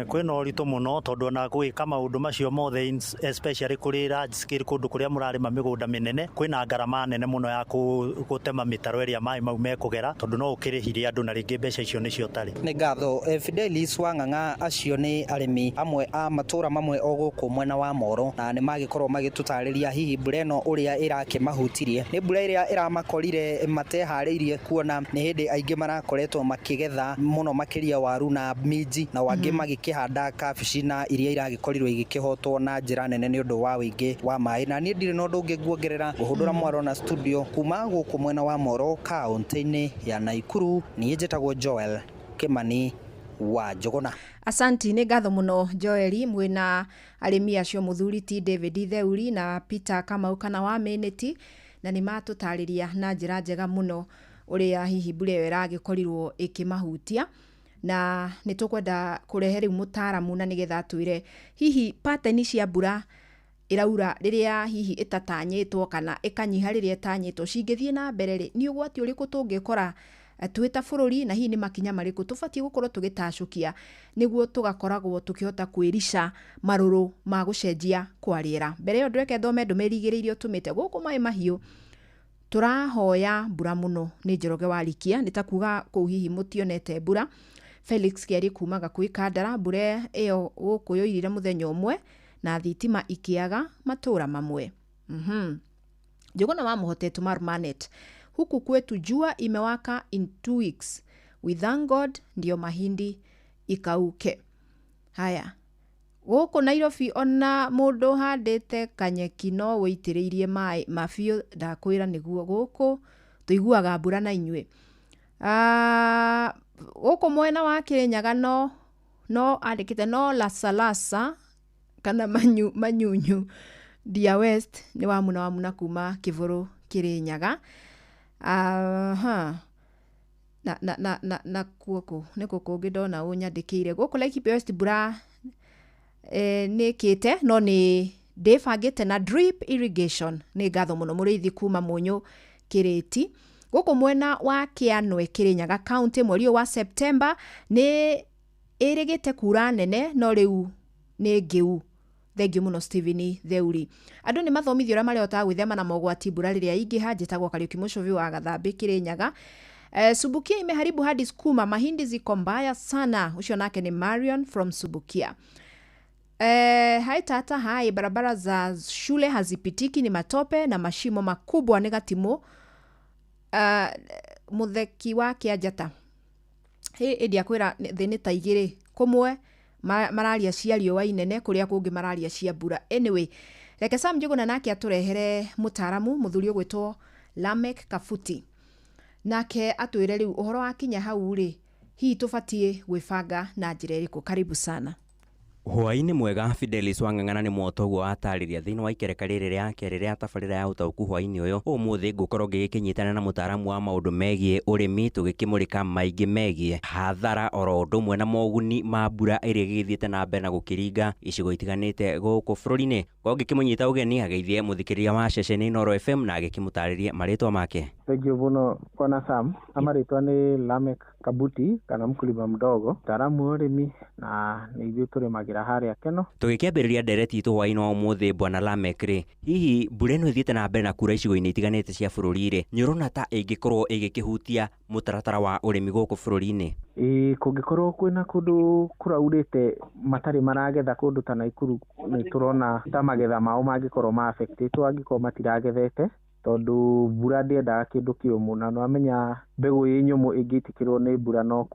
Kwĩna ũritũ mũno tondũ ona gwĩka maũndũ macio mothe, especially kũrĩ large scale, kũndũ kũrĩa mũrarĩma mĩgũnda mĩnene, kwĩna ngarama nene mũno ya gũtema mĩtaro ĩrĩa maĩ mau mekũgera, tondũ no ũkĩrĩhire andũ na rĩngĩ mbeca icio nĩcio ũtarĩ. Nĩ ngatho Fidelis Wang'ang'a. Acio nĩ arĩmi amwe a matũra mamwe o gũkũ mwena wa Moro, na nĩ magĩkorwo magĩtũtarĩria hihi mbura ĩno ũrĩa ĩrakĩmahutirie. Nĩ mbura ĩrĩa ĩramakorire mateharĩirie, kuona nĩ hĩndĩ aingĩ marakoretwo makĩgetha mũno makĩria waru na minji, na angĩ magĩkĩhanda kabici na iria iragĩkorirwo igĩkĩhotwo na njĩra nene nĩ ũndũ wa ũingĩ wa maĩ. Na niĩ ndirĩ na ũndũ ũngĩ nguongerera, ngũhũndũra mwaro na studio kuma gũkũ mwena wa Moro, kaũntĩ-inĩ ya Naikuru. Niĩ njĩtagwo Joel Kimani wa Njũgũna. Asanti, nĩ ngatho mũno Joeli. Mwĩna arĩmi acio mũthuri ti David Theuri na Peter Kamau kana wa Mĩnĩti, na nĩ matũtarĩria na njĩra njega mũno ũrĩa hihi mbura ĩyo ĩragĩkorirwo ĩkĩmahutia, na nĩ tũkwenda kũrehe rĩu mũtaaramu na nĩgetha atwĩre hihi pateni cia mbura ĩraura rĩrĩa hihi ĩtatanyĩtwo kana ĩkanyiha rĩrĩa ĩtanyĩtwo cingĩthiĩ na mbere rĩ, nĩ ũgwati ũrĩkũ tũngĩkora twĩ ta bũrũri, na hihi nĩ makinya marĩkũ tũbatiĩ gũkorwo tũgĩtacũkia nĩguo tũgakoragwo tũkĩhota kwĩrica marũrũ ma gũcenjia kwa rĩera. Mbere ĩyo ndweke thome ndũmĩrĩri igĩrĩ iria ũtũmĩte gũkũ. Maĩ mahiũ tũrahoya mbura mũno nĩ Njoroge wa Rikia, nĩ ta kuga kũu hihi mũtionete mbura. Felix Kĩari kuma Gakui Kandara, mbura ĩyo gũkũ yoirire mũthenya ũmwe na thitima ikĩaga matũra mamwe. Njũgũna wa Mũhotetu Marmanet, huku kwetu jua imewaka in 2 weeks, we thank God ndio mahindi ikauke. Haya, gũkũ Nairobi ona mũndũ ũhandĩte kanyeki no wĩitĩrĩirie maĩ mabiũ, ndakwĩra nĩguo gũkũ tũiguaga mbura na inyuĩ. Ah, gũkũ mwena wa Kĩrĩnyaga no andĩkĩte no lasalasa kana manyunyu Dia West nĩ wamuna wamuna kuma Kĩbũrũ Kĩrĩnyaga. Aha. Na kuo kũ nĩ kũ kũngĩ ndona ũnyandĩkĩire gũkũ Laikipia West, mbura nĩ ĩkĩte no nĩ ndĩbangĩte na drip irrigation. Nĩ ngatho mũno mũrĩithi kuma Mũnyũ Kĩrĩti. Gũkũ mwena wa Kĩanwe Kĩrĩnyaga County, mweri ũyũ wa September nĩ ĩrĩgĩte kura nene no rĩu nĩ ngĩu. Thengiũ mũno Stephen Theuri. Andũ nĩ mathomithio ũrĩa marĩhotaga gwĩthema na mogwati mbura rĩrĩa ingĩha. Njĩtagwo Kariũki Mũcũbi wa Gathambĩ Kĩrĩnyaga. Subukia imeharibu hadi sukuma, mahindi ziko mbaya sana. Ucio nake ni Marion from Subukia. Hai tata, hai, barabara za shule hazipitiki, ni matope na mashimo makubwa. Nĩ Gatimũ Mũtheki wa Kĩanjata. Ĩndĩ akwĩra thĩ nĩ ta igĩrĩ, kũmwe mararia cia riũa inene, kũrĩa kũngĩ mararia cia mbura. Anyway, reke Sam Njũgũna nake atũrehere mũtaaramu mũthuri ũgwĩtwo Lamek Kabuti, nake atwĩre rĩu ũhoro wakinya hau rĩ, hihi tũbatiĩ gwĩbanga na njĩra ĩrĩkũ. Karibu sana. Hwaĩ-inĩ mwega Fidelis Wang'ang'ana. Nĩ mwoto ũguo watarĩria thĩinĩ wa ikereka rĩrĩ rĩa kerĩ rĩa tabarĩra ya ũtaũku hwaĩ-inĩ ũyũ. Ũmũthĩ ngũkorwo ngĩgĩkĩnyitana na mũtaaramu wa maũndũ megiĩ ũrĩmi, tũgĩkĩmũrĩka maingĩ megiĩ hathara oro ũndũ ũmwe na moguni ma mbura ĩrĩa ĩgĩthiĩte na mbere na gũkĩringa icigo itiganĩte gũkũ bũrũri-inĩ. Korwo ngĩkĩmũnyita ũgeni ageithie mũthikĩrĩria wa ceceni Inooro FM na agĩkĩmũtarĩrie marĩtwa make. Thank you mũno bwana Sam. Marĩtwa nĩ Lamek Kabuti kana mkulima mdogo, mtaalamu wa ũrĩmi, na nĩ ithuĩ tũrĩmagĩra harĩa Keno. Tũgĩkĩambĩrĩria ndereti itũ hwaĩ-inĩ wa ũmũthĩ, bwana Lamek rĩ, hihi mbura ĩno ĩthiĩte na mbere na kura icigo-inĩ itiganĩte cia bũrũri rĩ, nĩ ũrona ta ĩngĩkorwo ĩgĩkĩhutia mũtaratara wa ũrĩmi gũkũ bũrũri-inĩ? Ĩĩ, kũngĩkorwo kwĩna kũndũ kũraurĩte matarĩ maragetha, kũndũ ta Naikuru, nĩ tũrona ta magetha mao mangĩkorwo ma affectĩtwo angĩkorwo matiragethete, tondũ mbura ndĩendaga kĩndũ kĩũmũ, na nĩwamenya mbegũ ĩ nyũmũ ĩngĩitĩkĩrwo nĩ mbura no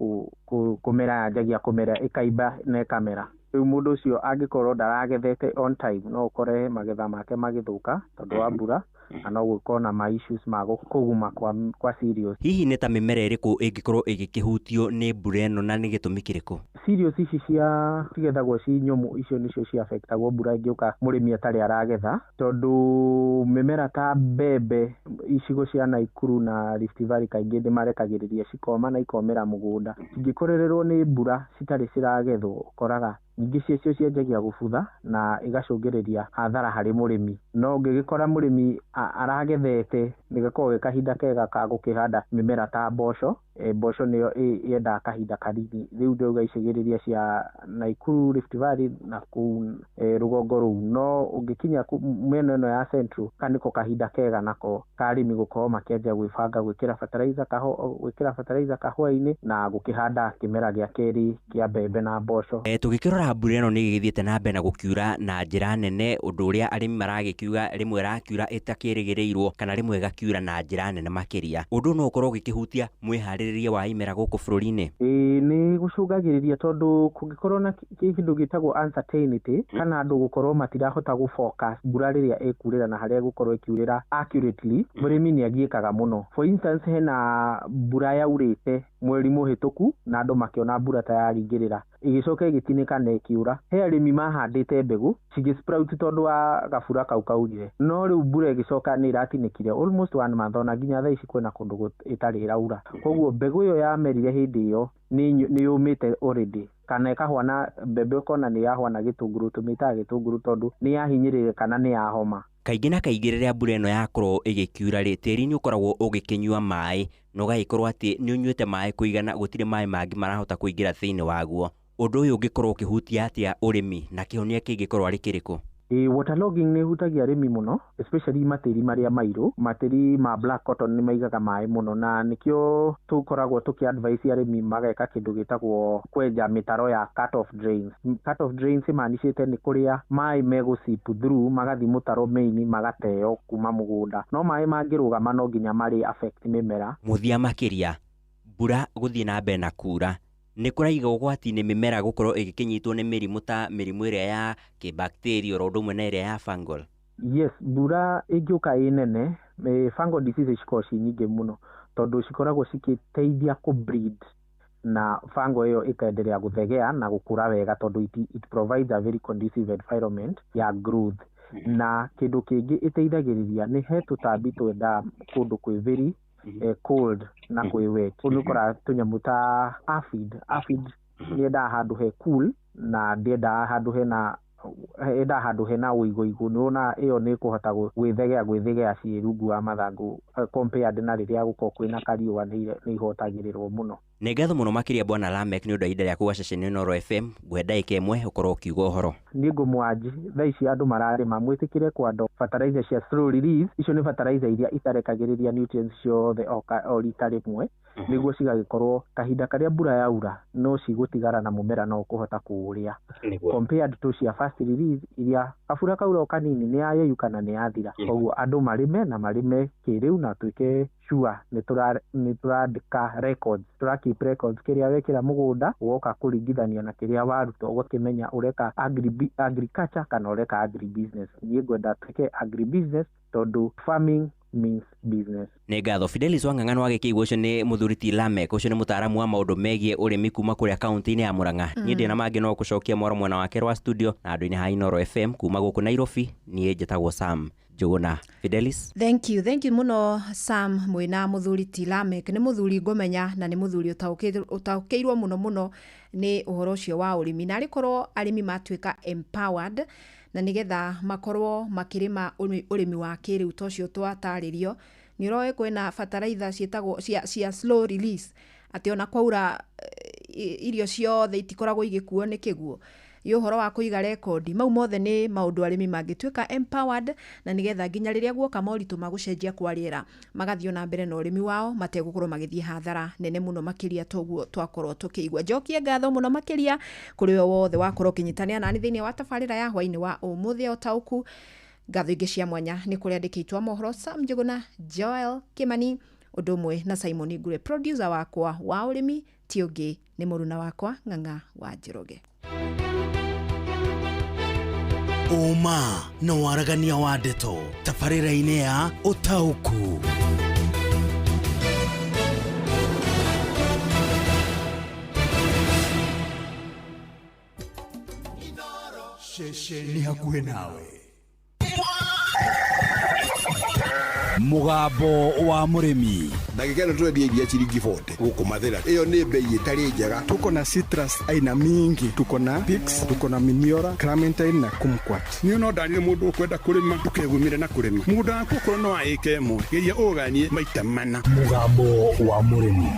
kũmera yanjagia kũmera, ĩkaimba na ĩkamera. Rĩu mũndũ ũcio angĩkorwo ndaragethete on time, no ũkore magetha make magĩthũka tondũ wa mbura, na no gũkorwo na ma issues ma kũguma kwa cereals. Hihi nĩ ta mĩmera ĩrĩkũ ĩngĩkorwo ĩgĩkĩhutio nĩ mbura ĩno na nĩ gĩtũmi kĩrĩkũ? Cereals ici cia cigethagwo ci nyũmũ, icio nĩcio ci affectagwo mbura ĩngĩũka mũrĩmi atarĩ aragetha, tondũ mĩmera ta mbembe icigo cia Naikuru na Rift Valley kaingĩ nĩ marekagĩrĩria cikoma na ikomĩra mũgũnda. Cingĩkorererwo nĩ mbura citarĩ ciragethwo, ũkoraga nyingĩ ciacio cianjagia gũbutha na ĩgacũngĩrĩria hathara harĩ mũrĩmi. No ũngĩgĩkora mũrĩmi aragethete Nĩ gakoragwo ge kahinda kega ka gũkĩhanda mĩmera ta mboco. Mboco nĩyo yendaga kahinda kanini. Rĩu ndĩrauga icigĩrĩria cia Nakuru, Rift Valley na kũu rũgongo rũu. No ũngĩkinya mĩena ĩno ya Central, ka nĩko kahinda kega nako ka arĩmi gũkorwo makĩanjia gwĩbanga gwĩkĩra fertilizer gwĩkĩra fertilizer kahũa-inĩ na gũkĩhanda kĩmera gĩa kerĩ kĩa mbembe na mboco. Tũgĩkĩrora mbura ĩno nĩ ĩgĩthiĩte na mbere na gũkiura na njĩra nene, ũndũ ũrĩa arĩmi maragĩkiuga rĩmwe ĩrakiura ĩtakĩrĩgĩrĩirwo kana rĩmwe ĩgakiura na njĩra nene makĩria. Ũndũ ũyũ no ũkorwo ũgĩkĩhutia mwĩharĩrĩrie wa imera gũkũ bũrũri-inĩ? Ĩĩ nĩ gũcũngagĩrĩria tondũ kũngĩkorwo na kĩndũ gĩtagwo uncertainty kana andũ gũkorwo matirahota gũ focus mbura rĩrĩa ĩkurĩra na harĩa ĩgũkorwo ĩkiurĩra accurately, mũrĩmi nĩ agiĩkaga mũno. For instance, hena mbura yaurĩte mweri mũhĩtũku na andũ makĩona mbura ta yaringĩrĩra, ĩgĩcoka ĩgĩtinĩka na ĩkiura. He arĩmi mahandĩte mbegũ cigĩ sprout tondũ wa gabura kau kaurire, no rĩu mbura ĩgĩcoka nĩ ĩratinĩkire almost one month, ona nginya thaa ici kwĩna kũndũ ĩtarĩ ĩraura. Koguo mbegũ ĩyo yamerire hĩndĩ ĩyo nĩ yũmĩte already, kana ĩkahwana mbembe ũkona nĩ yahwana gĩtũngũrũ, tũmĩtaga gĩtũngũrũ tondũ nĩ yahinyĩrĩrĩka kana nĩ yahoma. Kaingĩ na kaingĩ rĩrĩa mbura ĩno yakorwo ĩgĩkiura rĩ, tĩri nĩ ũkoragwo ũgĩkĩnyua maĩ na ũgagĩkorwo atĩ nĩ ũnyuĩte maĩ kũigana, gũtirĩ maĩ mangĩ marahota kũingĩra thĩinĩ waguo. Ũndũ ũyũ ũngĩkorwo ũkĩhutia atĩa ũrĩmi na kĩhonia kĩngĩkorwo arĩ kĩrĩkũ? Ĩĩ waterlogging nĩ ĩhutagia arĩmi mũno, especially matĩri marĩa mairũ. Matĩri ma black cotton nĩ maigaga maĩ mũno, na nĩkĩo tũkoragwo tũkĩ advise arĩmi mageka kĩndũ gĩtagwo kwenja mĩtaro ya cut off drains. Cut off drains ĩmanicĩte nĩ kũrĩa maĩ megũ seep through magathiĩ mũtaro main magateo kuma mũgũnda. No maĩ mangĩrũgama no nginya marĩ affect mĩmera. Mũthia makĩria, mbura gũthiĩ na mbere na kura nĩ kũraiga ũgwati-inĩ mĩmera gũkorwo ĩgĩkĩnyitwo nĩ mĩrimũ ta mĩrimũ ĩrĩa ya kĩbacteria oro ũndũ ũmwe na ĩrĩa ya fungal? Yes, mbura ĩngĩũka ĩ nene, fungal diseases cikoragwo ciĩ nyingĩ mũno tondũ cikoragwo cikĩteithia kũ breed na fungal ĩyo ĩkaendelea gũthegea na gũkũra wega tondũ it provides a very conducive environment ya growth. Na kĩndũ kĩngĩ ĩteithagĩrĩria nĩ he tũtambi twendaga kũndũ kwĩ very cold na kwĩ wet. Nĩ ũkoraga tũnyamũ ta aphid. Aphid nĩ yendaga handũ he cool na ndĩendaga handũ hena yendaga handũ hena ũigũigũ. Nĩ wona ĩyo nĩ ĩkũhota gwĩthegea ciĩ rungu wa mathangũ compared na rĩrĩa gũkoragwo kwĩna kariũa, nĩ ihotagĩrĩrwo mũno. Nĩ ngatho mũno makĩria Bwana Lamek nĩ ũndũ wa ihinda rĩaku gwa ceceni Inooro FM. Ngũhe ndagĩka ĩmwe ũkorwo ũkiuga ũhoro. Niĩ ngũmwanji thaa ici andũ mararĩma mwĩtĩkĩre kwando fertilizer cia slow release. Icio nĩ fertilizer iria itarekagĩrĩria nutrients ciothe o rita rĩmwe, nĩguo cigagĩkorwo kahinda karĩa mbura yaura no cigũtigara na mũmera no ũkũhota kũũrĩa, compared to cia fast release iria kabura kaura o kanini nĩ yayeyũka na nĩ yathira. Koguo andũ marĩme na marĩme kĩrĩu na tuĩke sure nĩ tũrandĩka records, tũra keep records kĩrĩa wekĩra mũgũnda ũgoka kũringithania na kĩrĩa waruta ũgakĩmenya ũreka agriculture kana ũreka agribusiness. Niĩ ngwenda tuĩke agribusiness tondũ farming means business. Nĩ ngatho Fidelis Wang'ang'a wagĩkĩigua ũcio nĩ mũthuri ti Lamek, ũcio nĩ mũtaaramu wa maũndũ megiĩ ũrĩmi kuma kũrĩa kaunti-inĩ ya Murang'a. Niĩ ndĩ na mangĩ no gũcokia mwaro mwena wake rwa studio na andũ-inĩ ha Inooro FM kuma gũkũ Nairobi. Niĩ njĩtagwo Sam Njuguna. Fidelis. Thank you, thank you muno Sam mwina muthuri ti Lamek. Nĩ muthuri ngũmenya na nĩ muthuri ũtaũkĩirwo mũno mũno nĩ ũhoro ũcio wa ũrĩmi, na arĩkorwo arĩmi matuĩka empowered na nĩgetha makorwo makĩrĩma ũrĩmi wa kĩrĩu ta ũcio twatarĩrio. Nĩ ũroĩ kwĩna bataraitha ciĩtagwo cia slow release, atĩ ona kwaura irio ciothe itikoragwo igĩkuo nĩ kĩguo. Ĩ ũhoro wa kũiga rekondi, mau mothe nĩ maũndũ arĩmi mangĩtuĩka empowered na nĩgetha nginya rĩrĩa guoka moritũ ma gũcenjia kwa rĩera magathiĩ na mbere na ũrĩmi wao mategũkorwo magĩthiĩ hathara nene mũno makĩria toguo twakorwo tũkĩigua. Njokie ngatho mũno makĩria kũrĩ we wothe wakorwo ũkĩnyitanĩra nani thĩinĩ wa tabarĩra ya hwainĩ wa ũmũthĩ ya ũtaũku. Ngatho ingĩ cia mwanya nĩ kũrĩ andĩki aitũ a mohoro Sam Njuguna, Joel Kimani, ũndũ ũmwe na Simon Ngure, producer wakwa wa ũrĩmi ti ũngĩ nĩ mũruna wakwa Ng'ang'a wa Njoroge. Ũma na waragania wa ndeto tabarĩra-inĩ ya ũtaũku. Ceceni hakuhĩ nawe. Mũgambo wa mũrĩmi. Ndagĩka ĩno tũrendia iria ciringi 40 gũkũ Mathĩra, ĩyo nĩ bei ĩtarĩ njega. Tuko na citrus aina mingi, tuko na Pix, tuko na Miniora, Clementine na Kumquat. Niĩ no ndanire mũndũ ũkwenda kũrĩma ndũkegumire na kũrĩma mũgũnda waku okorwo no wa ĩka ĩmwe geria ũganie maita mana. Mũgambo wa mũrĩmi.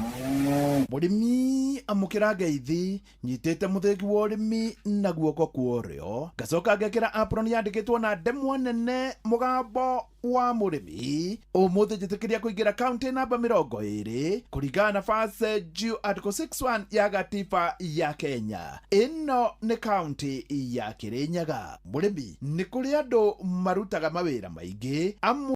Mũrĩmi amũkĩra ngeithi nyitĩte mũthĩgi wa ũrĩmi na guoko kwa ũrĩo ngacoka ngekĩra apron yandĩkĩtwo na ndemwa nene mũgambo wa mũrĩmi. Ũmũthĩ njĩtĩkĩria kũingĩra kaunti namba 20 kũringana na First Due Article 61 ya gatiba ya Kenya. Ĩno nĩ kaunti ya Kĩrĩnyaga. Mũrĩmi, nĩ kũrĩ andũ marutaga mawĩra maingĩ amwe.